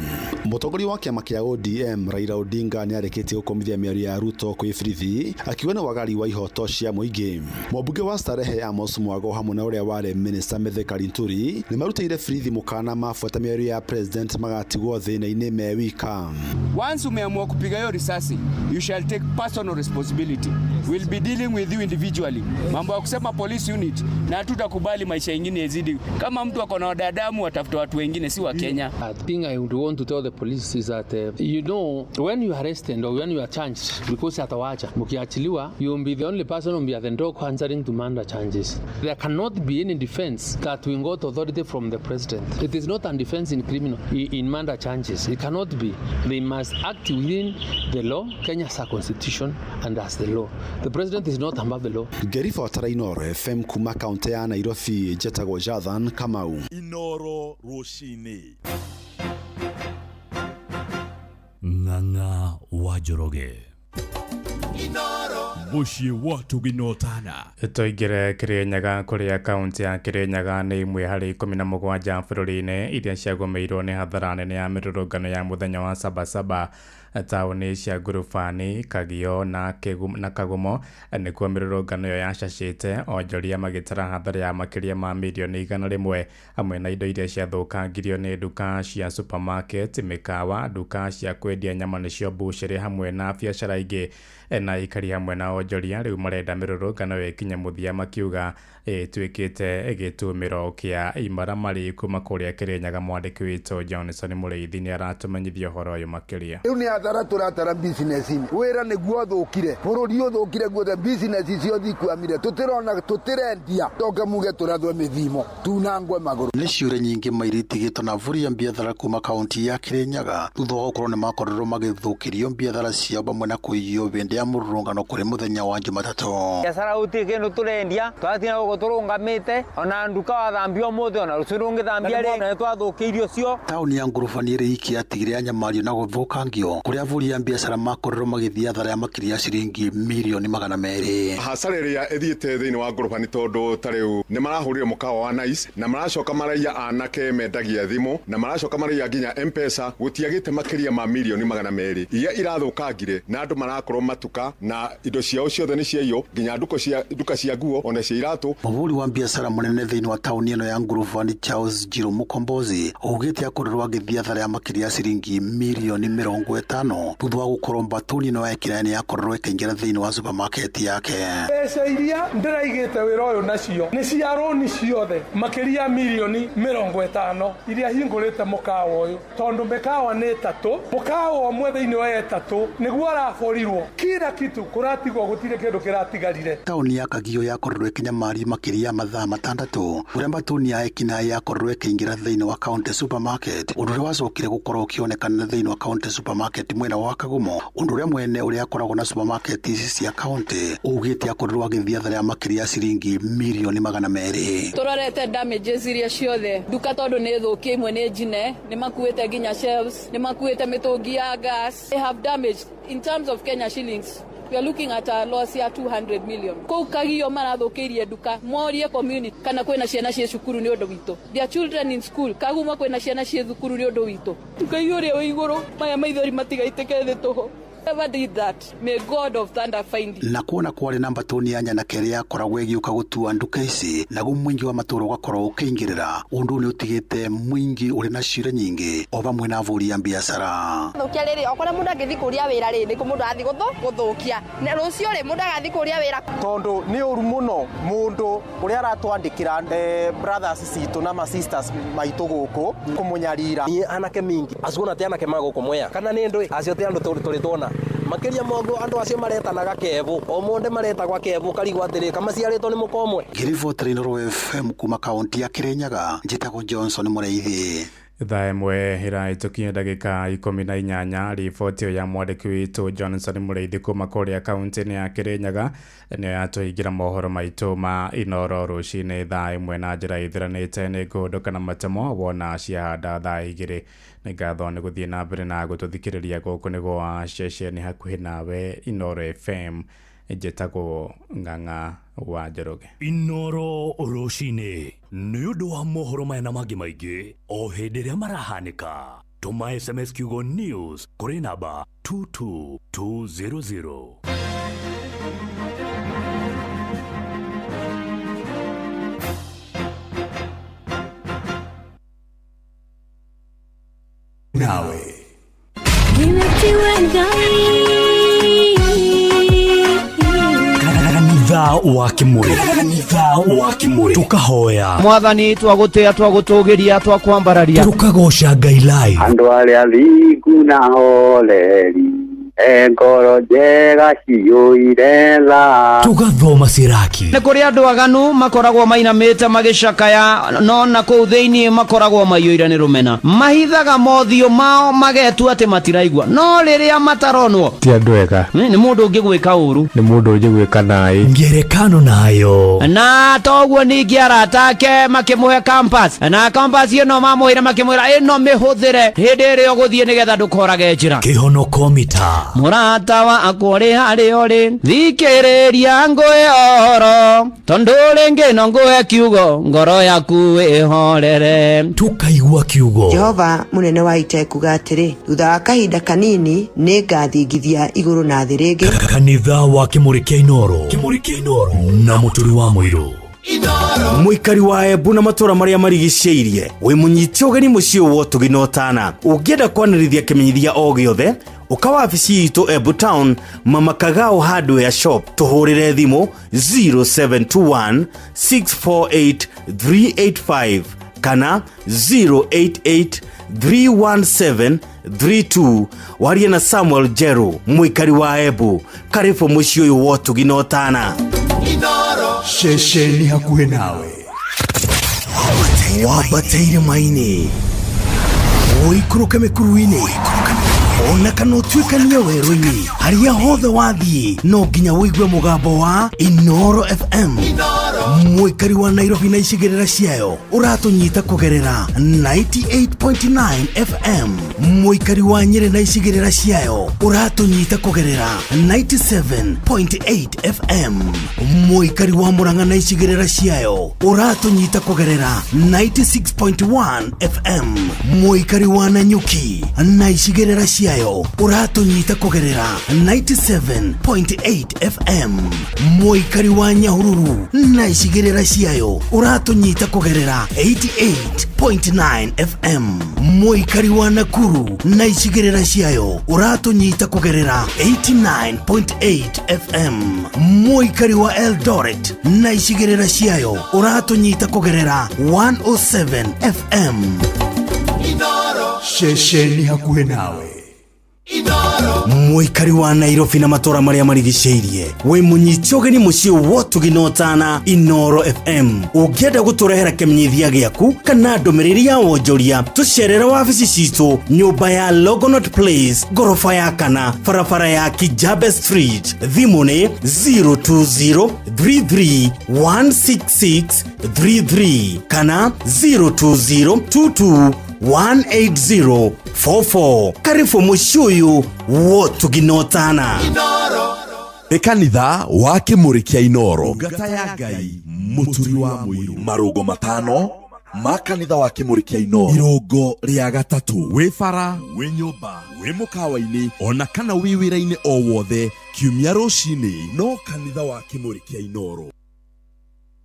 Mũtongoria wa kĩama kĩa ODM Raila Odinga nĩarĩkĩtie gũkũmithia mĩario ya Ruto kwĩ borithi akiuga nĩ wagari wa ihoto cia mũingĩ. Mũmbunge wa Starehe Amos Mwago hamwe na ũrĩa warĩ minista Mithika Linturi nĩmarutĩire borithi mũkana mabuata mĩario ya president magatigwo thĩna-inĩ me wika. Once umeamua kupiga hiyo risasi, you shall take personal responsibility. We'll be dealing with you individually. Mambo ya kusema police unit, na hatutakubali maisha ingine yazidi. Kama mtu ako na wadadamu watafuta watu wengine, si wa Kenya. The thing I would want to tell the police is that you know, when you are arrested or when you are charged, because atawacha mkiachiliwa, you will be the only person who will be at the door answering to murder charges. There cannot be any defense that we got authority from the president. It is not a defense in criminal in murder charges. It cannot be. They must act within the law, Kenya's constitution, and as the law. The president is not above the law. Ngĩribotera Inooro FM kuma kaunti ya Nairobi, njetagwo Jathan Kamau. Inooro rũcinĩ. Ng'ang'a wa Njoroge. Mũciĩ wa tũginotana. Tũingĩre Kĩrĩnyaga kũrĩa kaunti ya Kĩrĩnyaga nĩ ĩmwe harĩ 17 bũrũri-inĩ iria ciagũmĩirwo nĩ hathara nene ya mĩrũrũngano ya mũthenya wa Sabasaba. Taũni cia Ngurubani, Kagio na Kagumo nĩkuo mĩrũrũngano ĩyo yacacĩte, onjoria magĩtara hathara ya makĩria ma mirioni 100 hamwe na indo iria ciathũkangirio nĩ nduka cia supermarket, mĩkawa, nduka cia kwendia nyama nĩcio mbucĩrĩ hamwe na biacara ingĩ. Na aikari hamwe na onjoria rĩu marenda mĩrũrũngano ĩyo ĩkinye mũthia, makiuga ĩtuĩkĩte gĩtũmĩro kĩa imaramari. Kuma kũrĩa Kĩrĩnyaga, mwandĩki witũ Johnson Mũrĩithi nĩ aratũmenyithia ũhoro ũyũ makĩria. Rĩu nĩ hathara tũratara business-inĩ, wĩra nĩguo ũthũkire, bũrũri ũthũkire guothe, business ciothe ikwamire, tũtirona, tũtirendia, toke muge tũrathwe mĩthimo tunangwe magũrũ. Nĩ ciũria nyingĩ mairĩtigĩtwo na buri ya biathara kuma kaunti ya Kĩrĩnyaga thutha wa gũkorwo nĩ makorirwo magĩthũkĩrio biathara ciao hamwe na kũiywo hĩndĩ ya mũrũrũngano kũrĩ mũthenya wa Jumatatũ. Biacara gũtirĩ kĩndũ tũrendia, twatina gũkũ tũrũngamĩte, ona nduka wathambia ũmũthĩ, ona rũciũ ndũngĩthambia rĩngĩ, na nĩtwathũkĩirio cio. Taũni ya Ngurubani ĩrĩ iki yatigire yanyamario na gũthũkangio Kũrĩa ahũri a biacara makorirwo magĩthiĩ hathara ya makĩria ya ciringi mirioni 200. Hasara ĩrĩa ĩthiĩte thĩinĩ wa ngoroba nĩ tondũ ta rĩu nĩ marahũrire mũkawa wa Nice na maracoka maraiya anake mendagia thimũ na maracoka maraiya nginya M-Pesa. Gũtiagĩte makĩria ma mirioni 200 iria irathũkangire, na andũ marakorwo matuka na indo ciao ciothe nĩ ciaiywo, nginya nduka cia nguo ona cia iratũ. Mũhũri wa biacara mũnene thĩinĩ wa taũni ĩno ya Ngurubani Charles Njiru Mũkombozi augĩte akorirwo agĩthiĩ hathara ya makĩria ya ciringi mirioni 50 thutha wa gũkorwo mbatũni ĩno ya Ekinaĩ nĩ yakorirwo ĩkĩingĩra thĩinĩ wa supermarket yake. Mbeca iria ndĩraigĩte wĩra ũyũ nacio nĩ cia rũni ciothe makĩria mirioni 50 iria hingũrĩte mũkawa ũyũ, tondũ mĩkawa nĩ ĩtatũ, mũkawa ũmwe thĩinĩ wa ĩtatũ nĩguo ũraborirwo, kila kitu kũratigwo, gũtirĩ kĩndũ kĩratigarire. Taũni ya Kagio yakorirwo ĩkĩnyamario makĩria ya mathaa 6 ũrĩa mbatũni ya Ekinaĩ yakorirwo ĩkĩingĩra thĩinĩ wa County Supermarket, ũndũ ũrĩa wacokire gũkorwo ũkĩonekana thĩinĩ wa County Supermarket mwena wa Kagumo, ũndũ ũrĩa mwene ũrĩa akoragwo na supermarket ici cia county augĩte akorirwo agĩthiĩ hathara ya makĩria ya ciringi mirioni 200. Tũrorete damages iria ciothe nduka, tondũ nĩ thũkie, imwe nĩ njine, nĩ makuĩte nginya shelves, nĩ makuĩte mĩtũngi ya gas. They have damaged in terms of Kenya shillings, we are looking at a loss ya 200 million. Kũu Kagio marathũkĩirie nduka, morie community kana kwĩna ciana ciĩ cukuru nĩ ũndũ witũ. Their children in school. Kagumo kwĩna ciana ciĩ thukuru nĩ ũndũ witũ. Ngai ũrĩa wĩ igũrũ, maya maithori matigaitĩke thĩ tũhũ. Whoever did that, may God of thunder find you. Na kuona kwarĩ na mbatũni ya nyanake ĩrĩa yakoragwo ĩgĩũka gũtua nduka ici, naguo mũingĩ wa matũũra ũgakorwo ũkĩingĩrĩra, ũndũ ũyũ nĩ ũtigĩte mũingĩ ũrĩ na cira nyingĩ o vamwe na ahũri a biacara. Thũkia rĩrĩ okorwo mũndũ angĩthiĩ kũria wĩra rĩ, nĩkũ mũndũ athiĩ gũthũkia rũciũ rĩ, mũndũ agathiĩ kũria wĩra. Tondũ nĩ ũru mũno mũndũ ũrĩa aratwandĩkĩra brothers citũ na ma sisters maitũ gũkũ kũmũnyarira. Niĩ anake mingi acuona ti anake magũkũ Mwea kana nĩ ndũĩ acio ti andũ tũrĩ tuona makĩria moguo andũ acio maretanaga kebu o monde maretagwa kebu karigwo atĩrĩ kamaciarĩtwo nĩ mũka ũmwe. Ngĩribotera Inooro FM kuma kaunti ya Kirinyaga, njĩtagwo Johnson Mũrĩithi. Thaa 1 ĩrahĩtũkia ndagĩka 18. Riboti ĩyo ya mwandĩki witũ Johnson Mũrĩithi kuma kũrĩa kaunti-inĩ ya Kirinyaga nĩyo yatũhingĩra mohoro maitũ ma Inooro rũcinĩ thaa 1 na njĩra ĩthiranĩte. Nĩ ngũhũndũka na matemo wona ciahanda thaa 2. Nĩ ngatho nĩ gũthiĩ na mbere na gũtũthikĩrĩria. Gũkũ nĩ gwa ceceni hakuhĩ nawe Inooro FM. Njĩtagwo Ng'ang'a wa Njoroge. Inooro rũcinĩ nĩ ũndũ wa mohoro maya na mangĩ maingĩ o hĩndĩ ĩrĩa marahanĩka, tũma SMS kiugo news kũrĩ namba 22200. Nawe Kanitha wa Kimuri, Kanitha wa Kimuri, tukahoya Mwathani, twagũtĩa, twagũtũgĩria, twakwambararia, tukagoca Ngai live. Andũ arĩa thingu na horeri e ngoro njega ciyũire tha. Tugathoma siraki. Nĩ kũrĩ andũ aganu makoragwo mainamĩte magĩcakaya, no na kũu thĩinĩ makoragwo maiyũire nĩ rũmena, mahithaga mothiũ mao magetua atĩ matiraigua, no rĩrĩa mataronwo ti andũ ega. Nĩ mũndũ ũngĩgwĩka ũru, nĩ mũndũ ũngĩgwĩka naĩ ngerekano nayo. Na toguo ningĩ arata ake makĩmũhe compass, na compass ĩno mamũheire makĩmwĩra ĩno mĩhũthĩre hĩndĩ ĩrĩa ũgũthiĩ nĩgetha ndũkorage njĩra. Kĩhonoko mita. Mũrata wakwa ũrĩ harĩa ũrĩ, thikĩrĩria ngũhe ũhoro, tondũ rĩngĩ no ngũhe kiugo, ngoro yaku ĩhorere. Tukaigua kiugo. Jehova mũnene wa ita ekuga atĩrĩ, thutha wa kahinda kanini nĩ ngathingithia igũrũ na thĩ rĩngĩ. Kanitha wa Kimuri kĩa Inooro, Kimuri kĩa Inooro na mũturi wa mũirũ. Mũikari wa Embu na matũra marĩa marigicĩirie, wĩ mũnyite ũgeni mũciĩ wa ũtugi na ũtana. Ũngĩenda kwanĩrithia kĩmenyithia o gĩothe, ũka wabici itũ Embu Town, Mama Kagao Hardware Shop, tũhũrĩre thimũ 0721 648 385 kana 088 317 32. Warie na Samuel Jeru. Mũikari wa Embu, karibu mũciĩ ũyũ wa ũtugi na ũtana. Ceceni hakuhĩ nawe, wambateire maini, ũikũrũke mĩkuru-inĩ. Ona kana ũtuĩkanie werũ-inĩ, harĩa hothe wathiĩ no nginya ũigue mũgambo wa Inoro FM. Mũikari wa Nairobi na icigĩrĩra ciayo ũratũnyita kũgerera 98.9 FM. Mũikari wa Nyĩrĩ na icigĩrĩra ciayo ũratũnyita kũgerera 97.8 FM. Mũikari wa Murang'a na icigĩrĩra ciayo ũratũnyita kũgerera 96.1 FM. Mũikari wa Nanyuki na icigĩrĩra ciayo ũratũnyita kũgerera 97.8 FM. Mũikari wa Nyahururu na icigĩrĩra ciayo ũratũnyita kũgerera 88.9 FM. Mũikari wa Nakuru na icigĩrĩra ciayo ũratũnyita kũgerera 89.8 FM. Mũikari wa Eldoret na icigĩrĩra ciayo ũratũnyita kũgerera 107 FM. Ceceni hakuhĩ nawe. Mũikari wa Nairobi na matũra marĩa marigicĩirie, wĩ mũnyite ũgeni mũciĩ wotugi na ũtana Inoro FM. Ũngĩenda gũtũrehera kĩmenyithia gĩaku kana ndũmĩrĩri ya wonjoria, tũcerere wabici citũ nyũmba ya Longonot Place, ngoroba ya kana, barabara ya Kijabe Street. Thimũ nĩ 02033 16633 kana 02022 18044. Karibu mũciĩ ũyũ wotuginotana. Nĩ kanitha wa Kĩmũrĩ kĩa Inoro, ngata ya Ngai, mũturi wa mũiru, marũngo matano ma kanitha wa Kĩmũrĩ kĩa Inoro, irũngo rĩa gatatũ, wĩ bara, wĩ nyũmba, wĩ mũkawa-inĩ, ona kana wĩ wĩra-inĩ o wothe, kiumia rũcinĩ no kanitha wa Kĩmũrĩ kĩa Inoro.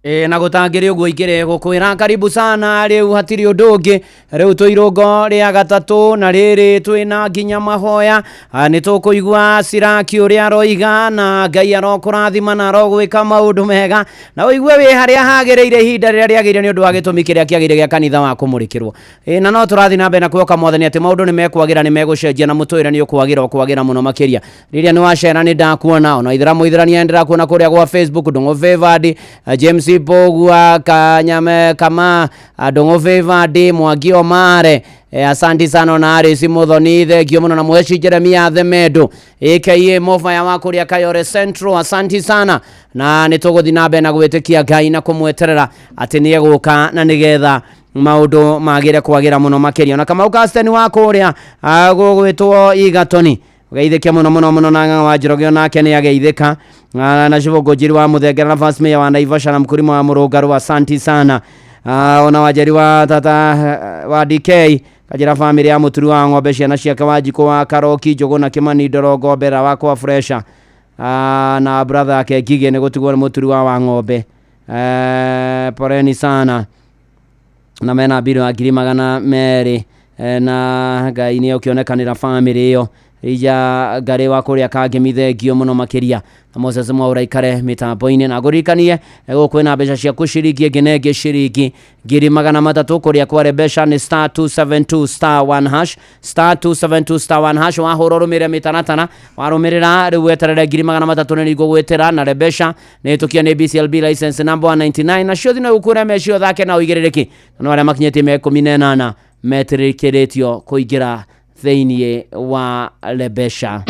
Ĩ na gũtangĩrĩ ũguo ingĩrĩ gũkwĩra karibu sana. Rĩu hatirĩ ũndũ ũngĩ, rĩu twĩ irũngo rĩa gatatũ na rĩrĩ twĩna nginya mahoya. Nĩ tũkũigua Siraki ũrĩa aroiga, na Ngai arokũrathima na arogwĩka maũndũ mega na ũigue wĩ harĩa hagĩrĩire ihinda rĩrĩa rĩagĩrĩire nĩ ũndũ wa gĩtũmi kĩrĩa kĩagĩrĩire gĩa kanitha wa kũmũrĩkĩrwo. Ĩ na no tũrathiĩ na mbere na kwĩhoka Mwathani atĩ maũndũ nĩ mekwagĩra, nĩ megũcenjia na mũtũrĩre nĩ ũkwagĩra, ũkwagĩra mũno makĩria. Rĩrĩa nĩ wacera nĩ ndakuona, ona ithĩramu ithĩrania ndĩrakuona kũrĩa gwa Facebook, Ndũng'ũ Favored, James Mbũgua, Kanyame Kama, Ndũng'ũ Favored, Mwangi Omare, asanti sana, ona Arisi Muthoni, thengio mũno, na Mweshi Jeremia Themendo aka Mofaya wa kũrĩa Kayore Central, asanti sana. Na nĩ tũgũthiĩ na mbere na gwĩtĩkia Ngai na kũmweterera atĩ nĩ egũka na nĩgetha maũndũ magĩre kwagĩra mũno makĩria. Ona Kamau Casten wa kũrĩa gũgwĩtwo Igatoni, geithĩke mũno mũno mũno, na Ng'ang'a wa Njoroge onake nĩ ageithĩka. Na Cibũngũ Njiri wa Mũthengera na Vice Mayor wa Naivasha na Mkulima wa Mũrũngarũ, asanti sana. Ona Wanjeri wa tata wa DK kajira family ya mũturi wa ng'ombe, ciana ciake Wanjikũ wa Karoki, Njũgũ na Kĩmani Ndorongo, Mbera wa kwa Fresha, na brother yake Ngigĩ nĩ gũtigwo nĩ mũturi wa ng'ombe. Poleni sana, na mena mbirũ ya 200,000, na Ngai nĩ ũkĩonekanĩra family ĩyo. Ija ngarĩ wa kũrĩa Kangemi, thengio mũno makĩria, na Moses Mwaura ikare mĩtambo-inĩ. Na ngũririkanie gũkũ kwĩna mbeca ciaku ciringi ĩngĩ na ĩngĩ, ciringi 300,000 kũrĩa kware mbeca nĩ star 272 star 1 hash, star 272 star 1 hash. Wahũra ũrũmĩrĩre mĩtaratara, warũmĩrĩra rĩu weterere 300,000 nĩ ngũgwĩtĩra. Na mbeca nĩ tũkia nĩ BCLB license number 199, nacio thino gũkũra mecio thake na ũigĩrĩrĩki no arĩa makinyĩtie me 18 metĩkĩrĩtio kũingĩra thĩinĩ wa Lebesha.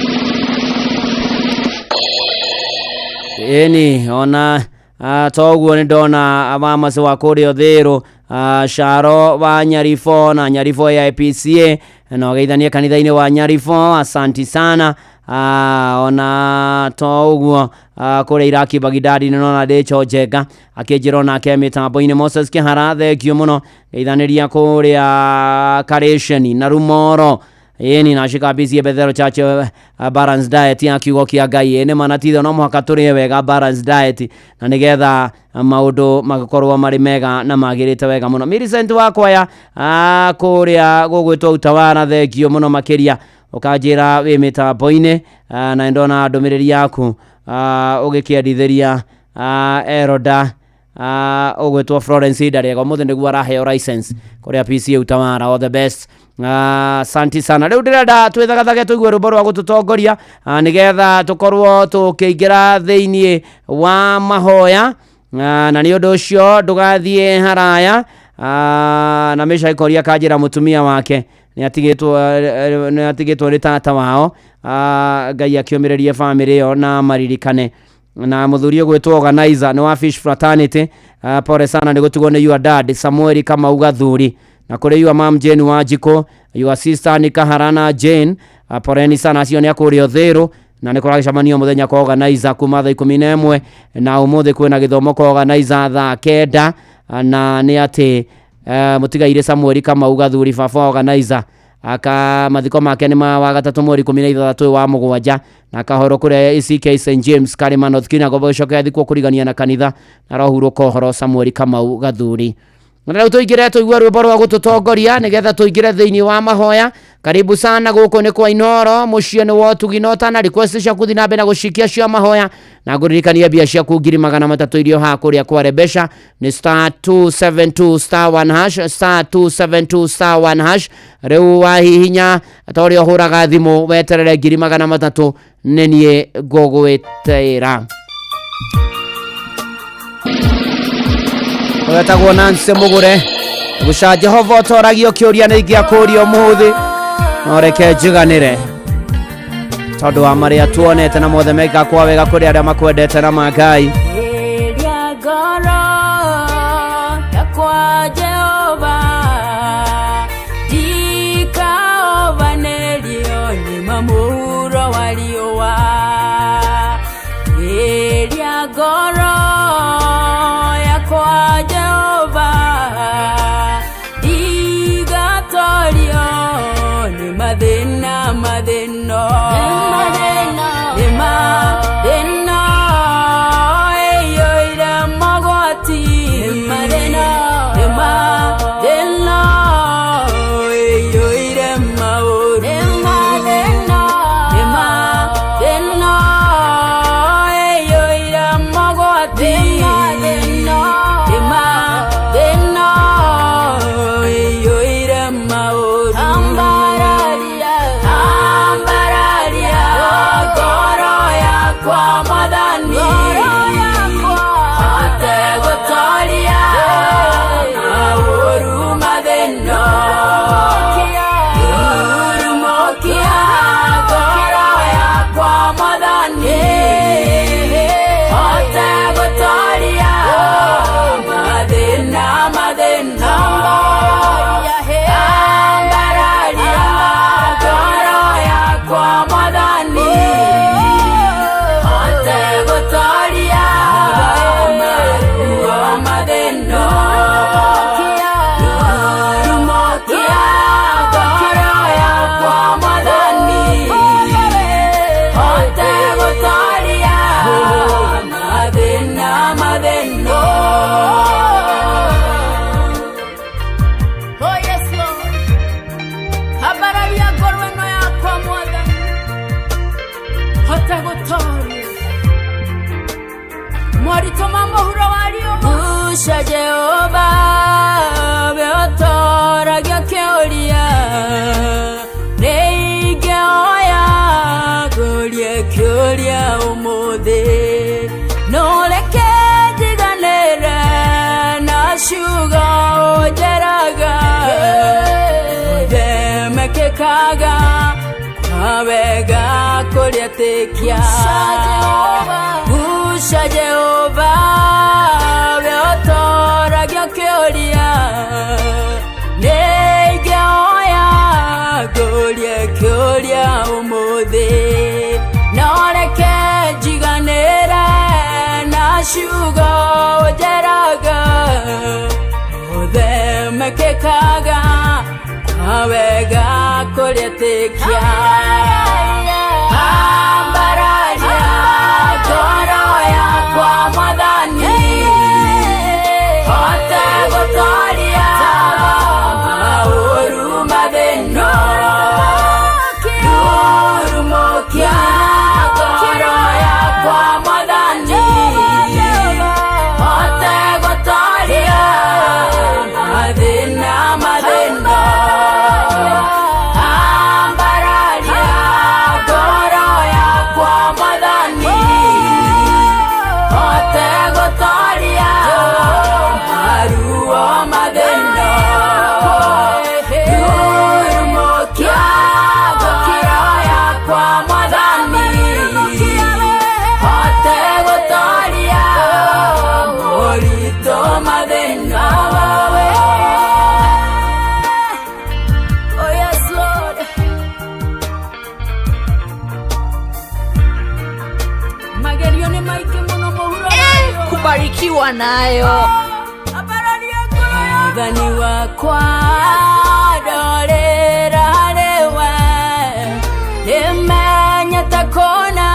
Ĩni ona toguo nĩ ndona wamacĩ wa kũrĩa Ũthĩrũ, Caro wa Nyarifo na Nyarifo ya IPCA, na ũgeithanie kanitha-inĩ wa Nyarifo, asanti sana. Ona to ũguo, kũrĩa Iraki Bagidadi nĩ nona Rachel Njenga akĩnjĩra onake mĩtambo-inĩ. Moses Kĩhara, thengio mũno, geithanĩria kũrĩa Karĩceni na Rumoro. Ĩni na shika busy Bethel Church, balance diet ya kiugo kĩa Ngai. Ĩ nĩ mana titho no mũhaka tũrĩe wega balance diet na nĩgetha maũndũ magakorwo marĩ mega na magĩrĩte wega mũno. Millicent wakwaya kũrĩa gũgwĩtwo Utawara, thengio mũno makĩria, ũkanjĩra wĩ mĩtambo-inĩ, na ndona ndũmĩrĩri yaku ũgĩkĩendithĩria Eroda ũgwĩtwo Florence Ndariega, ũmũthĩ nĩguo araheo license kũrĩa PCA Utawara, all the best. Asanti sana. Rĩu ndĩrenda twĩthagathage tũigue rwĩmbo rwa gũtũtongoria, nĩgetha tũkorwo tũkĩingĩra thĩinĩ wa mahoya, na nĩ ũndũ ũcio ndũgathiĩ haraya. Na Mĩca Ikoria kanjĩra mũtumia wake Nĩ atigĩtwo nĩ tata wao. Ngai akĩũmĩrĩrie bamĩrĩ ĩyo na maririkane. Na mũthuri ũgwĩtwo organizer nĩ wa Fish Fraternity, pole sana nĩ gũtigwo nĩ your dad Samuel Kamau Gathuri, na kũrĩ your mom Jane Wanjikũ, your sister Nika Harana Jane, poleni sana. Acio nĩ akũrĩa Ũthĩrũ, na nĩ kũragĩcemanio mũthenya kwa organizer kuma thaa 11, na ũmũthĩ kwĩna gĩthomo kwa organizer thaa 9. Na nĩ atĩ mũtigairĩ Samuel Kamau Gathuri, baba wa organizer, aka mathiko make nĩ ma Wagatatũ mweri 16 wa mũgwanja, na kahoro kũrĩa ACK St James Karima North Kinangop, gĩcoke athikwo kũrigania na kanitha, na rohurũka ũhoro Samuel Kamau Gathuri. Na rĩu tũingĩre tũigue rwĩmbo rwa gũtũtongoria nĩgetha tũingĩre thĩinĩ wa mahoya. Karibu sana, gũkũ nĩ kwa Inoro, mũciĩ nĩ wa ũtugi na ũtana. Request ciaku thiĩ na mbere na gũcikia cia mahoya, na ngũririkania mbia ciaku 300,000 irio haha kũrĩa kwa Rebesha nĩ *272 *1 hash, *272 *1 hash. Rĩu wahihinya ta ũrĩa ũhũraga thimũ, weterere 300,000 nĩ niĩ ngũgwĩtĩra. Wetagwo Nancy Mugure guca Jehova ũtoragio kĩũria nĩ ingĩakũria ũmũthĩ, no reke njiganĩre tondũ wa marĩa tuonete na mothe meka kwa wega kũrĩ arĩa makwendete na mangai. Ĩria ngoro yakwa Jehova, ndikaobanĩrio nĩ mamũhuro wa riũa. Ĩria ngoro yakwa Jehova, ndigatorio nĩ mathĩna, mathĩno nĩ mathĩna ĩiyũire mogwati, nĩ mathĩna ĩiyũire maũru, nĩ mathĩna ĩiyũire mogwati, nĩ mathĩna ĩiyũire maũru. Ambararia ngoro yakwa Mwathani, hote gũtoria maũru mathĩna. Rurumũkia ngoro yakwa Mwathani, hote gũtoria mathĩna, mathĩna. Ambararia ngoro yakwa Mwathani, hote gũtoria maruo mathĩna. Rurumũkia ngoro yakwa Mwathani, hote gũtoria mathĩna, mathĩna. Oh yes, Lord. Ambararia ngoro ĩno yakwa Mwathani, hote gũtoria moritũ ma mũhuro wa riũa. Guca Jehova we ũtoragia kĩũria, nĩ ingĩhoya ngũrie kĩũria ũmũthĩ, no reke njiganĩre na ciugo ũnjĩraga, themekĩkaga kwa wega kũrĩa tĩkia. Guca Jehova we ũtoragia kĩũria, nĩ ingĩhoya ngũrie kĩũria ũmũthĩ, no reke njiganĩre na ciugo ũnjĩraga, ũthemekĩkaga kwa wega kũrĩa tĩkia. Ambararia ngoro yakwa Mwathani, hote gũtoria maũru mathĩna. Rurumũkia ngoro yakwa Mwathani, hote gũtoria mathĩna, mathĩna. Ambararia ngoro Barikiwa nayo. Mwathani wakwa ndorera harĩwe, nĩmenyete kũna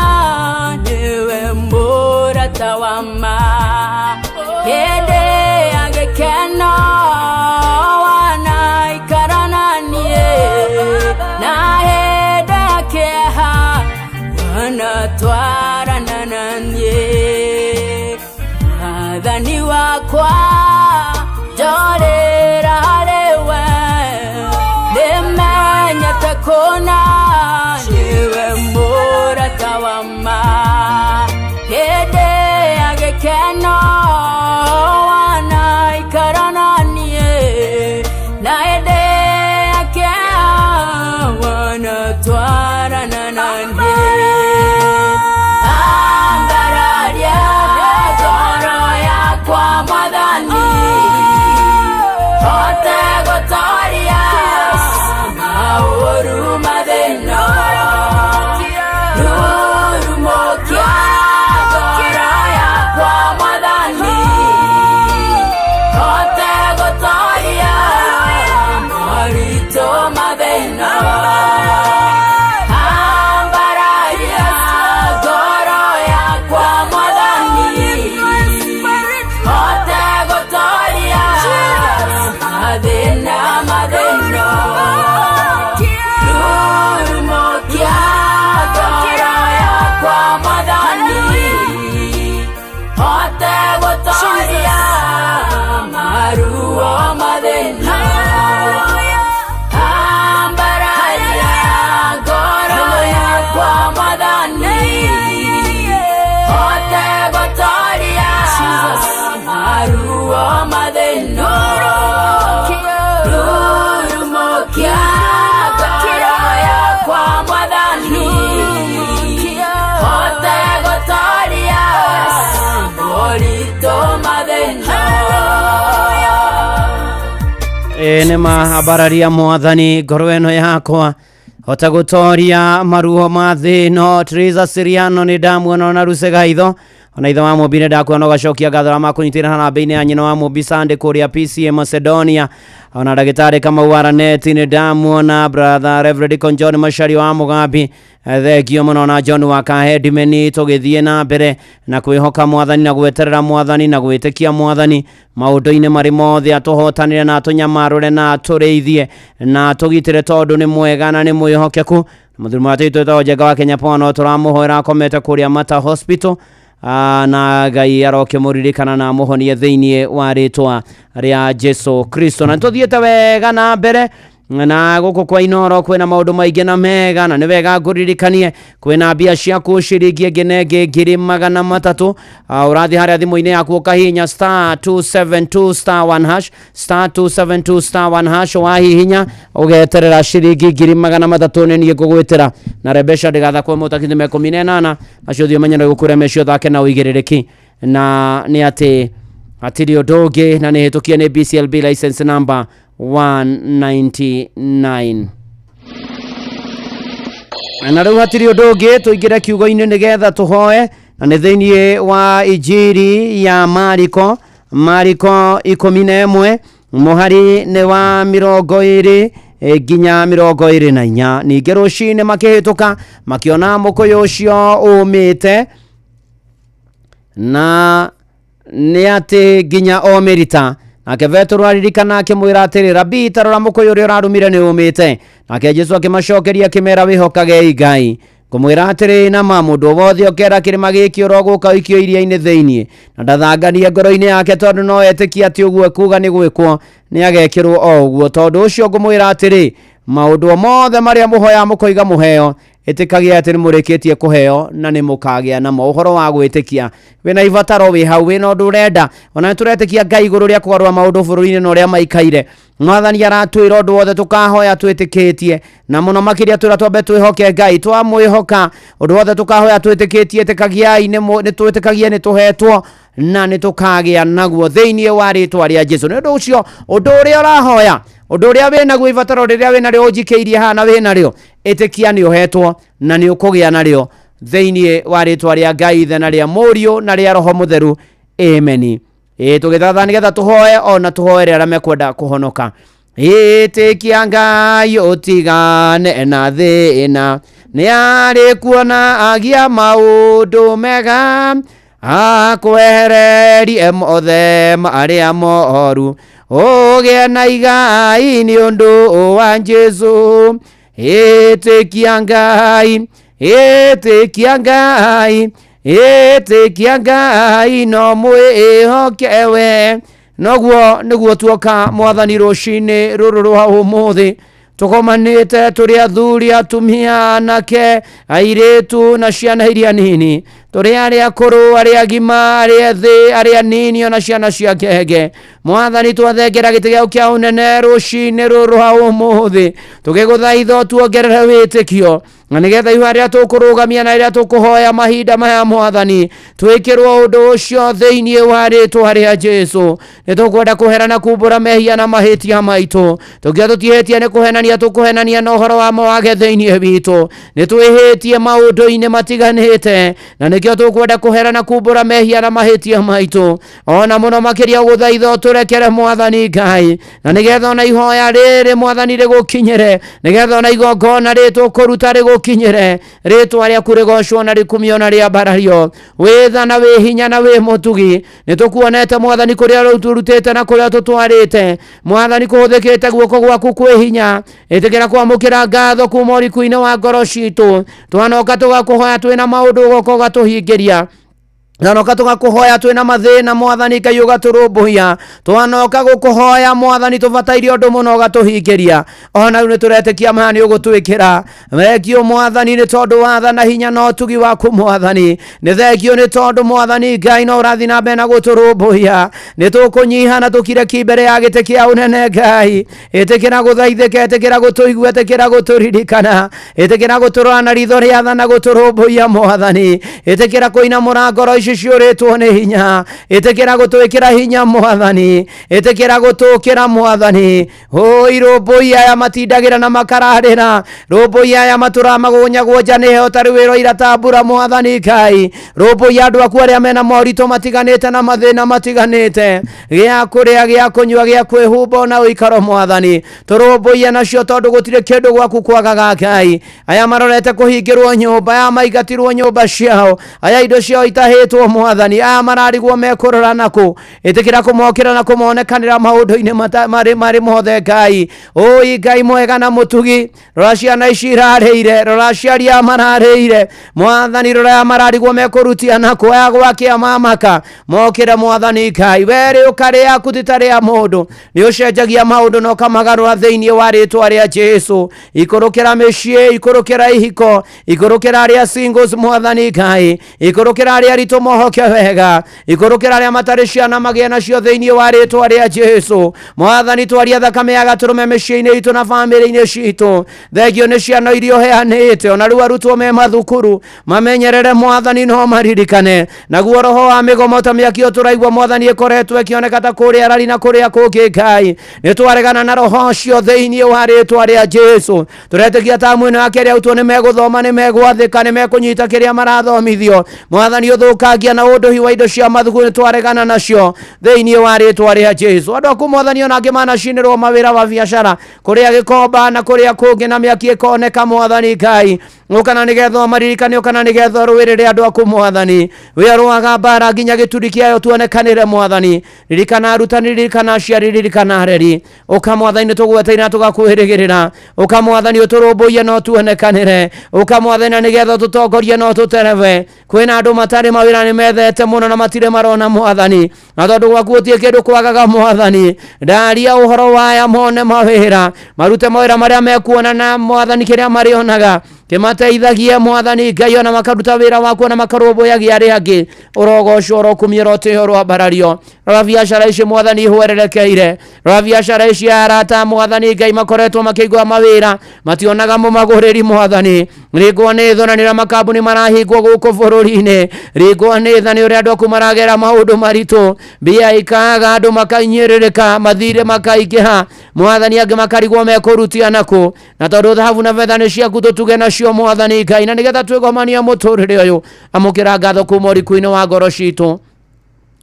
nĩwe mũrata wa ma. Hĩndĩ ya gĩkeno wanaikara na niĩ, na hĩndĩ ya kĩeha wanatwarana na niĩ. Mwathani wakwa ndorera harĩwe, nĩmenyete kũna nĩwe mũrata wa ma. Hĩndĩ ya gĩkeno wanaikara na niĩ, na hĩndĩ ya kĩeha wanatwarana na niĩ. Ambararia ngoro yakwa Mwathani, hote gũtoria maũru mathĩna. Rurumũkia ngoro yakwa Mwathani, hote gũtoria moritũ mathĩna. Ambararia ngoro yakwa Mwathani, hote gũtoria mathĩna mathĩna. Rurumũkia ngoro yakwa Mwathani, hote gũtoria maruo mathĩna. Ambararia ngoro yakwa Mwathani, hote gũtoria maruo mathĩna. Rurumũkia ngoro yakwa Mwathani, hote gũtoria moritũ mathĩna. Ĩ nĩ maambararia Mwathani ngoro ĩno yakwa hota gũtoria maruo ma thĩ ĩno. Teresa Siriano nĩ ndamuona ona Rusega itho ona ithe wa Mũmbi nĩ ndakuona ũgacokia ngatho arĩa makũnyitĩrĩra harambĩ-inĩ ya nyina wa Mũmbi Sunday kũrĩa PCA Macedonia. Ona ndagĩtarĩ Kamau Araneti nĩ ndamuona, brother Reverend Deacon John Macharia wa Mũgambi, thengio mũno, na John wa Kahedimeni. Tũgĩthiĩ na mbere na kwĩhoka Mwathani na gweterera Mwathani na gwĩtĩkia Mwathani maũndũ-inĩ marĩ mothe, atũhotanĩre na atũnyamarũre na atũrĩithie na atũgitĩre, tondũ nĩ mwega na nĩ mwĩhokeku. Mũthuri mwatĩ twĩtagwo Njenga wa Kenya Power, no tũramũhoera akomete kũrĩa Mata Hospital. Na Ngai arokĩmũririkana na amũhonie thĩinĩ wa rĩtwa rĩa Jesu Kristo. Na nĩtũthiĩte wega na mbere na gũkũ kwa Inoro kwĩna maũndũ maingĩ na mega, na nĩ wega ngũririkanie kwĩna mbia ciaku ciringi ĩngĩ na ĩngĩ 300,000. Ũrathiĩ harĩa thimũ-inĩ yaku ũkahihinya star 272 star 1 hash, star 272 star 1 hash. Wahihinya ũgeterera ciringi 300,000 nĩ niĩ ngũgwĩtĩra na rebesha ndĩgathakwo mũtakithima 18 acio ũthiĩ ũmenye no gũkũrĩa meci ũthake na ũigĩrĩrĩki, na nĩ atĩ hatirĩ ũndũ ũngĩ, na nĩ hĩtũkie nĩ BCLB license number 199. Na rĩu hatirĩ ũndũ ũngĩ, tũingĩre kiugo-inĩ nĩgetha tũhoe, na nĩ thĩinĩ wa Injiri ya Mariko, Mariko 11 mũhari nĩ wa 20 nginya 24. Ningĩ rũcinĩ makĩhĩtũka makĩona mũkũyũ ũcio ũmĩte, na nĩ atĩ nginya o mĩrita. Nake Petero aririkana akĩmwĩra atĩrĩ, Rabii, ta rora mũkũyũ ũrĩa ũrarumire nĩ ũmĩte. Nake Jesũ akĩmacokeria akĩmera, wĩhokagei Ngai. Ngũmwĩra atĩrĩ na ma, mũndũ o wothe ũkera kĩrĩma gĩkĩ ũrogũka ũikio iria-inĩ thĩinĩ, na ndathanganie ngoro-inĩ yake tondũ no etĩkie atĩ ũguo ekuuga nĩ gwĩkwo, nĩ agekĩrwo o ũguo. Tondũ ũcio ngũmwĩra atĩrĩ, maũndũ o mothe marĩa mũhoya mũkoiga mũheo, ĩtĩkagia atĩ nĩ mũrĩkĩtie kũheo na nĩ mũkagĩa namo. Ũhoro wa gwĩtĩkia wĩna ibataro wĩ hau, wĩna ũndũ ũrenda, ona nĩ tũretĩkia Ngai igũrũ rĩa kũgarũra maũndũ bũrũri-inĩ na ũrĩa maikaire. Mwathani aratwĩra ũndũ wothe tũkahoya twĩtĩkĩtie, na mũno makĩria twĩra twambe twĩhoke Ngai. Twamwĩhoka ũndũ wothe tũkahoya twĩtĩkĩtie, ĩtĩkagiai nĩ twĩtĩkagie nĩ tũhetwo na nĩ tũkagĩa naguo thĩinĩ wa rĩtwa rĩa Jesu. Nĩ ũndũ ũcio ũndũ ũrĩa ũrahoya, ũndũ ũrĩa wĩnaguo, ibataro rĩrĩa wĩnarĩo ũnjikĩirie haha na wĩnarĩo, ĩtĩkia nĩ ũhetwo na nĩ ũkũgĩa narĩo thĩinĩ wa rĩtwa rĩa Ngai Ithe na rĩa Mũriũ na rĩa Roho Mũtheru. Amen. Ĩ tũgĩthatha nĩgetha tũhoe ona tũhoere arĩa mekwenda kũhonoka. Ĩtĩkia Ngai ũtigane na thĩna, nĩ arĩ kuona agia maũndũ mega, akwehererie mothe marĩa moru, ũgĩe na igai nĩ ũndũ wa Jesũ. Ĩtĩkia Ngai, ĩtĩkia Ngai, ĩtĩkia Ngai no mwĩhoke we. Noguo nĩguo tuoka Mwathani rũcinĩ rũrũ rwa ũmũthĩ, tũgomanĩte tũrĩ athuri, atumia, anake, airĩtu na ciana iria nini, tũrĩ arĩa akũrũ, arĩa agima, arĩa ethĩ, arĩa nini ona ciana cia ngenge. Mwathani twathengera gĩtĩ gĩaku kĩa ũnene rũcinĩ rũrũ rwa ũmũthĩ, tũgĩgũthaitha ũtuongerere wĩtĩkio, na nĩgetha ihoya rĩrĩa tũkũrũgamia na rĩrĩa tũkũhoya mahinda maya Mwathani, twĩkĩrwo ũndũ ũcio thĩinĩ wa rĩtwa rĩa Jesũ. Nĩ tũkwenda kũhera na kumbũra mehia na mahĩtia maitũ, tũngĩona tũtiĩhĩtie nĩ kũhenania tũkũhenania na ũhoro wa mawage thĩinĩ witũ. Nĩ twĩhĩtie maũndũ-inĩ matiganĩte, na nĩkĩo tũkwenda kũhera na kumbũra mehia na mahĩtia maitũ, ona mũno makĩria gũthaitha ũtũrekere Mwathani Ngai, na nĩgetha ona ihoya rĩrĩ Mwathani rĩgũkinyĩre, nĩgetha ona igongona rĩrĩ tũkũruta rĩgũkinyĩre, rĩtwa rĩaku rĩgocwo na rĩkumio na rĩambarario. Wĩ tha na wĩ hinya na wĩ mũtugi, nĩ tũkuonete Mwathani kũrĩa rĩu tũrutĩte na kũrĩa tũtwarĩte. Mwathani kũhũthĩkĩte guoko gwaku kwĩ hinya, ĩtĩkĩra kwamũkĩra ngatho kuma ũriku-inĩ wa ngoro citũ. Twanoka tũgakũhoya twĩna maũndũ ũgoka ũgatũhingĩria, twanoka tũgakũhoya twĩna mathĩna Mwathani Ngai ũgatũrũmbũiya, twanoka gũkũhoya Mwathani tũbataire ũndũ mũno ũgatũhingĩria. Ona rĩu nĩ tũretĩkia maya nĩ ũgũtwĩkĩra. Thengio Mwathani nĩ tondũ wa tha na hinya na ũtugi waku Mwathani. Nĩ thengio nĩ tondũ Mwathani Ngai no ũrathiĩ na mbere na gũtũrũmbũiya. Nĩ tũkũnyiha na tũkire ki mbere ya gĩtĩ kĩa ũnene Ngai. Ĩtĩkĩra gũthaithĩka, ĩtĩkĩra gũtũigua, ĩtĩkĩra gũtũririkana, ĩtĩkĩra gũtũrora na ritho rĩa tha na gũtũrũmbũiya Mwathani. Ĩtĩkĩra kũinamũra ngoro ici ciũrĩtwo nĩ hinya, ĩtĩkĩra gũtwĩkĩra hinya Mwathani, ĩtĩkĩra gũtũkĩra Mwathani. Oi rũmbũiya aya matindagĩra na makararĩra, rũmbũiya aya matũraga magũnyagwo nja nĩ heho tarĩ wĩra ira ta mbura Mwathani Ngai. Rũmbũiya andũ aku arĩa mena moritũ matiganĩte na mathĩna matiganĩte, gĩa kũrĩa, gĩa kũnyua, gĩa kwĩhumba ona ũikaro Mwathani, tũrũmbũiye nacio tondũ gũtirĩ kĩndũ gwaku kwagaga Ngai. Aya marorete kũhingĩrwo nyũmba, aya maingatirwo nyũmba ciao, aya indo ciao itahĩtwo Mwathani, aya mararigwo mekũrora nakũ, ĩtĩkĩra kũmokĩra na kũmonekanĩra maũndũ-inĩ marĩ mothe Ngai. Oi Ngai mwega na mũtugi, rora ciana ici irarĩire, rora aciari aya mararĩire Mwathani, rora aya mararigwo mekũrutia nakũ, aya gwakĩa mamaka mokĩre Mwathani Ngai. We rĩũka rĩaku ti ta rĩa mũndũ, nĩ ũcenjagia maũndũ na ũkamagarũra thĩinĩ wa rĩtwa rĩa Jesũ. Ikũrũkĩra mĩciĩ, ikũrũkĩra ihiko, ikũrũkĩra arĩa singles Mwathani Ngai, ikũrũkĩra arĩa aritũ mohoke wega, ikũrũkĩra arĩa matarĩ ciana magĩe nacio thĩinĩ wa rĩtwa rĩa Jesũ. Mwathani twaria thakame ya gatũrũme mĩciĩ-inĩ itũ na bamĩrĩ-inĩ citũ. Thengio nĩ ciana iria ũheanĩte, ona rĩu arutwo me mathukuru mamenyerere Mwathani no maririkane. Naguo roho wa mĩgomo ta mĩaki tũraigua Mwathani ĩkoretwo ĩkĩoneka ta kũrĩa arari na kũrĩa kũngĩ Ngai, nĩ twaregana na roho ũcio thĩinĩ wa rĩtwa rĩa Jesũ. Tũretĩkia ta mwena wa kerĩ arutwo nĩ megũthoma, nĩ megwathĩka, nĩ mekũnyita kĩrĩa marathomithio. Mwathani ũthũkangia na ũndũhi wa indo cia mathukuru nĩ twaregana nacio thĩinĩ wa rĩtwa rĩa Jesũ. Andũ aku Mwathani ona angĩ manacinĩrwo mawĩra wa biacara kũrĩa Gĩkomba na kũrĩa kũngĩ na mĩaki ĩkoneka Mwathani Ngai, ũkana nĩgetha ũmaririkane, ũkana nĩgetha ũrũĩrĩre andũ aku Mwathani. Wĩ arũaga mbara nginya gĩturi kĩayo tuonekanĩre Mwathani. Ririkana arutani, ririkana aciari, ririkana areri. Ũka Mwathani nĩ tũgweteire na tũgakwĩrĩgĩrĩra. Ũka Mwathani ũtũrũmbũiye na ũtuonekanĩre. Ũka Mwathani na nĩgetha ũtũtongorie na ũtũtereve. Kwĩna andũ matarĩ mawĩra nĩ methete mũno na matirĩ marona Mwathani, na tondũ gwaku gũtirĩ kĩndũ kwagaga Mwathani, ndaria ũhoro waya mone mawĩra, marute mawĩra marĩa mekuona na Mwathani kĩrĩa marĩonaga kĩmateithagie Mwathani Ngai, ona makaruta wĩra waku ona makarũmbũyagia arĩa angĩ. Ũrogocwo, ũrokumio, ũrotĩo, ũroambarario. Rora biacara ici Mwathani ihwererekeire, rora biacara ici arata Mwathani Ngai makoretwo makĩigua mawĩra mationaga mũmagũrĩri Mwathani. Ringwo nĩ thona nĩ ũrĩa makambuni marahingwo gũkũ bũrũri-inĩ, ringwo nĩ tha nĩ ũrĩa andũ aku maragera maũndũ maritũ, mbia ikaga, andũ makainyĩrĩrĩka, mathirĩ makaingĩha Mwathani, angĩ makarigwo mekũrutia nakũ, na tondũ thahabu na betha nĩ ciaku tũtuge nacio Mwathani Ngai, na nĩgetha twĩgomanie mũtũrĩre ũyũ. Amũkĩra ngatho kuma ũriku-inĩ wa ngoro citũ.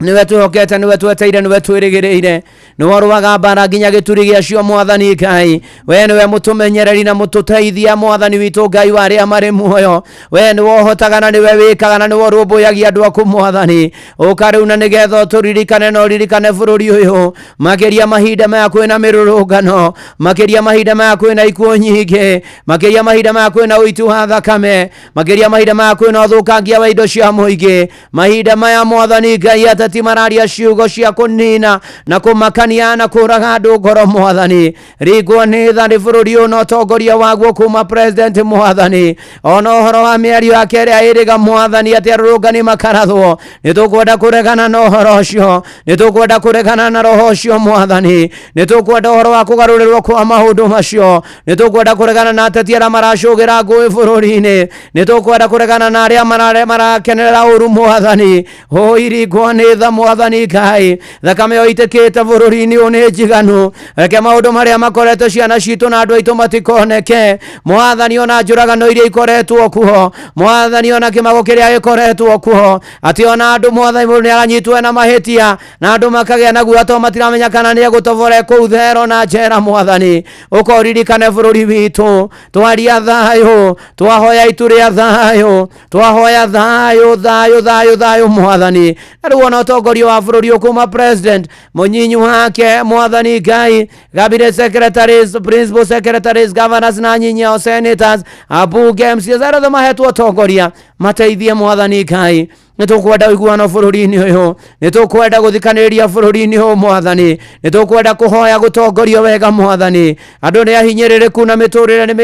Niwe twĩhokete, niwe tweteire, niwe twĩrĩgĩrĩire, niwe ũrũaga mbara nginya gĩturi gĩacio mwathani Ngai. We niwe mũtũmenyereri na mũtũteithia mwathani witũ Ngai wa arĩa marĩ muoyo. We niwe ũhotaga na niwe wĩkaga na niwe ũrũmbũyagia andũ aku mwathani. Ũka rĩu na nĩgetha ũtũririkane na ũririkane bũrũri ũyũ, makĩria mahinda maya kwĩna mĩrũrũngano, makĩria mahinda maya kwĩna ikuũ nyingĩ, makĩria mahinda maya kwĩna ũiti wa thakame, makĩria mahinda maya kwĩna ũthũkangia wa indo cia mũingĩ. Mahinda maya mwathani Ngai ateti mararia ciugo cia kũnina na kũmakania na kũraga andũ ngoro mwathani. Ringwo nĩ tha nĩ bũrũri ũyũ na ũtongoria waguo kuma president mwathani, ona ũhoro wa mĩario yake ĩrĩa ĩrĩga mwathani atĩ arũrũngani makarathwo. Nĩ tũkwenda kũregana na ũhoro ũcio, nĩ tũkwenda kũregana na roho ũcio mwathani, nĩ tũkwenda ũhoro wa kũgarũrĩrwo kwa maũndũ macio, nĩ tũkwenda kũregana na ateti arĩa maracũgĩra ngũĩ bũrũri-inĩ, nĩ tũkwenda kũregana na arĩa marakenerera ũru mwathani. Ũiringwo nĩ tha mwathani Ngai, thakame ĩyo ĩitĩkĩte bũrũri-inĩ ũyũ nĩ njiganu. Reke maũndũ marĩa makoretwo ciana citũ na andũ aitũ matikoneke mwathani, ona njũragano iria ikoretwo kuo mwathani, ona kĩmago kĩrĩa gĩkoretwo kuo, atĩ ona andũ mwathani mũndũ nĩ aranyitwo ena mahĩtia na andũ makagĩa na guoya tondũ matiramenya kana nĩ egũtobore kũu thero na njera mwathani. Ũka ũririkane bũrũri witũ, twaria thayũ, twahoya itu rĩa thayũ, twahoya thayũ thayũ thayũ thayũ mwathani. Na rĩu ona ũtongoria wa bũrũri ũyũ kuma president mũnyinyi wake mwathani Ngai, cabinet secretaries, principal secretaries, governors na nyinyi ao, senators, ambunge, MCAs, arĩa othe mahetwo ũtongoria mateithie mwathani Ngai. Nĩ tũkwenda ũiguano bũrũri-inĩ ũyũ, nĩ tũkwenda gũthikanĩrĩria bũrũri-inĩ ũyũ mwathani, nĩ tũkwenda kũhoya gũtongorio wega mwathani. Andũ nĩ ahinyĩrĩrĩku na mĩtũrĩre nĩ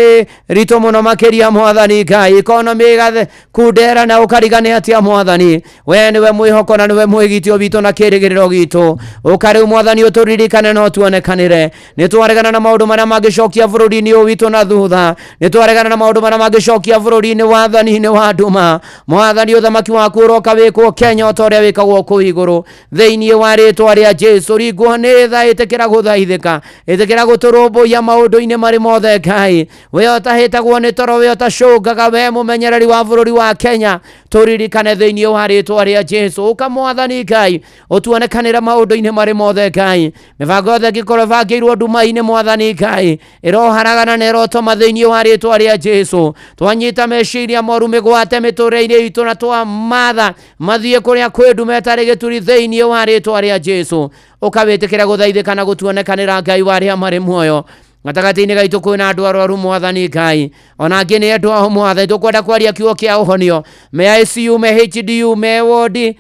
mĩritũ mũno makĩria mwathani Ngai, economy ĩgathe kundera na ũkarigane atĩa mwathani. We nĩwe mwĩhoko na nĩwe mwĩgitio witũ na kĩrĩgĩrĩro gitũ. Ũka rĩu mwathani ũtũririkane na ũtuonekanĩre. Nĩ twaregana na maũndũ marĩa mangĩcokia bũrũri-inĩ ũyũ witũ na thutha, nĩ twaregana na maũndũ marĩa mangĩcokia bũrũri-inĩ wathani-inĩ wa nduma mwathani. Ũthamaki waku ũroka wĩkwo Kenya o ta ũrĩa wĩkagwo kũu igũrũ, thĩinĩ wa rĩtwa rĩa Jesu. Ringwo nĩ tha, ĩtĩkĩra gũthaithĩka, ĩtĩkĩra gũtũrũmbũiya maũndũ-inĩ marĩ mothe Ngai. We ũtahĩtagwo nĩ toro, we ũtacũngaga, we mũmenyereri wa bũrũri wa Kenya, tũririkane thĩinĩ wa rĩtwa rĩa Jesu. Ũka mwathani Ngai ũtuonekanĩre maũndũ-inĩ marĩ mothe Ngai. Mĩbango yothe ĩngĩkorwo ĩbangĩirwo nduma-inĩ mwathani Ngai, ĩroharagana na ĩrotoma thĩinĩ wa rĩtwa rĩa Jesu. Twanyita meciria moru mĩgwate mĩtũrĩre-inĩ itũ na twamatha mathiĩ kũrĩa kwĩ ndume ĩtarĩ gĩturi thĩinĩ wa rĩtwa rĩa Jesu. Ũkawĩtĩkĩra gũthaithĩka na gũtuonekanĩra Ngai wa arĩa marĩ muoyo. Gatagatĩ-inĩ gaitũ kwĩna andũ arwaru mwathani Ngai, ona angĩ nĩ andũ ao mwathani. Tũkwenda kwaria kiugo kĩa ũhonio, me ICU, me HDU, me wodi,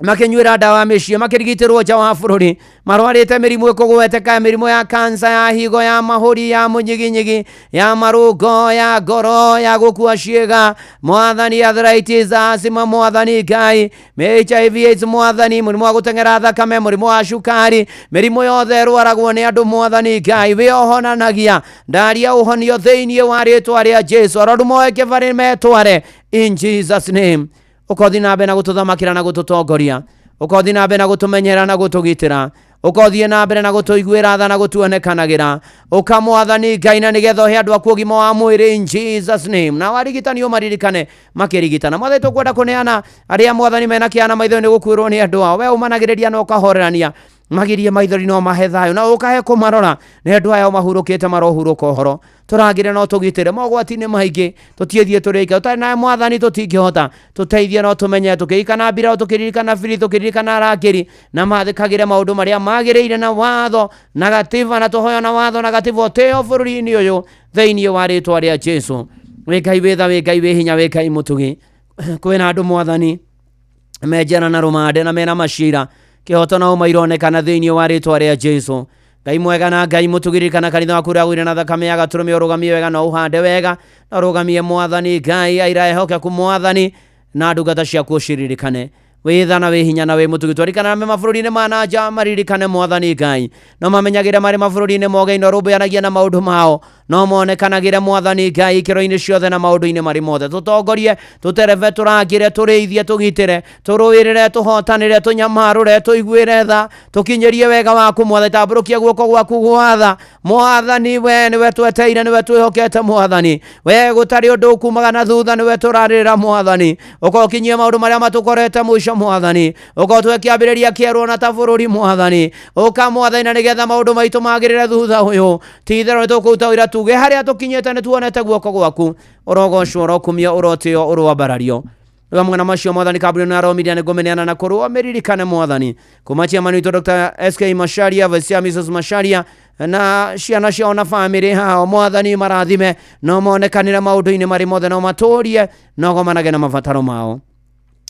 makĩnyuĩra ndawa mĩciĩ, makĩrigitĩrwo nja wa bũrũri, marwarĩte mĩrimũ ĩkũgweteka, mĩrimũ ya kansa, ya higo, ya mahũri, ya mũnyiginyigi, ya marũngo, ya ngoro, ya gũkua ciĩga mwathani, arthritis, asthma mwathani Ngai, HIV AIDS mwathani, mũrimũ wa gũteng'era thakame, mũrimũ wa cukari, mĩrimũ yothe ĩrwaragwo nĩ andũ mwathani Ngai, wĩ ũhonanagia. Ndaria ũhonio thĩinĩ wa rĩtwa rĩa Jesu. Arwaru moe kĩbarĩ metware in Jesus name. Ũkothi na mbere na gũtũthamakĩra na gũtũtongoria, ũkothi na mbere na gũtũmenyera na gũtũgitĩra, ũkothiĩ na mbere na gũtũiguĩra tha na gũtuonekanagĩra. Ũka mwathani Ngai na nĩgetha ũhe andũ aku ũgima wa mwĩrĩ in Jesus name. Na arigitani ũmaririkane makĩrigitana mwathani. Tũkwenda kũneana arĩa mwathani mena kĩana maitho nĩ gũkuĩrwo nĩ andũ ao, we ũmanagĩrĩria na ũkahorerania, magirie maithori no mahe thayũ na ũkahe kũmarora nĩ andũ aya mahurũkĩte marohurũka ũhoro. Tũrangĩre no tũgitĩre mogwati-inĩ maingĩ, tũtiĩthiĩ tũrĩ aika tũtarĩ nawe mwathani, tũtingĩhota. Tũteithie no tũmenye tũkĩririkana mbirarũ, tũkĩririkana biri, tũkĩririkana arangĩri, na mathĩkagĩre maũndũ marĩa magĩrĩire na watho na gatiba, na tũhoyo na watho na gatiba ũtĩo bũrũri-inĩ ũyũ thĩinĩ wa rĩtwa rĩa Jesu. Wĩ Ngai wĩ tha, wĩ Ngai wĩ hinya, wĩ Ngai mũtugi. Kwĩna andũ mwathani menjera na rũmande na mena macira kĩhoto na ũma ironekana thĩinĩ wa rĩtwa rĩa Jesu. Ngai mwega na Ngai mũtugirikana kanitha waku ũrĩa wĩna na thakame ya gatũrũme, ũrũgamie wega na ũhande wega na ũrũgamie mwathani Ngai aira ehokeku mwathani, na ndungata ciaku ũciririkane. Wĩ tha na wĩ hinya na wĩ mũtugi. Twarikana me mabũrũri-inĩ ma na nja maririkane mwathani Ngai, no mamenyagĩre marĩ mabũrũri-inĩ moge na ũrũmbũyanagia na maũndũ mao. No monekanagĩre Mwathani Ngai ikĩro-inĩ ciothe na maũndũ-inĩ marĩ mothe. Tũtongorie, tũterebe, tũrangĩre, tũrĩithie, tũgitĩre, tũrũĩrĩre, tũhotanĩre, tũnyamarũre, tũiguĩre tha, tũkinyĩrie wega waku Mwathani. Tambũrũkia guoko gwaku gwa tha Mwathani, we nĩwe tweteire, nĩwe twĩhokete Mwathani. We gũtarĩ ũndũ ũkumaga na thutha, nĩwe tũrarĩrĩra Mwathani. Ũka ũkinyie maũndũ marĩa matũkorete mũico Mwathani. Ũka ũtue kĩambĩrĩria kĩerũ ona ta bũrũri Mwathani. Ũka Mwathani, na nĩgetha maũndũ maitũ magĩrĩre thutha ũyũ. Ti itherũ nĩtũkũruta ũira tuge harĩa tũkinyĩte nĩtuonete guoko gwaku. Ũrogocwo, ũrokumio, ũrotĩo, ũroambarario. Hamwe na macio Mwathani, kambuni na Royal Media nĩngũmĩneana na kũrũo mĩririkane Mwathani. Kuma chairman witũ Dr. SK Macharia, Vice Chair Mrs. Macharia na ciana ciao na famĩlĩ hao, Mwathani marathime, no monekanĩre maũndũ-inĩ marĩ mothe, no matũrie, no gomanage na mabataro mao.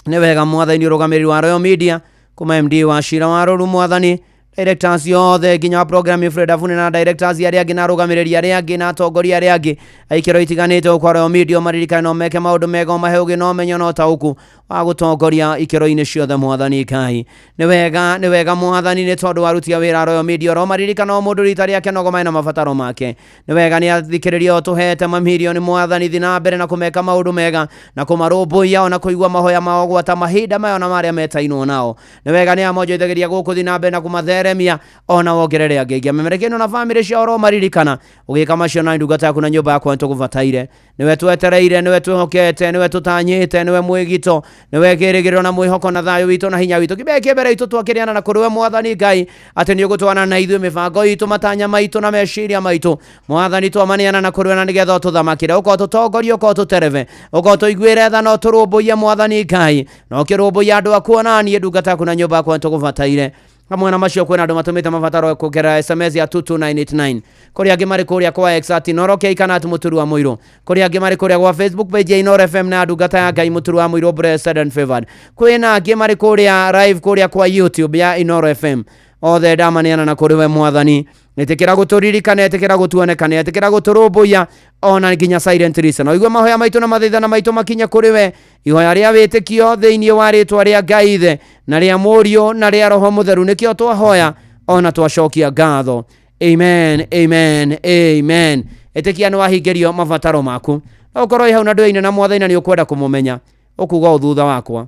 Nĩ wega Mwathani, ũrũgamĩrĩri wa Royal Media kuma MD wa Cira wa Rũru Mwathani, directors othe nginya wa program Fred Afune na directors arĩa angĩ na arũgamĩrĩri arĩa angĩ na atongoria arĩa angĩ aikĩro itiganĩte gũkũ Royal Media, maririkane no meke maũndũ mega, mahe ũgĩ na ũmenyo na ũtaũku wa gũtongoria ikĩro-inĩ ciothe Mwathani Ngai. Nĩ wega, nĩ wega Mwathani, nĩ tondũ warutia wĩra Royal Media, oro maririkana o mũndũ rita rĩake no gomane na mabataro make. Nĩ wega nĩ athikĩrĩria ũtũhete mamirioni Mwathani, thi na mbere na kũmeka maũndũ mega na kũmarũmbũiya ona kũigua mahoya mao gwata mahinda maya ona marĩa metainwo nao. Nĩ wega nĩ amonjoithagĩria gũkũ, thi na mbere na kũmatheremia ona wongerere angĩ aingĩ amemerekia na bamĩrĩ ciao, oro maririkana ũgĩka macio na ndungata yaku na nyũmba yakwa nĩtũgũbataire. Nĩwe twetereire, nĩwe twĩhokete, nĩwe tũtanyĩte, nĩwe mwĩgito, nĩwe kĩrĩgĩrĩro na mwĩhoko na thayũ witũ na hinya witũ. Kĩmbe kĩ mbere itũ twakĩrĩana na kũrĩ we Mwathani Ngai atĩ nĩ ũgũtwana na ithuĩ mĩbango itũ, matanya maitũ na meciria maitũ Mwathani, twamaneana na kũrĩ we na nĩgetha ũtũthamakĩre, ũka ũtũtongorie, ũka ũtũtereve, ũka ũtũiguĩre tha na ũtũrũmbũiye Mwathani Ngai, na ũkĩrũmbũiya andũ aku ona niĩ ndungata yaku na nyũmba yakwa nĩtũgũbataire. Hamwe na macio kwĩna andũ matũmĩte mabataro kũgerera SMS ya 22989, kũrĩa angĩ marĩ kũrĩa kwa X at Inooro K kana at Mũturu wa Mũirũ, kũrĩa angĩ marĩ kũrĩa gwa Facebook page ya Inooro FM na ndungata ya Ngai Mũturu wa Mũirũ, blessed and favored. Kwĩna angĩ marĩ kũrĩa live kũrĩa kwa YouTube ya Inooro FM. Othe ndamaneana na kũrĩ we Mwathani. Ĩtĩkĩra gũtũririkana, ĩtĩkĩra gũtuonekana, ĩtĩkĩra gũtũrũmbũiya ona nginya silent listener. Ũigue mahoya maitũ na mathaithana maitũ makinye kũrĩ we, ihoya rĩa wĩtĩkio thĩinĩ wa rĩtwa rĩa Ngai Ithe na rĩa Mũriũ na rĩa Roho Mũtheru, nĩkĩo twahoya ona twacokia ngatho. Amen, amen, amen. Ĩtĩkia nĩ wahingĩrio mabataro maku. No ũkorwo wĩ hau na ndũyaine na Mwathani na nĩ ũkwenda kũmũmenya, ũkuga ũũ thutha wakwa: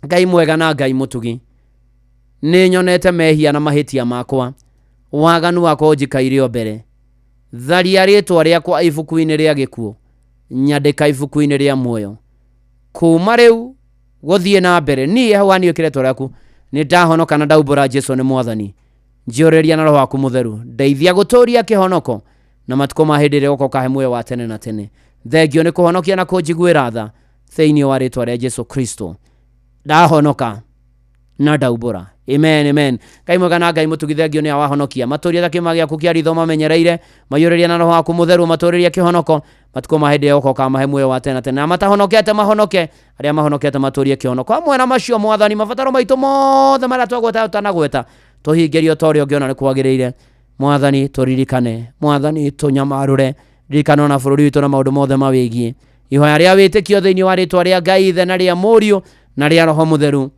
Ngai mwega na Ngai mũtugi, nĩ nyonete mehia na mahĩtia makwa, waganu wakwa ũnjikaire o mbere. Tharia rĩtwa rĩakwa ibuku-inĩ rĩa gĩkuũ, nyandĩka ibuku-inĩ rĩa muoyo. Kuma rĩu gũthiĩ na mbere, niĩ hau haniũkĩre rĩtwa rĩaku, nĩ ndahonoka na ndaumbũra Jesu nĩ Mwathani. Njiyũrĩria na Roho waku Mũtheru, ndeithia gũtũria kĩhonoko na matukũ ma hĩndĩ ĩrĩa ũgoka ũkahe muoyo wa tene na tene. Thengio nĩ kũhonokia na kũnjiguĩra tha thĩinĩ wa rĩtwa rĩa Jesu Kristo. Ndahonoka na ndaumbũra. Amen, amen. Ngai mwega na Ngai mũtugi, thengio nĩ awahonokia. Matũrie ta kĩma gĩaku kĩa ritho mamenyereire, maiyũrĩria na Roho waku Mũtheru, matũrĩrie kĩhonoko matukũ ma hĩndĩ ĩrĩa ũgoka ũkamahe muoyo wa tene na tene. Na matahonokete mahonoke, arĩa mahonokete matũrie kĩhonoko. Hamwe na macio Mwathani, mabataro maitũ mothe marĩa twagweta tũtanagweta tũhingĩrio ta ũrĩa ũngĩona nĩ kwagĩrĩire. Mwathani tũririkane, Mwathani tũnyamarũre, ririkana ona bũrũri witũ na maũndũ mothe mawĩgiĩ. Ihoya rĩa wĩtĩkio thĩinĩ wa rĩtwa rĩa Ngai Ithe na rĩa Mũriũ na rĩa Roho Mũtheru.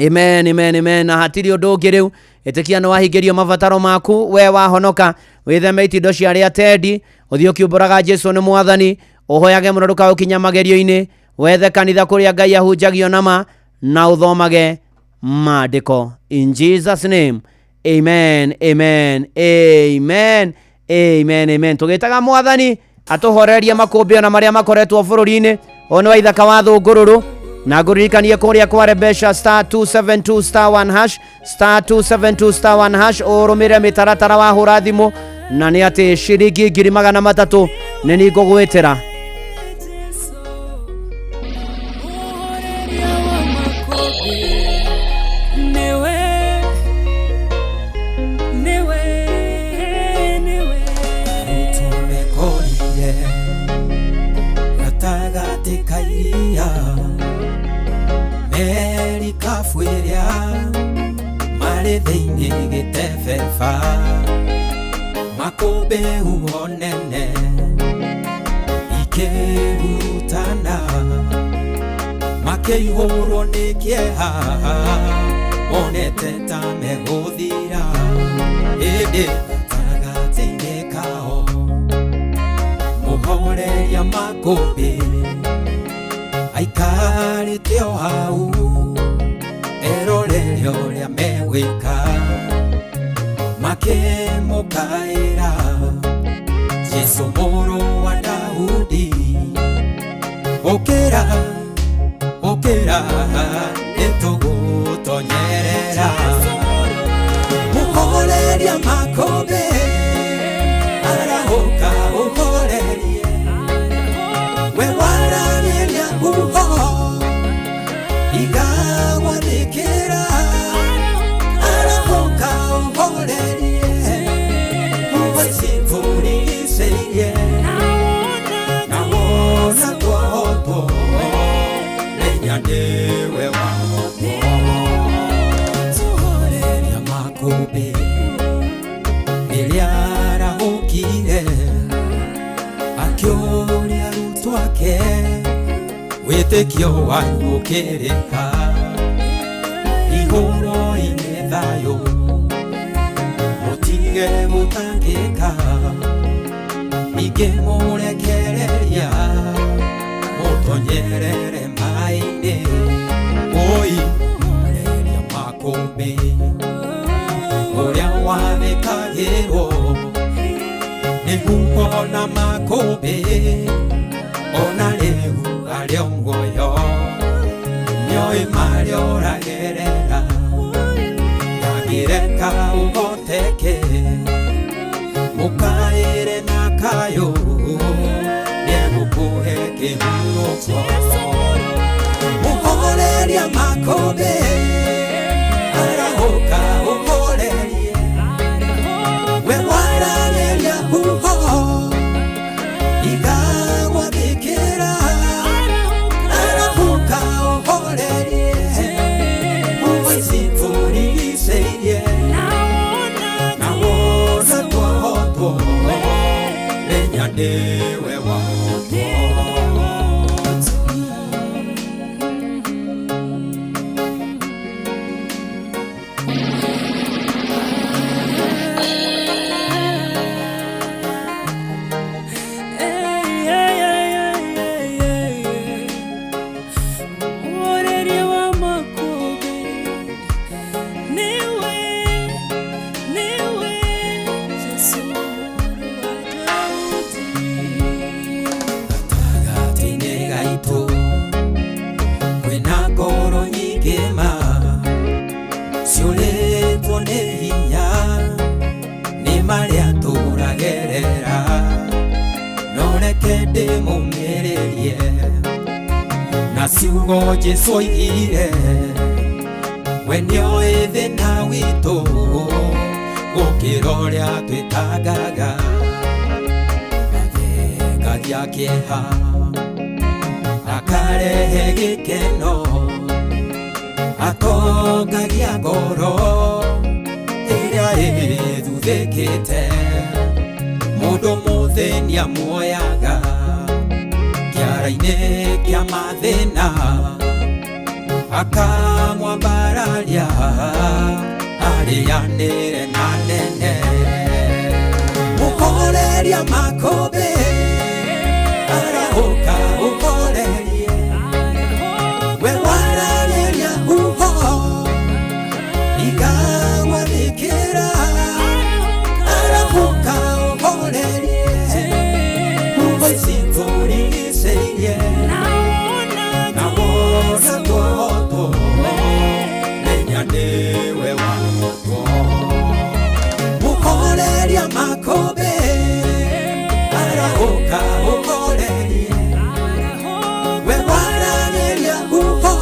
Amen, amen, amen. Na hatirĩ ũndũ ũngĩ rĩu, ĩtĩkia nĩ wahingĩrio mabataro maku, we wahonoka. Wĩtheme itindo cia arĩa tendi, ũthiĩ ũkiumbũraga Jesu nĩ Mwathani, ũhoyage mũno ndũkaũkinya magerio-inĩ, wethe kanitha kũrĩa Ngai ahunjagio nama, na ũthomage maandĩko. In Jesus name. Amen, amen, amen, amen, amen. Tũgĩtaga Mwathani atũhorerie makũmbĩ ona marĩa makoretwo bũrũri-inĩ. Ũyũ nĩ wa ithaka wa thũngũrũrũ, na ngũririkanie kũrĩa kware mbeca star 272 star 1 hash, star 272 star 1 hash, ũrũmĩrĩre mĩtaratara wahũra thimũ, na nĩ atĩ ciringi 300,000 nĩ ni ngũgwĩtĩra. Niwe, niwe, niwe. Tumekorire gatagatĩ ka iria, merikabu ĩrĩa marĩ thĩinĩ gĩtebeba, makũmbĩ huho nene ikĩhurutana, makĩihũrwo nĩ kĩeha, monete ta megũthira, ĩndĩ gatagatĩ-inĩ kao. Mũhoreria makũmbĩ aikarĩte o hau erorere ũrĩa megwĩka makĩmũkaĩra Jesũ mũrũ wa Daudi ũkĩra ũkĩra nĩtũgũtonyerera Mũhoreria makũmbĩ arahũka ũhorerie we waragĩria huho igagwathĩkĩra arahũka ũhorerie huho ici tũrigicĩirie na wona twohotwo menya nĩwe wahotwo Mũhoreria makũmbĩ rĩrĩa arahũkire akĩũria arutwo ake wĩtĩkio wanyu ũkĩrĩ ha igũrũ-inĩ thayũ mũtige gũtangĩka ningĩ mũrekereria mũtonyerere maĩ-inĩ oi mũreria makũmbĩ ũrĩa wathĩkagĩrwo nĩ huho na makũmbĩ ona rĩu arĩ o muoyo nĩoĩ marĩa ũragerera ndangĩreka ũhoteke mũkaĩre na kayũ nĩegũkũhe kĩhurũko Mũhoreria makũmbĩ arahũka ũhorerie we waragĩria huho igagwathĩkĩra arahũka ũhorerie huho ici tũrigicĩirie na wona twohotwo menya nĩwe wahotwo. Mũhoreria wa makũmbĩ nĩwe, nĩwe Jesũ mũrũ wa Daudi. Gatagatĩ-inĩ gaitũ kwĩna ngoro nyingĩ ma ciũrĩtwo nĩ hinya nĩ marĩa tũragerera no reke ndĩmũmĩrĩrie na ciugo Jesũ oigire we nĩoĩ thĩna witũ gũkĩra ũrĩa twĩtangaga athengagia kĩeha akarehe gĩkeno atongagia ngoro ĩrĩa ĩthuthĩkĩte mũndũ mũthĩni amuoyaga kĩara-inĩ kĩa mathĩna akamwambararia arĩanĩre na nene Mũhoreria makũmbĩ arahũka ũhorerie we waragĩria huho igagwathĩkĩra arahũka ũhorerie huho ici tũrigicĩirie na wona twohotwo menya nĩwe wahotwo Mũhoreria makũmbĩ arahũka ũhorerie we waragĩria huho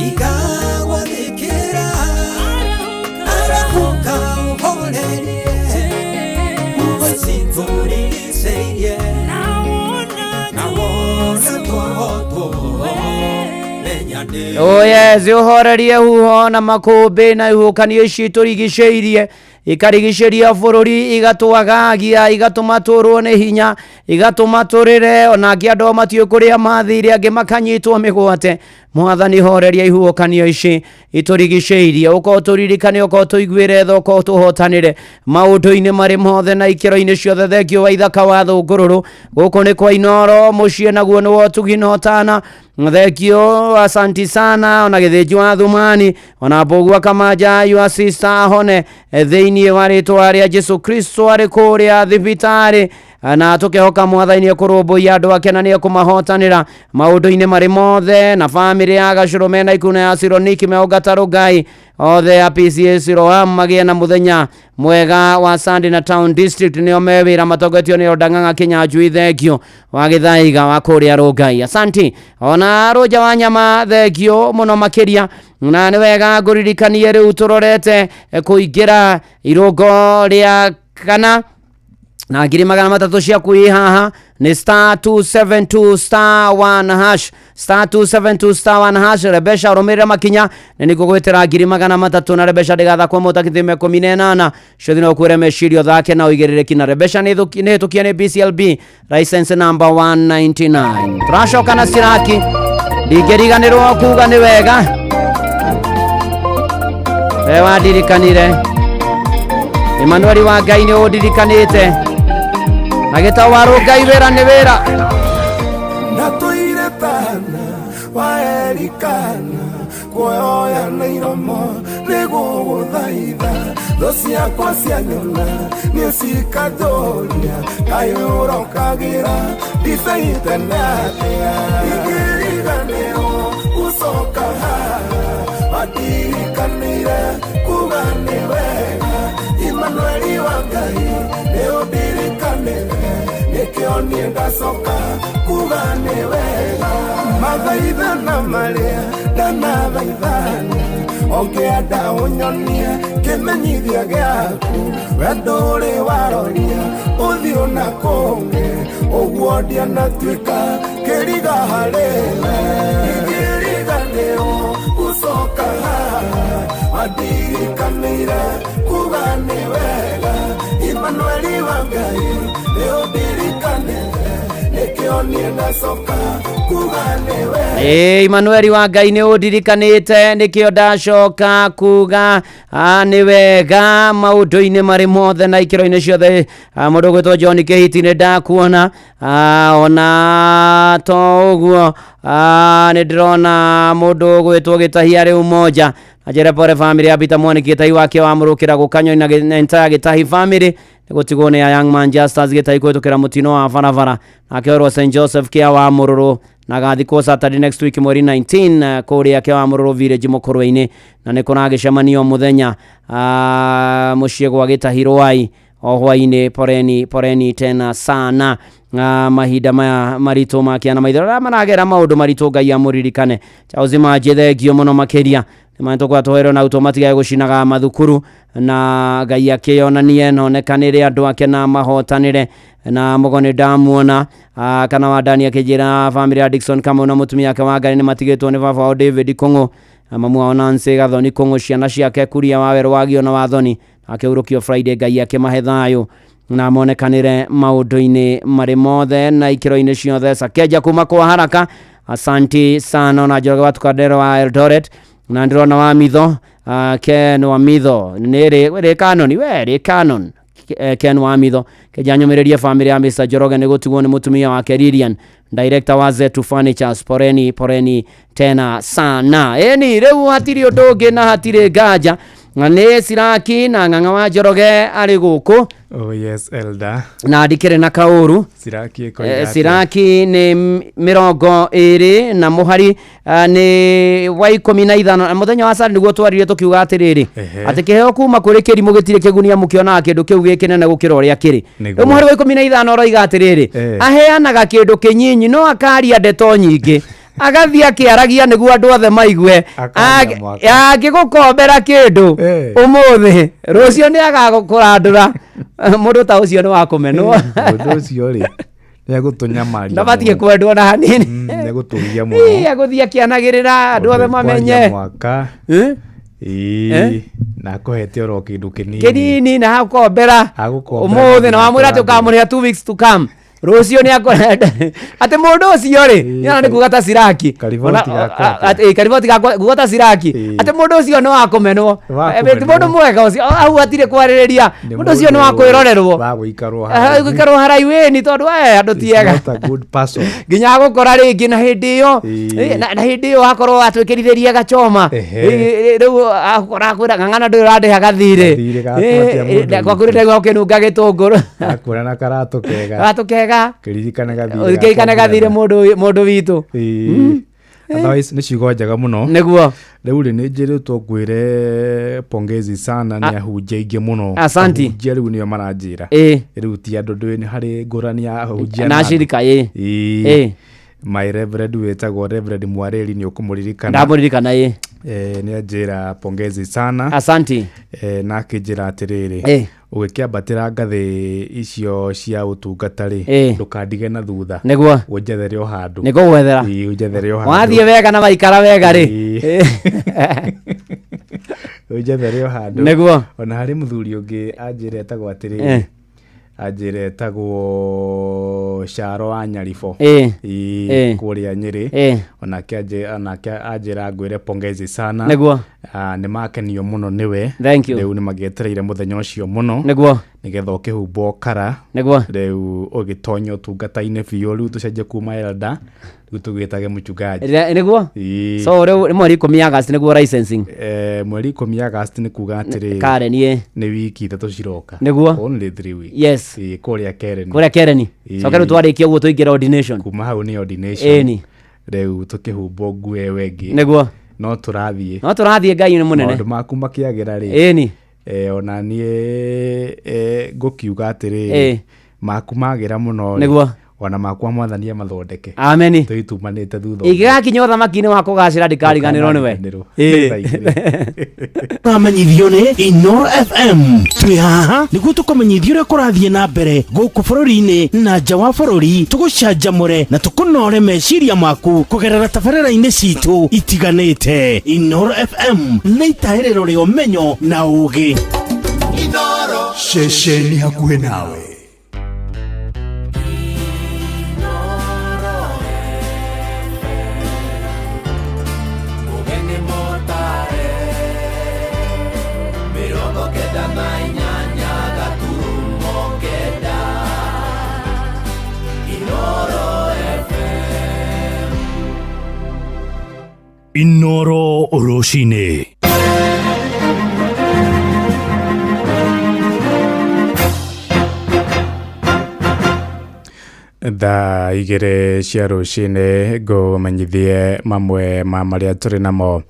igagwathĩkĩra arahũka ũhorerie huho ici tũrigicĩirie na wona twohotwo menya nĩwe Oh yes, ũhorerie huho na makũmbĩ na ihuhũkanio ici tũrigicĩirie. Ikarigicĩria bũrũri, igatwagagia, igatũma tũrwo nĩ hinya, igatũma tũrĩre, ona angĩ andũ matiũĩ kũrĩa mathire, angĩ makanyitwo mĩgwate. Mwathani, horeria ihuhũkanio ici itũrigicĩirie, ũkorwo tũririkane, ũkorwo tũiguĩre tha, ũkorwo tũhotanĩre maũndũ-inĩ marĩ mothe na ikĩro-inĩ ciothe. Thengio wa ithaka wa thũngũrũrũ, gũkũ nĩ kwa Inoro, mũciĩ naguo nĩ wa ũtugi na ũtana. Thengio, asanti sana. Ona gĩthĩnji wa Thumani, ona Mbũgua Kamanja, your sister ahone thĩinĩ wa rĩtwa rĩa Jesu Kristo, arĩ kũrĩa thibitarĩ, na tũkehoka Mwathani nĩ ekũrũmbũiya andũ ake na nĩ ekũmahotanĩra maũndũ-inĩ marĩ mothe, na bamĩrĩ ya Gacũrũ mena Ikuna ya Sironiki meũngata Rũngai, othe a PCA Siloam magĩe na mũthenya mwega wa Sunday, na Town District nĩo me wĩra matongoretio nĩ Ondang'ang'a Kĩnyanjui. Thengio wa Gĩthaiga wa kũrĩa Rũngai, asanti. Ona Rũnja wa Nyama, thengio mũno makĩria. Na nĩ wega ngũririkanie rĩu tũrorete kũingĩra irũngo rĩa kana na 300,000 ciaku ĩ haha, nĩ star 272 star 1 hash, star 272 star 1 hash. Rebesha, rũmĩrĩra makinya nĩ nĩngũgwĩtĩra 300,000, na Rebesha ndĩgathakwo mũtakithime 18 ciothe, no kwĩre meciria ũthake na ũigĩrĩrĩki, na Rebesha nĩ hĩtũkie nĩ BCLB license number 199. Tũracoka na Siraki, ndingĩriganĩrwo kuga nĩ wega we wandirikanire. Emmanuel wa Ngai nĩ ũndirikanĩte na gĩtau wa Rũngai, wĩra nĩ wĩra. Natũire tana wa Elikana, kuoya na iromo nĩgũgũthaitha. Thũ ciakwa cianyona nĩ cikanjũria, kaĩ ũrokagĩra ndibei tene atĩa? Ingĩriganĩrwo gũcoka haha, wandirikanĩire kuga nĩ wega. Imanueli wa Ngai, nĩ ũndirikanĩre, nĩkĩo niĩ ndacoka kuga nĩ wega. Mathaithana marĩa ndanathaithana, ũngĩenda ũnyonie kĩmenyithia gĩaku, wendo ũrĩ waroria ũthiũ na kũngĩ, ũguo ndianatuĩka kĩriga harĩ we. Ingĩriganĩrwo gũcoka haha, wandirikanĩire kuga nĩ wega. Imanueli wa Ngai, nĩ ũndirikanĩre, nĩkĩo niĩ ndacoka kuga nĩ wega. Ĩĩ, Emmanuel wa Ngai nĩ ũndirikanĩte, nĩkĩo ndacoka kuga nĩ wega maũndũ-inĩ marĩ mothe na ikĩro-inĩ ciothe. Mũndũ ũgwĩtwo John Kĩhiti, nĩ ndakuona. Ona to ũguo, nĩ ndĩrona mũndũ ũgwĩtwo Gĩtahi arĩ Umoja na njĩra pore family ya Peter Mwaniki Gĩtahi wake wa mũrũkĩra gũkanyoni na entire Gĩtahi family nĩ gũtigwo nĩ a Young Manchesters Gĩtahi kũhĩtũkĩra mũtino wa barabara, nake orwo St Joseph kĩa wa mũrũrũ, na gathikwo Saturday next week mweri 19 kũrĩa kĩa wa mũrũrũ village Mũkũrwe-inĩ, na nĩ kũragĩcemanio mũthenya mũciĩ gwa Gĩtahi Rwai o hwainĩ. Poreni, poreni tena sana. Mahinda maya maritũ makiana maitho arĩa maragera maũndũ maritũ, Ngai amũririkane. Charles Manjĩ, thengio mũno makĩria. Nĩ tũkwa tũherwo na auto matigage gũcinaga mathukuru, na Ngai akĩonanie na onekanĩre andũ ake na mahotanĩre. Na mũgo nĩ ndamuona kana wa Dani akĩnjĩra family ya Dickson Kamau na mũtumia wake wa Ngai nĩ matigĩtwo nĩ baba wao David Kũng'ũ na mamu wao Nancy Gathoni Kũng'ũ, ciana ciake Kuria wa Werũ wagio na Wathoni, akĩhurũkio Friday. Ngai akĩmahe thayũ na monekanĩre maũndũ-inĩ marĩ mothe na ikĩro-inĩ ciothe. Sakeja kuma kwa haraka, asanti sana. Ona Njoroge wa Tukandero wa Eldoret, na ndĩrona wa Mitho, Ken wa Mitho, nĩ rĩ Canon, we rĩ Canon. Ken wa Mitho keja nyũmĩrĩrie family ya Mr Njoroge nĩ gũtigwo nĩ mũtumia wake Lilian, director wa Zetu Furnitures. Poreni, poreni tena sana. Ĩni rĩu hatirĩ ũndũ ũngĩ na hatirĩ nganja na nĩ Siraki na Ng'ang'a wa Njoroge arĩ gũkũ. Oh yes, elder. Na ndikĩrĩ na kaũru. Siraki ĩkoiga atĩa? Siraki nĩ 20 na mũhari nĩ wa 15, na mũthenya wa Sunday nĩguo twaririe tũkiuga atĩrĩrĩ, atĩ kĩheo kuma kũrĩ kĩrimũ gĩtirĩ kĩguni, amu kĩonaga kĩndũ kĩu gĩ kĩnene gũkĩra ũrĩa kĩrĩ. Nĩguo. Rĩu mũhari wa 15 ũroiga atĩrĩrĩ, aheanaga kĩndũ kĩnyinyi no akaria ndeto nyingĩ, agathiĩ akĩaragia nĩguo andũ othe maigue. Akaria mwaka. Angĩgũkombera kĩndũ ũmũthĩ, rũciũ nĩ agagũkũrandũra. Mũndũ ta ũcio nĩ wa kũmenwo. Mũndũ ũcio rĩ, nĩ egũtũnyamaria Ndabatiĩ mũno. kwendwo na hanini. Nĩ egũtũgia Ii, mũno. egũthiĩ akĩanagĩrĩra andũ othe Kwaria mamenye mwaka. Eh? Na akũhete oro kĩndũ kĩnini. Kĩnini na hakombera. Agũkombera. Ũmũthĩ na wamwĩra atĩ ũkamũrĩha 2 weeks to come, rũciũ nĩ akorenda atĩ mũndũ ũcio rĩ nĩona nĩ kuga ta ciraki. Kariboti gakwa atĩa? Kariboti gakwa kuga ta ciraki atĩ mũndũ ũcio nĩ wakũmenwo. Wa Ti mũndũ kũmenwo. mwega ũcio hau hatirĩ kwarĩrĩria, mũndũ ũcio nĩ wa kwĩrorerwo. Wa gũikarwo haraihu. Gũikarwo haraihu ĩni tondũ andũ ti ega. Not a good person. Nginya agũkora rĩngĩ na hĩndĩ ĩyo na hĩndĩ ĩyo akorwo atwĩkĩrithĩria gachoma. Rĩu akora akwĩra ng'ang'ana ndũrĩ ũrandĩha gathirĩ. Gathirĩ gakwa tia mũndũ. Gwaku nĩ ũkĩnunga gĩtũngũrũ. Akwĩra na karatũ kega. Karatũ kega. Kĩririkane gathirĩ. Kĩririkane gathirĩ mũndũ witũ. Otherwise nĩ ciugo njega mũno. Nĩguo. Rĩu rĩ nĩ njĩrĩtwo ngwĩre pongezi sana nĩ ahunjia aingĩ mũno. Asanti. Ahunjia rĩu nĩo maranjĩra. Rĩu ti andũ ndũĩ nĩ harĩ ngũrani ya ahunjia na andũ. acirika ĩ. My reverend wĩtagwo Reverend Mwarĩri, nĩ ũkũmũririkana. Ndamũririkana ĩ. Nĩ anjĩra pongezi sana. Asanti. Na akĩnjĩra atĩrĩrĩ, ũgĩkĩambatĩra ngathĩ icio cia ũtungata rĩ, ndũkandige na thutha. Nĩguo. Ũnjethere o handũ. Nĩngũgwethera. Ĩĩ, ũnjethere o handũ. Wathiĩ wega na waikara wega rĩ. Ũnjethere o handũ. Nĩguo. Ona harĩ mũthuri ũngĩ anjĩra etagwo atĩrĩrĩ, anjĩra etagwo Caro wa Nyaribo. Ĩĩ, kũrĩa Nyĩrĩ. Onake anjĩra ngwĩre pongezi sana. Nĩguo. Ah, nĩ makenio mũno nĩwe. Thank you. Rĩu nĩ magĩetereire mũthenya ũcio mũno. Nĩguo. Nĩgetha ũkĩhumbwo kara. Nĩguo. Rĩu ũgĩtonya ũtungata-inĩ biũ, rĩu tũcenjie kuma elder rĩu tũgwĩtage mchungaji. Nĩguo. Ĩĩ. So rĩu nĩ mweri 10 August nĩguo licensing. Mweri 10 August nĩ kuga atĩrĩrĩ, Karen ĩ. Nĩ wiki 3 ciroka. Nĩguo. Only 3 weeks. Yes. Ĩĩ, kũrĩa Keren. Kũrĩa Kereni. Ĩĩ. Coke rĩu twarĩkia ũguo tũingĩre ordination. Kuma hau nĩ ordination. Ĩni. Rĩu tũkĩhumbwo nguo ĩyo ĩngĩ. Nĩguo. No tũrathiĩ. No tũrathiĩ, Ngai nĩ mũnene. Maũndũ maku makĩagĩra rĩ, Ĩni. ona niĩ ngũkiuga atĩrĩrĩ, maku magĩra mũno rĩ, Nĩguo. ona makwa Mwathani amathondeke. Ameni. Tũitumanĩte thutha. Ingĩgakinya ũthamaki-inĩ wa kũgacĩra ndikariganĩrwo nĩwe. Ndũkariganĩrwo. Ũramenyithio nĩ Inoro FM. Twĩ haha nĩguo tũkũmenyithia ũrĩa kũrathiĩ na mbere gũkũ bũrũri-inĩ na nja wa bũrũri, tũgũcanjamũre na tũkũnore meciria maku kũgerera tabarĩra-inĩ citũ itiganĩte. Inoro FM nĩ itahĩrĩro rĩa ũmenyo na ũũgĩ. Ceceni hakuhĩ nawe. Mũgeni mũtare 98.9 Inoro FM. Inoro rũcinĩ. Thaa 2 cia rũcinĩ ngũmenyithie mamwe ma marĩa tũrĩ namo.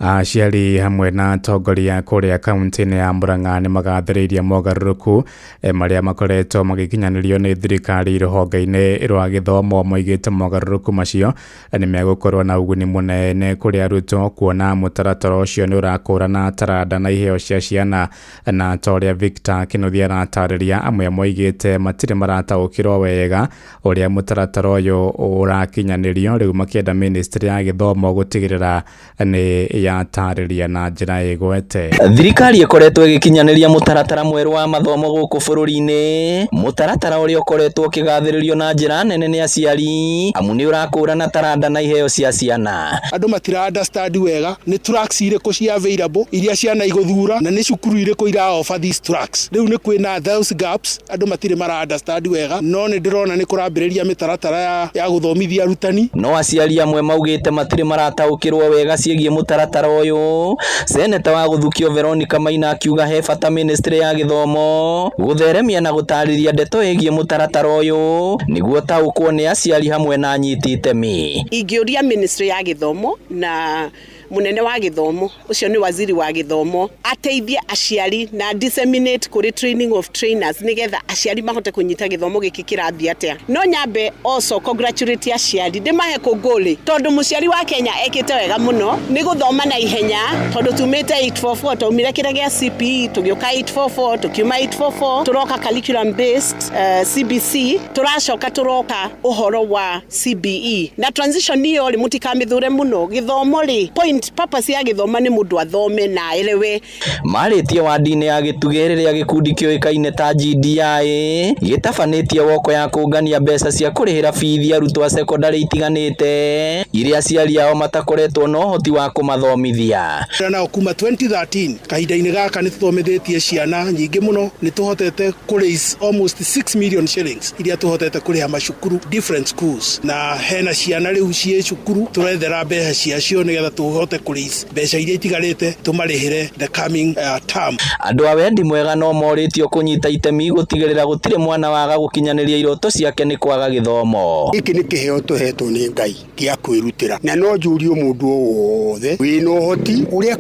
Aciari hamwe na atongoria kũrĩa kaunti-inĩ ya Murang'a nĩ magathĩrĩirie mogarũrũku marĩa makoretwo magĩkinyanĩrio nĩ thirikari rũhonge-inĩ rwa gĩthomo. Moigĩte mogarũrũku macio nĩ megũkorwo na ũguni mũnene kũrĩ arutwo, kuona mũtaratara ũcio nĩ ũrakũrana taranda na iheo cia ciana. Na ta ũrĩa Victor Kĩnuthia aratarĩria, amwe moigĩte matirĩ marataũkĩrwo wega ũrĩa mũtaratara ũyũ ũrakinyanĩrio, rĩu makĩenda ministry ya gĩthomo gũtigĩrĩra nĩ yatarĩria na njĩra ĩgwete. Thirikari ĩkoretwo ĩgĩkinyanĩria mũtaratara mwerũ wa mathomo gũkũ bũrũri-inĩ, mũtaratara ũrĩa ũkoretwo ũkĩgathĩrĩrio na njĩra nene nĩ aciari amu nĩ ũrakũrana taranda na iheo cia ciana. Andũ matira understand wega nĩ tracks irĩkũ cia available iria ciana igũthura na nĩ cukuru irĩkũ ira offer these tracks. Rĩu nĩ kwĩna those gaps, andũ matirĩ mara understand wega, no nĩ ndĩrona nĩ kũrambĩrĩria mĩtaratara ya gũthomithia arutani. No aciari amwe maugĩte matirĩ marataũkĩrwo wega ciĩgiĩ mũtaratara ũyũ. Seneta wa gũthukio Veronica Maina akiuga he bata ministry ya gĩthomo gũtheremia na gũtarĩria ndeto ĩgiĩ mũtaratara ũyũ nĩguo taũkwo nĩ aciari hamwe na anyiti itemi. Ingĩũria ministry ya gĩthomo na munene wa gĩthomo, ũcio nĩ waziri wa gĩthomo, ateithie aciari na disseminate kũrĩ training of trainers nĩgetha aciari mahote kũnyita gĩthomo gĩkĩ kĩrathiĩ atĩa. No nyambe also congratulate aciari, ndĩmahe kũngũlĩ tondũ mũciari wa Kenya ekĩte wega mũno nĩ gũthoma na ihenya, tondũ tumĩte 844, twaumire kĩrĩa gĩa CPE tũgĩũka 844, tũkiuma 844 tũroka curriculum based CBC, tũracoka tũroka ũhoro wa CBE na transition ĩyo rĩ, mũtikamĩthure mũno. Gĩthomo rĩ, point Point purpose ya gĩthoma nĩ mũndũ athome na aelewe. Marĩtie wadi-inĩ ya Gĩtugĩ rĩrĩa gĩkundi kĩũĩkaine ta GDI gĩtabanĩtie woko ya kũngania mbeca cia kũrĩhĩra bithi arutwo a cekondarĩ itiganĩte iria aciari ao matakoretwo na ũhoti wa kũmathomithia. Nao kuma 2013 kahinda-inĩ gaka nĩ tũthomithĩtie ciana nyingĩ mũno, nĩ tũhotete kũ raise almost 6 million shillings iria tũhotete kũrĩha macukuru different schools, na hena ciana rĩu ciĩ cukuru tũrethera mbeca ciacio nĩgetha tũhote kũ raise mbeca iria itigarĩte tũmarĩhĩre the coming term. Andũ a wendi mwega no morĩtio kũnyita itemi gũtigĩrĩra gũtirĩ mwana waga gũkinyanĩria iroto ciake nĩ kwaga gĩthomo. Gĩkĩ nĩ kĩheo tũhetwo nĩ Ngai gĩa kwĩrutĩra, na no njũrie mũndũ o wothe wĩna ũhoti ũrĩa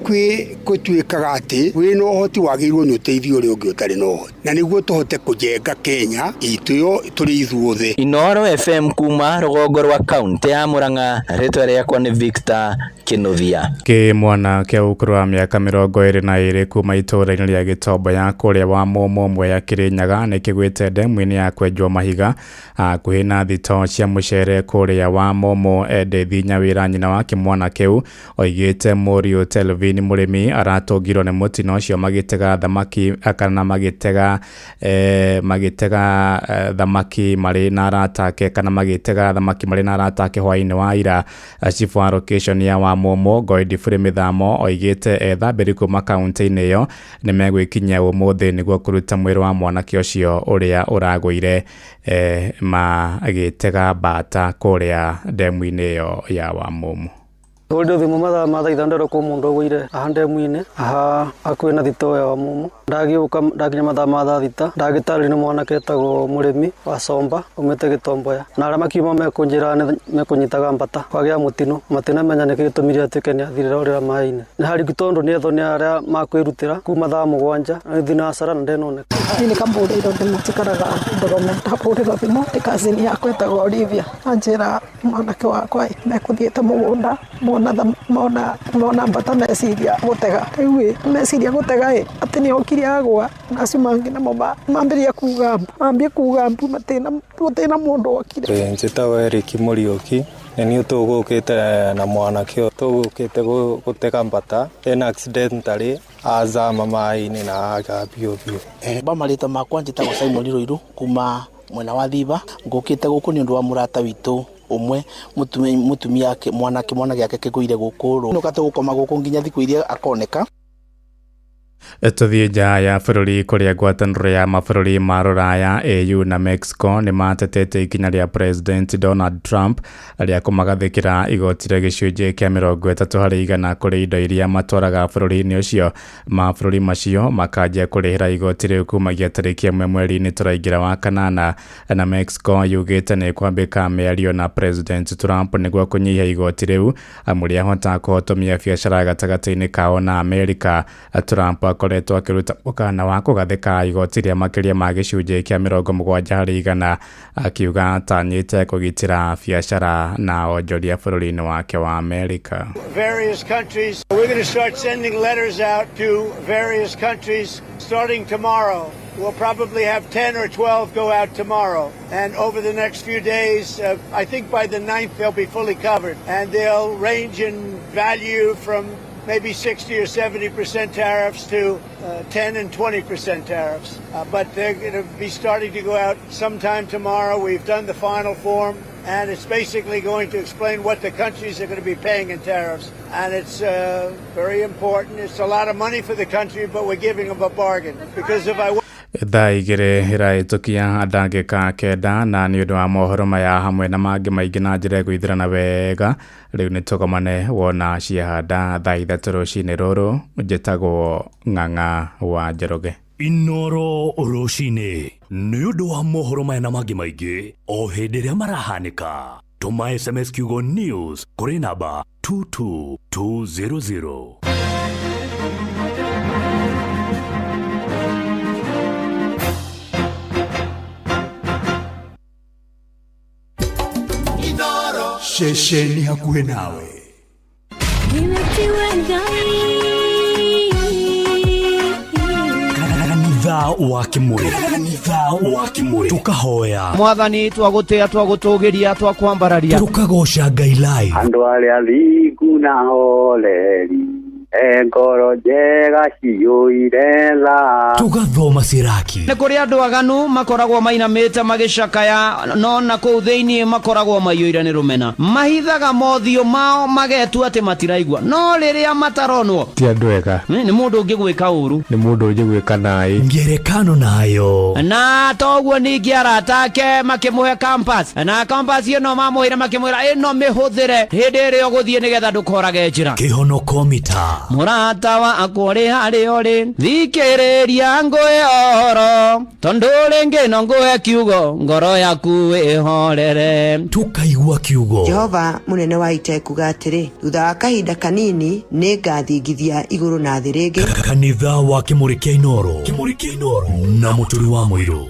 gũtuĩkaga atĩ wĩna ũhoti wagĩrĩirwo nĩ ũteithie ũrĩa ũngĩ ũtarĩ na ũhoti, na nĩguo tũhote kũjenga Kenya itũ yo tũrĩ ithuothe. Inooro FM kuma rũgongo rwa kaunti ya Murang'a, rĩtwa rĩakwa nĩ Victor Kinuthia. Kĩmwana kĩa ũkũrũ wa mĩaka 22 kuma itũũra-inĩ rĩa Gĩtombo ya kũrĩa wa Mũmũ Mwea Kĩrĩnyaga nĩ kĩgwĩte ndemu-inĩ ya kwenjwo mahiga hakuhĩ na thitoo cia mũcere kũrĩa wa Mũmũ. Edith Nyawĩra nyina wa kĩmwana kĩu oigĩte mũriũ Telvin Mũrĩmi aratũngirwo nĩ mũtino ũcio magĩtega thamaki kana magĩtega thamaki marĩ na arata ake kana magĩtega thamaki marĩ na arata ake hwaĩ-inĩ wa ira. Chief wa location ya wa Mũmũ Godfrey Mĩthamo oigĩte ethambĩri kuma kaunti-inĩ ĩyo nĩ megwĩkinyia ũmũthĩ nĩguo kũruta mwĩrĩ wa mwanake ũcio ũrĩa ũragũire magĩtega mbata kũrĩa ndemu-inĩ ĩyo ya Wamũmũ. Tũrire thimũ mathaa ma thaa ithano ndĩrwo kwĩ mũndũ ũgũire haha ndemu-inĩ haha hakuhĩ na thitoo ya Wamũmũ. Ndagĩũka ndakinya mathaa ma thaa thita ndagĩtarĩrio nĩ mwanake etagwo Mũrĩmi wa Somba umĩte Gĩtomboya, na arĩa makiuma mekũnjĩra nĩ mekũnyitaga mbata kwagĩa mũtino, matinamenya nĩkĩ gĩtũmire atuĩke nĩ athirĩra orĩra maĩ-inĩ. Nĩ harĩku tondũ nĩ ethwo nĩ arĩa makwĩrutĩra kuma thaa 7 nĩ thinacara na ndenoneka. Niĩ nĩ kambũrĩirwo thimũ njikaraga Ndũrũme, ndahũrĩrwo thimũ nĩ cousin yakwa ĩtagwo Olivia, anjĩra mwanake wakwa mekũthiĩte mũgũnda mona mbata meciria gũtega, rĩu ĩ meciria gũtega ĩ atĩ nĩ okire agwa na acio mangĩ namo mambĩrĩria kuga mbu, mambie kuga mbu gũtĩna mũndũ okire. Njĩtagwo Eric Mũriũki, nĩ niĩ tũgũkĩte na mwanake ũyũ tũgũkĩte gũtega mbata ena accidentally azama maĩ-inĩ na aga biũ biũ. Ba marĩtwa makwa njĩtagwo Simon Rũirũ kuma mwena wa Thiba, ngũkĩte gũkũ nĩ ũndũ wa mũrata witũ ũmwe mũtumia mwanake mwana gĩake kĩgũire gũkũ rũ tũgũkoma gũkũ nginya thikũ iria akoneka. Tũthiĩ nja ya bũrũri kũrĩa ngwatanĩro ya mabũrũri ma rũraya AU na Mexico nĩ matetete ikinya rĩa President Donald Trump rĩa kũmagathĩkĩra igoti rĩa gĩcunjĩ kĩa 30% kũrĩ indo iria matwaraga bũrũri-inĩ ũcio. Mabũrũri macio makanjia kũrĩhĩra igoti rĩu kumagia tarĩki 1 mweri-inĩ tũraingĩra wa kanana, na Mexico yugĩte nĩ ĩkwambĩka mĩario na President Trump nĩguo kũnyihia igoti rĩu amu rĩahota kũhotomia biacara gatagatĩ-inĩ kao na Amerika. Trump akoretwo akĩruta mũkana wa kũgathĩka igoti rĩa makĩria ma gĩcunjĩ kĩa 70% akiuga atanyĩte kũgitĩra biacara na onjoria bũrũri-inĩ wake wa Amerika. Various countries. We're going to start sending letters out to various countries starting tomorrow. We'll probably have 10 or 12 go out tomorrow. And over the next few days, I think by the 9th, they'll be fully covered. And they'll range in value from maybe 60 or 70% tariffs to 10 and 20% tariffs. But they're going to be starting to go out sometime tomorrow. We've done the final form, and it's basically going to explain what the countries are going to be paying in tariffs. And it's very important. It's a lot of money for the country, but we're giving them a bargain. Because if I Thaa 2 ĩrahĩtũkia ndagĩka 9 na nĩ ũndũ wa mohoro maya hamwe na mangĩ maingĩ na njĩra ĩgũithĩrana wega rĩu nĩ tũgomane wona ciahanda thaa 3 rũcinĩ rũrũ. Njĩtagwo Ng'ang'a wa Njoroge. Inooro rũcinĩ nĩ ũndũ wa mohoro maya na mangĩ maingĩ o hĩndĩ ĩrĩa marahanĩka. Tũma SMS kiugo news kũrĩ namba 22200. Ceceni hakuhĩ nawe. Kanitha Kanitha wa Kimuri, kanitha wa Kimuri, tukahoya Mwathani, twagũtĩa, twagũtũgĩria, twakwambararia. Tukagoca Ngai live. Andũ arĩa thingu na horeri e ngoro njega ciyũire tha. Tugathoma Siraki. Nĩ kũrĩ andũ aganu makoragwo mainamĩte magĩcakaya, no na kũu thĩinĩ makoragwo maiyũire nĩ rũmena, mahithaga mothiũ mao magetua atĩ matiraigua, no rĩrĩa mataronwo ti andũ ega. Nĩ mũndũ ũngĩgwĩka ũru. Nĩ mũndũ ũngĩgwĩka naĩ. Ngerekano nayo. Na toguo ningĩ arata ake makĩmũhe campus, na campus ĩno mamũheire makĩmwĩra ĩno mĩhũthĩre hĩndĩ ĩrĩa ũgũthiĩ nĩgetha ndũkorage njĩra. Kĩhonoko mita. Mũrata wakwa ũrĩ harĩa ũrĩ, thikĩrĩria ngũhe ũhoro, tondũ rĩngĩ no ngũhe kiugo, ngoro yaku ĩhorere. Tukaigua kiugo. Jehova mũnene wa ita ekuga atĩrĩ, thutha wa kahinda kanini nĩ ngathingithia igũrũ na thĩ rĩngĩ. Kanitha wa Kimuri kĩa Inoro, Kimuri kĩa Inoro na Mũturi wa Mũirũ.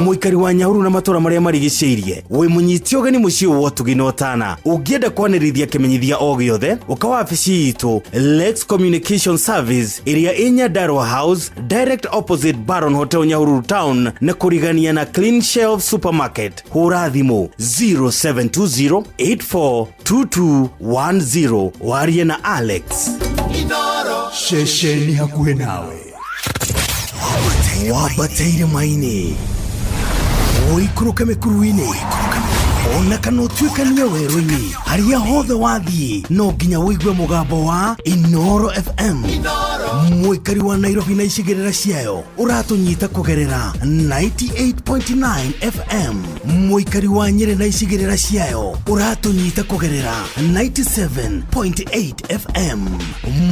Mũikari wa Nyahururu na matũra marĩa marigicĩirie, wĩ mũnyiti ũgeni mũciĩ wa ũtugi na ũtana. Ũngĩenda kwanĩrithia kĩmenyithia o gĩothe, ũka wabici itũ Lex Communication Service ĩrĩa ĩ Nyandarua House, direct opposite Baron Hotel, Nyahururu Town, na kũrigania na Clean Shelf Supermarket. Hũra thimũ 0720 842210 warie na Alex. Ceceni hakuhĩ nawe. Wambateire maini, ũikũrũke mĩkuru-inĩ, ona kana ũtuĩkanie werũ-inĩ, harĩa hothe wathiĩ no nginya ũigue mũgambo wa Inoro FM. Mũikari wa Nairobi na icigĩrĩra ciayo, ũratũnyita kũgerera 98.9 FM. Mũikari wa Nyĩrĩ na icigĩrĩra ciayo, ũratũnyita kũgerera 97.8 FM.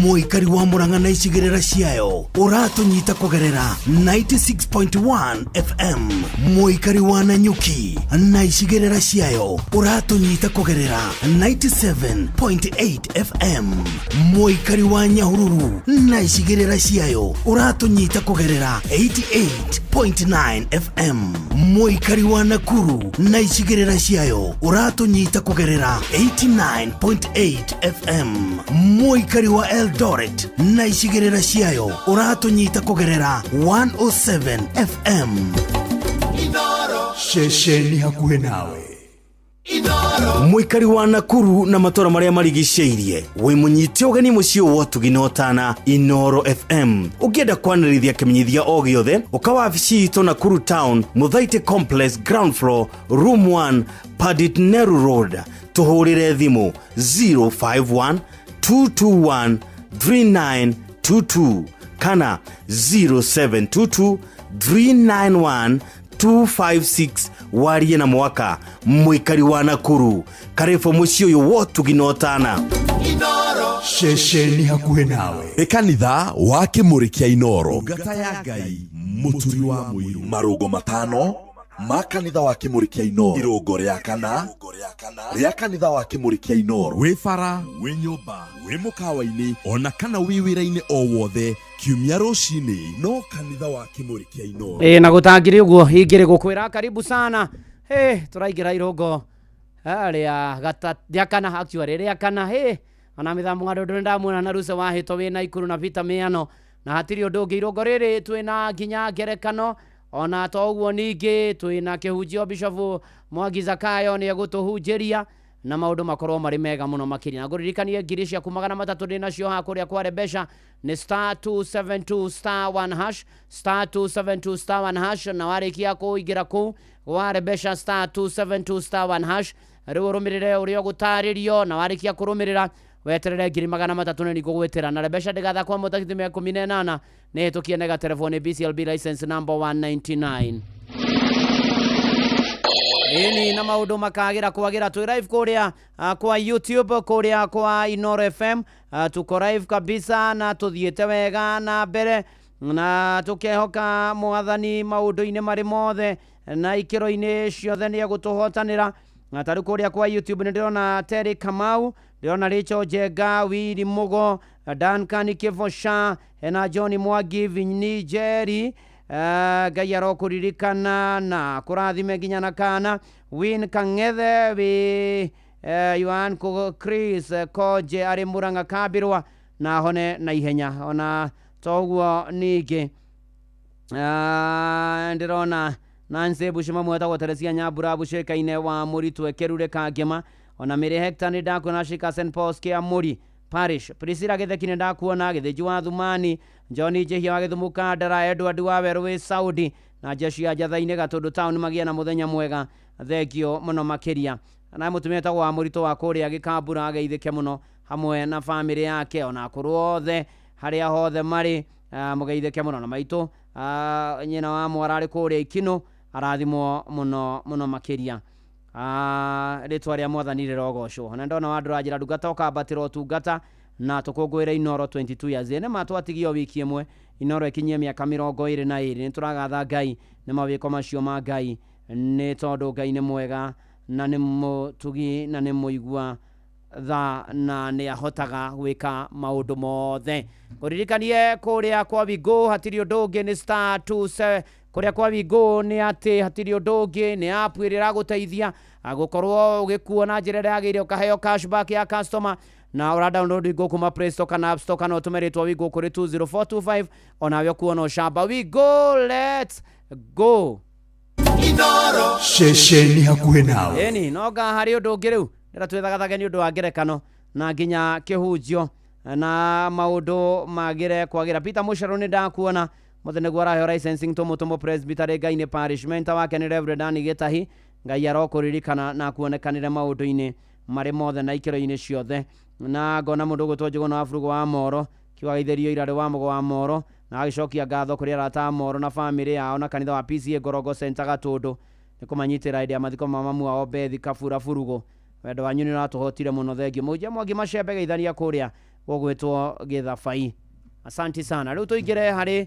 Mũikari wa Mũrang'a na icigĩrĩra ciayo, ũratũnyita kũgerera 96.1 FM. Mũikari wa Nanyuki na icigĩrĩra ciayo, ũratũnyita kũgerera 97.8 FM. Mũikari wa Nyahururu na icigĩrĩra ciayo, ũratũnyita kũgerera 88.9 FM. Mũikari wa Nakuru na icigĩrĩra ciayo, ũratũnyita kũgerera 89.8 FM. Mũikari wa Eldoret na icigĩrĩra ciayo, ũratũnyita kũgerera 107 FM. Ceceni hakuhĩ nawe. Mũikari wa Nakuru na matũra marĩa marigicĩirie, wĩ mũnyite ũgeni mũciĩ wa ũtugi na ũtana Inoro FM. Ũngĩenda kwanĩrithia kĩmenyithia o gĩothe, ũka wabici itũ Nakuru Town, Mũthaitĩ Complex, ground floor, room 1, Padit Neru Road. Tũhũrĩre thimũ 051 221 3922 kana 0722 391 256 warie na Mwaka. Mũikari wa Nakuru, karibu mũciĩ ũyũ wa ũtugi na ũtana. Ceceni hakuhĩ nawe. Nĩ kanitha wa Kĩmũrĩ kĩa Inoro, ngata ya Ngai, Mũturi wa Mũirũ. Marũngo matano ma kanitha wa Kĩmũrĩ kĩa Inoro, irũngo rĩa kana rĩa kanitha wa Kĩmũrĩ kĩa Inoro. Wĩ bara, wĩ nyũmba, wĩ mũkawa-inĩ, ona kana wĩ wĩra-inĩ o wothe, kiumia rũcinĩ no kanitha wa Kĩmũrĩ kĩa Inoro. Ĩ na gũtangĩrĩ ũguo ingĩrĩ gũkwĩra karibu sana. Ĩ tũraingĩra irũngo rĩa gata rĩa kana, actually rĩa kana. Ĩ ona mĩthamo wa ndũndũ nĩndamuona na Ruce wa hĩto wĩna Ikuru na Peter Mĩano, na hatirĩ ũndũ ũngĩ. Irũngo rĩrĩ twĩna nginya ngerekano, ona to ũguo ningĩ twĩna kĩhunjio. Bishop Mwangi Zakayo nĩ egũtũhunjĩria na maũndũ makorwo marĩ mega mũno makĩria. Na ngũririkanie ngiri ciaku 300 ndĩ nacio haha kũrĩa kwa Rebesha, nĩ *272*1#, *272*1#. Na warĩkia kũingĩra kũu gwa Rebesha *272*1#, rĩu ũrũmĩrĩre ũrĩa ũgũtarĩrio, na warĩkia kũrũmĩrĩra weterere ngiri 300 nĩ ngũgwĩtĩra. Na Rebesha ndĩgathakwo mũtakiti mĩa 18 nĩ hĩtũkie nega telefoni BCLB license number 199. Ĩni na maũndũ makagĩra kwagĩra. Twĩ live kũrĩa kwa YouTube, kũrĩa kwa Inoro FM. Tuko live kabisa na tũthiĩte wega na mbere, na tũkehoka Mwathani maũndũ-inĩ marĩ mothe na ikĩro-inĩ ciothe nĩ egũtũhotanĩra. Na tarĩu kũrĩa kwa YouTube nĩ ndĩrona Terry Kamau, ndĩrona Rachel Njenga, Willy Mugo, Duncan Kivosha, hena John Mwangi, Vinny Jerry. Ngai arokũririkana na kũrathime nginya na kana Win Kang'ethe wi Yohan Chris Koje arĩ Murang'a Kambirwa, na hone na ihenya. Ona toguo ningĩ Ndĩrona Nancy Bushima mwetagwo Teresia Nyambura Bushekaine wa Mũritũ Ekerure Kangema, ona Mĩrĩ Hector nĩ ndakuona Shika St Paul's Kia Mũri Parish, Priscilla Gĩtheki nĩ ndakuona Gĩthĩnji wa Thumani, John Njihia wa Gĩthumo Kandara, Edward wa Werũ wĩ Saudi na jeshi ya Njatha-inĩ Gatũndũ Town magĩe na mũthenya mwega, thengio mũno makĩria. Na mũtumia wĩtagwo wa Mũritũ wa kũrĩa Gĩkambura ageithĩke mũno hamwe na bamĩrĩ yake ona akũrũ othe harĩa hothe marĩ, mũgeithĩke mũno. Na maitũ nyina wa mwara arĩ kũrĩa Ikinũ arathimwo mũno mũno makĩria. Rĩtwa rĩa mwathani rĩrogocwo. Na ndona wandũra njĩra ndungata ũkambatĩra ũtungata na tũkũngũĩre Inoro 22 years. Nĩ ma twatigio wiki ĩmwe Inoro ĩkinyie mĩaka 22. Nĩ tũragatha Ngai nĩ mawĩko macio ma Ngai, nĩ tondũ Ngai nĩ mwega na nĩ mũtugi na nĩ mũigua tha na nĩ ahotaga gwĩka maũndũ mothe. Kũririkanie kũrĩa kwa Wingo hatirĩ ũndũ ũngĩ nĩ star 27 kũrĩa kwa Wingo nĩ atĩ hatirĩ ũndũ ũngĩ nĩ app ĩrĩa ĩragũteithia gũkorwo ũgĩkuo na njĩra ĩrĩa yagĩrĩire, ũkaheo cashback ya customer na ũra download Wingo kuma Play Store kana App Store kana ũtũme rĩtwa Wingo kũrĩ 20425 onawe ũkuona ũcamba. Wingo, let's go. Ceceni hakuhĩ nawe. Ĩni no nga harĩ ũndũ ũngĩ rĩu ndĩra twĩthagathage nĩ ũndũ wa ngerekano na nginya kĩhunjio na maũndũ magĩre kwagĩra. Peter Mũcero nĩ ndakuona mũthĩ nĩguo araheo licensing tũmũtũmũ Presbytery Ngai-inĩ Parish. Mentor wake nĩ Reverend Dani Gĩtahi. Ngai arokũririkana na kuonekanĩre maũndũ-inĩ marĩ mothe na ikĩro-inĩ ciothe. Na ngona mũndũ ũgwĩtwo Njũgũna wa Burugu wa Moro kiuga geithĩrio irarĩ wa Mũgo wa Moro na agĩcokia ngatho kũrĩ arata a Moro na bamĩrĩ yao na kanitha wa PCA Ngorongo Center Gatũndũ nĩ kũmanyitĩra hĩndĩ ya mathiko ma mamu wao Bethi Kabura Burugu. Wendo wanyu nĩ ũratũhotire mũno, thengio. Mũhunjia Mwangi Macembe geithania kũrĩa gũgwĩtwo Gĩthabai. Asanti sana. Rĩu tũingĩre harĩ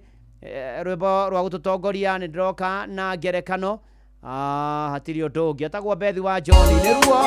rwĩmbo rwa gũtũtongoria. Nĩ ndĩroka na ngerekano. Hatirĩ ũndũ ũngĩ, etagwo Bethi wa John nĩ ruo.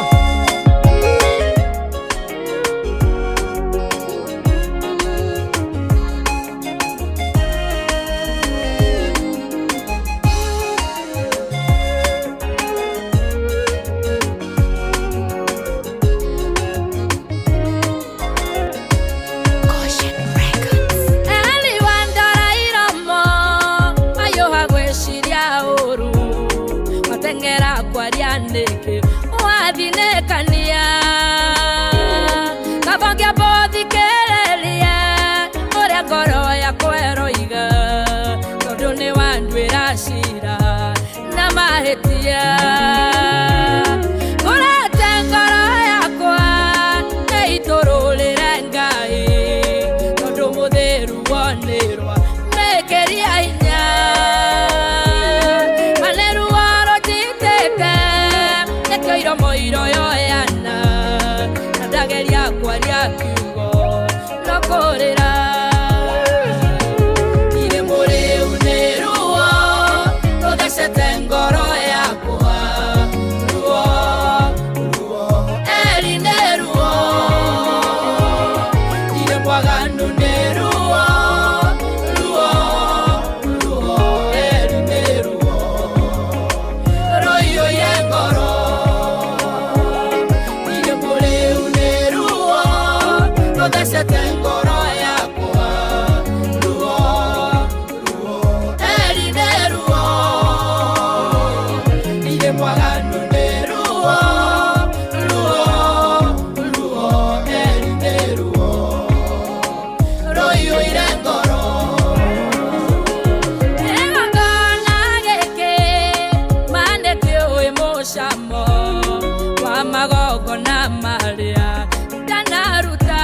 Eli wandora iromo mayũha gwĩciria ũru mateng'era kwaria nĩkĩ wathinĩkania kaba ngĩambũthikĩrĩrie ũrĩa ngoro yakwa ĩroiga tondũ nĩ wanduĩra cira na mahĩtia ngũrete ngoro yakwa ĩitũrũrĩre Ngai tondũ mũthĩru wonĩrwa mĩkĩria hinya maneruo rũnjitĩte nĩkĩo iromo iroyoyana na ndageria kwaria kiugo no kũrĩra irĩ mũrĩu nĩ ruo rũthecete ngoro yakwa ruo ruo eri nĩ ruo irĩ mwaganu nĩ ruo ruo ruo eri nĩ ruo rũiyũire ngoro irĩ mũrĩu nĩ ruo rũthecete ngoro yakwa ruo ruo eri nĩ ruo irĩ mwaganu nĩ ruo ruo ruo eri nĩ ruo rũiyũire ngoro. Kĩgongona gĩkĩ ma nĩkĩũĩ mũcamo wa magongona marĩa ndanaruta.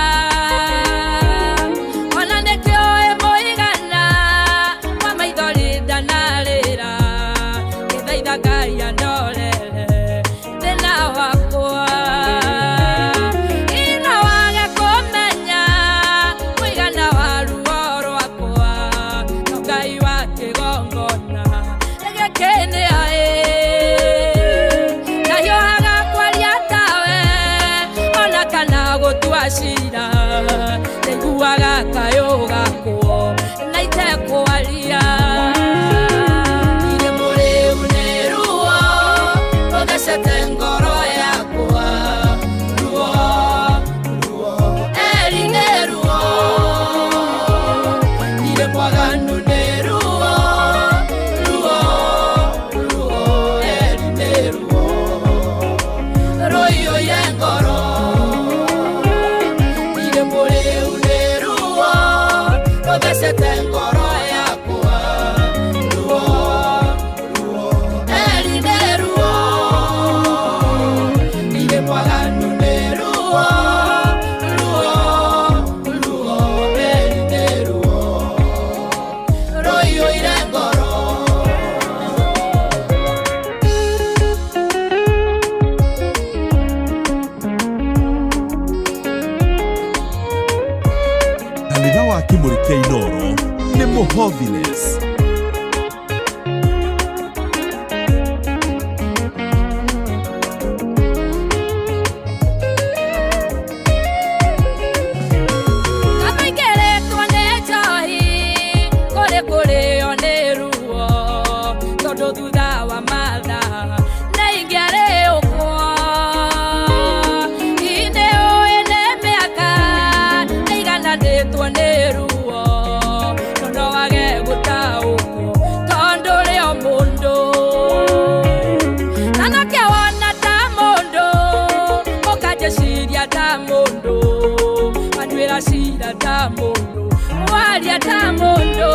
Kanitha wa Kĩmũrĩ kĩa Inooro nĩ mũhothiless. Kamaingĩrĩtwo nĩ njohi kũrĩ kũrĩo nĩ ruo tondũ thutha wa mathaa nĩ ingĩarĩũkwo inĩ ũĩ nĩ mĩaka ĩigananĩtwo nĩ ruo no no wage gũtaũkwo tondũ rĩ o mũndũ na nokĩo wona ta mũndũ ũkanjĩciria ta mũndũ anduĩra cira ta mũndũ waria ta mũndũ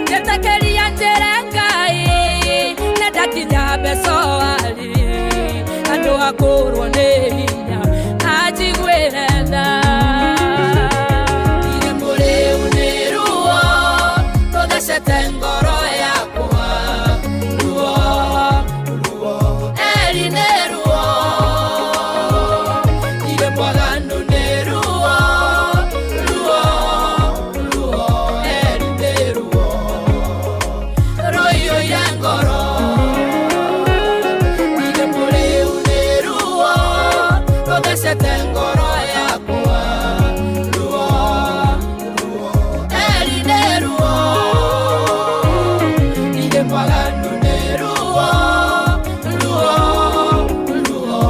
njĩtĩkĩria njĩre Ngai nĩndakinya mbecoari andũ akũrwo nĩ hinya anjiguĩre tha. Irembo rĩu nĩ ruo rũthecete ngoro yakwa ruo ruo eri nĩ ruo iremwaganu nĩ ruo ruo ruo eri nĩ ruo rũiyũire ngoro irembo rĩu nĩ ruo rũthecete ngoro yakwa ruo ruo eri nĩ ruo iremwaganu nĩ ruo ruo ruo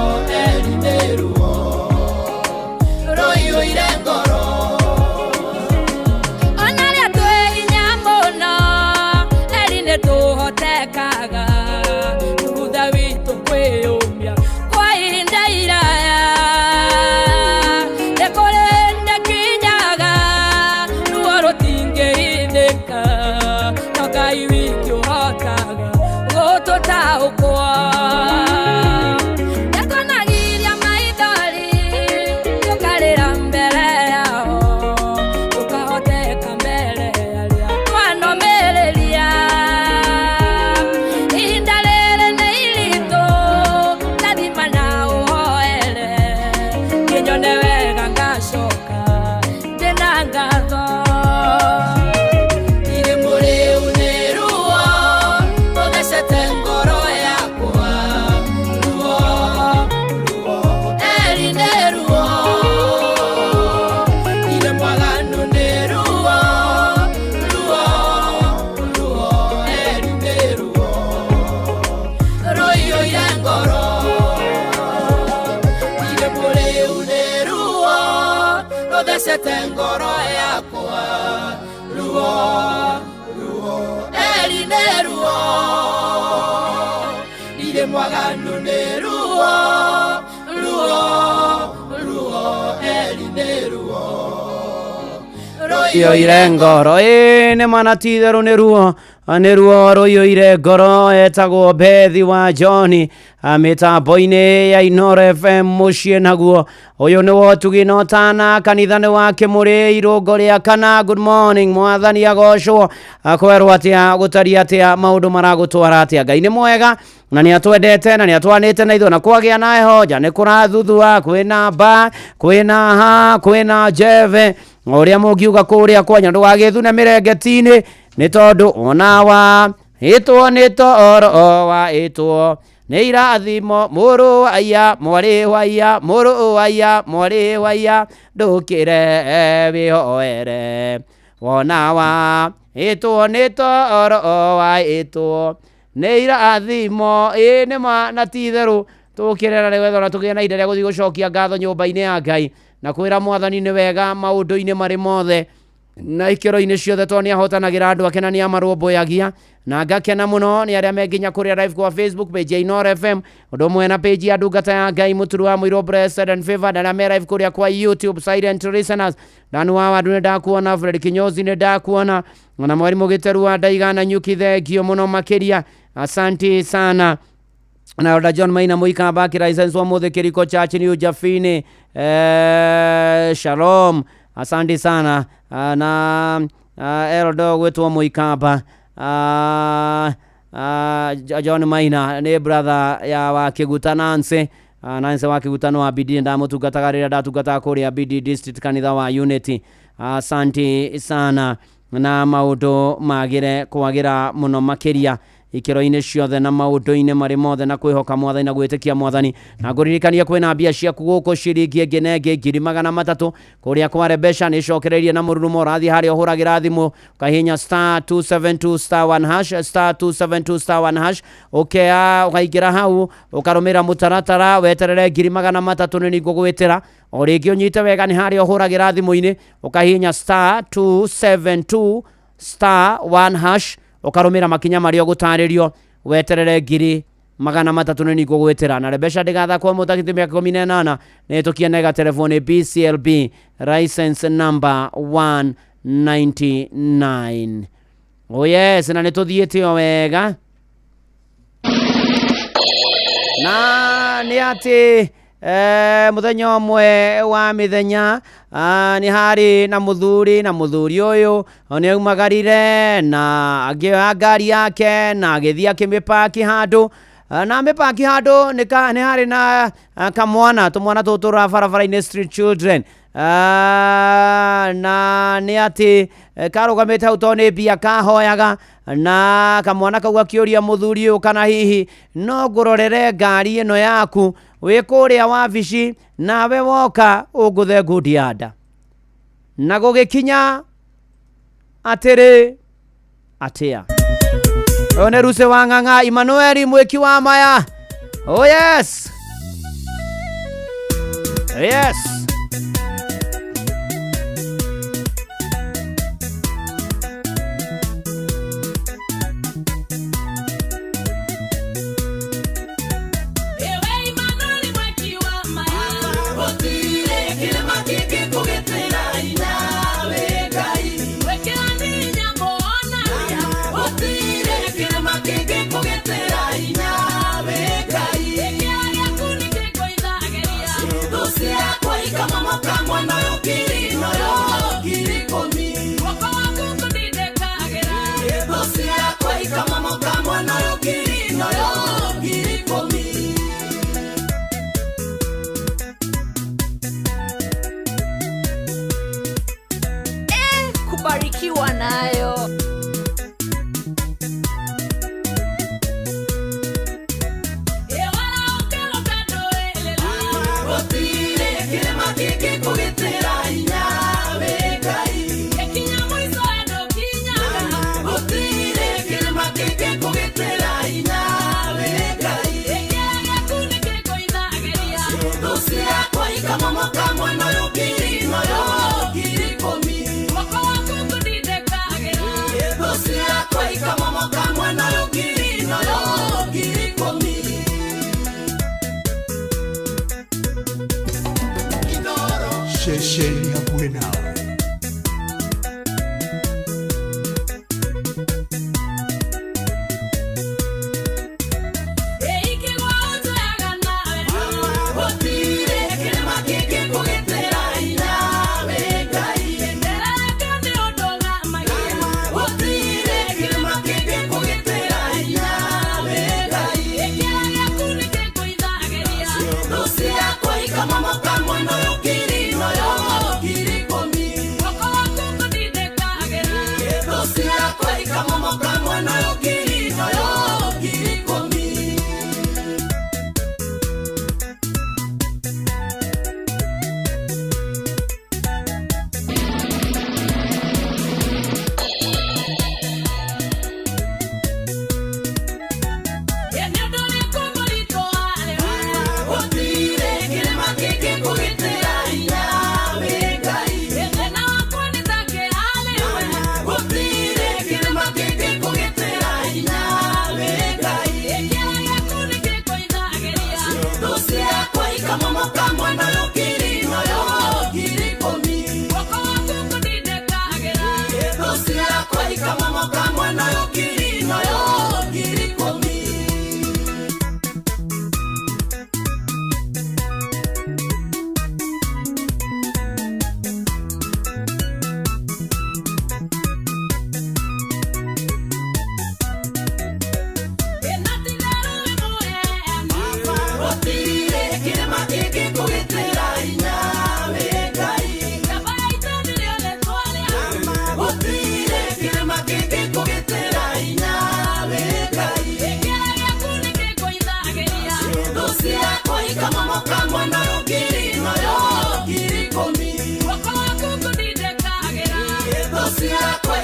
eri nĩ ruo rũiyũire ngoro ona rĩa twĩ hinya mũno eri nĩ tũhotekaga thutha witũ kwĩyũmia kwa ihinda iraya nĩ kũrĩ nĩkinyaga ruo rũtingĩhithĩka no Ngai wiki ũhotaga gũtũtaũkwo nĩtwonagiria maithori tũkarĩra mbere yao tũkahoteka mbere arĩa twanomĩrĩria ihinda rĩrĩ nĩ iritũ ndathima na ũhoere kĩnyone wega ngacoka ndĩna ngatho irembo rĩu nĩ ruo rũthecete ngoro yakwa ruo ruo eri nĩ ruo iremwaganu nĩ ruo ruo ruo eri nĩ ruo rũiyũire ngoro irembo rĩu nĩ ruo rũthecete ngoro yakwa ruo ruo eri nĩ ruo iremwaganu nĩ ruo ruo ruo eri nĩ ruo Rũiyũire ngoro ĩ nĩ mana ti itherũ nĩ ruo nĩ ruo rũiyũire ngoro etagwo Bethi wa John mĩtambo-inĩ ya Inooro FM mũciĩ naguo ũyũ nĩ wotugi na ũtana kanitha nĩ wa Kĩmũrĩ irũngo rĩa kana. Good morning, mwathani agocwo. Kwerwo atĩa gũtariĩ atĩa maũndũ maragũtwara atĩa Ngai nĩ mwega na nĩ atwendete na nĩ atwanĩte na ithuĩ na kwagĩa na heho nja nĩ kũrathuthua kwĩna mba kwĩna ha kwĩna njeve ũrĩa mũngiuga kũrĩa kwanya ndũgagĩthune mĩrengeti-inĩ nĩ tondũ ona wa ĩtwo nĩ toro wa ĩtwo nĩ irathimo mũrũ wa iya mwarĩ wa iya mũrũ wa iya mwarĩ wa iya ndũkĩre wĩhoere wona wa ĩtwo nĩ toro wa ĩtwo nĩ irathimo ĩ nĩ ma na ti itherũ tũkĩre na nĩgetha ona tũgĩe na ihinda rĩa gũthiĩ gũcokia ngatho nyũmba-inĩ ya Ngai na kwĩra mwathani nĩ wega maũndũ-inĩ marĩ mothe na ikĩro-inĩ ciothe tondũ nĩ ahotanagĩra andũ ake na nĩ amarũmbũyagia na ngakena mũno nĩ arĩa me nginya kũrĩa live kwa Facebook page ya Inooro FM ũndũ ũmwe na page ya ndungata ya Ngai mũturu wa mũirũ blessed and favored arĩa me live kũrĩa kwa YouTube silent listeners Danu wa Wandu nĩ ndakuona Fred Kinyozi nĩ ndakuona ona mwarimũ Gĩteru wa Ndaigana Nyuki thengio mũno makĩria asante sana na Elder John Maina Muikamba akĩlicense wa Mũthĩ Kĩriko Church New Jafini shalom asante sana na Elder gwĩtwo Muikamba John Maina nĩ brother ya wa Kĩguta Nancy Nancy wa Kĩgutano wa BD ndamũtungataga rĩrĩa ndatungataga kũrĩa BD District kanitha wa Unity. Asante sana na maũndũ magĩre kwagĩra mũno makĩria ikĩro-inĩ ciothe na maũndũ-inĩ marĩ mothe na kwĩhoka mwathani na gwĩtĩkia mwathani. Na ngũririkania kwĩna mbia ciaku gũkũ ciringi ĩngĩ na ĩngĩ 300,000 kũrĩa kware mbeca nĩ cokereirie na mũrurumo. Ũrathiĩ harĩa ũhũragĩra thimũ ũkahihinya star 272 star 1 hash, star 272 star 1 hash, ũkea ũkaingĩra hau ũkarũmĩrĩra mũtaratara weterere 300,000 nĩ ngũgwĩtĩra. O rĩngĩ ũnyite wega nĩ harĩa ũhũragĩra thimũ-inĩ ũkahihinya star 272 star 1 hash, ũkarũmĩra makinya marĩa ũgũtarĩrio weterere 300,000 nĩ ngũgwĩtĩra. Na Rebecca ndĩgathakwo mũtakiti mĩaka 18 nĩ tũkie nega telefoni BCLB license number 199. Oh yes, na nĩ tũthiĩte o wega na nĩ atĩ mũthenya ũmwe wa mĩthenya nĩ harĩ na mũthuri, na mũthuri ũyũ nĩ aumagarire na akĩoya ngari yake na agĩthiĩ akĩmĩpaki handũ, na amĩpaki handũ nĩ harĩ na kamwana, tũmwana tũtũ tũra barabara-inĩ, street children, na nĩ atĩ karũgamĩte hau tondũ nĩ mbia kahoyaga, na kamwana kau gakĩũria mũthuri ũyũ kana hihi no ngũrorere ngari ĩno yaku wĩ kũrĩa wabici nawe woka ũngũthe ngundi ya nda. Na gũgĩkinya atĩrĩ atĩa. Ũyũ nĩ Ruce wa Ng'ang'a, Emmanuel mwĩki wa maya. Oh yes, yes. Kubarikiwa nayo.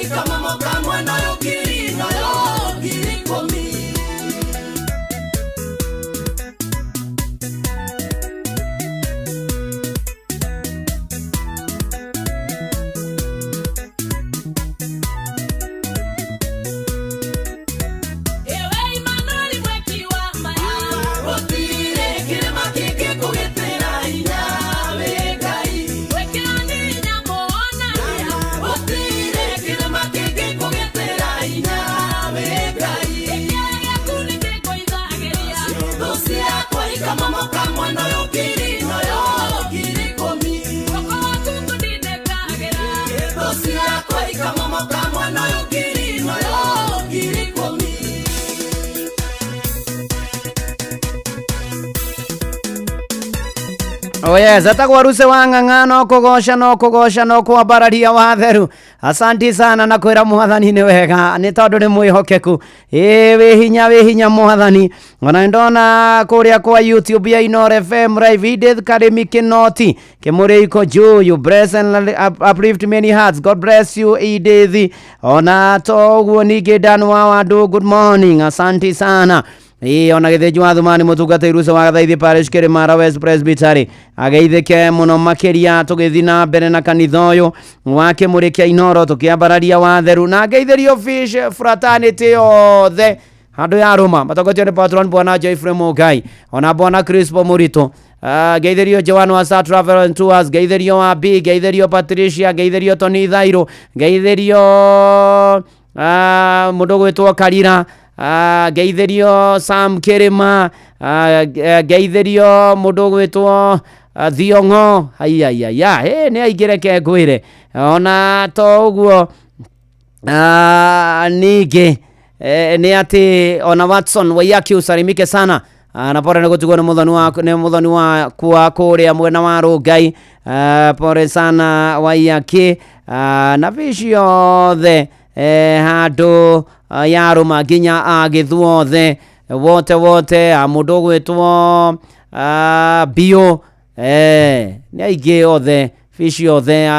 ikamomoka mwena ũyũ ngiri na ũyũ 10,000. Ewe Imanueli mweki wa maya, Gũtirĩ kĩrĩma kĩngĩkũgitĩra hinya wĩ Ngai. Wekĩra nĩ nyamũ onania, Gũtirĩ kĩrĩma kĩngĩkũgitĩra hinya wĩ Ngai. Gĩkĩra gĩaku nĩkĩngũithagĩria, Thũ ciakwa ikamomoka mwena ũyũ ngiri na ũyũ 10,000. Guoko gwaku ngũtindĩkagĩra, Thũ ciakwa ikamomoka mwena ũyũ ngiri na ũyũ 10,000. Oh yes, etagwo Ruse wa ng'ang'a no kũgoca no kũgoca no kwambararia watheru. Asanti sana na kwĩra mwathani nĩ wega nĩ tondũ nĩ mwĩhokeku. Ĩĩ wĩ hinya mwathani. Ona nĩ ndona kũrĩa kwa YouTube ya Inooro FM live Edith Karimi Kinoti Kĩmũrĩ juu, you bless and uplift many hearts. God bless you Edith. Ona to ũguo ningĩ Dan wa Wandu, good morning. Asanti sana. Ĩĩ ona gĩthĩnji wa thumani mũtungatĩri Ruse wa Gathaithi Parish Kĩrĩmara West Presbytery ageithĩke mũno makĩria tũgĩthiĩ na mbere na kanitha ũyũ wa Kĩmũrĩ kĩa Inooro tũkĩambararia watheru na ngeithĩrio fish fraternity yothe handũ ya rũma matongoretio nĩ patron bwana Joyfrey Mũngai ona bwana Crispo Mũritũ. Ngeithĩrio Joan wa Star Travel and Tours, ngeithĩrio wa B, ngeithĩrio Patricia, ngeithĩrio Tony Thairũ, ngeithĩrio mũndũ gwĩtwo Karira, ngeithĩrio Sam Kĩrĩma, ngeithĩrio mũndũ gwĩtwo Thiong'o. Aiaiaia, nĩ aingĩ reke ngwĩre. Ona to ũguo ningĩ nĩ atĩ ona Watson Waiyaki usalimike sana. Na pore nĩ gũtigwo nĩ mũthoni wa nĩ mũthoni wakwa kũrĩa mwena wa Rũngai. Pore sana Waiyaki, na bici yothe handũ ya rũma nginya agĩthu othe wote wote, mũndũ ũgwĩtwo Bio, nĩ aingĩ othe bici othe.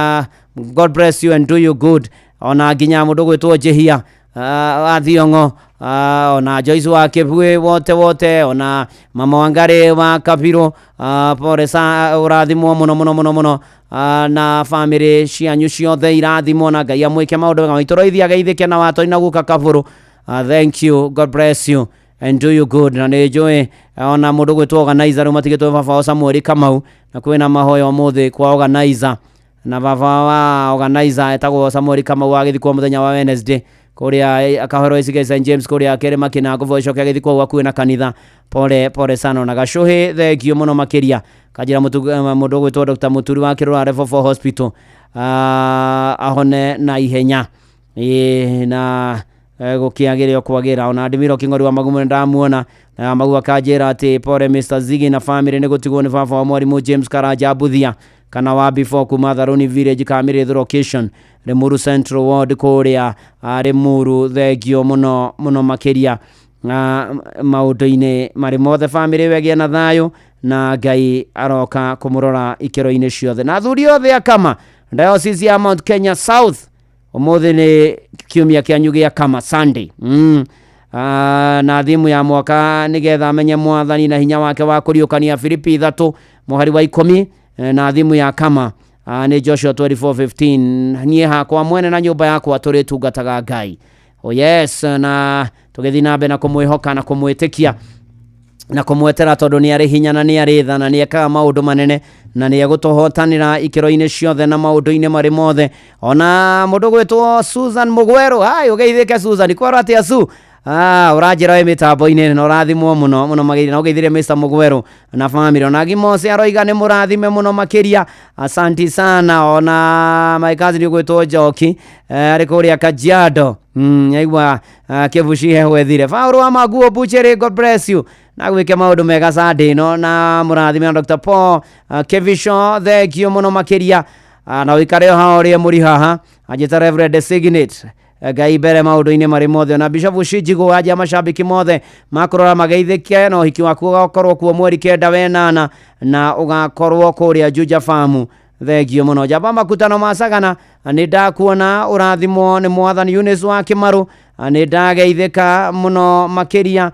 God bless you and do you good. Ona nginya mũndũ ũgwĩtwo Njĩhia wa Thiong'o, ona Joyce wa Kĩbuĩ wote wote, ona mama Wangari wa Kabiro, pore sa ũrathimwo mũno mũno mũno mũno, na famĩlĩ cianyu ciothe irathimwo na Ngai amwĩke maũndũ mega. Maitũ Roithi ageithĩke na watoi na guka Kabũrũ. Thank you, God bless you and do you good. Na nĩ njũĩ ona mũndũ gwĩtwo organizer rĩu matigĩtwo baba wa Samuel Kamau, na kwĩna mahoya ũmũthĩ kwa organizer na baba wa organizer etagwo Samuel Kamau agĩthikwo mũthenya wa Wednesday kũrĩa Kahoro ACK St James kũrĩa Kĩrĩma Kĩnango ĩcoke agĩthikwo hau hakuhĩ na kanitha. Pole pole sana. Ona Gacũhĩ thengio mũno makĩria kanjĩra mũndũ ũgwĩtwo Dr. Mũturi wa Kĩrũra Level 4 Hospital, ahone na ihenya. Ĩĩ na gũkĩagĩre o kwagĩra. Ona Ndimiro Kĩng'ori wa Magumo nĩndamuona na Magu akanjĩra atĩ pole Mr. Ziggy na family nĩ gũtigwo nĩ baba wa mwarimũ James Karanja Mbuthia kana wa before kuma Tharuni Village Kamĩrĩ location Limuru Central Ward kũrĩa Limuru. Thengio mũno mũno makĩria maũndũ-inĩ marĩ mothe. Family ĩyo ĩgĩe na thayũ na Ngai aroka kũmũrora ikĩro-inĩ ciothe. Na athuri othe akama Diocese ya Mount Kenya South ũmũthĩ nĩ kiumia kĩanyu gĩa kama Sunday. Na thimu ya mwaka nĩgetha amenye mwathani na hinya wake wa kũriũkania Filipi 3 mũhari wa 10, na thimu ya kama nĩ Joshua 24:15. Niĩ hakwa mwene na nyũmba yakwa tũrĩtungataga Ngai. Oh yes, na tũgĩthiĩ na mbere na kũmwĩhoka na kũmwĩtĩkia na kũmwetera tondũ nĩ arĩ hinya na nĩ arĩ tha na nĩ ekaga maũndũ manene na nĩ egũtũhotanĩra ikĩro-inĩ ciothe na maũndũ-inĩ marĩ mothe. Ona mũndũ gwĩtwo Susan Mũgwerũ, hai ũgeithĩke Susan, kwaro atĩa Su? Ũranjĩra wĩ mĩtambo-inĩ na ũrathimwo mũno mũno makĩria na ũgeithĩrie Mr. Mũgwerũ na family. Ona Gimose aroiga nĩ mũrathime mũno makĩria, asanti sana. Ona my cousin ũgwĩtwo Njoki arĩ kũrĩa Kajiado, aigua kĩbuci heho ethire. Paul wa Maguo Buchere, God bless you na gwĩke maũndũ mega Sunday ĩno na mũrathime na Dr. Paul Kevisho, thengio mũno makĩria, na ũikare o haha ũrĩe mũri haha anjĩta Reverend Designate Ngai mbere maũndũ-inĩ marĩ mothe. Ona Bishop Shinjigo anja macambĩki mothe makũrora mageithĩke na ũhiki waku ũgakorwo kuo mweri 9 wenana na ũgakorwo kũrĩa Juja Farm. Thengio mũno. Njamba makutano ma Sagana, nĩ ndakuona, ũrathimwo nĩ mwathani. Eunice wa Kĩmarũ, nĩ ndageithĩka mũno makĩria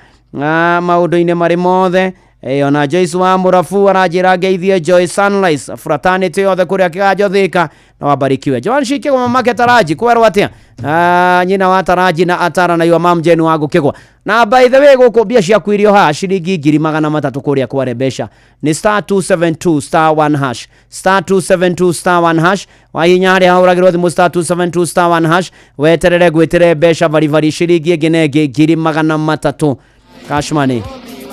maũndũ-inĩ marĩ mothe. Ona Joyce wa Mũrabu aranjĩra ngeithie Joy Sunrise fraternity yothe kũrĩa Kĩganjo Thĩka, na wabarikiwe. Joan Shikĩgwa, mamake Taraji, kwerwo atĩa? Nyina wa Taraji na Atara na your mom Jane wa Ngũkĩgwa. Na by the way, gũkũ mbia ciaku irio haha ciringi 300,000 kũrĩa kware mbeca nĩ star 272 star 1 hash, star 272 star 1 hash. Wahinya harĩa hahũragĩrwo thimũ star 272 star 1 hash, weterere ngwĩtĩre mbeca baribari, ciringi ĩngĩ na ĩngĩ 300,000 cash money.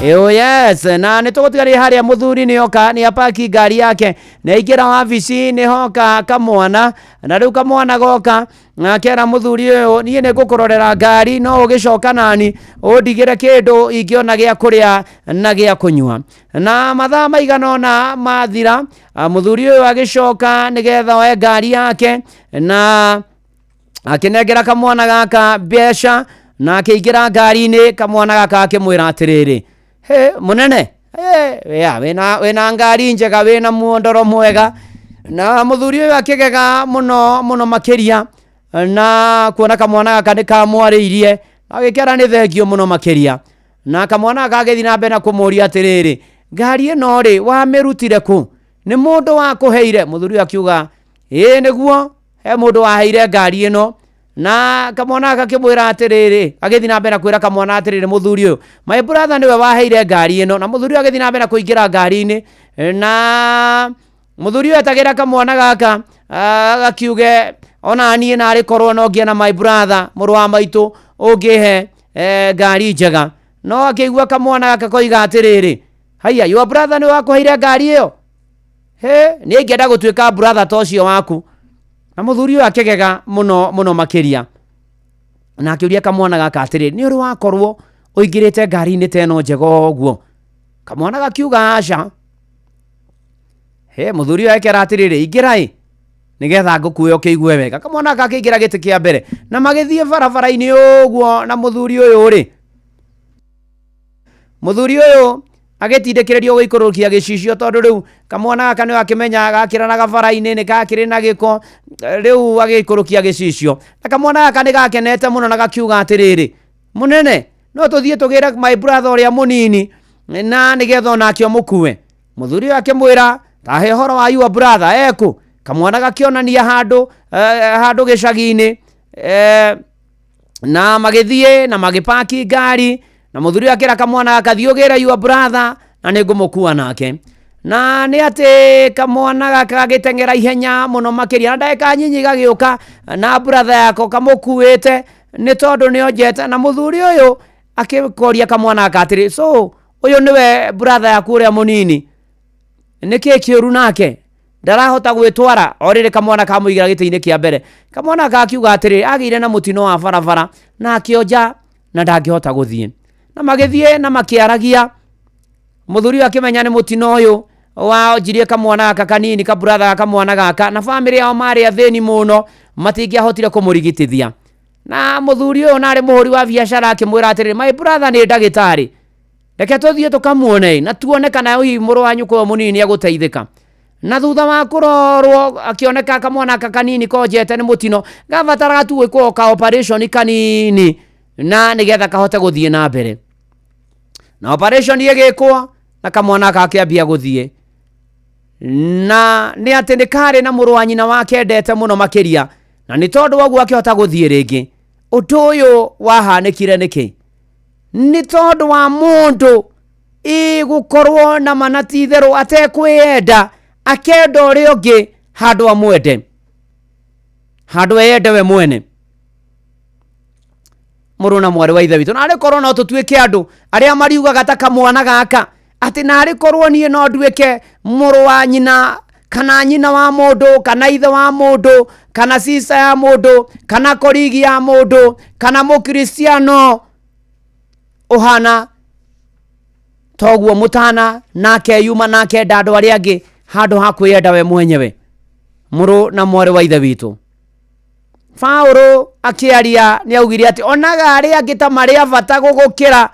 Oh yes, na nĩ tũgũtigarĩria harĩa mũthuri nĩ oka, nĩ apaki ngari yake, nĩ aingĩra wabici, nĩ hoka kamwana, na rĩu kamwana goka akera mũthuri ũyũ, niĩ nĩ ngũkũrorera ngari, no ũgĩcoka nani ũndigĩre kĩndũ ingĩona gĩa kũrĩa na gĩa kũnyua. Na mathaa maigana ũna mathira, mũthuri ũyũ agĩcoka nĩgetha oe ngari yake, na akĩnengera kamwana gaka mbeca na akĩingĩra ngari-inĩ. Kamwana gaka akĩmwĩra atĩrĩrĩ, he mũnene, he, ya, wĩna ngari njega, wĩna muondoro mwega. Na mũthuri ũyũ akĩgega mũno mũno makĩria na kuona kamwana gaka nĩ kamwarĩirie, agĩkera nĩ thengio mũno makĩria. Na kamwana gaka gagĩthiĩ na mbere na kũmũria atĩrĩrĩ, ngari ĩno rĩ, wamĩrutire kũ? Nĩ mũndũ wakũheire? Mũthuri ũyũ akiuga, ĩĩ nĩguo, he mũndũ waheire ngari ĩno. Na kamwana gaka akĩmwĩra atĩrĩrĩ, agĩthiĩ na mbere na kwĩra kamwana atĩrĩrĩ, mũthuri ũyũ, my brother nĩwe waheire ngari ĩno. Na mũthuri ũyũ agĩthiĩ na mbere na kũingĩra ngari-inĩ, na mũthuri ũyũ etagĩra kamwana gaka gakiuge, ona niĩ narĩ korwo no ngĩe na my brother, mũrũ wa maitũ ũngĩhe ngari njega. No akĩigua kamwana gaka koiga atĩrĩrĩ, haiya, your brother nĩwe wakũheire ngari ĩyo? He, niĩ ingĩenda gũtuĩka brother ta ũcio waku. Na mũthuri ũyũ akĩgega mũno mũno makĩria na akĩũria kamwana gaka atĩrĩ, nĩ ũrĩ wakorwo ũingĩrĩte ngari-inĩ ta ĩno njega ũguo? Kamwana gakiuga, aca. He, mũthuri ũyũ akera atĩrĩrĩ, ingĩra ĩ, nĩgetha ngũkue ũkĩigue wega. Kamwana gaka akĩingĩra gĩtĩ kĩa mbere na magĩthiĩ barabara-inĩ ũguo. Na mũthuri ũyũ rĩ, mũthuri ũyũ agĩtindĩkĩrĩrio gũikũrũkia gĩcicio, tondũ rĩu kamwana gaka nĩ akĩmenya gakĩranaga bara-inĩ nĩ kakĩrĩ na gĩko. Rĩu agĩikũrũkia gĩcicio, na kamwana gaka nĩ gakenete mũno na gakiuga atĩrĩrĩ, mũnene, no tũthiĩ tũgĩre my brother ũrĩa mũnini na nĩgetha onake ũmũkue. Mũthuri ũyũ akĩmwĩra, tahe ũhoro wa your brother ekũ? Kamwana gakĩonania handũ handũ gĩcagi-inĩ, na magĩthiĩ na magĩpaki ngari, na mũthuri ũyũ akĩra kamwana gaka, thiĩ ũgĩre your brother na nĩ ngũmũkua nake. Na nĩ atĩ kamwana gaka gagĩteng'era ihenya mũno makĩria, na ndagĩka nyinyi gagĩũka na brother yako kamũkuĩte, nĩ tondũ nĩ onjete. Na mũthuri ũyũ akĩkoria kamwana gaka atĩrĩ, so ũyũ nĩwe brother yaku ũrĩa mũnini? Nĩkĩ kĩũru nake ndarahota gwĩtwara? O rĩrĩ kamwana kamũigĩra gĩtĩ-inĩ kĩa mbere, kamwana gakiuga atĩrĩ, agĩire na mũtino wa barabara na akĩonja na ndangĩhota gũthiĩ. Na magĩthiĩ na makĩaragia, mũthuri ũyũ akĩmenya nĩ mũtino ũyũ wanjirie kamwana gaka kanini, ka brother ga kamwana gaka, na bamĩrĩ yao marĩ athĩni mũno, matingĩahotire kũmũrigitithia. Na mũthuri ũyũ narĩ mũhũri wa biacara akĩmwĩra atĩrĩrĩ, my brother nĩ ndagĩtarĩ, reke tũthiĩ tũkamuone na tuone kana hihi mũrũ wa nyũkwa ũyũ mũnini nĩ egũteithĩka. Na thutha wa kũrorwo, akĩoneka kamwana gaka kanini konjete nĩ mũtino, gabataraga tu gwĩkwo ka operation kanini na nĩgetha kahote gũthiĩ na mbere. Na operation ĩgĩkwo na kamwana gaka gakĩambia gũthiĩ. Na nĩ atĩ nĩ karĩ na mũrũ wa nyina wakendete mũno makĩria, na nĩ tondũ wa ũguo akĩhota gũthiĩ rĩngĩ. Ũndũ ũyũ wahanĩkire nĩkĩ? Nĩ tondũ wa mũndũ ĩgũkorwo na mana ti itherũ atekwĩyenda, akenda ũrĩa ũngĩ handũ amwende, handũ eyende we mwene. Mũrũ na mwarĩ wa ithe witũ, narĩ korwo no tũtuĩke andũ arĩa mariugaga ta kamwana gaka, atĩ narĩ korwo niĩ no nduĩke mũrũ wa nyina kana nyina wa mũndũ kana ithe wa mũndũ kana sister ya mũndũ kana korigi ya mũndũ kana mũkristiano ũhana toguo, mũtana na akeyuma na akenda andũ arĩa angĩ handũ ha kwĩyenda we mwenyewe. Mũrũ na mwarĩ wa ithe witũ, Paũlũ akĩaria nĩ augire atĩ onaga arĩa angĩ ta marĩ a bata gũgũkĩra.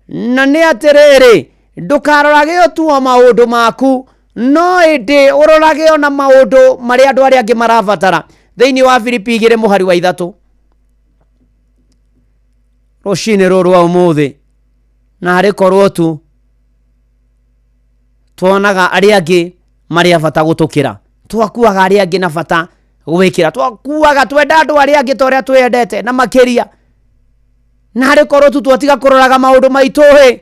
Na nĩ atĩrĩrĩ, ndũkarorage ũtuo maũndũ maku, No ĩndĩ ũrorage ona maũndũ marĩa andũ arĩa angĩ marabatara. Thĩinĩ wa Filipi 2 mũhari wa 3. Rũcinĩ rũrũ rwa ũmũthĩ, na harĩ korwo tu tuonaga arĩa angĩ marĩ a bata gũtũkĩra, twakuaga arĩa angĩ na bata gwĩkĩra, twakuaga twenda andũ arĩa angĩ ta ũrĩa twendete na makĩria. Na harĩ korwo tu twatiga kũroraga maũndũ maitũ ĩ,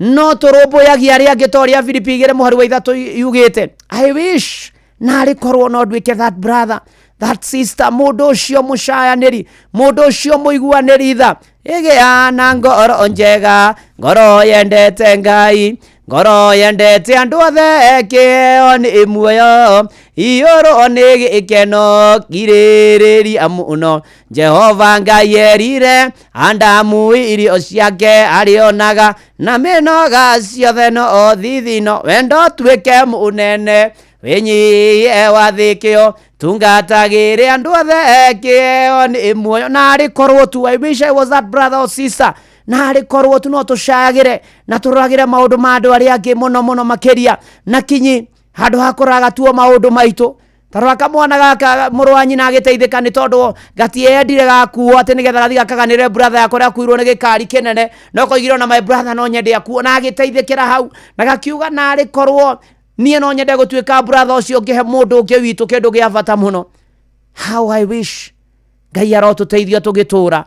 no tũrũmbũyagia arĩa angĩ ta ũrĩa Filipi 2 mũhari wa 3 yugĩte. I wish na harĩ korwo no nduĩke that brother, that sister, mũndũ ũcio mũcayanĩri, mũndũ ũcio mũiguanĩri tha. Ĩgĩa na ngoro njega, ngoro yendete Ngai, ngoro yendete andũ othe, kĩheo nĩ muoyo, iyũrwo nĩ gĩkeno kirĩrĩria mũno. Jehova Ngai erire Adamu irio ciake arĩonaga, na mĩnoga ciothe no thithino, wendo tuĩke mũnene, wĩnyihie wathĩkĩo, tungatagĩre andũ othe, kĩheo nĩ muoyo. Na arĩ korwo tu, I wish I was that brother or sister. Na arĩ korwo tu no tũcayagĩre na tũroragĩre maũndũ ma andũ arĩa angĩ mũno mũno makĩria na kinyi, handũ ha kũroraga tuo maũndũ maitũ. Tarora kamwana gaka mũrũ wa nyina agĩteithĩka nĩ tondũ gatiendire gakuo atĩ nĩgetha gathiĩ gakaganĩre brother yakwa ũrĩa akuirwo nĩ gĩkari kĩnene, no koigire ona my brother no nyende akuo, na agĩteithĩkĩra hau na gakiuga narĩ korwo niĩ no nyende gũtuĩka brother ũcio ngĩhe mũndũ ũngĩ witũ kĩndũ gĩa bata mũno. How I wish Ngai arotũteithia tũgĩtũra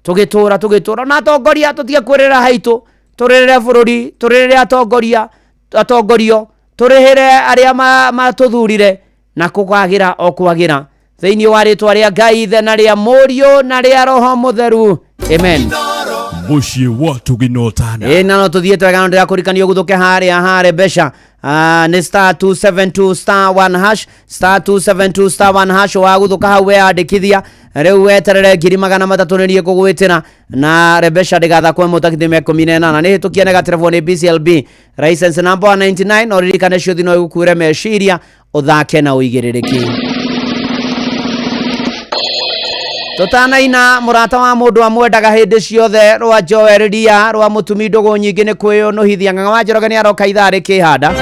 tũgĩtũra tũgĩtũra, na atongoria tũtige kwĩrĩra haitũ, tũrĩrĩre bũrũri, tũrĩrĩre atongoria, atongorio, tũrĩhĩre arĩa matũthurire, na kũgagĩra o kwagĩra thĩinĩ wa rĩtwa rĩa Ngai Ithe na rĩa Mũriũ na rĩa Roho Mũtheru, amen. Mũciĩ wa Tũgina Ũtana. Ĩ na no tũthiĩte wega, no ndĩrakũririkania ũguthũke harĩa hare mbeca. Nĩ star 272 star 1 hash, star 272 star 1 hash. Wagũthũka hau weyandĩkithia rĩu weterere 300,000 nĩ niĩ ngũgwĩtĩra na rembeca ndĩgathakwo ĩmwe ta 18. Nĩ hĩtũkie nĩ nĩ BCLB license number 199. No ririkane ciũthi no ĩgũkuĩre meciria, ũthake na ũigĩrĩrĩki. Tũtanaina mũrata wa mũndũ amwendaga hĩndĩ ciothe rwa Joel Ria rwa mũtumi ndũgũ nyingĩ nĩ kwĩyũnũhithia. Ng'ang'a wa Njoroge nĩ aroka ithaa rĩkĩhanda.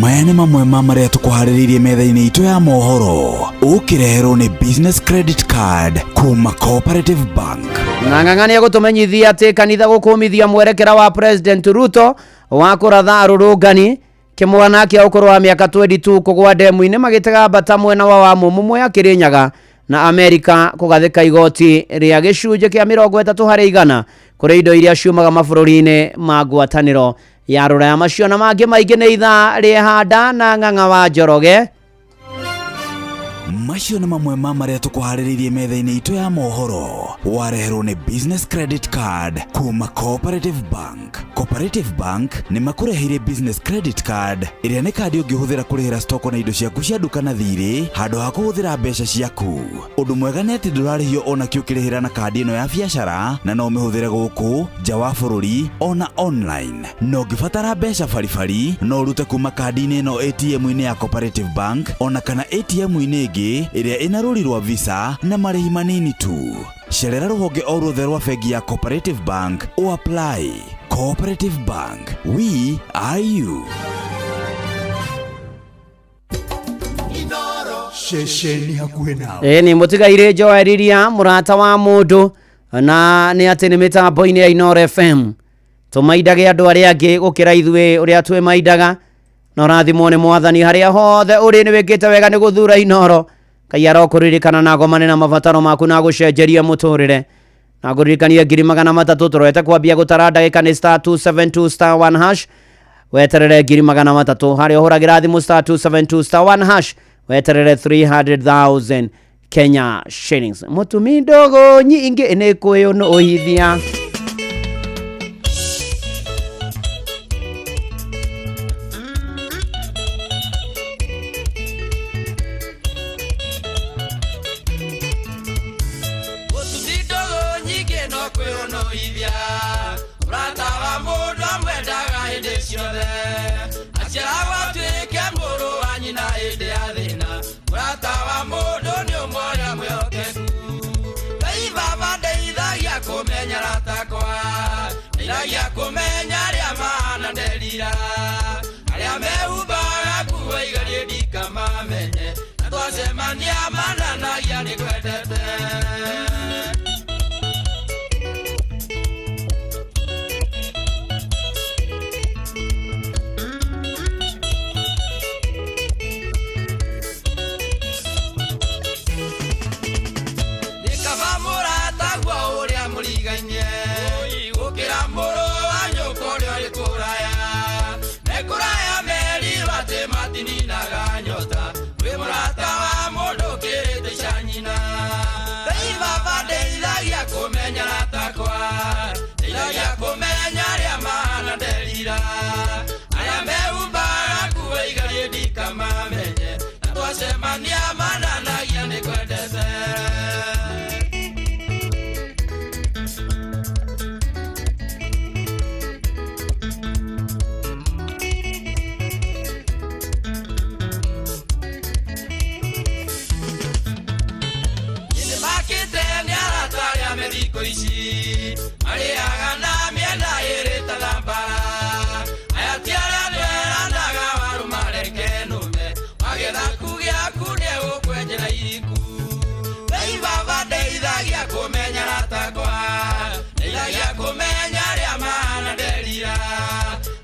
Maya nĩ mamwe ma marĩa tũkũharĩrĩirie metha-inĩ itũ ya mohoro, ũkĩreherwo nĩ business credit card kuma Cooperative Bank. Na Ng'ang'a nĩ egũtũmenyithia atĩ kanitha gũkũmithia mwerekera wa President Ruto wa kũratha arũrũngani. Kĩmwana kĩa ũkũrũ wa mĩaka 22 kũgwa ndemu-inĩ magĩtega mbata mwena wa Wamumu Mwea Kĩrĩnyaga. Na Amerika kũgathĩka igoti rĩa gĩcunjĩ kĩa 30% kũrĩ indo iria ciumaga mabũrũri-inĩ ma ngwatanĩro ya rũraya. Macio na mangĩ maingĩ nĩ ithaa rĩhanda na Ng'ang'a wa Njoroge. Macio nĩ mamwe ma marĩa tũkũharĩrĩirie metha-inĩ itũ ya mohoro, wareherwo nĩ business credit card kuma Cooperative Bank. Cooperative Bank nĩ makũreheire business credit card, ĩrĩa nĩ kandi ũngĩhũthĩra kũrĩhĩra stoko na indo ciaku cia nduka na thirĩ handũ ha kũhũthĩra mbeca ciaku. Ũndũ mwega nĩ atĩ ndũrarĩhio ona kĩ ũkĩrĩhĩra na kandi ĩno ya biacara, na no ũmĩhũthĩre gũkũ nja wa bũrũri ona online. Na ũngĩbatara mbeca baribari, no ũrute kuma kandi-inĩ ĩno ATM-inĩ ya Cooperative Bank ona kana ATM-inĩ ĩngĩ ĩrĩa ĩna rũri rwa Visa na marĩhi manini tu. Cerera rũhonge o ruothe rwa bengi ya Cooperative Bank o apply. Cooperative Bank, we are you. Ceceni hakuhĩ nawe. Ĩ nĩ mũtigairĩ Joel Ria mũrata wa mũndũ, na nĩ atĩ nĩ mĩtambo-inĩ ya Inooro FM. Tũmaindage andũ arĩa angĩ gũkĩra ithuĩ ũrĩa twĩmaindaga, na ũrathimwo nĩ mwathani harĩa hothe ũrĩ. Nĩ wĩkĩte wega nĩ gũthura Inooro. Ngai arokũririkana na agomane na mabataro maku na agũcenjerie mũtũrĩre. Na ngũririkanie 300,000 tũrorete kwambia gũtara ndagĩka nĩ star 272 star 1 hash, weterere 300,000 harĩa ũhũragĩra thimũ star 272 star 1 hash, weterere 300,000 Kenya shillings. Mũtumi ndũgũ nyingĩ nĩ kwĩyũnũhithia. Mũtumi ndũgũ nyingĩ no kwĩyũnũhithia, mũrata wa mũndũ amwendaga hĩndĩ ciothe, aciaragwo atuĩke mũrũ wa nyina hĩndĩ ya thĩna, mũrata wa mũndũ nĩ ũmwe ũrĩa mwĩhokeku. Ngai baba ndeithagia kũmenya arata. twacemania mananagia nĩ kwendete. Nĩmakĩte nĩ arata arĩa me thikũ ici marĩaga na mĩena ĩrĩ ta thambara. Aya ti arĩa tweranaga waru mareke nũme, wagĩthaku gĩaku nĩegũkwenjera iriku. Ngai baba ndeithagia kũmenya aratakwa, ndeithagia kũmenya arĩa mahana nderira.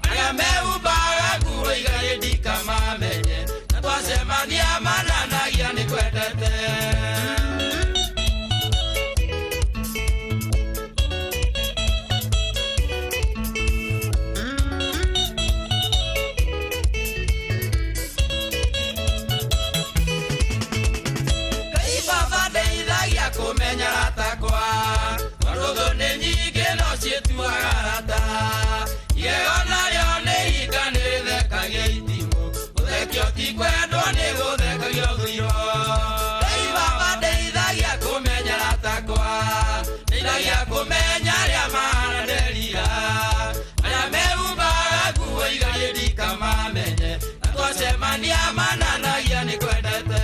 Arĩa mehumbaga nguo igarĩ ndikamamenye, na twacemania mananagia nĩ kwendete. Ngai baba ndeithagia kũmenya aratakwa, tondũ thũ nĩ nyingĩ no ciĩtuaga arata. Igego narĩo nĩ ihinga nĩrĩthekagia itimũ, gũthekio ti kwendwo nĩ gũthekagio thũirwo. Ngai baba ndeithagia kũmenya aratakwa, ndeithagia kũmenya arĩa mahana nderira. Arĩa mehumbaga nguo igarĩ ndikamamenye, na twacemania mananagia nĩ kwendete.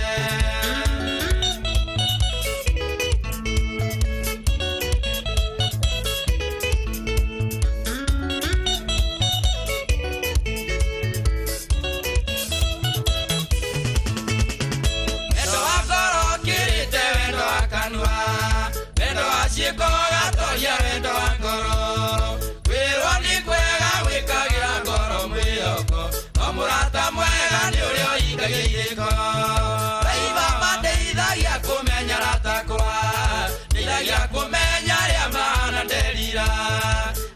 Wendo wa ngoro ũkĩrĩte wendo wa kanua, wendo wa ciĩko ũgatoria wendo wa ngoro. Kwĩrwo nĩ kwega gwĩkagĩra ngoro mwĩhoko, no mũrata mwega nĩ ũrĩa ũhingagia irĩko. Ngai baba ndeithagia kũmenya aratakwa, ndeithagia kũmenya arĩa mahana nderira.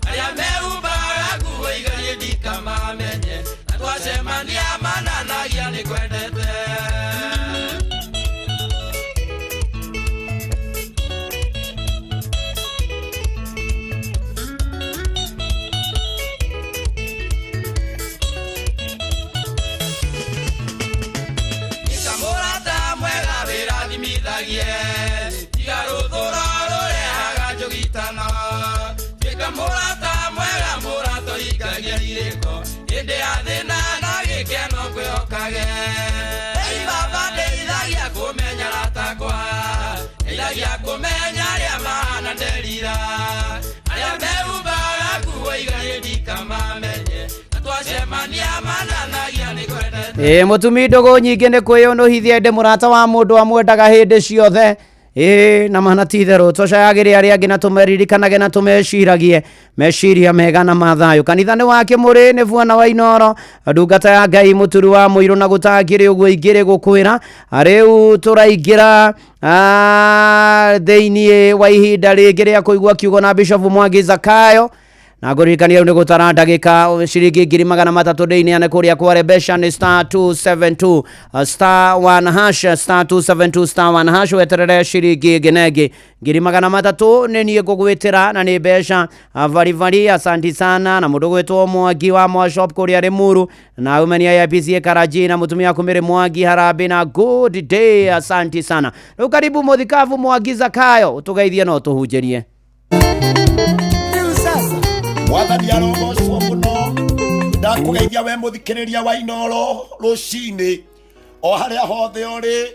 Arĩa mehumbaga nguo igarĩ ndikamamenye, na twacemania mananagia nĩ kwendete. Mũrata mwega wĩrathimithagie, tiga rũthũro rũrehaga njũgitano. Tuĩka mũrata mwega, mũrata ũhingagia irĩko, hĩndĩ ya thĩna na gĩkeno kwĩhokage. Ngai baba ndeithagia kũmenya aratakwa, ndeithagia kũmenya arĩa mahana nderira. Arĩa mehumbaga nguo igarĩ ndikamamenye, na twacemania mananagia nĩ kwendete. Ĩ mũtumi ndũgũ nyingĩ nĩ kwĩyũnũhithia ĩndĩ mũrata wa mũndũ amwendaga hĩndĩ ciothe. Ĩ na mana ti itherũ tũcayagĩre arĩa angĩ na tũmeririkanage na tũmeciragie meciria mega na mathayũ. Kanitha nĩ wa Kĩmũrĩ nĩ buana wa Inoro, ndungata ya Ngai mũturu wa mũirũ na gũtangĩrĩ ũguo ingĩrĩ gũkwĩra. Rĩu tũraingĩra thĩiniĩ wa ihinda rĩngĩ rĩa kũigua kiugo na Bishop Mwangi Zakayo na ngũririkania rĩu nĩ gũtara ndagĩka ciringi 300,000 ndĩineane kũrĩa kware mbeca nĩ star 272 star 1 hash star 272 star 1 hash weterere ciringi ĩngĩ na ĩngĩ 300,000 nĩ niĩ ngũgwĩtĩra na nĩ mbeca varibari. Asanti sana na mũndũ gwĩtwo Mwangi wa Mwa Shop kũrĩa Limuru na umenia ya PCA Karaji na mũtumia kumĩrĩ Mwangi harambĩ na good day. Asanti sana. Rĩu karibu mũthikabu Mwangi Zakayo ũtũgeithie na ũtũhunjĩrie. Mwathani arogocwo mũno. Ndakũgeithia we mũthikĩrĩria wa Inoro rũcinĩ o harĩa hothe ũrĩ,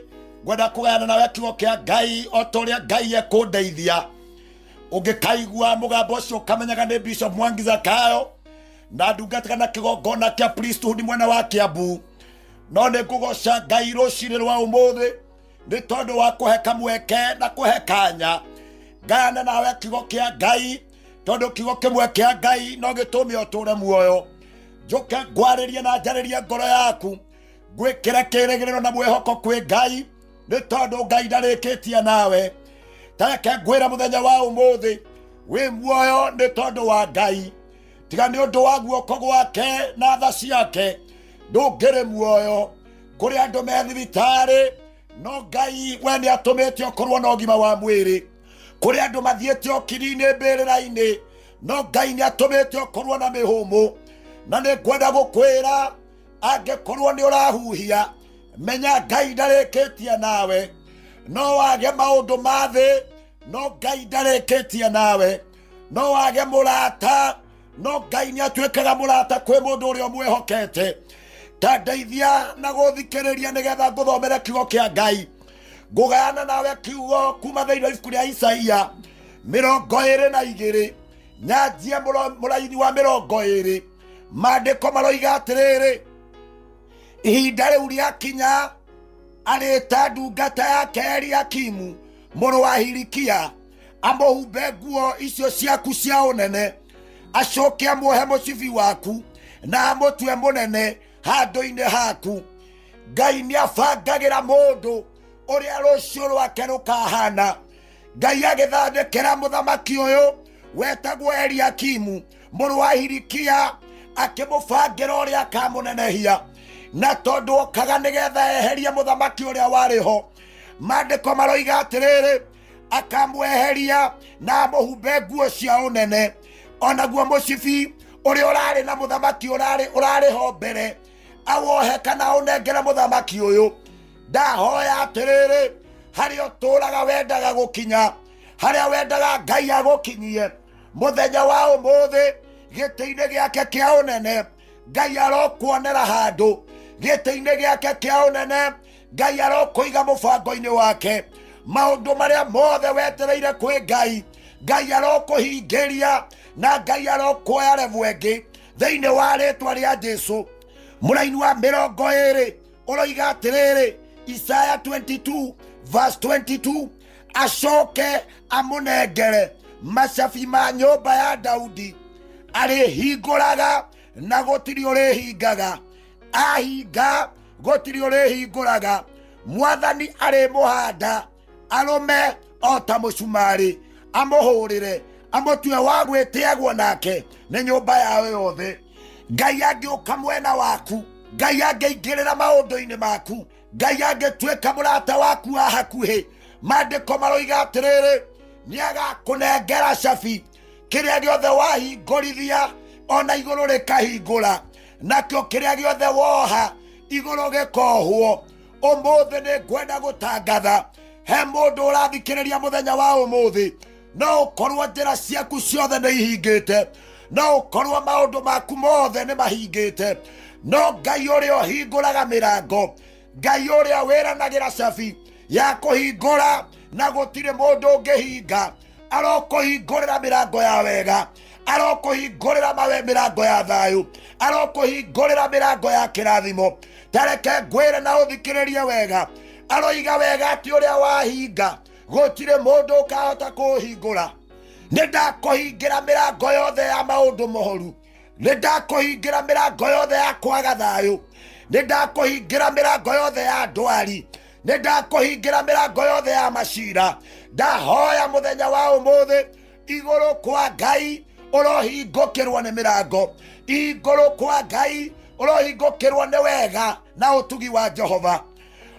ngwenda kũgayana nawe kiugo kĩa Ngai o ta ũrĩa Ngai ekũndeithia. Ũngĩkaigua mũgambo ũcio ũkamenyaga nĩ Bishop Mwangi Zakayo na ndungataga na kĩgongona kĩa priesthood mwena wa Kiambu. No nĩ ngũgoca Ngai rũcinĩ rwa ũmũthĩ nĩ tondũ wa kũhe kamweke na kũhe kanya ngayane nawe kiugo kĩa Ngai, tondũ kiugo kĩmwe kĩa Ngai no gĩtũme ũtũre muoyo. Njũke ngwarĩrie na njarĩrie ngoro yaku, ngwĩkĩre kĩrĩgĩrĩro na mwĩhoko kwĩ Ngai, nĩ tondũ Ngai ndarĩkĩtie nawe. Tareke ngwĩre mũthenya wa ũmũthĩ wĩ muoyo nĩ tondũ wa Ngai, tiga nĩ ũndũ wa guoko gwake na tha ciake ndũngĩrĩ muoyo. Kũrĩ andũ me thibitarĩ no Ngai we nĩ atũmĩte ũkorwo na ũgima wa mwĩrĩ. Kũrĩ andũ mathiĩte ũkiri-inĩ mbĩrĩra-inĩ no Ngai nĩ atũmĩte ũkorwo na mĩhũmũ. Na nĩ ngwenda gũkwĩra angĩkorwo nĩ ũrahuhia Menya Ngai ndarĩkĩtie nawe. No wage maũndũ ma thĩ, no Ngai ndarĩkĩtie nawe. No wage mũrata, no Ngai nĩ atuĩkaga mũrata kwĩ mũndũ ũrĩa ũmwĩhokete. Ta ndeithia na gũthikĩrĩria nĩgetha ngũthomere kiugo kĩa Ngai. Ngũgayana nawe kiugo kuma thĩinĩ wa ibuku rĩa Isaia 22, nyanjie mũraini wa 20. Maandĩko maroiga atĩrĩrĩ, ihinda rĩu rĩakinya arĩta ndungata yake Eliakimu mũrũ wa Hilikia amũhumbe nguo icio ciaku cia ũnene, acoke amuohe mũcibi waku na amũtue mũnene handũ-inĩ haku. Ngai nĩ abangagĩra mũndũ ũrĩa rũciũ rwake rũkahana. Ngai agĩthondekera mũthamaki ũyũ wetagwo Eliakimu mũrũ wa Hilikia, akĩmũbangĩra ũrĩa akamũnenehia, na tondũ okaga nĩgetha eherie mũthamaki ũrĩa warĩ ho. Maandĩko maroiga atĩrĩrĩ, akamweheria na amũhumbe nguo cia ũnene, onaguo mũcibi ũrĩa ũrarĩ na mũthamaki ũrarĩ ho mbere awohe kana ũnengere mũthamaki ũyũ. Ndahoya atĩrĩrĩ, harĩa ũtũraga wendaga gũkinya, harĩa wendaga Ngai agũkinyie mũthenya wa ũmũthĩ gĩtĩ-inĩ gĩake kĩa ũnene, Ngai arokuonera handũ gĩtĩ-inĩ gĩake kĩa ũnene. Ngai arokũiga mũbango-inĩ wake. Maũndũ marĩa mothe wetereire kwĩ Ngai, Ngai arokũhingĩria na Ngai arokuoya revu ĩngĩ thĩinĩ wa rĩtwa rĩa Jesu. Mũraini wa 20 ũroiga atĩrĩrĩ, Isaya 22 verse 22, acoke amũnengere macabi ma nyũmba ya Daudi, arĩhingũraga na gũtirĩ ũrĩhingaga, ahinga gũtirĩ ũrĩhingũraga. Mwathani arĩmũhanda arũme o ta mũcumarĩ, amũhũrĩre, amũtue wa gwĩtĩagwo nake nĩ nyũmba yao yothe. Ngai angĩũka mwena waku, Ngai angĩingĩrĩra maũndũ-inĩ maku, Ngai angĩtuĩka mũrata waku wa hakuhĩ, maandĩko maroiga atĩrĩrĩ, nĩagakũnengera cabi. Kĩrĩa gĩothe wahingũrithia ona igũrũ rĩkahingũra, nakĩo kĩrĩa gĩothe woha igũrũ gĩkohwo. Ũmũthĩ nĩ ngwenda gũtangatha he mũndũ ũrathikĩrĩria mũthenya wa ũmũthĩ, no ũkorwo njĩra ciaku ciothe nĩ ihingĩte, no ũkorwo maũndũ maku mothe nĩ mahingĩte, no Ngai ũrĩa ũhingũraga mĩrango, Ngai ũrĩa wĩranagĩra cabi ya kũhingũra na gũtirĩ mũndũ ũngĩhinga, arokũhingũrĩra mĩrango ya wega, arokũhingũrĩra mawe mĩrango ya thayũ, arokũhingũrĩra mĩrango ya kĩrathimo. Tareke ngwĩre na ũthikĩrĩrie wega, aroiga wega atĩ ũrĩa wahinga gũtirĩ mũndũ ũkahota kũũhingũra. Nĩ ndakũhingĩra mĩrango yothe ya maũndũ moru, nĩ ndakũhingĩra mĩrango yothe ya kwaga thayũ, nĩ ndakũhingĩra mĩrango yothe ya ndwari, nĩ ndakũhingĩra mĩrango yothe ya macira. Ndahoya mũthenya wa ũmũthĩ igũrũ kwa Ngai ũrohingũkĩrwo nĩ mĩrango, igũrũ kwa Ngai ũrohingũkĩrwo nĩ wega na ũtugi wa Jehova.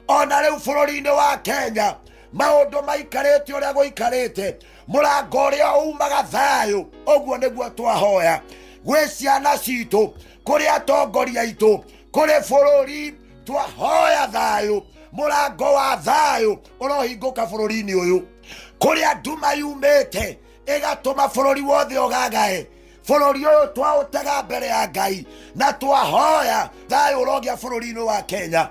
Ona rĩu bũrũri-inĩ wa Kenya maũndũ maikarĩte ũrĩa gũikarĩte, mũrango ũrĩa umaga thayũ, ũguo nĩguo twahoya gwĩ ciana citũ, kũrĩ atongoria aitũ, kũrĩ bũrũri, twahoya thayũ. Mũrango wa thayũ ũrohingũka bũrũri-inĩ ũyũ, kũrĩa nduma yumĩte ĩgatũma bũrũri wothe ũgagae. Bũrũri ũyũ twaũtega mbere ya Ngai na twahoya thayũ ũrogĩa bũrũri-inĩ wa Kenya,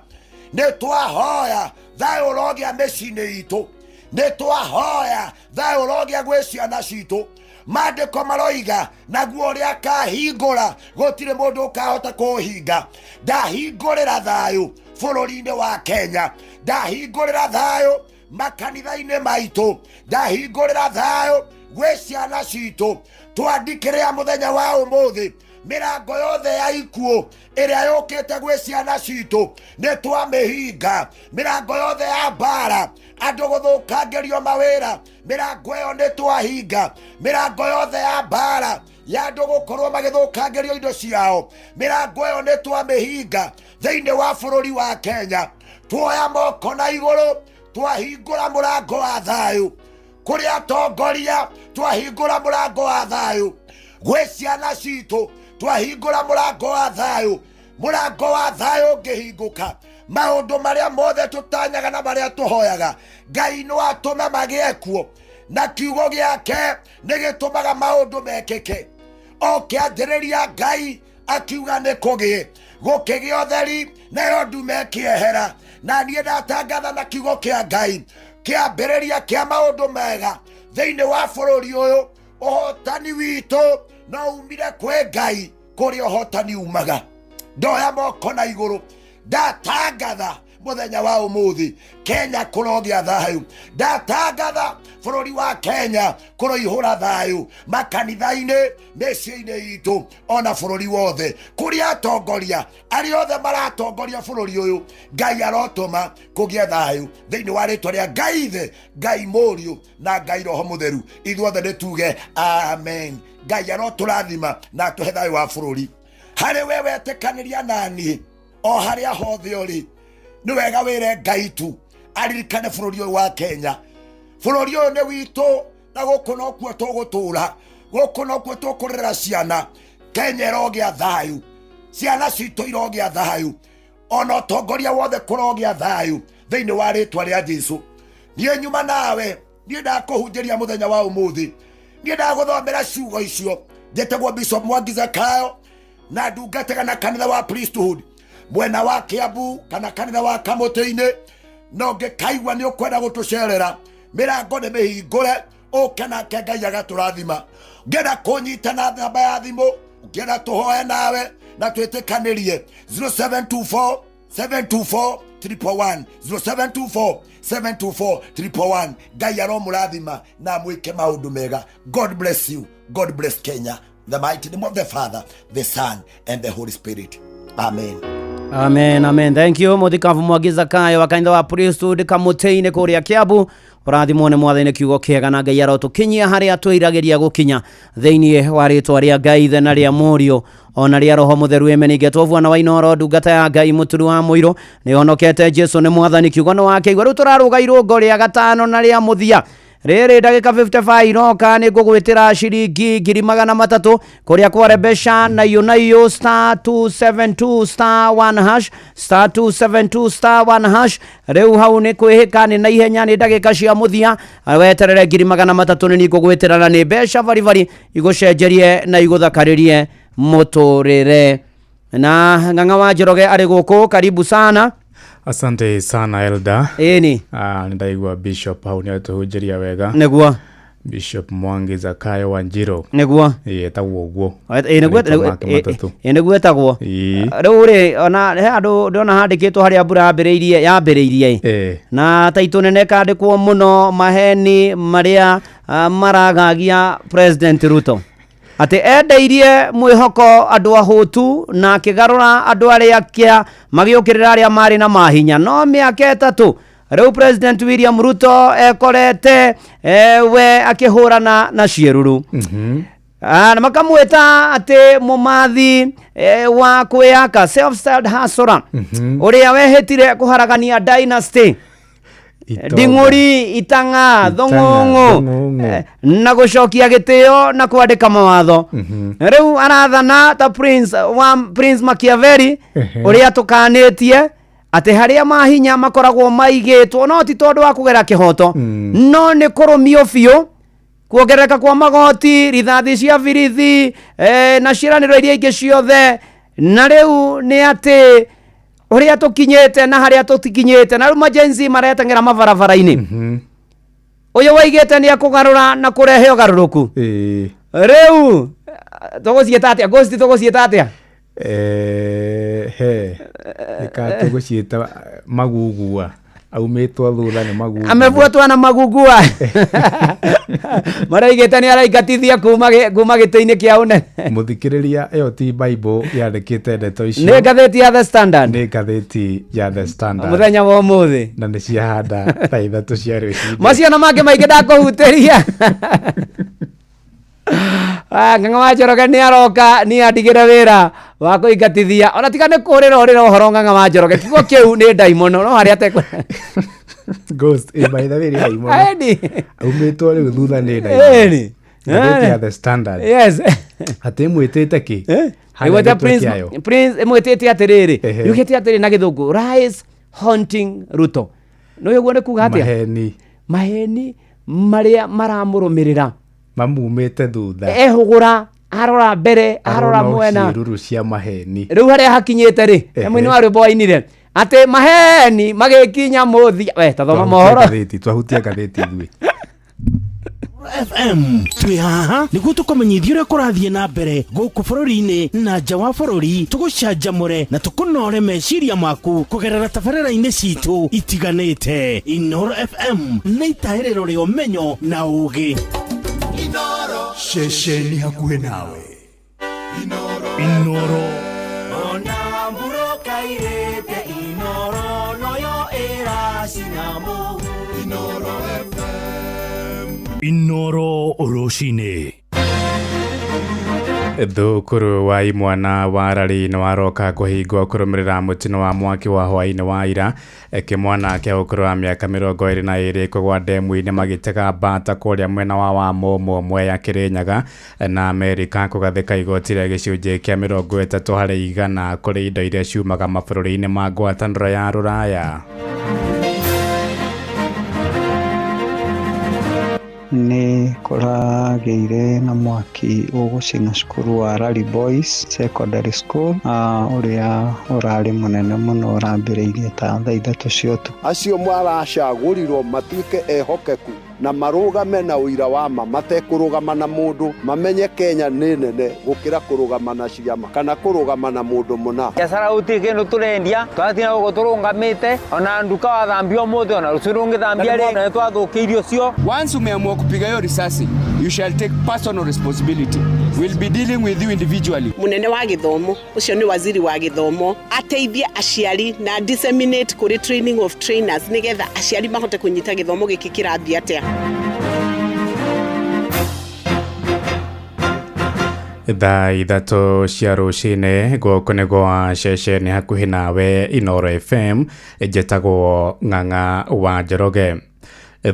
nĩ twahoya thayũ ũrogĩa mĩciĩ-inĩ itũ, nĩ twahoya thayũ ũrogĩa gwĩ ciana citũ. Maandĩko maroiga naguo ũrĩa akahingũra gũtirĩ mũndũ ũkahota kũũhinga. Ndahingũrĩra thayũ bũrũri-inĩ wa Kenya, ndahingũrĩra thayũ makanitha-inĩ maitũ, ndahingũrĩra thayũ gwĩ ciana citũ. Twandikĩrĩa mũthenya wa ũmũthĩ mĩrango yothe ya ikuũ ĩrĩa yũkĩte gwĩ ciana citũ nĩ twamĩhinga, mĩrango yothe ya mbara, andũ gũthũkangĩrio mawĩra, mĩrango ĩyo nĩ twahinga, mĩrango yothe ya mbara ya andũ gũkorwo magĩthũkangĩrio indo ciao, mĩrango ĩyo nĩ twamĩhinga thĩinĩ wa bũrũri wa Kenya. Tuoya moko na igũrũ, twahingũra mũrango wa thayũ kũrĩ atongoria, twahingũra mũrango wa thayũ gwĩ ciana citũ, twahingũra mũrango wa thayũ. Mũrango wa thayũ ũngĩhingũka, Maũndũ marĩa mothe tũtanyaga na marĩa tũhoyaga, Ngai no atũme magĩe kuo, na kiugo gĩake nĩ gĩtũmaga maũndũ mekĩke. O kĩanjĩrĩria Ngai akiuga nĩ kũgĩe, gũkĩgĩa ũtheri, nayo ndume ĩkĩehera. Na niĩ ndatangatha na kiugo kĩa Ngai kĩambĩrĩria kĩa maũndũ mega thĩinĩ wa bũrũri ũyũ. Ũhotani witũ no umire kwĩ Ngai, kũrĩa ũhotani umaga. Ndoya moko na igũrũ, ndatangatha mũthenya wa ũmũthĩ Kenya kũrogĩa thayũ. Ndatangatha bũrũri wa Kenya kũroihũra thayũ makanitha-inĩ, mĩciĩ-inĩ itũ, ona bũrũri wothe. Kũrĩa atongoria arĩa othe maratongoria bũrũri ũyũ, Ngai arotũma kũgĩe thayũ thĩinĩ wa rĩtwa rĩa Ngai Ithe, Ngai Mũriũ na Ngai Roho Mũtheru. Ithuothe nĩ tuge amen. Ngai arotũrathima na atũhe thayũ wa bũrũri. Harĩ we wetĩkanĩria naniĩ o harĩa hothe ũrĩ, nĩ wega wĩre Ngai tu aririkane bũrũri ũyũ wa Kenya. Bũrũri ũyũ nĩ witũ, na gũkũ nokuo tũgũtũra, gũkũ nokuo tũkũrera ciana. Kenya ĩrogĩa thayũ, ciana citũ irogĩa thayũ, ona ũtongoria wothe kũrogĩa thayũ thĩinĩ wa rĩtwa rĩa Jesu. Niĩ nyuma nawe, niĩ ndakũhunjĩria mũthenya wa ũmũthĩ, niĩ ndagũthomera ciugo icio. Njĩtagwo Bishop Mwangi Zakayo na ndungataga na kanitha wa Priesthood mwena wa Kiambu kana kanitha wa Kamũtĩ-inĩ. No ngĩkaigua nĩ ũkwenda gũtũcerera, mĩrango nĩ mĩhingũre, ũke nake Ngai agatũrathima. Ngĩenda kũnyita na namba ya thimũ, ngĩenda tũhoe nawe na twĩtĩkanĩrie 0724 724 111, 0724 724 111. Ngai aromũrathima na amwĩke maũndũ mega. God bless you. God bless Kenya. The mighty name of the Father, the Son, and the Holy Spirit. Amen. Amen, amen. Thank you mũthikabu Mwangi Zakayo wa kanitha wa Priesthood Kamũtĩ-inĩ kũrĩa Kiambu. Ũrathimwo nĩ Mwathani nĩ kiugo kĩega, na Ngai arotũkinyia harĩa twĩriragĩria gũkinya thĩinĩ wa rĩtwa rĩa Ngai Ithe na rĩa Mũriũ ona rĩa Roho Mũtheru. Amen. Ingetwo Bwana wa Inooro, ndungata ya Ngai mũturu wa mũirũ, nĩ honokete. Jesu nĩ Mwathani, kiugo nĩ wakĩigua. Rĩu tũrarũga irũngo rĩa gatano na rĩa mũthia rĩrĩ, ndagĩka 55 iroka nĩ ngũgwĩtĩra ciringi 300,000 kũrĩa kwarebesha na iyo na iyo, star 272 star 1 hash, star 272 star 1 hash. Rĩu hau nĩ kwĩhĩka, nĩ na ihenya, nĩ ndagĩka cia mũthia. Weterere 300,000 nĩ ngũgwĩtĩra, na nĩ mbeca baribari igũcenjerie na igũthakarĩrie mũtũrĩre. Na Ng'ang'a wa Njoroge arĩ gũkũ, karibu sana. Asante sana, Elda. Ĩni. Ah, nĩ ndaigua Bishop hau nĩ atũhunjĩria wega. Nĩguo. Bishop Mwangi Zakayo Wanjiro. Nĩguo. Ĩĩ, etagwo ũguo. Ĩ, nĩguo. Marĩtwa make matatũ. Ĩ, nĩguo etagwo. Ĩĩ. Rĩu rĩ, ona he handũ ndĩrona handĩkĩtwo harĩa mbura yambĩrĩirie na taitũ nene kandĩkwo mũno, maheni marĩa maragagia President Ruto atĩ endeirie mwĩhoko andũ ahũtu na akĩgarũra andũ arĩa kĩa magĩũkĩrĩra arĩa marĩ na mahinya. No mĩaka 3 rĩu President William Ruto ekorete we akĩhũrana na ciĩruru. Na makamwĩta atĩ mũmathi wa kwĩyaka, self-styled hustler, ũrĩa wehĩtire kũharagania dynasty. Itonga. Nding'ũri, itang'a, thũng'ũng'ũ. Thũng'ũng'ũ. Na gũcokia gĩtĩo na kwandĩka mawatho. Rĩu arathana ta Prince wa Prince Machiavelli, ũrĩa tũkanĩtie atĩ harĩa mahinya makoragwo maigĩtwo no ti tondũ wa kũgera kĩhoto, no nĩ kũrũmio biũ. Kuongerereka kwa magoti, rithathi cia birithi, na ciĩranĩro iria ingĩ ciothe. Na rĩu nĩ atĩ ũrĩa tũkinyĩte na harĩa tũtikinyĩte, na rĩu majenzi mareteng'era mabarabara-inĩ. Ũyũ waigĩte nĩ ekũgarũra na kũrehe ũgarũrũku. Rĩu tũgũciĩta atĩa ghost? Tũgũciĩta atĩa? He ĩka tũgũciĩta magugua, aumĩtwo thutha nĩ magugua. Amebuatwa na magugua maraigĩte nĩ araingatithia kuma gĩtĩ-inĩ kĩa ũnene. Mũthikĩrĩria, ĩyo ti Bible yandĩkĩte ndeto icio. Nĩ ngathĩti ya The Standard. Nĩ ngathĩti ya The Standard. Mũthenya wa ũmũthĩ. Na nĩ ciahanda thaa 3 cia rũcinĩ. Macio na mangĩ maingĩ ndakũhutĩria. Ng'ang'a wa Njoroge nĩ aroka, nĩ andigĩre wĩra wa kũingatithia, ona tiga nĩ kũrĩra ũrĩra ũhoro. Ng'ang'a wa Njoroge, kiugo kĩu nĩ ndaimono, no harĩa atekũ Ghost, by the way, nĩ ndaimono. Ĩni. Aumĩtwo rĩu thutha nĩ ndaimono. Ĩni. Ngathĩti ya The Standard. Atĩ ĩmwĩtĩte kĩ? Harĩa Ĩgwĩte gĩtwe Prince kĩayo. Prince, ĩmwĩtĩte atĩrĩrĩ, Ehe. yugĩte atĩrĩ na gĩthũngũ, rise. haunting Ruto. Nĩ ũguo nĩ kuga atĩa? Maheni. Maheni marĩa maramũrũmĩrĩra mamumĩte thutha. Ehũgũra, arora mbere, arora Arona mwena. Ciĩruru cia maheni. Rĩu harĩa hakinyĩte rĩ, Ehe. mũini wa rwĩmbo wainire atĩ maheni magĩkinya mũthia. We tathoma mohoro. Ngathĩti, twahutia ngathĩti ithuĩ. FM twĩ haha nĩguo tũkũmenyithia ũrĩa kũrathiĩ na mbere gũkũ bũrũri-inĩ na nja wa bũrũri, tũgũcanjamũre na tũkũnore meciria maku kũgerera tabarĩra-inĩ citũ itiganĩte. Inoro FM nĩ itahĩrĩro rĩa ũmenyo na ũgĩ. Ceceni hakuhĩ nawe Inoro. Ona mburoka irĩte Inoro noyo ĩracina mũhu. Inoro FM. Inoro rũcinĩ. Thukuru wa imwana wa Rari nĩ waroka kũhingwo kũrũmĩrĩra mũtino wa mwaki wa hwaĩ-inĩ wa ira. Kĩmwana kĩa ũkũrũ wa mĩaka 22 kũgwa ndemu-inĩ magĩtega mbata kũrĩa mwena wa Wamũmũ, Mwea, Kĩrĩnyaga. Na Amerika kũgathĩka igoti rĩa gĩcunjĩ kĩa 30% kũrĩ indo iria ciumaga mabũrũri-inĩ ma ngwatanĩro ya Rũraya. Nĩ kũragĩire na mwaki ũgũcina cukuru wa Rari Boys Secondary School, ũrĩa ũrarĩ mũnene mũno, ũrambĩrĩirie ta thaa 3 cia ũtukũ. Acio maracagũrirwo matuĩke ehokeku na marũgame na ũira wa ma, matekũrũgama na mũndũ, mamenye Kenya nĩ nene gũkĩra kũrũgama na ciama kana kũrũgama na mũndũ mũna. Biacara gũtirĩ kĩndũ tũrendia, twatinda gũkũ tũrũngamĩte, ona nduka wathambia ũmũthĩ, ona rũciũ ndũngĩthambia rĩngĩ, na nĩtwathũkĩirio cio. Once umeamua kupiga hiyo risasi, you shall take personal responsibility. We'll be dealing with you individually. Munene wa gĩthomo, ũcio nĩ waziri wa gĩthomo, ateithie aciari na disseminate kũrĩ training of trainers nĩgetha aciari mahote kũnyita gĩthomo gĩkĩ kĩrathiĩ atĩa. Thaa 3 cia rũcinĩ, gũkũ nĩ gwa ceceni hakuhĩ nawe Inoro FM, njĩtagwo Ng'ang'a wa Njoroge.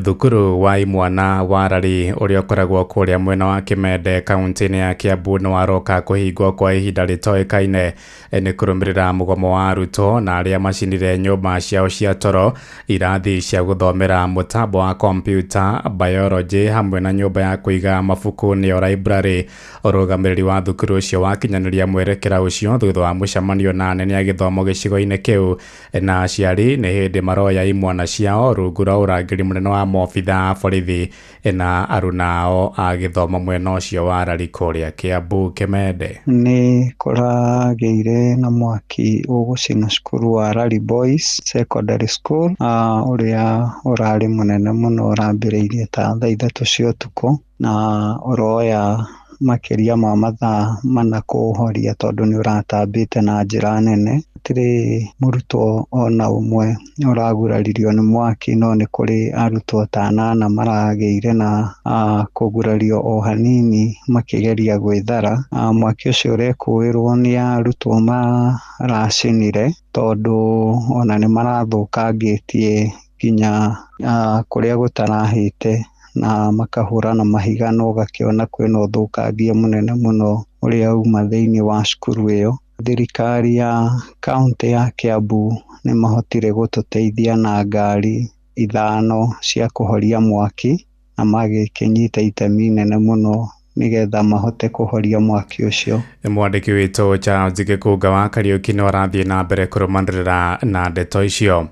Thukuru wa imwana wa Rari ũrĩa ũkoragwo kũrĩa mwena wa Kĩmende kaunti-inĩ ya Kiambu nĩ waroka kũhingwo kwa ihinda rĩtoĩkaine nĩ kũrũmĩrĩra mũgomo wa arutwo na arĩa macinire nyũmba ciao cia toro, irathi cia gũthomera mũtambo wa kompiuta, biology hamwe na nyũmba ya kũiga mabuku nĩyo library. Ũrũgamĩrĩri wa thukuru ũcio wakinyanĩria mwerekera ũcio thutha wa mũcemanio na anene a gĩthomo gĩcigo-inĩ kĩu na aciari nĩ hĩndĩ maroya imwana ciao rungu rwa ũrangĩri mũnene wa maobitha a borithi na aruna ao a gĩthomo mwena ũcio wa Rari kũrĩa Kiambu. Kĩmende. Nĩ kũragĩire na mwaki ũgũcina cukuru wa Rari Boys Secondary School, ũrĩa ũrarĩ mũnene mũno, ũrambĩrĩirie ta thaa 3 cia ũtukũ na ũroya makĩria ma mathaa 4 kũũhoria tondũ nĩ ũratambĩte na njĩra nene. Gũtirĩ mũrutwo ona ũmwe ũraguraririo nĩ mwaki, no nĩ kũrĩ arutwo ta 8 maragĩire na kũgurario o hanini makĩgeria gwĩthara. Mwaki ũcio ũrekũĩrwo nĩ arutwo maracinire tondũ ona nĩ marathũkangĩtie nginya kũrĩa gũtarahĩte na makahũra na mahiga, na ũgakĩona kwĩna ũthũkangia mũnene mũno ũrĩa uma thĩinĩ wa cukuru ĩyo. Thirikari ya kaunti ya Kiambu nĩ mahotire gũtũteithia na ngari 5 cia kũhoria mwaki na magĩkĩnyita itemi inene mũno nĩgetha mahote kũhoria mwaki ũcio. Mwandĩki witũ Charles Gĩkũnga wa Kariũki no arathiĩ na mbere kũrũmanĩrĩra na ndeto icio.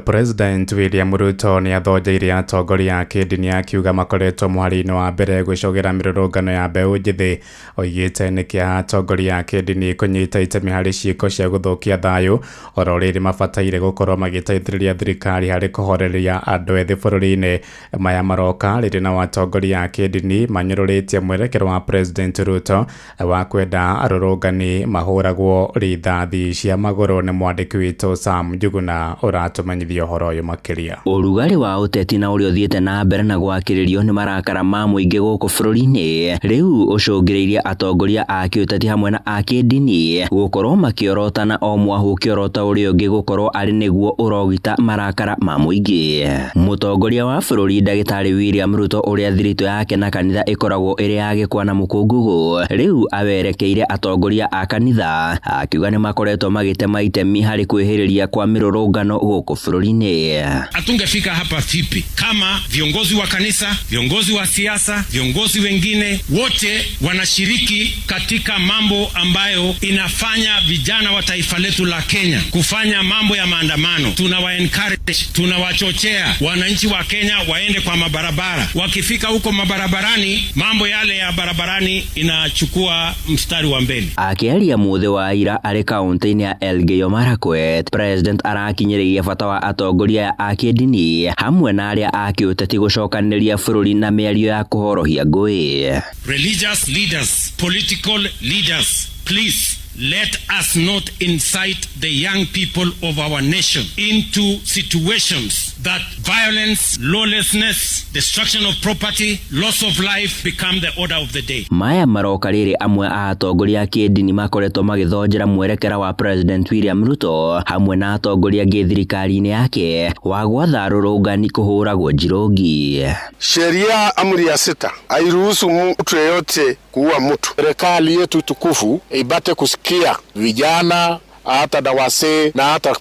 President William Ruto nĩ athonjeire atongoria a kĩndini akiuga makoretwo mũhari-inĩ wa mbere gwĩcogera mĩrũrũngano ya mbeũ njĩthĩ. Oigĩte nĩ kĩeha atongoria a kĩndini kũnyita itemi harĩ ciĩko cia gũthũkia thayũ, oro rĩrĩ mabataire gũkorwo magĩteithĩrĩria thirikari harĩ kũhoreria andũ ethĩ bũrũri-inĩ. Maya maroka rĩrĩ nao atongoria a kĩndini manyũrũrĩtie mwerekero wa President Ruto wa kwenda arũrũngani mahũragwo rithathi cia magũrũ. Nĩ mwandĩki witũ Sam Njuguna ũratũmenyithia ũhoro ũyũ makĩria. Ũrugarĩ wa ũteti na ũrĩa ũthiĩte na mbere na gwakĩrĩrio nĩ marakara ma mũingĩ gũkũ bũrũri-inĩ rĩu ũcũngĩrĩirie atongoria a kĩũteti hamwe na a kĩndini gũkorwo makĩorotana o mwahũ ũkĩorota ũrĩa ũngĩ gũkorwo arĩ nĩguo ũrogita marakara ma mũingĩ. Mũtongoria wa bũrũri Ndagĩtarĩ William Ruto ũrĩa thiritũ yake na kanitha ĩkoragwo ĩrĩ ya gĩkwa na mũkũngũgũ rĩu awerekeire atongoria a kanitha akiuga nĩ makoretwo magĩtema itemi harĩ kwĩhĩrĩria kwa mĩrũrũngano gũkũ bũrũri-inĩ. Hatungefika hapa vipi kama viongozi wa kanisa, viongozi wa siasa, viongozi wengine wote wanashiriki katika mambo ambayo inafanya vijana wa taifa letu la Kenya kufanya mambo ya maandamano. Tunawa encourage, tunawachochea wananchi wa Kenya waende kwa mabarabara. Wakifika huko mabarabarani, mambo yale ya barabarani inachukua mstari wa mbele. Akĩaria mũthĩ wa ira arĩ kaunti-inĩ ya Elgeyo Marakwet, President arakinyĩrĩirie bata wa atongoria aya a kĩndini hamwe na arĩa a kĩũteti gũcokanĩrĩria bũrũri na mĩario ya kũhorohia ngũĩ. Religious leaders, political leaders, please let us not incite the young people of our nation into situations that violence, lawlessness, destruction of property, loss of life become the order of the day. Maya maroka rĩrĩ amwe a atongoria a kĩndini makoretwo magĩthonjera mwerekera wa President William Ruto hamwe na atongoria angĩ thirikari-inĩ yake wa gwatha arũrũngani kũhũragwo njirũngi. Sheria amri ya 6 hairuhusu mtu yeyote kuua mtu. Serikali yetu tukufu ipate kusikia vijana hata na wasee na hata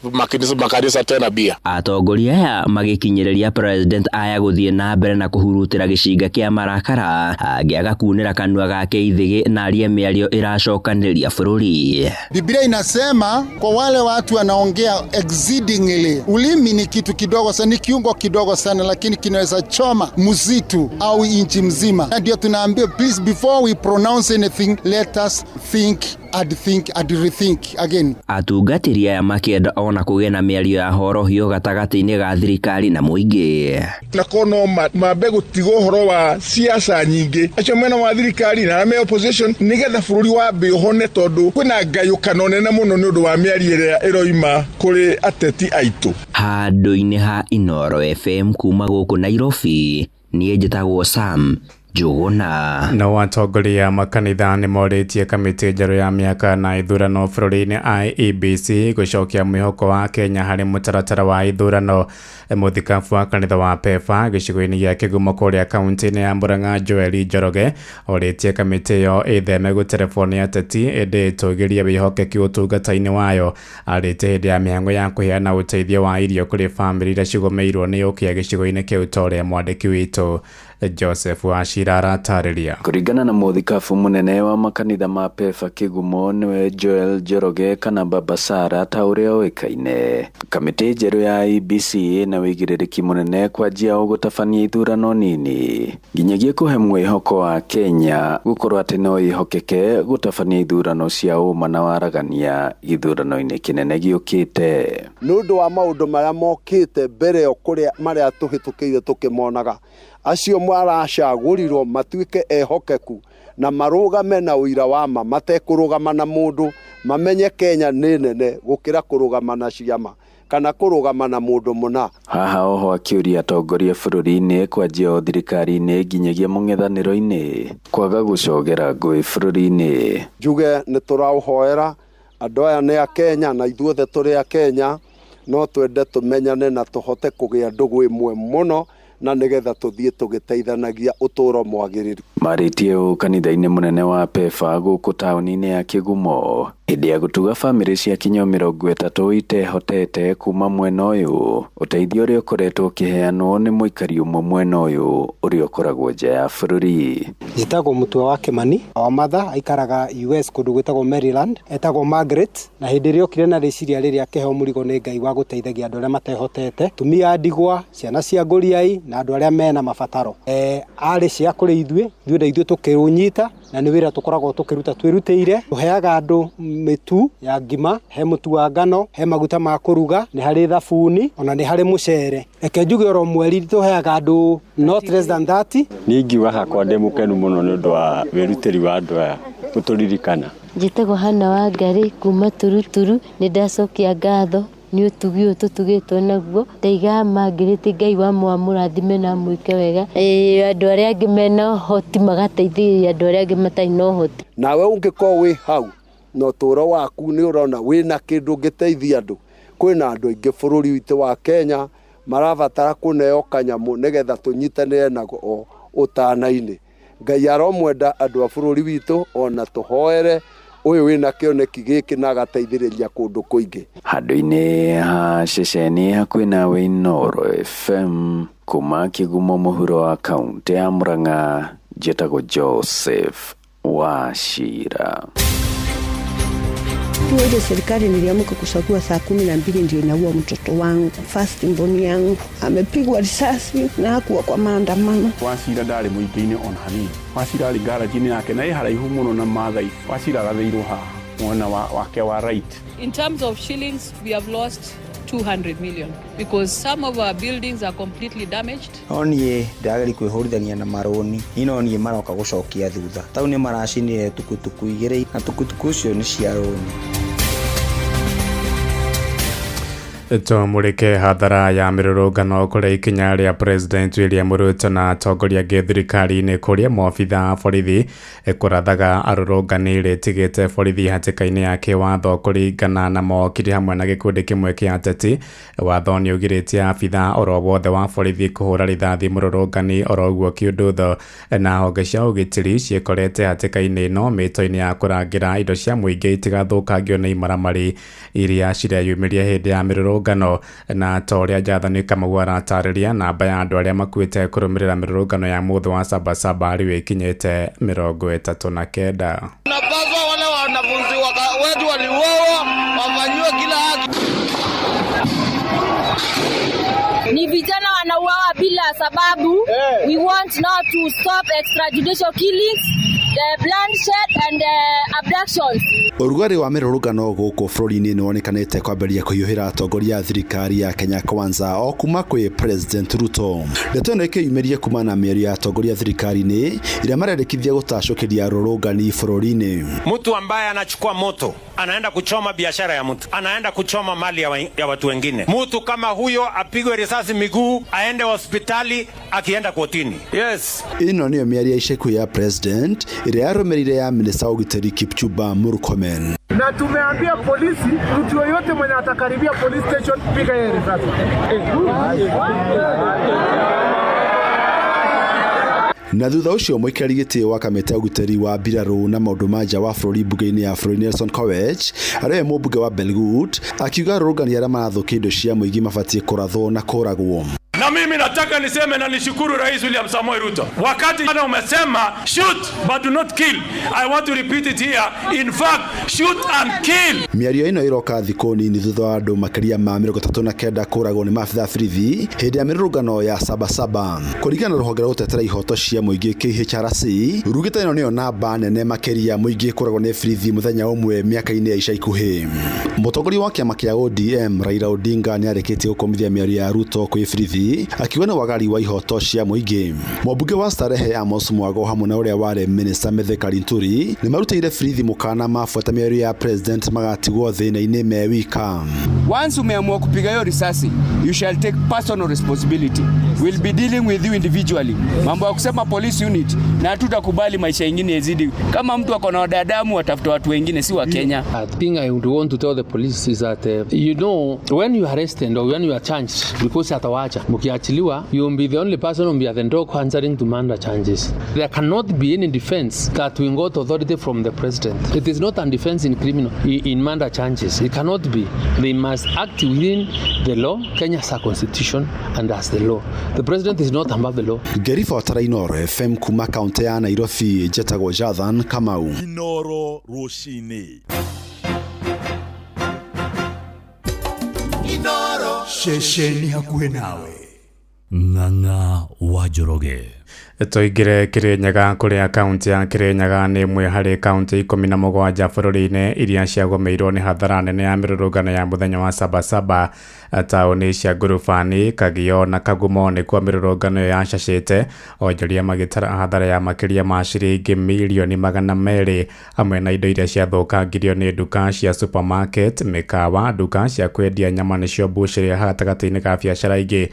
makanisa tena bia. Atongoria aya magĩkinyĩrĩria President aya gũthiĩ na mbere na kũhurutĩra gĩcinga kĩa marakara angĩaga kunĩra kanua gake ithĩgĩ na arie mĩario ĩracokanĩrĩria bũrũri. Biblia inasema kwa wale watu wanaongea exceedingly, ulimi ni kitu kidogo sana, ni kiungo kidogo sana, lakini kinaweza choma msitu au inchi mzima. Na ndio tunaambiwa, please, before we pronounce anything, let us think and think and rethink again. Atungatĩri aya makĩenda ona kũgĩe na mĩario ya horohio gatagatĩ-inĩ ga thirikari na mũingĩ. Na kono mambe gũtiga ũhoro wa siasa nyingĩ, acio mena wa thirikari na arĩa me opposition, nĩgetha bũrũri wambe ũhone, tondũ kwĩna ngayũkano nene mũno nĩ ũndũ wa mĩario ĩrĩa ĩroima kũrĩ ateti aitũ. Handũ-inĩ ha Inooro FM kuma gũkũ Nairobi, niĩ njĩtagwo Sam Njũgũna. No atongoria makanitha nĩ morĩtie kamĩtĩ njerũ ya mĩaka na ithurano bũrũri-inĩ IEBC gũcokia mwĩhoko wa Kenya harĩ mũtaratara wa ithurano. Mũthikabu wa kanitha wa PEFA gĩcigo-inĩ gĩa Kĩgumo kũrĩa kaunti-inĩ ya Murang'a Joel Njoroge orĩtie kamĩtĩ ĩyo ĩtheme gũterebwo nĩ ateti ĩndĩ ĩtũgĩrie wĩhokeki ũtungata-inĩ wayo. Arĩtie hĩndĩ ya mĩhang'o ya kũheana ũteithio wa irio kũrĩ bamĩrĩ iria cigũmĩirwo nĩ ũkĩa gĩcigo-inĩ kĩu ta ũrĩa mwandĩki witũ Joseph Wachira aratarĩria. Kũringana na mũthikabu mũnene wa makanitha ma PEFA Kĩgumo nĩwe Joel Njoroge kana Baba Sara ta ũrĩa oĩkaine, kamĩtĩ njerũ ya IEBC ĩna wĩigĩrĩrĩki mũnene kwanjia o gũtabania ithurano nini nginyagia kũhe mwĩhoko wa Kenya gũkorwo atĩ no ĩhokeke gũtabania ithurano cia ũma na waragania gĩthurano-inĩ kĩnene gĩũkĩte. Nĩ ũndũ wa maũndũ marĩa mokĩte mbere ĩyo kũrĩa marĩa tũhĩtũkĩire tũkĩmonaga, acio maracagũrirwo matuĩke ehokeku na marũgame na ũira wa ma matekũrũgama na mũndũ, mamenye Kenya nĩ nene gũkĩra kũrũgama na ciama kana kũrũgama na mũndũ mũna. Haha oho akĩũria atongoria bũrũri-inĩ kwanjia o thirikari-inĩ nginyagia mũng'ethanĩro-inĩ kwaga gũcogera ngũĩ bũrũri-inĩ. Njuge nĩ tũraũhoera andũ aya nĩ a Kenya na ithuothe tũrĩ a Kenya, no twende tũmenyane na tũhote kũgĩa ndũgũ ĩmwe mũno na nĩgetha tũthiĩ tũgĩteithanagia ũtũũro mwagĩrĩru. Marĩtie ũũ kanitha-inĩ mũnene wa PEFA gũkũ taũni-inĩ ya Kĩgumo hĩndĩ ya gũtuga bamĩrĩ cia kinya 30 itehotete kuma mwena ũyũ, ũteithio ũrĩa ũkoretwo ũkĩheanwo nĩ mũikari ũmwe mwena ũyũ ũrĩa ũkoragwo nja ya bũrũri. Njĩtagwo Mũtua wa Kĩmani wa Matha, aikaraga US kũndũ gwĩtagwo Maryland, etagwo Margaret, na hĩndĩ ĩrĩa okire na rĩciria rĩrĩa akĩheo mũrigo nĩ Ngai wa gũteithagia andũ arĩa matehotete, atumia a ndigwa, ciana cia ngũriai na andũ arĩa mena mabataro. Arĩ cia kũrĩ ithuĩ, ithuĩ na ithuĩ tũkĩũnyita, na nĩ wĩra tũkoragwo tũkĩruta twĩrutĩire. Tũheaga andũ mĩtu ya ngima, he mũtu wa ngano, he maguta ma kũruga, nĩ harĩ thabuni, ona nĩ harĩ mũcere. Reke njuge oro mweri tũheaga andũ not less than 30. Niĩ ingiuga hakwa ndĩ mũkenu mũno nĩ ũndũ wa wĩrutĩri wa andũ aya gũtũririkana. Njĩtagwo Hana Wangari kuma Turuturu, nĩ ndacokia ngatho nĩ ũtugi ũyũ tũtugĩtwo naguo. Ndaiga Margaret Ngai wa mũrathime na amwĩke wega. Andũ arĩa angĩ mena ũhoti magateithĩrĩria andũ arĩa angĩ matarĩ na ũhoti. Nawe ũngĩkorwo wĩ hau na ũtũũro waku nĩ ũrona wĩna kĩndũ ũngĩteithia andũ, kwĩna andũ aingĩ bũrũri witũ wa Kenya marabatara kũneo kanyamũ nĩgetha tũnyitanĩre nao ũtana-inĩ. Ngai aromwenda andũ a bũrũri witũ ona tũhoere ũyũ wĩna kĩoneki gĩkĩ na agateithĩrĩria kũndũ kũingĩ. Handũ-inĩ ha ceceni hakuhĩ nawe Inooro FM kuma Kĩgumo mũhuro wa kaũntĩ ya Murang'a, njĩtagwo Joseph Wachira. Ile serikali niliamka kusakua saa 12 ndio inaua mtoto wangu first mboni yangu amepigwa risasi na hakuwa kwa maandamano. Wachira ndarĩ mũingĩ-inĩ ona hanini. Wachira arĩ garage-inĩ yake na ĩ haraihu mũno na Maathai. Wachira arathĩirwo haha mwena wake wa right. In terms of shillings, we have lost 200 million because some of our buildings are completely damaged. No niĩ ndĩrageria kwĩhũrithania na marũni, niĩ no niĩ maroka gũcokia thutha. Tau nĩ maracinire tukutuku 2 na tukutuku icio nĩ cia rũni. Tumurike hathara ya mirurungano kuria ikinya ria President William Ruto na atongoria angĩ thirikari-inĩ kũrĩa maobitha a borithi kũrathaga arũrũngani rĩtigĩte borithi hatĩka-inĩ ya kĩwatho kũringana na mawakiri hamwe na gĩkundi kĩmwe kĩa ateti. Watho nĩ ũgirĩtie abitha oro wothe wa borithi kũhũra rithathi mũrũrũngani oro ũguo kĩũndũtho, na honge cia ũgitĩri ciĩkorete hatĩka-inĩ ĩno mĩto-inĩ ya kũrangĩra indo cia mũingĩ itigathũkangio nĩ imaramari iria cireyumĩria hĩndĩ ya mĩrũrũngano. Na ta ũrĩa Jathani Kamau aratarĩria, namba ya andũ arĩa makuĩte kũrũmĩrĩra mĩrũrũngano ya mũthĩ wa Sabasaba rĩu ĩkinyĩte 39. Tunapaswa wale wanafunzi wetu waliuawa wafanyiwe kila haki. Ni vijana wanauawa bila sababu. We want now to stop extrajudicial killings, the bloodshed and the abductions. Ũrugarĩ wa mĩrũrũngano gũkũ bũrũri-inĩ nĩwonekanĩte kwambĩrĩria kũhiũhĩra atongoria a thirikari ya Kenya Kwanza o kuma kwĩ President Ruto. Ndeto ĩno ĩkĩyumĩria kuma na mĩario ya atongoria thirikari-inĩ ĩrĩa marendekithia gũtacũkĩria arũrũngani bũrũri-inĩ. Mtu ambaye anachukua moto anaenda kuchoma biashara ya mtu, anaenda kuchoma mali ya watu wengine. Mtu kama huyo apigwe risasi miguu, aende hospitali, akienda kotini. Yes. Ĩno nĩyo mĩario ya ica ikuhĩ ya President ĩrĩa yarũmĩrĩire ya minista wa ũgitĩri Kipchumba Murkomen. Na tumeambia polisi mtu yoyote mwenye atakaribia police station piga yeye risasi. Na thutha ũcio mũikarĩri gĩtĩ wa kamĩtĩ ya ũgitĩri wa mbirarũ na maũndũ ma nja wa bũrũri mbunge-inĩ ya bũrũri Nelson Koech, arĩa we mũmbunge wa Belgut, akiuga arũrũngani arĩa marathũkia indo cia mũingĩ mabatiĩ kũrathwo na kũragwo. Na mimi nataka niseme na nishukuru Rais William Samoei Ruto. Wakati ana umesema shoot but do not kill. I want to repeat it here. In fact, shoot and kill. Mĩario ĩno ĩroka thikũ nini thutha wa andũ makĩria ma 39 kũragwo nĩ maabitha a borithi hĩndĩ ya mĩrũrũngano ya Sabasaba. Kũringana na rũhonge rwa gũtetera ihoto cia mũingĩ KHRC, rugĩte ĩno nĩyo namba nene makĩria mũingĩ kũragwo nĩ borithi mũthenya ũmwe mĩaka-inĩ ya ica ikuhĩ. Mũtongoria wa kĩama kĩa ODM Raila Odinga nĩarĩkĩtie gũkũmithia mĩario ya Ruto kwĩ borithi akiuga nĩ wagari wa ihoto cia mũingĩ. Mũmbunge wa Starehe Amos Mwago hamwe na ũrĩa warĩ minista Mithika Linturi nĩmarutĩire borithi mũkana mabuata mĩario ya president magatigwo thĩna-inĩ me wika. Once umeamua kupiga hiyo risasi, you shall take personal responsibility. We'll be dealing with you individually. Mambo ya kusema police unit, na hatutakubali maisha ingine yazidi. Kama mtu ako na wadadamu watafuta watu wengine, si wa Kenya. A thing I would want to tell the police is that you know, when you are arrested or when you are charged, because atawacha mkiachiliwa, you will be the only person who will be at the door answering to murder charges. There cannot be any defense that we got authority from the president. It is not a defense in criminal in murder charges. It cannot be. They must act within the law, Kenya's constitution, and as the law. The president is not above the law. Ngĩribotera Inooro FM kuma kaunti ya Nairobi, njetagwo Jathan Kamau. Inooro rũcinĩ. Inooro ceceni hakuhĩ nawe. Ng'ang'a wa Njoroge. Tũingĩre Kirinyaga kũrĩa kaunti ya Kirinyaga nĩ ĩmwe harĩ kaunti 17 bũrũri-inĩ iria ciagũmĩirwo nĩ hathara nene ya mĩrũrũngano ya mũthenya wa Sabasaba. Taũni cia Ngurubani, Kagio na Kagumo nĩkuo mĩrũrũngano ĩyo yacacĩte, onjoria magĩtara hathara ya makĩria ma ciringi mirioni 200 hamwe na indo iria ciathũkangirio nĩ nduka cia supermarket, mĩkawa, nduka cia kwendia nyama nĩcio mbucĩrĩ gatagatĩ-inĩ ka biacara ingĩ.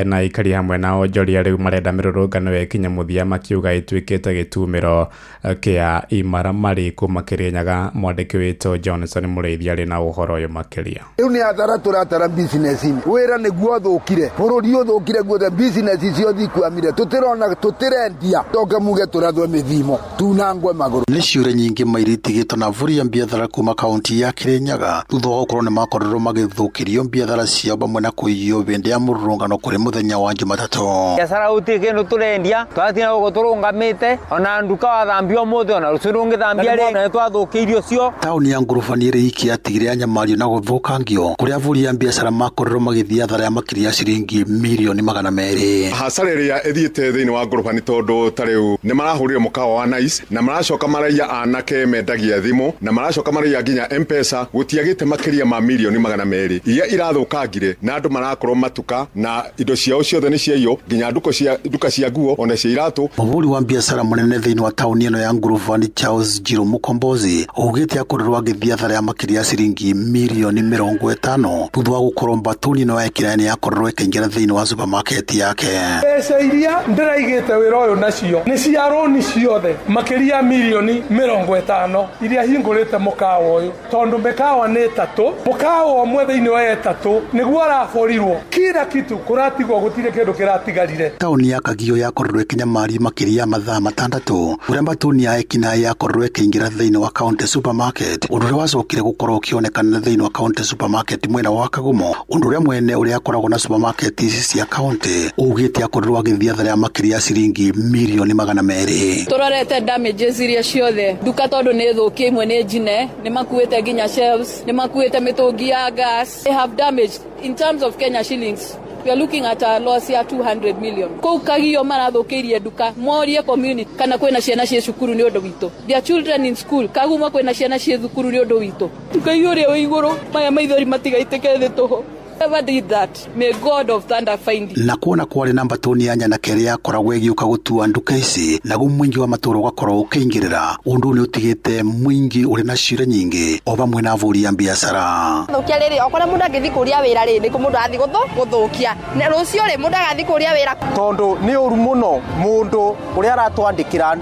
Na aikari hamwe na onjoria rĩu marenda mĩrũrũngano ĩyo ĩkinye mũthia makiuga ĩtuĩkĩte gĩtumĩro kĩa imaramari kuma Kirinyaga. Mwandĩki witũ Johnson Mũrĩithi arĩ na ũhoro ũyũ makĩria. Rĩu nĩ athara tũratara business-inĩ, wĩra nĩguo ũthũkire, bũrũri ũthũkire guothe, business ciothe ikwamire, tũtirona, tũtirendia, toke muge tũrathwe mĩthimo, tunangwe magũrũ. Nĩ ciũria nyingĩ mairĩ itigĩtwo na avũri a biathara kuma kaunti ya Kirinyaga thutha wa gũkorwo nĩ makorirwo magĩthũkĩrio biathara ciao vamwe na kũiywo hĩndĩ ya mũrũrũngano kũrĩ mũthenya wa Jumatatũ. Biacara gũtirĩ kĩndũ tũrendia, twatinda gũkũ tũrũngamĩte, ona nduka wathambia ũmũthĩ ona rũciũ ndũngĩthambia rĩngĩ, na nĩtwathũkĩirio cio. Taũni ya Ngurubani ĩrĩ iki yatigire yanyamario na gũthũkangio kũrĩa avũri a biacara makorirwo magĩthiĩ athara ya makĩria ya ciringi mirioni 200. Hasara ĩrĩa ĩthiĩte thĩinĩ wa Ngurubani tondũ ta rĩu nĩ marahũrire mũkawa wa Nice na maracoka maraiya anake mendagia thimũ na maracoka maraiya nginya M-Pesa, gũtiagĩte makĩria ma mirioni 200 iria irathũkangire na andũ marakorwo matuka na indo ciao ciothe nĩ ciaiywo nginya nduka cia nguo ona cia iratũ. Mũhũri wa biacara mũnene thĩinĩ wa taũni ĩno ya Ngurubani Charles Njiru Mũkombozi augĩte akorirwo agĩthiĩ athara ya makĩria ya ciringi mirioni 50 thutha wa gũkorwo mbatũni ĩno ya Kĩraya nĩ yakorirwo ĩkĩingĩra thĩinĩ wa supermarket yake. Mbeca iria ndĩraigĩte wĩra ũyũ nacio nĩ cia rũni ciothe makĩria mirioni 50 iria hingũrĩte mũkawa ũyũ, tondũ mĩkawa nĩ ĩtatũ, mũkawa ũmwe thĩinĩ wa ĩtatũ nĩguo araborirwo, kila kitu kũratigwo gũtirĩ kĩndũ kĩratigarire. Taũni ya Kagio yakorirwo ĩkĩnyamario makĩria ya mathaa 6 kũrĩa mbatũni ya Ekinaĩ yakorirwo ĩkĩingĩra thĩinĩ wa county supermarket, ũndũ ũrĩa wacokire gũkorwo ũkĩonekana thĩinĩ wa county supermarket mwena wa Kagumo, ũndũ ũrĩa mwene ũrĩa akoragwo na supermarket ici cia county augĩte akorirwo agĩthiĩ athara ya makĩria ya ciringi mirioni 200. Tũrorete damages iria ciothe nduka tondũ nĩ thũkie, imwe nĩ njine, nĩ makuĩte nginya shelves, nĩ makuĩte mĩtũngi ya gas. They have damaged in terms of Kenya shillings. We are looking at a loss ya 200 million. Kũu Kagio marathũkĩirie nduka, morie community kana kwĩna ciana ciĩ cukuru nĩ ũndũ witũ. Their children in school, Kagumo kwĩna ciana ciĩ thukuru nĩ ũndũ witũ. Ngai ũrĩa wĩ igũrũ, maya maithori matigaitĩke thĩ tũhũ. Whoever did that, may God of thunder find you. Na kuona kwarĩ na mbatũni ya nyanake ĩrĩa yakoragwo ĩgĩũka gũtua nduka ici, naguo mũingĩ wa matũũra ũgakorwo ũkĩingĩrĩra, ũndũ nĩ ũtigĩte mũingĩ ũrĩ na ciũria nyingĩ o vamwe na avũri a biacara. Thũkia rĩrĩ, okorwo mũndũ angĩthiĩ kũria wĩra rĩ, nĩkũ mũndũ arathiĩ gũthũkia. Rũciũ rĩ, mũndũ agathiĩ kũria wĩra. Tondũ nĩ ũru mũno mũndũ ũrĩa aratwandĩkĩra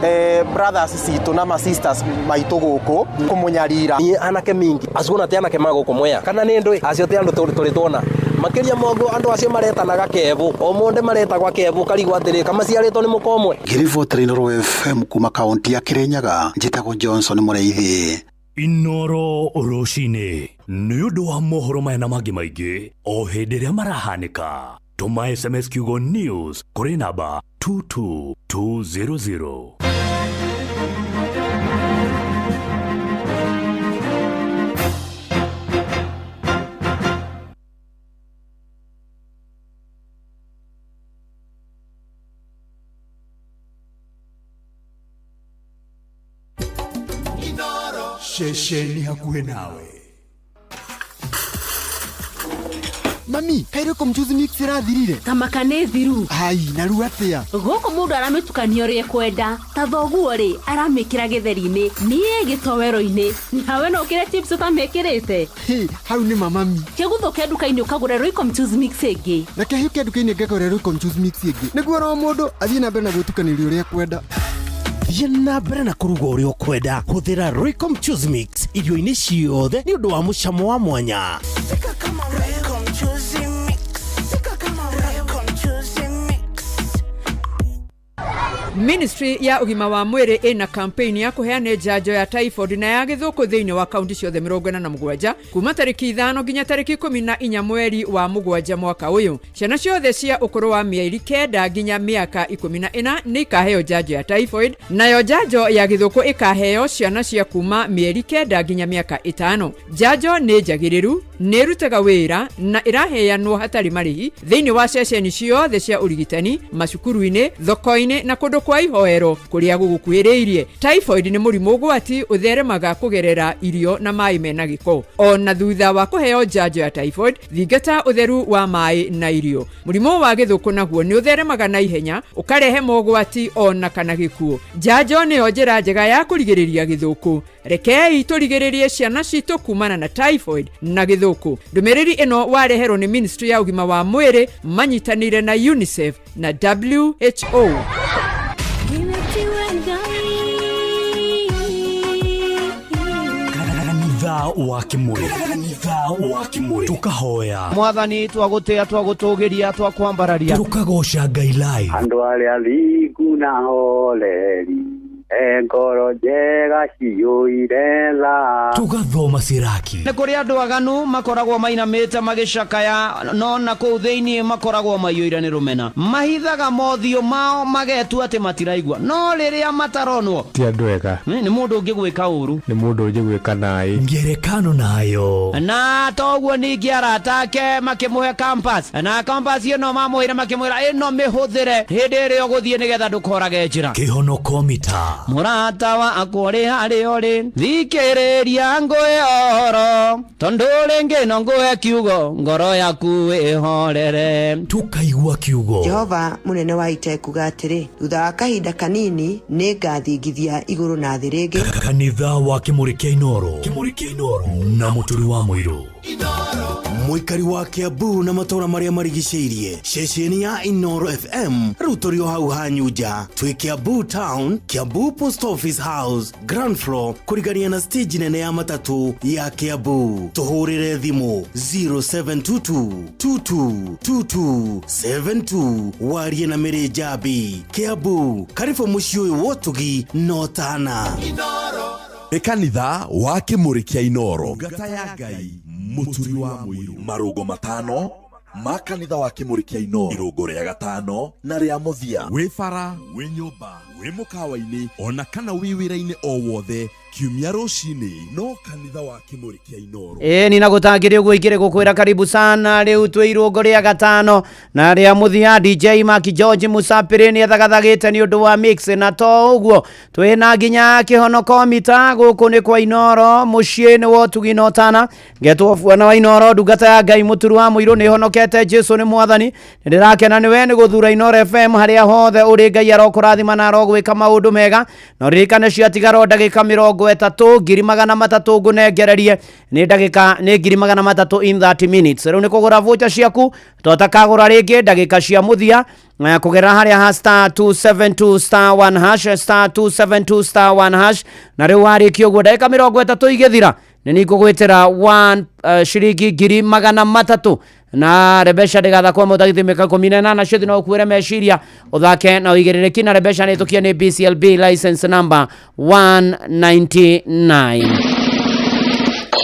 brothers citũ na ma sisters maitũ gũkũ kũmũnyarira. Niĩ anake mingi acuona ti anake ma gũkũ Mwea kana nĩ ndũĩ acio ti andũ tũrĩ tuona makĩria moguo andũ acio maretanaga kebu o monde maretagwa kebu karigwo atĩrĩ kamaciarĩtwo nĩ mũka ũmwe. Ngĩribotera Inooro FM kuma kaunti ya Kirinyaga, njĩtagwo Johnson Mũrĩithi. Inooro rũcinĩ nĩ ũndũ wa mohoro maya na mangĩ maingĩ o hĩndĩ ĩrĩa marahanĩka. Tũma SMS kiugo news kũrĩ namba 22200. Ceceni hakuhĩ nawe. Mami, kairĩ ko mchuzi mix ĩrathirire? Tamaka nĩ thiru. Ai, na rĩu atĩa? Gũkũ mũndũ aramĩtukania ũrĩa ekwenda. Ta thoguo rĩ, aramĩkĩra gĩtheri-inĩ, niĩ gĩtoero-inĩ. Nawe no ũkĩre chips ũtamĩkĩrĩte? Hĩ, hau nĩ ma mami. Kĩguthũke nduka-inĩ ũkagũre Royco mchuzi mix ĩngĩ. Reke hĩũke nduka-inĩ ngagũre Royco mchuzi mix ĩngĩ. Nĩguo oro mũndũ athiĩ na mbere na gwĩtukanĩria ũrĩa ekwenda. Thiĩ na mbere na kũruga ũrĩa ũkwenda. Hũthĩra Royco mchuzi mix irio-inĩ ciothe nĩ ũndũ wa mũcamo wa mwanya. Ministry ya ũgima wa mwĩrĩ ĩna campaign ya kũheana njanjo ya typhoid na ya gĩthũkũ thĩinĩ wa kaunti ciothe 47 kuma tarĩki 5 nginya tarĩki 14 mweri wa 7 mwaka ũyũ. Ciana ciothe cia ũkũrũ wa mĩeri 9 nginya mĩaka 14 nĩ ikaheo njanjo ya typhoid, nayo njanjo ya gĩthũkũ ĩkaheo ciana cia kuma mĩeri 9 nginya mĩaka 5. Njanjo nĩ njagĩrĩru, nĩ ĩrutaga wĩra na ĩraheanwo hatarĩ marĩhi thĩinĩ wa ceceni ciothe cia ũrigitani, macukuru-inĩ, thoko-inĩ na kũndũ kwa ihoero kũrĩa gũgũkuhĩrĩirie. Typhoid nĩ mũrimũ ũgwati ũtheremaga kũgerera irio na maĩ mena gĩko. Ona thutha wa kũheo njanjo ya typhoid, thingata ũtheru wa maĩ na irio. Mũrimũ wa gĩthũkũ naguo nĩ ũtheremaga na ihenya, ũkarehe mogwati ona kana gĩkuũ. Njanjo nĩyo njĩra njega ya kũrigĩrĩria gĩthũkũ. Rekei tũrigĩrĩrie ciana citũ kumana na typhoid na gĩthũkũ. Ndũmĩrĩri ĩno wareherwo nĩ Ministry ya ũgima wa mwĩrĩ manyitanĩire na UNICEF na WHO. Wa Kimuri, kanitha wa Kimuri, tukahoya Mwathani, twagũtĩa, twagũtũgĩria, twakwambararia. Tukagoca Ngai live. Andũ arĩa thingu na horeri, e ngoro njega ciyũire tha. Tugathoma siraki. Nĩ kũrĩ andũ aganu makoragwo mainamĩte magĩcakaya, no na kũu thĩinĩ makoragwo maiyũire nĩ rũmena. Mahithaga mothiũ mao magetua atĩ matiraigua, no rĩrĩa mataronwo Ti andũ ega. Nĩ mũndũ ũngĩgwĩka ũru. Nĩ mũndũ ũngĩgwĩka naĩ. Ngerekano nayo. Na toguo ningĩ arata ake makĩmũhe campus, na campus ĩno mamũheire makĩmwĩra ĩno mĩhũthĩre hĩndĩ ĩrĩa ũgũthiĩ nĩgetha ndũkorage njĩra. Kĩhonoko mita. Mũrata wakwa ũrĩ harĩa ũrĩ, thikĩrĩria ngũhe ũhoro, tondũ rĩngĩ no ngũhe kiugo, ngoro yaku ĩhorere. Tukaigua kiugo. Jehova mũnene wa ita ekuga atĩrĩ, thutha wa kahinda kanini nĩ ngathingithia igũrũ na thĩ rĩngĩ. Kanitha wa Kimuri kĩa Inoro, Kimuri kĩa Inoro na Mũturi wa Mũirũ. Mũikari wa Kiambu na matũra marĩa marigicĩirie, ceceni ya Inoro FM rĩu tũrĩ o hau hanyu nja. Twĩ Kiambu Town, Kiambu Post Office House, ground floor, kũrigania na stage nene ya matatũ ya Kiambu. Tũhũrĩre thimũ 0722 2222 72, warie na Mĩrĩ Njambi. Kiambu, karibu mũciĩ ũyũ wa ũtugi no tana. Nĩ kanitha wa Kimuri kĩa Inoro, ngata ya Ngai, Mũturi wa Mũirũ. Marũngo matano ma kanitha wa Kimuri kĩa Inoro, irũngo rĩa gatano na rĩa mũthia. Wĩ bara, wĩ nyũmba, wĩ mũkawa-inĩ, ona kana wĩ wĩra-inĩ o wothe, kiumia rũcinĩ no kanitha wa Kimuri kĩa Inoro. Ĩĩ nina gũtangĩrĩ ũguo ingĩrĩ gũkwĩra karibu sana. Rĩu twĩ irũngo rĩa gatano na rĩa mũthia. DJ Mark George Musapĩrĩ nĩ athagathagĩte nĩ ũndũ wa mix, na to ũguo twĩna nginya kĩhonoko mita. Gũkũ nĩ kwa Inoro, mũciĩ nĩ wa ũtugi na ũtana. Ngetwo buana wa Inoro, ndungata ya Ngai, Mũturu wa Mũirũ. Nĩ honokete, Jesu nĩ mwathani. Nĩ ndĩrakena nĩwe nĩ gũthura Inoro FM. Harĩa hothe ũrĩ, Ngai arokũrathima na arogwĩka maũndũ mega. Na ũririkane ciatigara o ndagĩka 30, 300,000 ngũnengererie. Nĩ ndagĩka nĩ 300,000 in 30 minutes. Rĩu nĩ kũgũra voucher ciaku, totakagũra rĩngĩ ndagĩka cia mũthia kũgerera harĩa ha star 272 star 1 hash, star 272 star 1 hash. Na rĩu warĩkia ũguo, ndagĩka 30 igĩthira, nĩ ningũgwĩtĩra 1 ciringi 300,000. Na Rebesha ndĩgathakwo mũtagithĩ mĩaka 18 ciothe, no ũkuĩre meciria, ũthake na ũigĩrĩrĩki. Na Rebesha nĩ ĩtũkie nĩ BCLB license number 199.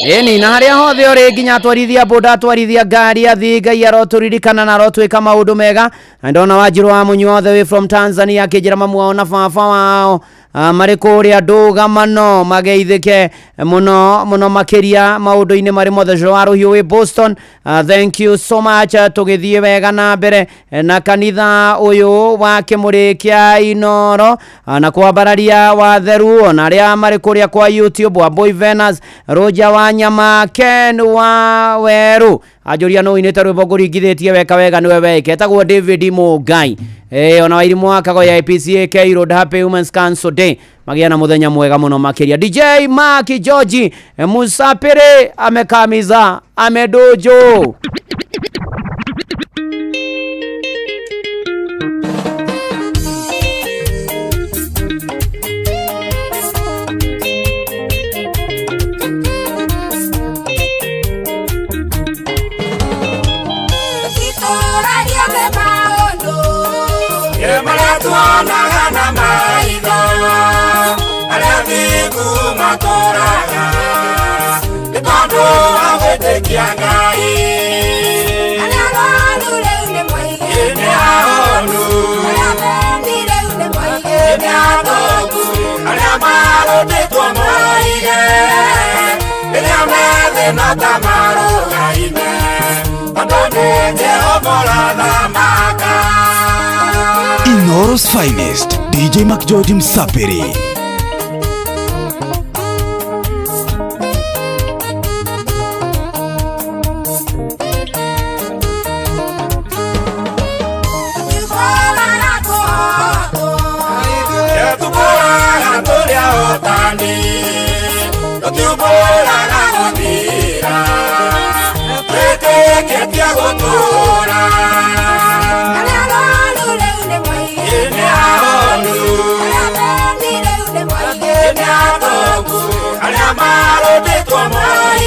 Ĩni na harĩa hothe ũrĩ, nginya atwarithia boda, atwarithia ngari, athii, Ngai arotũririkana na arotwĩka maũndũ mega. Na ndona Wanjirũ wa Mũnyua all the way from Tanzania akĩnjĩra mamu wao na baba wao marĩ kũrĩa ndũgamano mageithĩke mũno mũno makĩria maũndũ-inĩ marĩ mothe. Cũrũ wa Rũhiũ wĩ Boston, thank you so much. Tũgĩthiĩ wega na mbere na kanitha ũyũ wa Kĩmũrĩ kĩa Inoro na kwambararia watheru, ona arĩa marĩ kũrĩa kwa YouTube, wa Boy Venus, Roja wa Nyama, Ken wa Weru anjũria no inĩte rwĩmbo ngũringithĩtie weka wega, nĩwe weke etagwo David Mũngai. Ona Wairimũ wa Kagoya APCA K Road, Happy Women's Council Day, magĩa na mũthenya mwega mũno makĩria. DJ Mark George Musapiri amekamiza amedojo. Tũtitũragia maũndũ marĩa tuonaga na maitho, arĩa thingu matũraga nĩ tondũ wa gwĩtĩkia Ngai. Arĩa arwaru rĩu nĩ moige nĩ ahonu, arĩa athĩni rĩu nĩ moige nĩ atongu, arĩa marũndĩtwo moige rĩrĩa me thĩna ta marũgaime, tondũ nĩ Jehova ũrathamaka. Inoro's finest, DJ Mark George Msapiri. Tũtũraga tũrĩ ahotani, tũtiũmbũraga gũthira, twĩtĩkĩtie gũtũũra. Arĩa arwaru rĩu nĩ moige nĩ ahonu, arĩa athĩni rĩu nĩ moige nĩ atongu, arĩa marũndĩtwo moige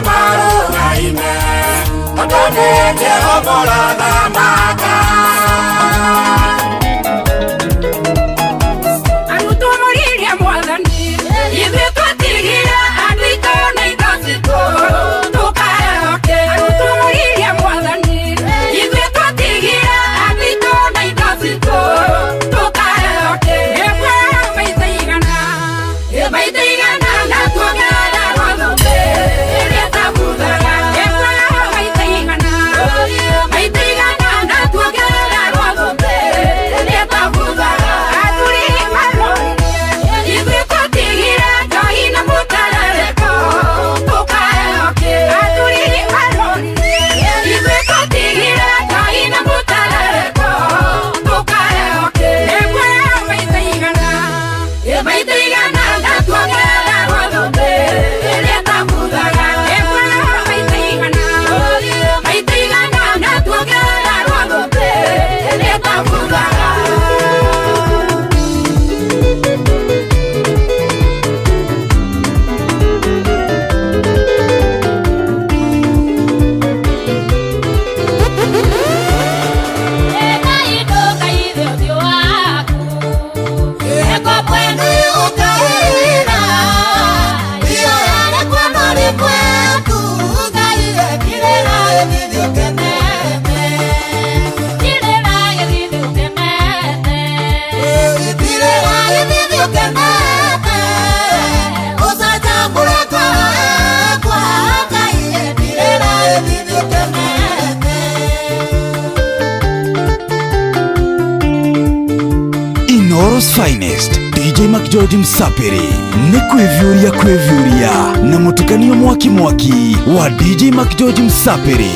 Marũgaime tondũ nĩ Jehova ũrathamaka. Arutwo mũririe Mwathani, ithuĩ twatigire andũ aitũ na indo citũ tũkaehoke. Arutwo mũririe Mwathani, ithuĩ twatigire andũ aitũ na indo citũ tũkaehoke. Ĩmwe maita igana, maita igana na tuongererwo thũmbĩ ĩrĩa ĩtabuthaga. Ĩmwe maita igana, maita igana na tuongererwo thũmbĩ ĩrĩa ĩtabuthaga. Athuri marorire, ithuĩ twatigire njohi na mũtararĩko tũkaehoke. Athuri marorire, ithuĩ twatigire njohi na mũtararĩko tũkaehoke. Ĩmwe maita igana, maita igana na tuongererwo thũmbĩ ĩrĩa ĩtabuthaga. Ĩmwe maita igana, maita igana na tuongererwo thũmbĩ ĩrĩa ĩtabuthaga. Inooro's finest DJ McGeorge Msapiri nĩ kwĩviũria kwĩviũria na mũtukanio mwaki mwaki wa DJ McGeorge Msapiri.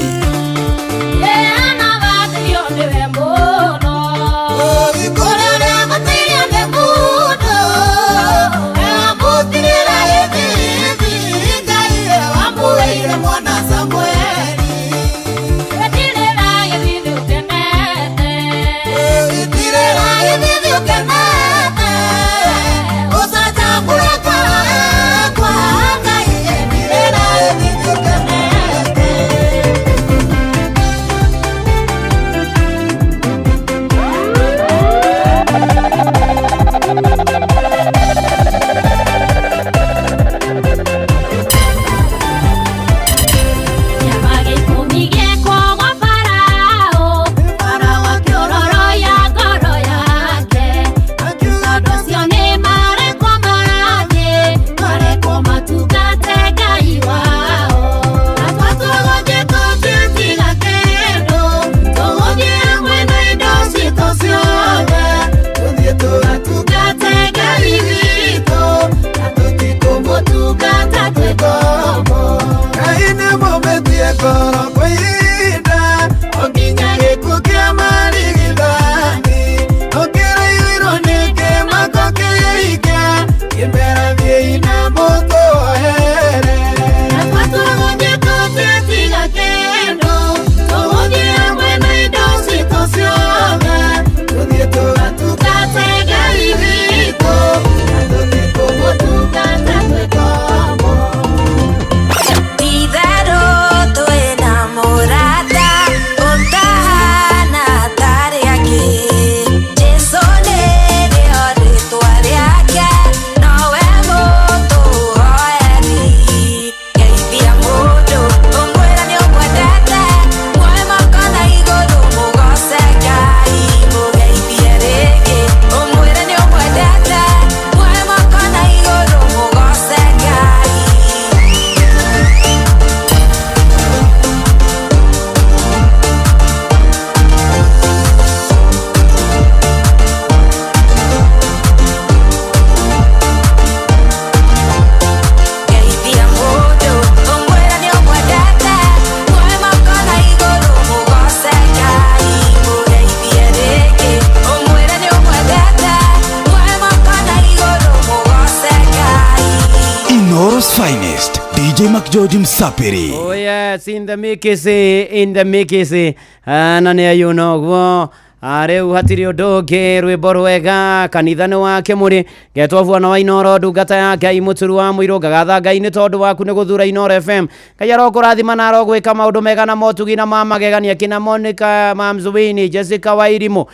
Inooro's finest DJ McGeorge Msapiri. Oh yes, in the mix, in the mix. Na nĩ ayũ noguo. Rĩu hatirĩ ũndũ ũngĩ, rwĩmbo rwega kanitha nĩ wa Kĩmũrĩ, ngetwo bwana wa Inoro, ndungata ya Ngai, mũturu wa mũirũ, ngagatha Ngai nĩ tondũ waku nĩ gũthura Inoro FM. Ngai arokũrathima na arogwĩka maũndũ mega na motugi na ma magegania, kina Monica Mamzuini, Jessica Wairimu,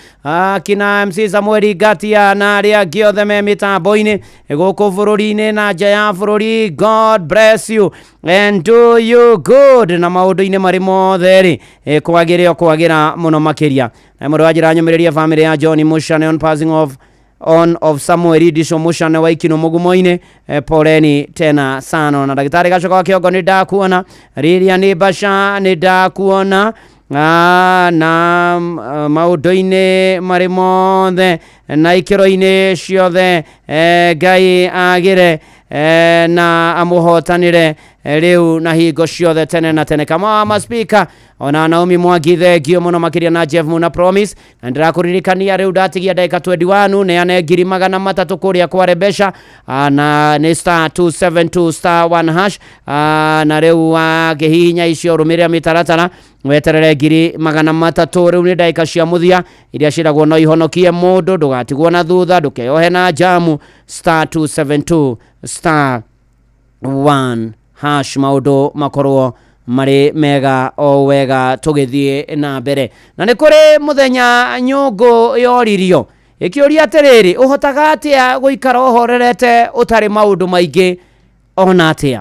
kina MC Samuel Ngatia na arĩa angĩ othe me mĩtambo-inĩ gũkũ bũrũri-inĩ na nja ya bũrũri. God bless you and do you good na maũndũ-inĩ marĩ mothe rĩ, kwagĩre o kwagĩra mũno makĩria. Na mũndũ wa njĩra nyũmĩrĩria famĩlĩ ya John Mushane on passing of on of Samuel Disho Mushane wa Ikino Mugumo-inĩ, poleni tena sana. Na ndagĩtarĩ Gacoka wa Kĩongo nĩ ndakuona, Lilia nĩ Basha nĩ ndakuona, na maũndũ-inĩ marĩ mothe na ikĩro-inĩ ciothe, Ngai agĩre na amũhotanĩre rĩu na hingo ciothe tene na tene. Kama wa maspika ona Naomi Mwangi, thengio mũno makĩria, na Jeff Muna Promise. Na ndĩrakũririkania rĩu ndatigia ndagĩka 21 neane 300,000 kũrĩa kware mbeca, na nĩ star 272 star 1 hash, na rĩu wakĩhihinya icio rũmĩrĩra mĩtaratara weterere 300,000. Rĩu nĩ ndagĩka cia mũthia iria ciĩragwo no ihonokie mũndũ, ndũgatigwo na thutha, ndũkeyohe na njamu. Star 272 star 1 hash, maũndũ makorwo marĩ mega o wega tũgĩthiĩ na mbere. Na nĩ kũrĩ mũthenya nyũngũ yoririo ĩkĩũria atĩrĩrĩ, ũhotaga atĩa gũikara ũhorerete ũtarĩ maũndũ maingĩ ona atĩa?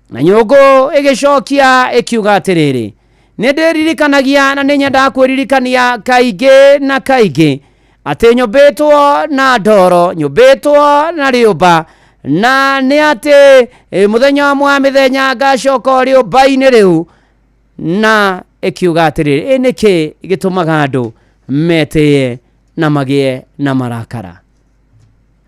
Na nyũngũ ĩgĩcokia ĩkiuga atĩrĩrĩ, nĩ ndĩririkanagia na nĩ nyendaga kwĩririkania kaingĩ na kaingĩ atĩ nyũmbĩtwo na ndoro, nyũmbĩtwo na rĩũmba, na nĩ atĩ mũthenya ũmwe wa mĩthenya ngacoka o rĩũmba-inĩ rĩu. Na ĩkiuga atĩrĩrĩ, ĩ nĩkĩ gĩtũmaga andũ metĩe na magĩe na marakara?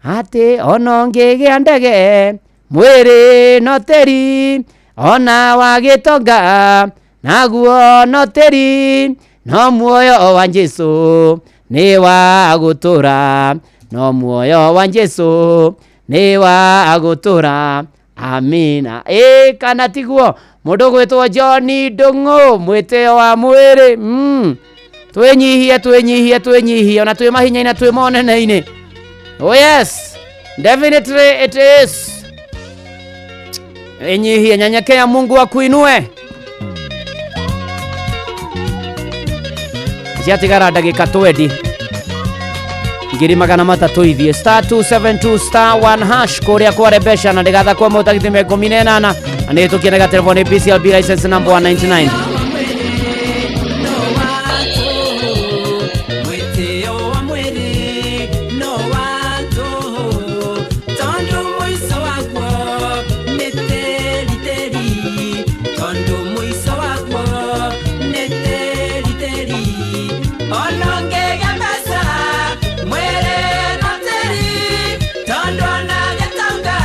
Atĩ ona ũngĩgĩa ndege mwĩrĩ no tĩri, ona wagĩtonga naguo no tĩri, no muoyo wa Jesũ nĩ wa gũtũra, no muoyo wa Jesũ nĩ wa gũtũra, amina. Ĩ kana tiguo? Mũndũ gwĩtwo John Ndung'u, mwĩtĩo wa mwĩrĩ. Twĩnyihie, twĩnyihie, twĩnyihie, ona twĩ mahinya-inĩ na twĩ monene-inĩ. Oh yes, definitely it is. Enyihie, nyenyekea, Mungu akuinue. Ciatigara ndagĩka 20, 300,000 ithiĩ star 272 star 1 hash kũrĩa kware mbeca, na ndĩgathakwo mũtagithĩ 18 na nĩ tũkĩnega telefoni PCLB license number 199. Mwĩtĩo wa mwĩrĩ no wa tũhũ, tondũ mũico waguo nĩ tĩri tĩri, tondũ mũico waguo nĩ tĩri tĩri. Ona ũngĩgĩa mbeca mwĩrĩ no tĩri, tondũ ona gĩtonga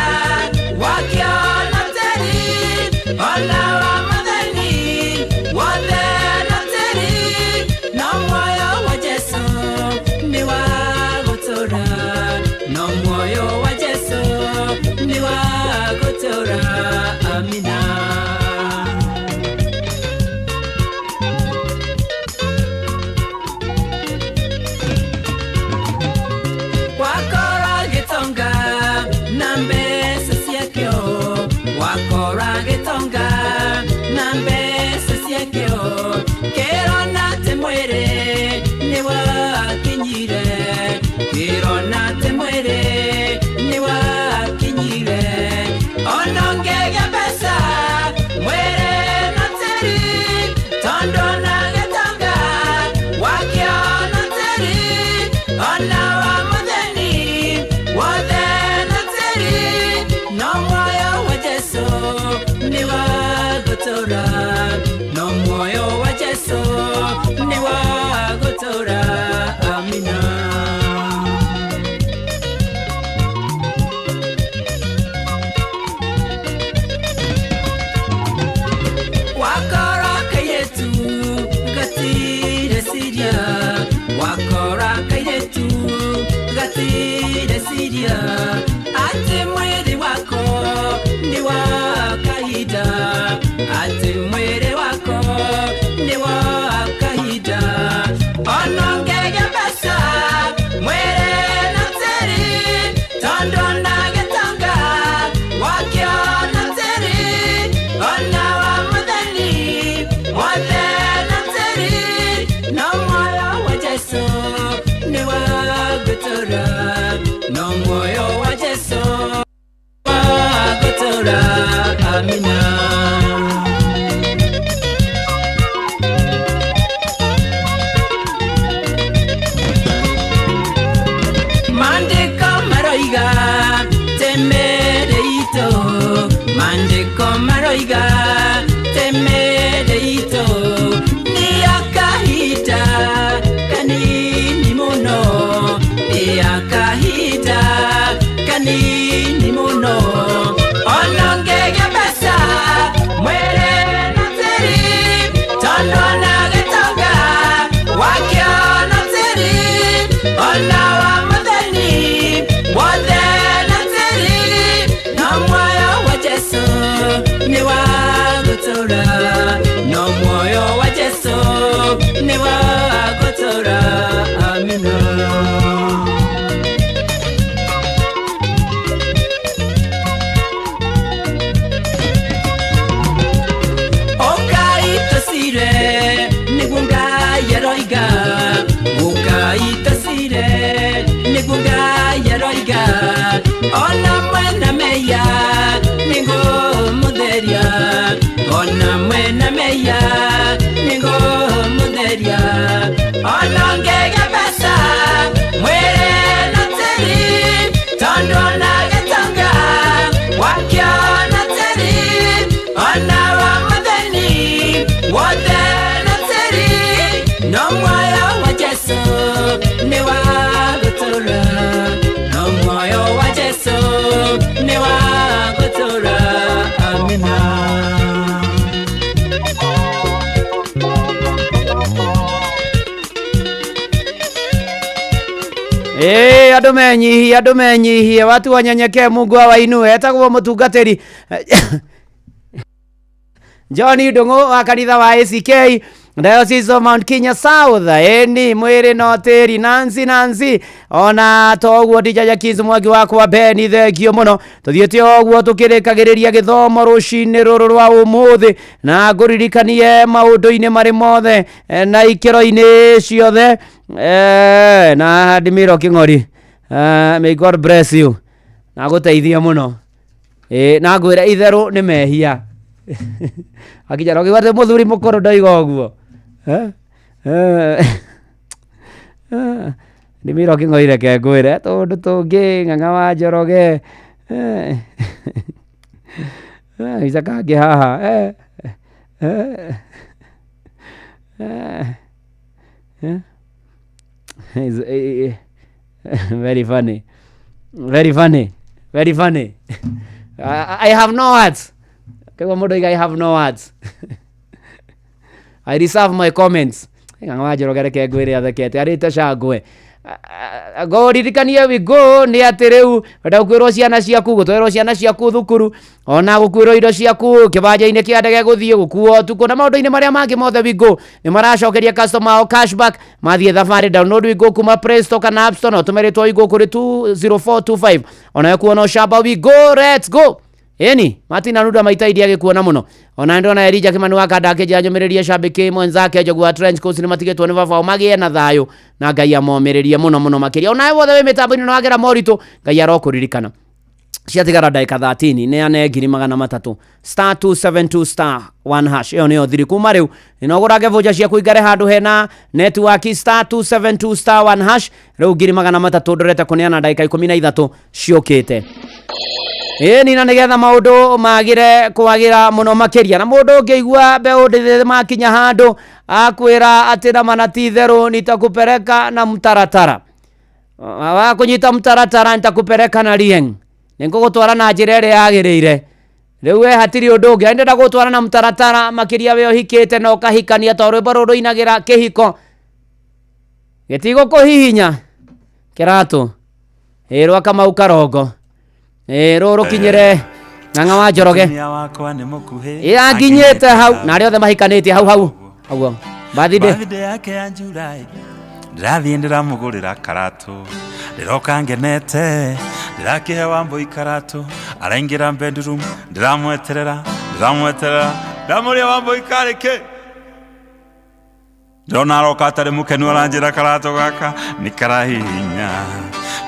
wakĩo no tĩri, ona wa mathĩni wothe no tĩri, no muoyo wa Jesũ nĩ wa gũtũra, no muoyo wa Jesũ nĩ wa gũtũra, amina. Wakora gĩtonga na mbeca ciakĩo, wakora gĩtonga na mbeca ciakĩo, kĩrona atĩ mwĩrĩ nĩ wakinyire, kĩrona atĩ mwĩrĩ nĩ wakinyire. Ona ũngĩgĩa mbeca mwĩrĩ no tĩri, tondũ ona gĩtonga wakĩo no tĩri, ona wa mũthĩni wothe no tĩri, no muoyo wa Jesũ nĩ wa gũtũra, no muoyo wa Jesũ nĩ wa gũtũra, amina. Wakora kairĩtu gatirĩ ciria, wakora kairĩtu gatirĩ ciria, atĩ mwĩrĩ wako nĩ wa kahinda, atĩ mwĩrĩ wako nĩ wa kahinda. Ona ũngĩgĩa mbeca Kanini mũno ona ngĩgĩa mbeca mwĩrĩ na tĩri tondũ ona gĩtonga wakĩo na tĩri ona wa mũtheni wothe na tĩri no muoyo wa Jesu nĩ wa gũtũũra no muoyo wa Jesu nĩ wa gũtũũra amina. Nĩguo Ũkaitasire nĩguo Ngai aroiga ona mwena meya nĩngũmũtheria ona mwena meya nĩngũmũtheria ona ngĩgĩa mbeca mwĩrĩ na tĩri tondũ ona gĩtonga wakĩo na tĩri ona wa mũtheni wothe na tĩri no muoyo wa Jesu nĩ wa gũtũũra no muoyo wa Jesu nĩ wa gũtũũra amina. Andũ menyihie, andũ menyihie, watu wanyenyekee, Mungu awainue. Etagwo mũtungatĩri John Ndung'u wa kanitha wa ACK Diocese of Mount Kenya South. Eni mwĩrĩ no tĩri Nancy Nancy ona toguo ndijaja kizu mwangi wakwa Beni thengio mũno. Tũthiĩte o ũguo tũkĩrĩkagĩrĩria gĩthomo rũcinĩ rũrũ rwa ũmũthĩ na ngũririkanie maũndũ-inĩ marĩ mothe na ikĩro-inĩ ciothe na Ndimiro Kĩng'ori. May God bless you na gũteithie mũno. Na ngwĩre itherũ nĩ mehia akijara ũkiuga atĩ mũthuri mũkũrũ ndoiga ũguo. Ndimiro Kĩng'ori reke ngwĩre tũndũ tũngĩ Ng'ang'a wa Njoroge ica kangĩ haha very funny, very funny, very funny. I have no words. Kegwa mũndũ oiga I have no words. I reserve my comments. Ng'ang'a wa Njoroge reke ngwĩre athekete arĩte cangwe. Ngũririkanie wigo nĩ atĩ rĩu wenda gũkuĩrwo ciana ciaku gũtwarĩrwo ciana ciaku thukuru ona gũkuĩrwo indo ciaku kĩwanja-inĩ kĩa ndege gũthiĩ gũkuo ũtukũ na maũndũ-inĩ marĩa mangĩ mothe wigo nĩ maracokeria customer ao cashback mathiĩ thabarĩ. Download Wigo kuma Play Store kana App Store na ũtũme rĩtwa Wigo kũrĩ 20425 onawe kuona ũcamba. Wigo, let's go. Eni Martin Anuda maita iria gĩkuona mũno ona ndona Elijah Kimani wa kanda akĩnjĩra nyũmĩrĩrie shabiki mwenzake Njogu wa Trench Coast nĩ matigĩtwo nĩ baba wao magĩe na thayũ na Ngai amomĩrĩrie mũno mũno makĩria. Onawe wothe wĩ mĩtambo-inĩ na wagera moritũ Ngai arokũririkana. Ciatigara ndagĩka 13 neane 300,000 star 272 star 1 hash ĩyo nĩyo thiri kuma rĩu nĩnogũrange voucher ciaku ingare handũ hena network star 272 star 1 hash rĩu 300,000 ndorete kũneana ndagĩka 13 ciũkĩte. Ĩni na nĩgetha maũndũ magĩre kwagĩra mũno makĩria na mũndũ ũngĩigua mbeũ ndĩthĩ makinya handũ akwĩra atĩ nama na ti itherũ nitakupeleka na mtaratara wa kũnyita mtaratara nitakupeleka na rieng nĩngũgũtwara na njĩra ĩrĩa yagĩrĩire. Rĩu we hatirĩ ũndũ ũngĩ ndĩrenda gũtwara na mtaratara makĩria we ũhikĩte na ũkahikania to rwĩmbo rũrũ rũinagĩra kĩhiko gĩtigũkũhihinya kĩratũ ĩ rwa Kamau Karongo rũrũ rũkinyĩre Ng'ang'a wa Njoroge ĩ anginyĩte hau na arĩa othe mahikanĩtie hau hau ũguo birthday yake ya July ndĩrathiĩ ndĩramũgũrĩra karatũ ndĩroka ngenete ndĩrakĩhe Wambũi karatũ araingĩra bedroom ndĩramweterera ndamũria Wambũi karĩ kĩ ndĩrona aroka atarĩ mũkenu aranjĩra karatũ gaka nĩ karahihinya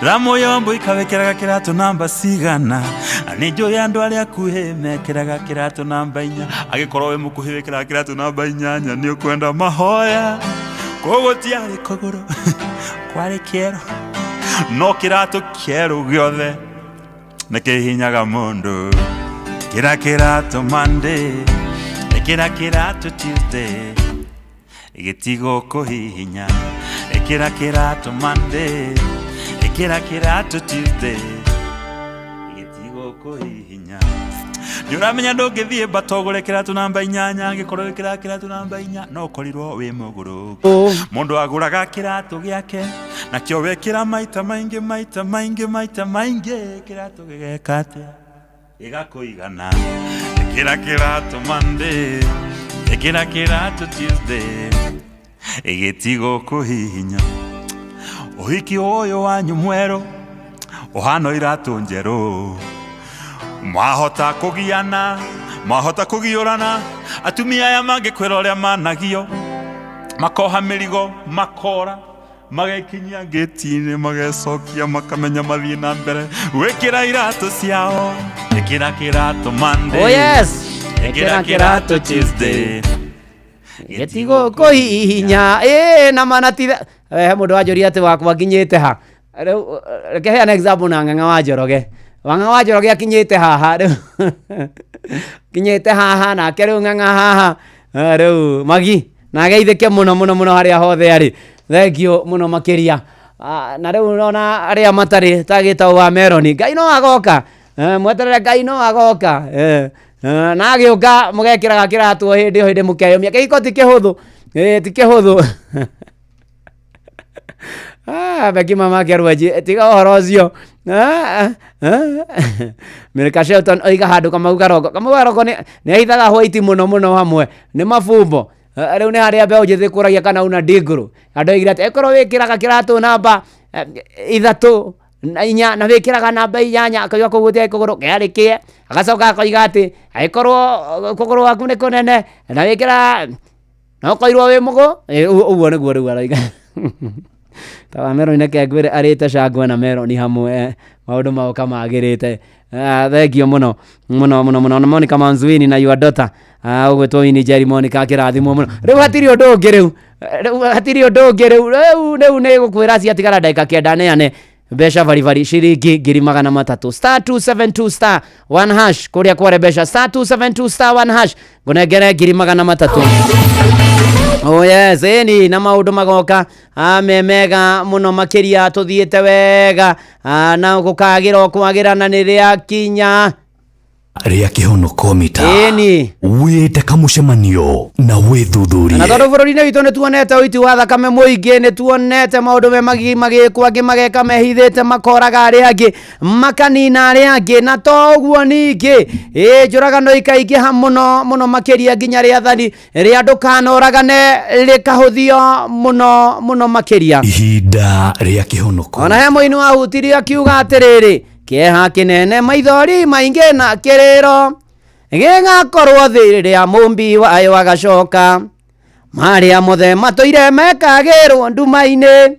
ndĩramũria Wambũi kawĩkĩraga kĩratũ namba cigana na nĩ njũĩ andũ arĩa akuhĩ mekĩraga kĩratũ namba 4 angĩkorwo wĩ mũkuhĩ wĩkĩraga kĩratũ namba 8 nĩ ũkwenda mahoya koguo tiarĩ kũgũrũ kwarĩ kĩero no kĩratũ kĩerũ gĩothe nĩ kĩhihinyaga mũndũ kĩra kĩratũ Monday ĩkĩra kĩratũ Tuesday gĩtigũkũhihinya ĩkĩra kĩratũ Monday ĩkĩra kĩratũ Tuesday Gĩtigũkũhihinya. Nĩ ũramenya ndũngĩthiĩ mbata ũgũre kĩratũ namba 8 angĩkorwo wĩkĩraga kĩratũ namba 4 no ũkorirwo wĩ mũgũrũku. Mũndũ agũraga kĩratũ gĩake nakĩo wekĩra maita maingĩ maita maingĩ maita maingĩ kĩratũ gĩgeka atĩa? Gĩgakũigana. Ĩkĩra kĩratũ Monday, ĩkĩra kĩratũ Tuesday, gĩtigũkũhihinya. Ũhiki ũyũ wanyu mwerũ ũhana iratũ njerũ. Mwahota kũgiana, mwahota kũgiũrana, atumia aya mangĩkwĩra ũrĩa managio, makoha mĩrigo, makora, magekinyia ngĩti-inĩ, magecokia, makamenya mathiĩ na mbere. Wĩkĩra iratũ ciao, ĩkĩra kĩratũ Monday. Oh yes. Ĩkĩra kĩratũ Tuesday. Gĩtigũkũhihinya ĩ na manatitha. He mũndũ wanjũria atĩ wakwa nginyĩte ha. Rĩu reke heane example na Ng'ang'a wa Njoroge. Wang'ang'a wa Njoroge akinyĩte haha rĩu. Kinyĩte haha nake rĩu Ng'ang'a haha. Rĩu Magi na ageithĩke mũno mũno mũno harĩa hothe arĩ. Thank you mũno makĩria. Na rĩu ona arĩa matarĩ ta gĩtaũ wa Meroni, Ngai no agoka. Mweterere Ngai no agoka. Na agĩũka mũgekĩraga kĩratũ o hĩndĩ o hĩndĩ mũkeyũmia. Kĩhiko ti kĩhũthũ. Ti kĩhũthũ. Beki mama Kerwenji, tiga ũhoro ũcio. Milka Shelton oiga handũ Kamau Karongo. Kamau Karongo nĩ ahithaga white mũno mũno hamwe. Nĩ mabumbo. Rĩu nĩ harĩa mbeũ njĩthĩ kũragia kana una ndingũrũ. Andũ oigire atĩ ĩkorwo wĩkĩraga kĩratũ namba 3 na 4 na wĩkĩraga namba 8 akauga kũu gũtiarĩ kũgũrũ kĩarĩ kĩe. Agacoka akoiga atĩ angĩkorwo kũgũrũ gwaku nĩ kũnene na wĩkĩraga no ũkoirwo wĩ mũgũ. Ũguo nĩguo rĩu aroiga. Tawa Meroni reke ngwĩre arĩte cangwe na Meroni hamwe maũndũ magoka magĩrĩte. Thank you mũno mũno mũno mũno. Na Monica Manzuini na your daughter ũgwĩtwo Winnie Njeri Monica akĩrathimwo mũno. Rĩu hatirĩ ũndũ ũngĩ rĩu. Rĩu hatirĩ ũndũ ũngĩ rĩu. Rĩu rĩu nĩ gũkwĩra ciatigara ndagĩka 9 neane mbeca baribari ciringi 300,000 star 272 star 1 hash kũrĩa kware mbeca star 272 star 1 hash ngũnengere 300,000. Oh yes, ĩni na maũndũ magoka me mega mũno makĩria tũthiĩte wega na gũkagĩra o kwagĩra na nĩ rĩakinya rĩa kĩhonoko mita. Ĩni. Wĩte kamũcemanio na wĩthuthurie. Na tondũ bũrũri-inĩ witũ nĩ tuonete ũiti wa thakame mũingĩ, nĩ tuonete maũndũ me magĩkwo, angĩ mageka mehithĩte, makoraga arĩa angĩ, makanina arĩa angĩ, na to ũguo ningĩ njũragano ikaingĩha mũno mũno makĩria nginya rĩathani rĩa ndũkanoragane rĩkahũthio mũno mũno makĩria. Ihinda rĩa kĩhonoko. Ona he mũini wahutirie akiuga atĩrĩrĩ, kĩeha kĩnene maithori maingĩ na kĩrĩro gĩgakorwo thĩ rĩrĩa mũmbi wayo agacoka, marĩa mothe matũire mekagĩrwo nduma-inĩ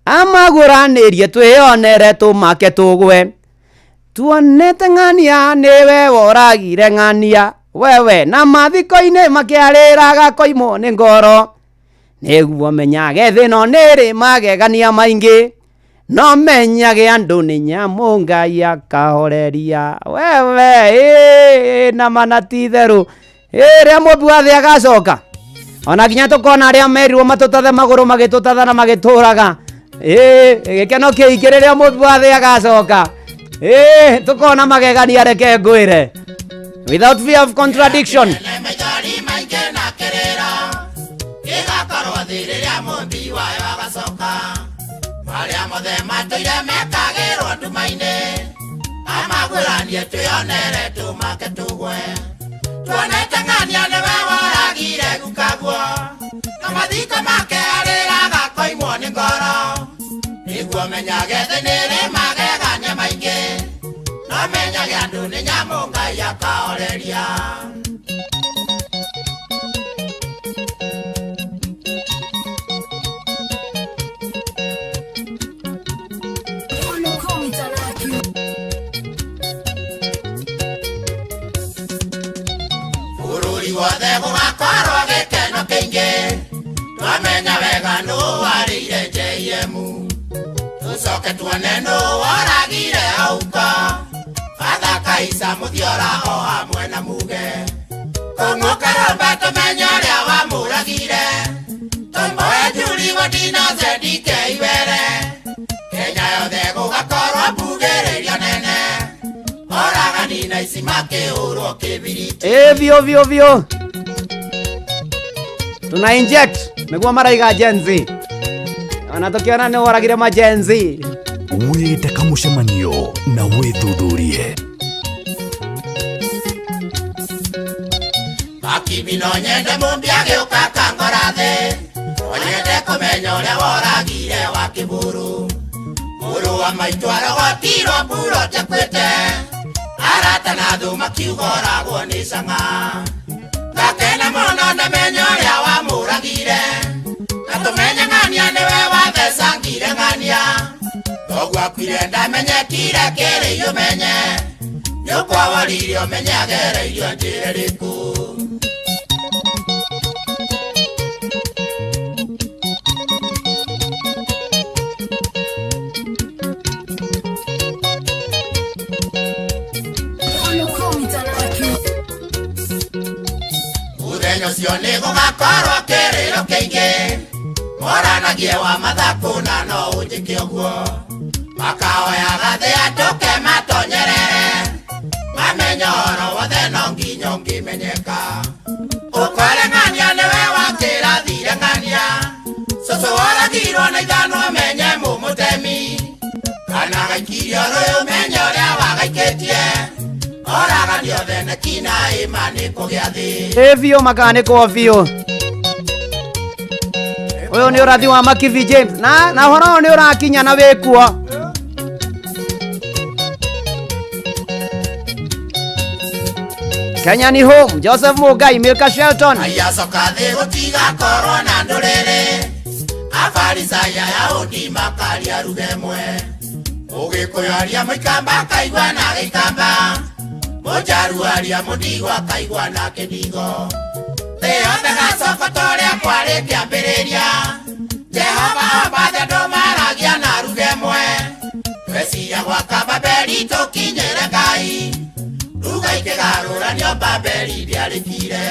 amagũranĩrie twĩonere tũmake tũgwe, tuonete ng'ania nĩwe woragire ng'ania wewe, na mathiko-inĩ makĩarĩraga koimwo nĩ ngoro, nĩguo menyage thĩ ĩno nĩrĩ magegania maingĩ, no menyage andũ nĩ nyamũ Ngai akahoreria wewe na mana ti therũ. Rĩrĩa mũmbi wa thĩ agacoka ona nginya tũkona arĩa merirwo matũtathe magũrũ magĩtũtatha na magĩtũraga. Gĩkeno kĩingĩ rĩrĩa mũmbi wa thĩ agacoka. Tũkona magegania reke ngwĩre without fear of contradiction. Marĩa mothe matũire mekagĩrwo nduma-inĩ amagũranie twĩonere tũmake tũgwe, tuonete ng'ania nĩwe woragire gukaguo, na mathiko make arĩraga koimwo nĩ ngoro, nĩguo menyage thĩ nĩrĩ magegania maingĩ, no menyage andũ nĩ nyamũ Ngai akahoreria. Wothe gũgakorwo gĩkeno kĩingĩ, twamenya wega nũ warĩire JM, tũcoke tuone nũ woragire Auka, Father Kaisa Mũthiora o hamwe na Muge, Kũng'ũ Karomba tũmenye ũrĩa wamũragire, Tomboe Njuri Godina Zedike Iwere, Kenya yothe gũgakorwo mbugĩrĩrio nene, oragani borithi makĩhũrwo kĩbiriti. Ĩ biũ biũ biũ, tuna inject nĩguo maraiga Gen Z, ona tũkĩona nĩ woragire ma Gen Z. Wĩte kamũcemanio na wĩthuthurie. Makibi no nyende mũmbi agĩũka kangora thĩ, no nyende kũmenya ũrĩa woragire wa kĩburu. Mũrũ wa maitũ arogotirwo mburo tekwĩte, arata na thũ makiuga oragwo nĩ cang'a. Ngakena mũno ndamenya ũrĩa wamũragire, na tũmenye ng'ania nĩwe wathecangire ng'ania. Thoguo akuire ndamenyekire kĩrĩi ũmenye, nyũkwa worire ũmenye agereirio njĩra ĩrĩkũ. Mũthenya ũcio nĩ gũgakorwo kĩrĩro kĩingĩ, moranagie wa mathakũ na no ũnjĩke ũguo. Makaoyaga thĩ andũke matonyerere, mamenya ũhoro wothe no nginya ũngĩmenyeka. Ũkore ng'ania nĩwe wakĩrathire ng'ania, cũcũ woragirwo na ithano amenye mũmũtemi, kana gaikirio rũĩ ũmenye ũrĩa wagaikĩtie. Oragani othe nĩ kina ĩma nĩ kũgĩa thĩ. Ĩ biũ makanĩkwo biũ. Ũyũ nĩ ũrathi wa Makibi James na ũhoro ũyũ nĩ ũrakinya na wĩkuo. Kenya ni home, Joseph Mugai, Milka Shelton. Ayacoka thĩ gũtigakorwo na ndũrĩrĩ, Afarisai Ayahudi makaria ruga ĩmwe. Mũgĩkũyũ aria mũikamba akaigua na gĩikamba, mũnjaruo aria mũndigo akaigua na kĩndigo. Thĩ yothe gacoka ta ũrĩa kwarĩ kĩambĩrĩria, Jehova omba thĩ andũ maragia na ruga ĩmwe. Tweciria gwaka Babeli tũkinyĩre Ngai, ruga ikĩgarũranio Babeli ndĩarĩkire.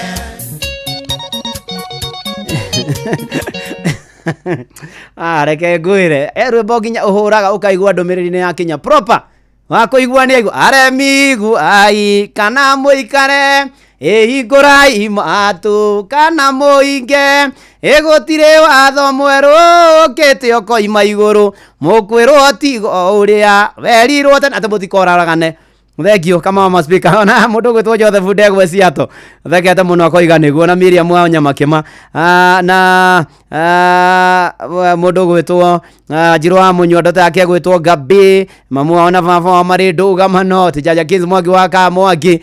Ah, reke ngwĩre, e rwĩmbo nginya ũhũraga ũkaigua ndũmĩrĩri nĩ yakinya proper. Wa kũigua nĩ aigua aremigu ai kana mũikare ĩhingũrai matũ kana mũinge ĩgũtirĩ watho mwerũ ũkĩte ũkoima igũrũ mũkwĩrwo tigo ũrĩa werirwo tene atĩ mũtikoraragane. Thengio kama mama speaker ona mũndũ ũgwĩtwo Joseph Ndegwa Ciato thekete mũno akoiga nĩguo na Miriam wa Nyamakĩma na mũndũ ũgwĩtwo Njirũ wa Mũnyua ndoto yake egwĩtwo Gabi mamu wao na baba wao marĩ ndũgamano ti Jaja Kings Mwangi wa Kamwangi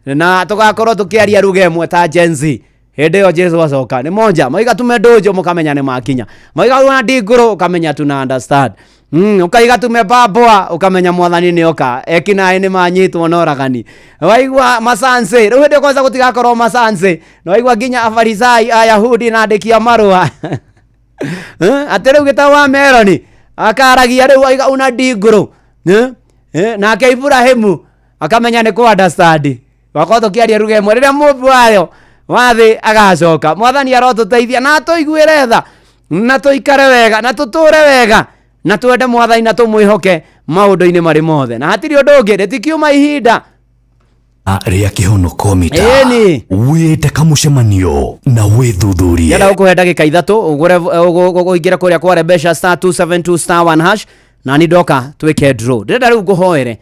na tũgakorwo tũkĩaria ruga ĩmwe ta Gen Z hĩndĩ ĩyo Jesu acoka nĩ monja maiga tume ndũnjũ mũkamenya nĩ makinya maiga una ndingũrũ ũkamenya tuna understand ukaiga tume babwa ukamenya mwathani nĩ oka ekinaĩ nĩ manyitwo na oragani waigua masanse rĩu hĩndĩ ĩyo kwanza gũtigakorwo masanse na waigua nginya afarisai ayahudi na andĩki a marũa atĩ rĩu gĩtau wa meroni akaragia rĩu aiga una ndingũrũ nake Ibrahimu akamenya nĩ kũ understand wakorwo tũkĩaria ruga ĩmwe rĩrĩa mũmbi wayo wathĩ agacoka mwathani arotũteithia na atũiguĩre tha na tũikare wega na tũtũre wega na twende mwathani na tũmwĩhoke maũndũ-inĩ marĩ mothe na hatirĩ ũndũ ũngĩ rĩtikiuma ihinda rĩa kĩhonoko mita. Ĩni. Wĩte kamũcemanio na wĩthuthurie. Ndĩrenda gũkũhe ndagĩka ithatũ ũgũre ũingĩre kũrĩa kwa Rebesha star 272 star 1 hash na ni ndoka twĩke draw. Ndĩrenda rĩu ngũhoere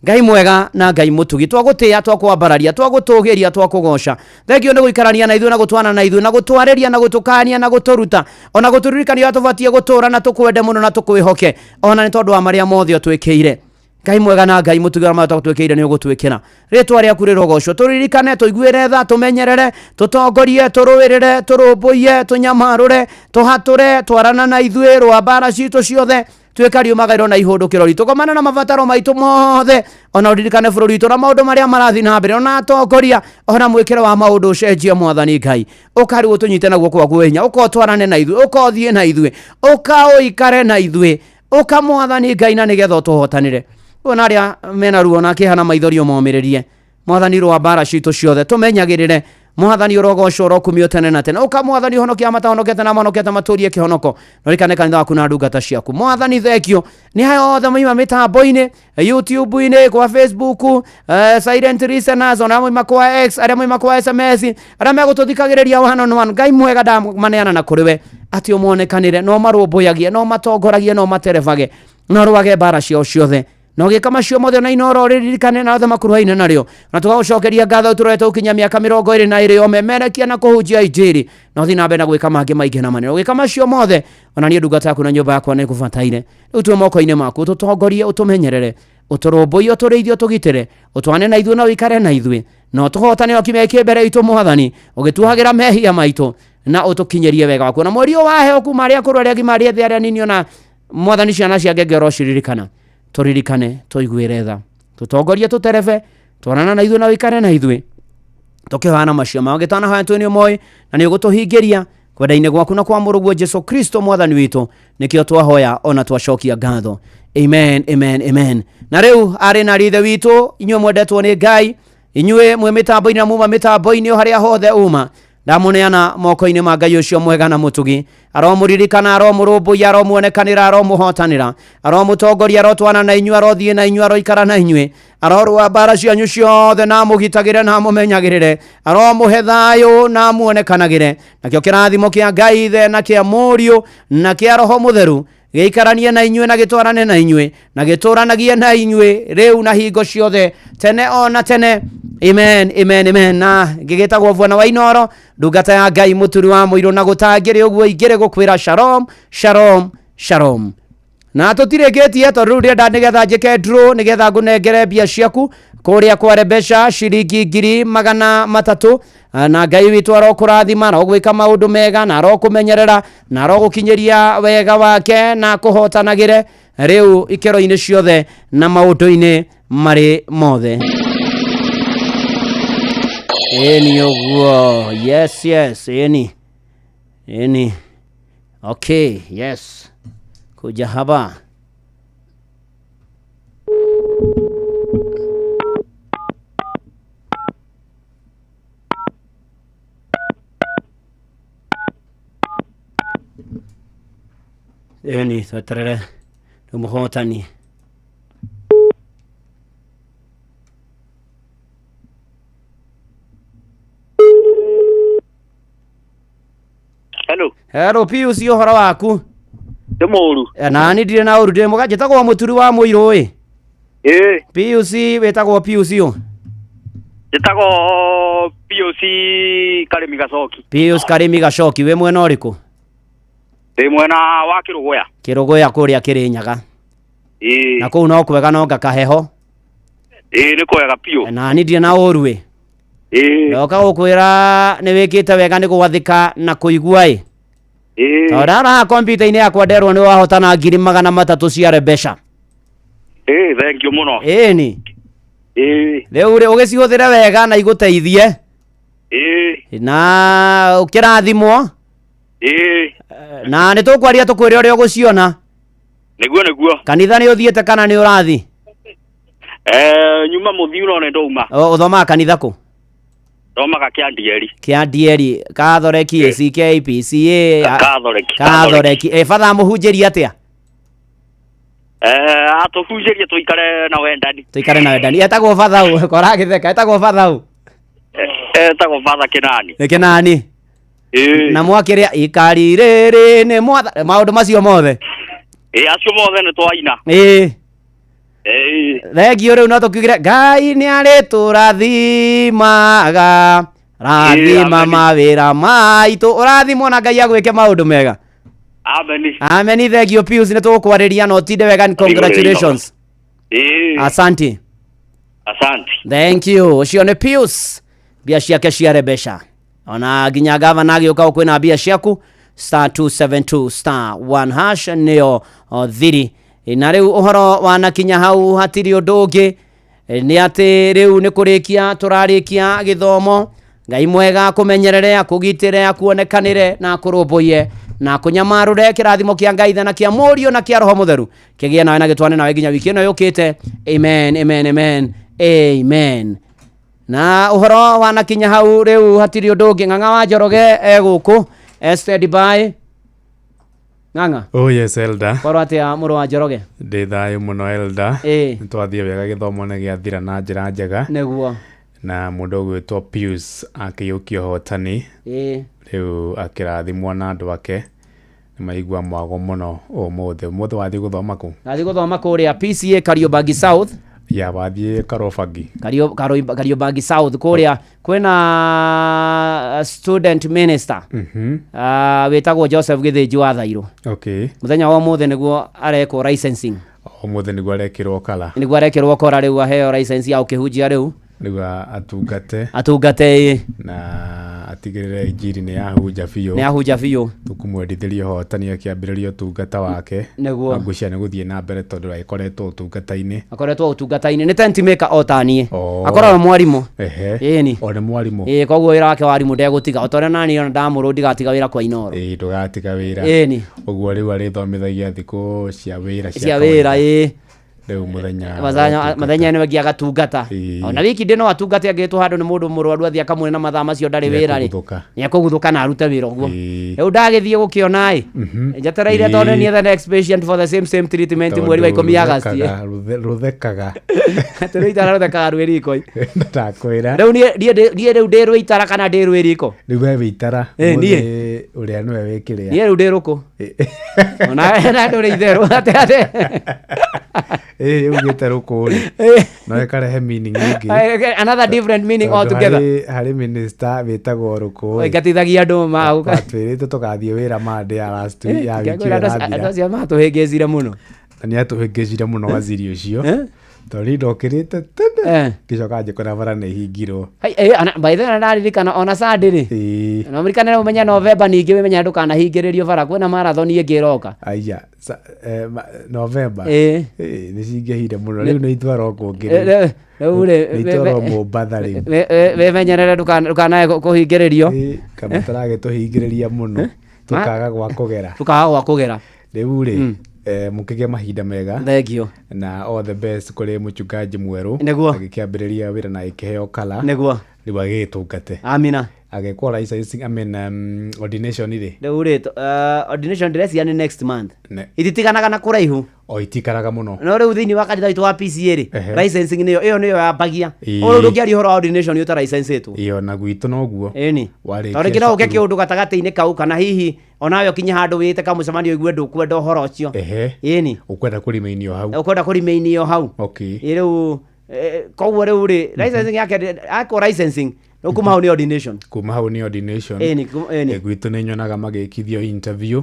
Ngai mwega na Ngai mũtugi twagũtĩĩa twakwambararia twagũtũgĩria twakũgoca thengio nĩ gũikarania na ithuĩ na gũtwana na ithuĩ na gũtwarĩria na gũtũkania na gũtũruta ona gũtũririkania ũrĩa tũbatiĩ gũtũra na tũkwende mũno na tũkwĩhoke ona nĩ tondũ wa marĩa mothe ũtwĩkĩire. Ngai mwega na Ngai mũtugi ũrĩa marĩa twĩkĩire nĩ ũgũtwĩkĩra rĩtwa rĩaku rĩrogocwo tũririkane tũiguĩre tha tũmenyerere tũtongorie tũrũĩrĩre tũrũmbũiye tũnyamarũre tũhatũre twarana na ithuĩ rwa mbara citũ ciothe tuĩka riumagairwo na ihũndũkĩro ritũ komana na mabataro maitũ mothe ona ũririkane bũrũri witũ na maũndũ marĩa marathiĩ na mbere ona atongoria ona mwĩkĩre wa maũndũ ũcenjie mwathani Ngai ũka rĩu ũtũnyite na guoko gwaku wĩ hinya ũka ũtwarane na ithuĩ ũka ũthiĩ na ithuĩ ũka ũikare na ithuĩ ũka mwathani Ngai na nĩgetha ũtũhotanĩre ona arĩa mena ruo na kĩeha na maithori ũmomĩrĩrie mwathani rwa mbara citũ ciothe tũmenyagĩrĩre Mwathani ũrogocwo, ũrokumio tene na tene. Ũka Mwathani, ũhonokia matahonokete na mahonokete, matũrie kĩhonoko, na ũrikane kanitha waku na ndungata ciaku. Mwathani, thengio nĩ haya othe moima mĩtambo-inĩ, YouTube-inĩ, kwa Facebook, silent listeners, ona moima kwa X, arĩa moima kwa SMS, arĩa megũtũthikagĩrĩria one on one. Ngai mwega, ndamaneana na kũrĩ we atĩ ũmonekanĩre, no marũmbũyagie, no matongoragie, no materebage, no rũage mbara ciao ciothe, na ũgĩka macio mothe na inoro rĩririkane na othe makuruhaine narĩo. Na tũgagũcokeria ngatho, tũrorete gũkinya mĩaka 22 ũmemerekia na kũhunjia injiri, na ũthiĩ na mbere na gwĩka mangĩ maingĩ na manene. Ũgĩka macio mothe, ona niĩ ndungata yaku na nyũmba yakwa nĩ ngũbataire. Rĩu twĩ moko-inĩ maku, ũtũtongorie, ũtũmenyerere, ũtũrũmbũiye, ũtũrĩithie, ũtũgitĩre, ũtwane na ithuĩ na ũikare na ithuĩ, na ũtũhotane o kiumia kĩ mbere itũ. Mwathani, ũgĩtuohagĩra mehia maitũ na ũtũkinyĩrie wega waku. Na mweri ũyũ waheo, kuma arĩa akũrũ, arĩa agima, arĩa ethĩ, arĩa nini, ona Mwathani ciana cia ngenge ũrociririkana. Tũririkane, tũiguĩre tha, tũtongorie, tũterebe, twarana na ithuĩ na ũikare na ithuĩ tũkĩhoyana macio mao gĩtanahoya. Twĩ nĩ ũmoĩ na nĩ ũgũtũhingĩria kwenda-inĩ gwaku na kwa mũrũguo Jesu Kristo Mwathani witũ, nĩkĩo twahoya ona twacokia ngatho. Amen, amen, amen. Na rĩu arĩ na rithe witũ, inyuĩ mwendetwo nĩ Ngai, inyuĩ mwĩ mĩtambo-inĩ na muma mĩtambo-inĩ, o harĩa hothe uma, ndamũneana moko-inĩ ma Ngai ũcio mwega na mũtugi. Aromũririkana, aromũrũmbũiya, aromuonekanĩra, aromũhotanĩra, aromũtongoria, arotwana na inyuĩ, arothiĩ na inyuĩ, aroikara na inyuĩ, arorũa mbara cianyu ciothe, na amũgitagĩre na amũmenyagĩrĩre, aromũhe thayũ na amuonekanagĩre. Nakĩo kĩrathimo kĩa Ngai Ithe na kĩa Mũriũ na kĩa Roho Mũtheru gĩikaranie na inyuĩ na gĩtwarane na inyuĩ na gĩtũranagie na inyuĩ rĩu na hingo ciothe, tene o na tene. Amen, amen, amen. Na ngĩgĩtagwo Bwana wa Inoro, ndungata ya Ngai, mũturi wa mũirũ, na gũtangĩrĩ ũguo ingĩrĩ gũkwĩra shalom, shalom, shalom. Na tũtirĩkĩtie, tondũ rĩu ndĩrenda nĩgetha njĩke draw, nĩgetha ngũnengere mbia ciaku kũrĩa kware mbeca ciringi 300,000. Na Ngai witũ arokũrathima, arogwĩka maũndũ mega, na arokũmenyerera, na arogũkinyĩria wega wake, na kũhotanagĩre rĩu ikĩro-inĩ ciothe na maũndũ-inĩ marĩ mothe. Ĩni ũguo, yes, yes, ĩni, ĩni, okay, yes, kuja haba. Ĩni, tweterere rĩu mũhotani. Hello. Hello Pius, ũhoro waku? Ndĩ mũru. Nani ndirĩ na ũru, ndĩ mũga. Njĩtagwo mũturi wa mũirũ ĩ. Ĩĩ. Pius, wĩtagwo Pius ũ? Njĩtagwo POC Karĩmi Gacoki. Pius Karĩmi Gacoki, wĩ mwena ũrĩkũ? Ndĩ mwena wa Kĩrũgũya. Kĩrũgũya kũrĩa Kĩrĩnyaga? Ĩĩ. Na kũu no kwega, no ngakaheho? Ĩĩ, nĩ kwega biũ. Nani ndirĩ na ũru ĩ. Ĩĩ. Ndoka gũkwĩra nĩ wĩkĩte wega nĩ gwathĩka na kũigua ĩ. Ĩĩ. Tondũ ndaraha kompiuta-inĩ yakwa, nderwo nĩ wahotana 300,000 cia mbeca. Ĩĩ, thank you mũno. Ĩni. Ĩĩ. Rĩu rĩ, ũgĩcihũthĩre wega na igũteithie. Ĩĩ. Na ũkĩrathimwo. Ĩĩ. Na nĩ tũkwaria tũkwĩre ũrĩa ũgũciona. Nĩguo, nĩguo. Kanitha nĩ ũthiĩte kana nĩ ũrathi? Eh, nyuma mũthiu no nĩ ndauma. Ũthomaga kanitha kũ? Thomaga kĩa Ndieri. Kĩa Ndieri, Kathoreki, ACK, PCA? Kathoreki. Kathoreki. Ĩ batha mũhunjĩria atĩa? Eh, atũhunjĩrie tũikare na wendani. Tũikare na wendani. Etagwo batha ũ? Kora agĩtheka, etagwo batha ũ? Etagwo Father Kĩnani. Nĩ Kĩnani? Ĩĩ. Na mwakĩrĩa ikari rĩrĩ nĩ mwatha maũndũ macio mothe? Ĩĩ, acio mothe nĩ twaina. Ĩĩ. Ĩĩ. Thengio. Rĩu no tũkiugire Ngai nĩ arĩtũrathimaga, rathima Amen. mawĩra maitũ. Ũrathimwo na Ngai agwĩke maũndũ mega. Amen. Ameni. Thengio Pius, nĩ tũgũkwarĩria na ũtinde wega. Congratulations. Ĩĩ. Asante. Asante. Thank you. Ũcio nĩ Pius, mbia ciake ciare mbeca, ona nginya gavana agĩũka kwĩna mbia ciaku, star 272 star 1 hash nĩyo o, thiri. Na rĩu ũhoro wanakinya hau, hatirĩ ũndũ ũngĩ. Nĩ atĩ rĩu nĩ kũrĩkia tũrarĩkia gĩthomo. Ngai mwega akũmenyerere, akũgitĩre, akuonekanĩre na akũrũmbũiye na akũnyamarũre. Kĩrathimo kĩa Ngai Ithe na kĩa Mũriũ na kĩa Roho Mũtheru kĩgĩe nawe na gĩtwane nawe nginya wiki ĩno yũkĩte. Amen, amen, amen, amen. Na ũhoro wanakinya hau rĩu hatirĩ ũndũ ũngĩ. Ng'ang'a wa Njoroge e gũkũ, stand by. Ng'ang'a. Oh yes, Elder. Korwo atĩa mũrũ wa Njoroge? Ndĩ thayũ mũno, Elder. Ĩĩ. Nĩtwathiĩ wega, gĩthomo nĩ gĩathira na njĩra njega. Nĩguo. Na mũndũ ũgwĩtwo Pius akĩiyũkia ũhotani. Rĩu akĩrathimwo na andũ ake nĩ maigua mwago mũno ũmũthĩ. Ũmũthĩ wathiĩ gũthoma kũ? Nathiĩ gũthoma kũrĩa PCA Kariobangi South. Ya wathiĩ Karobangi. Kariobangi South kũrĩa kwĩna student minister wĩtagwo Joseph Gĩthĩnji wa Thairũ. Mũthenya wa ũmũthĩ nĩguo arekwo licensing. Ũmũthĩ nĩguo arekĩrwo kala. Nĩguo arekĩrwo kora rĩu aheo license ya ũkĩhunjia rĩu. Rĩu atungate. Atungate, ĩĩ. Na atigĩrĩre injiri nĩ yahunja biũ. Nĩ yahunja biũ. Tũkũmwendithĩria ũhotani akĩambĩrĩria ũtungata wake. Nĩguo. Na ngwĩciria nĩ gũthiĩ na mbere tondũ agĩkoretwo ũtungata-inĩ. Akoretwo ũtungata-inĩ, nĩ tent maker o ta niĩ. Oh. Akoragwo mwarimũ. Ehe. Ĩni. O nĩ mwarimũ. Ĩĩ, koguo wĩra wake wa arimũ ndegũtiga. O ta ũrĩa naniĩ ona ndamũrwo ndigatiga wĩra kwa Inooro. Ĩĩ, ndũgatiga wĩra. Ĩni. Ũguo rĩu arĩthomithagia thikũ cia wĩra cia wĩra, ĩĩ. Rĩu mũthenya Mũthenya nĩ wengi agatungata. Ona wiki ndĩ no atungate angĩtwo handũ nĩ mũndũ mũrwaru athiĩ akamwĩre na mathaa macio ndarĩ wĩra rĩ. Nĩekũguthũka. Nĩekũguthũka na arute wĩra ũguo. Rĩu ndagĩthiĩ gũkĩona ĩ. Njetereire tondũ niĩ the next patient for the same treatment mweri wa 10 August. Rũthekaga. Tũrĩ rũthekaga rwĩ riko. Ndakwĩra. Rĩu niĩ rĩu ndĩ rwĩitara kana ndĩ rwĩ riko? Rĩu we wĩitara. Ĩ, niĩ. Ũmũthĩ ũrĩa nĩwe wĩkĩrĩa. Niĩ rĩu ndĩ rũkũ. Ona na ndũrĩ itherũ atĩ. Ĩ, ugĩte rũkũ rĩ. No ĩkarehe meaning ĩngĩ. Another different meaning Tondũ altogether. Harĩ minister wĩtagwo rũkũ rĩ. Ĩgatithagia andũ ma Twatwĩrĩte tũgathiĩ wĩra Monday ya last week ya wiki Ngĩkwĩra ĩyo andũ ĩrathira. acio matũhĩngĩcire mũno. Na nĩ atũhĩngĩcire mũno waziri ũcio. Tondũ niĩ ndokĩrĩte tene. Ngĩcoka ngĩkora bara nĩ ĩhingirwo. Hai, by the way, ndaririkana ona Sunday rĩ. Na ũririkane ũmenye November ningĩ wĩmenye ndũkanahingĩrĩrio bara kwĩna marathon ĩngĩ ĩroka. Aya, November. Ĩ. Ĩ, nĩ cingĩhire mũno. Rĩu nĩ itwarwo kũngĩ Rĩu rĩu. rĩ Nĩ itwarwo Mombatha rĩu. wĩmenyerere ndũkanae kũhingĩrĩrio. Kama tũragĩtũhingĩrĩria mũno. Tũkaga gwa kũgera. Tũkaga gwa kũgera. Rĩu rĩ, mũkĩgĩe mahinda mega. Thank you. Na all the best kũrĩ mũchungaji mwerũ. Nĩguo. Agĩkĩambĩrĩria wĩra na agĩkĩheo kala. Nĩguo. Rĩu agĩgĩtungate. Amina. Agĩkwo licensing, I mean, ordination rĩ. Rĩu rĩ, ordination ndĩreciria nĩ next month. Ne. Ititiganaga na kũraihu. O itikaraga mũno. No rĩu thĩinĩ wa kanitha witũ wa PCA rĩ, Ehe. licensing nĩyo ĩyo nĩyo yambagia. Ĩĩ. O rĩu ndũngĩaria ũhoro wa ordination ũtaralicensĩtwo. Ĩyo na gwitũ noguo. Ĩni. Warĩkia Tondũ rĩngĩ no ũke cukuru. kĩũndũ gatagatĩ-inĩ kau kana hihi onawe ũkinye handũ wĩte kamũcemanio ũigue ndũkwenda ũhoro ũcio. Ehe. Ĩni. Ũkwenda kũrĩmainio hau. Ũkwenda kũrĩmainio hau. Okay. Ĩ rĩu koguo rĩu rĩ licensing yake akwo licensing rĩu kuma hau nĩ ordination. Kuma hau nĩ ordination. Ĩni, ĩni. Gwitũ nĩ nyonaga magĩkithio interview.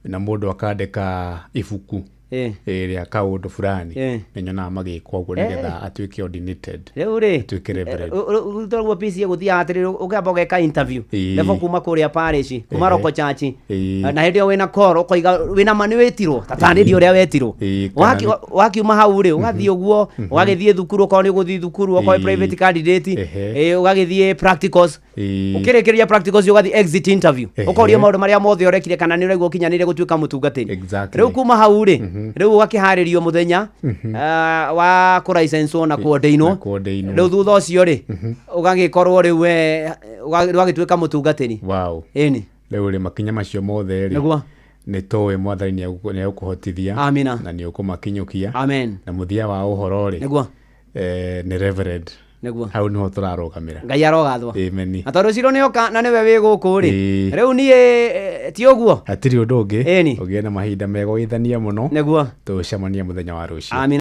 Na mũndũ akandĩka ibuku. Rĩa kaũndũ fulani. Nĩ nyonaga magĩkwo ũguo nĩgetha atuĩke ordinated. Rĩu rĩ Atuĩke reverend. toguo PCA gũthiaga atĩrĩrĩ ũkamba ũgeka interview Ĩĩ. level kuma kũrĩa parish kuma Ehe. Roko Church Ĩĩ. na hĩndĩ ĩyo wĩna call ũkoiga wĩna ma nĩ wĩtirwo ta tarĩria ũrĩa wetirwo. Ĩĩ, kana Wakiuma hau rĩ ũgathiĩ ũguo ũgagĩthiĩ thukuru okorwo nĩ ũgũthiĩ thukuru okorwo wĩ Ĩĩ. private candidate Ehe. ĩĩ, ũgagĩthiĩ practicals. Ĩĩ. Ũkĩrĩkĩrĩria practicals ũgathiĩ exit interview. Ehe. Ũkorio maũndũ marĩa mothe ũrekire kana nĩ ũraigua ũkinyanĩire gũtuĩka mũtungatĩri. Exactly. Rĩu kuma hau rĩ rĩu ũgakĩharĩrio mũthenya wa kũlicenswo na kũordainwo. Na kũordainwo. Rĩu thutha ũcio rĩ ũgagĩkorwo rĩu we ũgagĩtuĩka mũtungatĩri. Wow. Ĩni. Rĩu rĩ makinya macio mothe rĩ. Nĩguo. Nĩ tũĩ mwathani nĩ egũkũhotithia. Amina. Na nĩ ũkũmakinyũkia. Amen. Na mũthia wa ũhoro rĩ. Nĩguo. Nĩ reverend. Nĩguo. Hau nĩho tũrarũgamĩra. Ngai arogathwo. Amen. Na tondũ Ciro nĩoka na nĩwe wĩ gũkũ rĩ. Ĩĩ. Rĩu niĩ ti ũguo. Hatirĩ ũndũ ũngĩ. Ĩni. Ũgĩe na mahinda mega ũgĩthanie mũno. Nĩguo. Tũcemanie mũthenya wa rũciũ. Amina.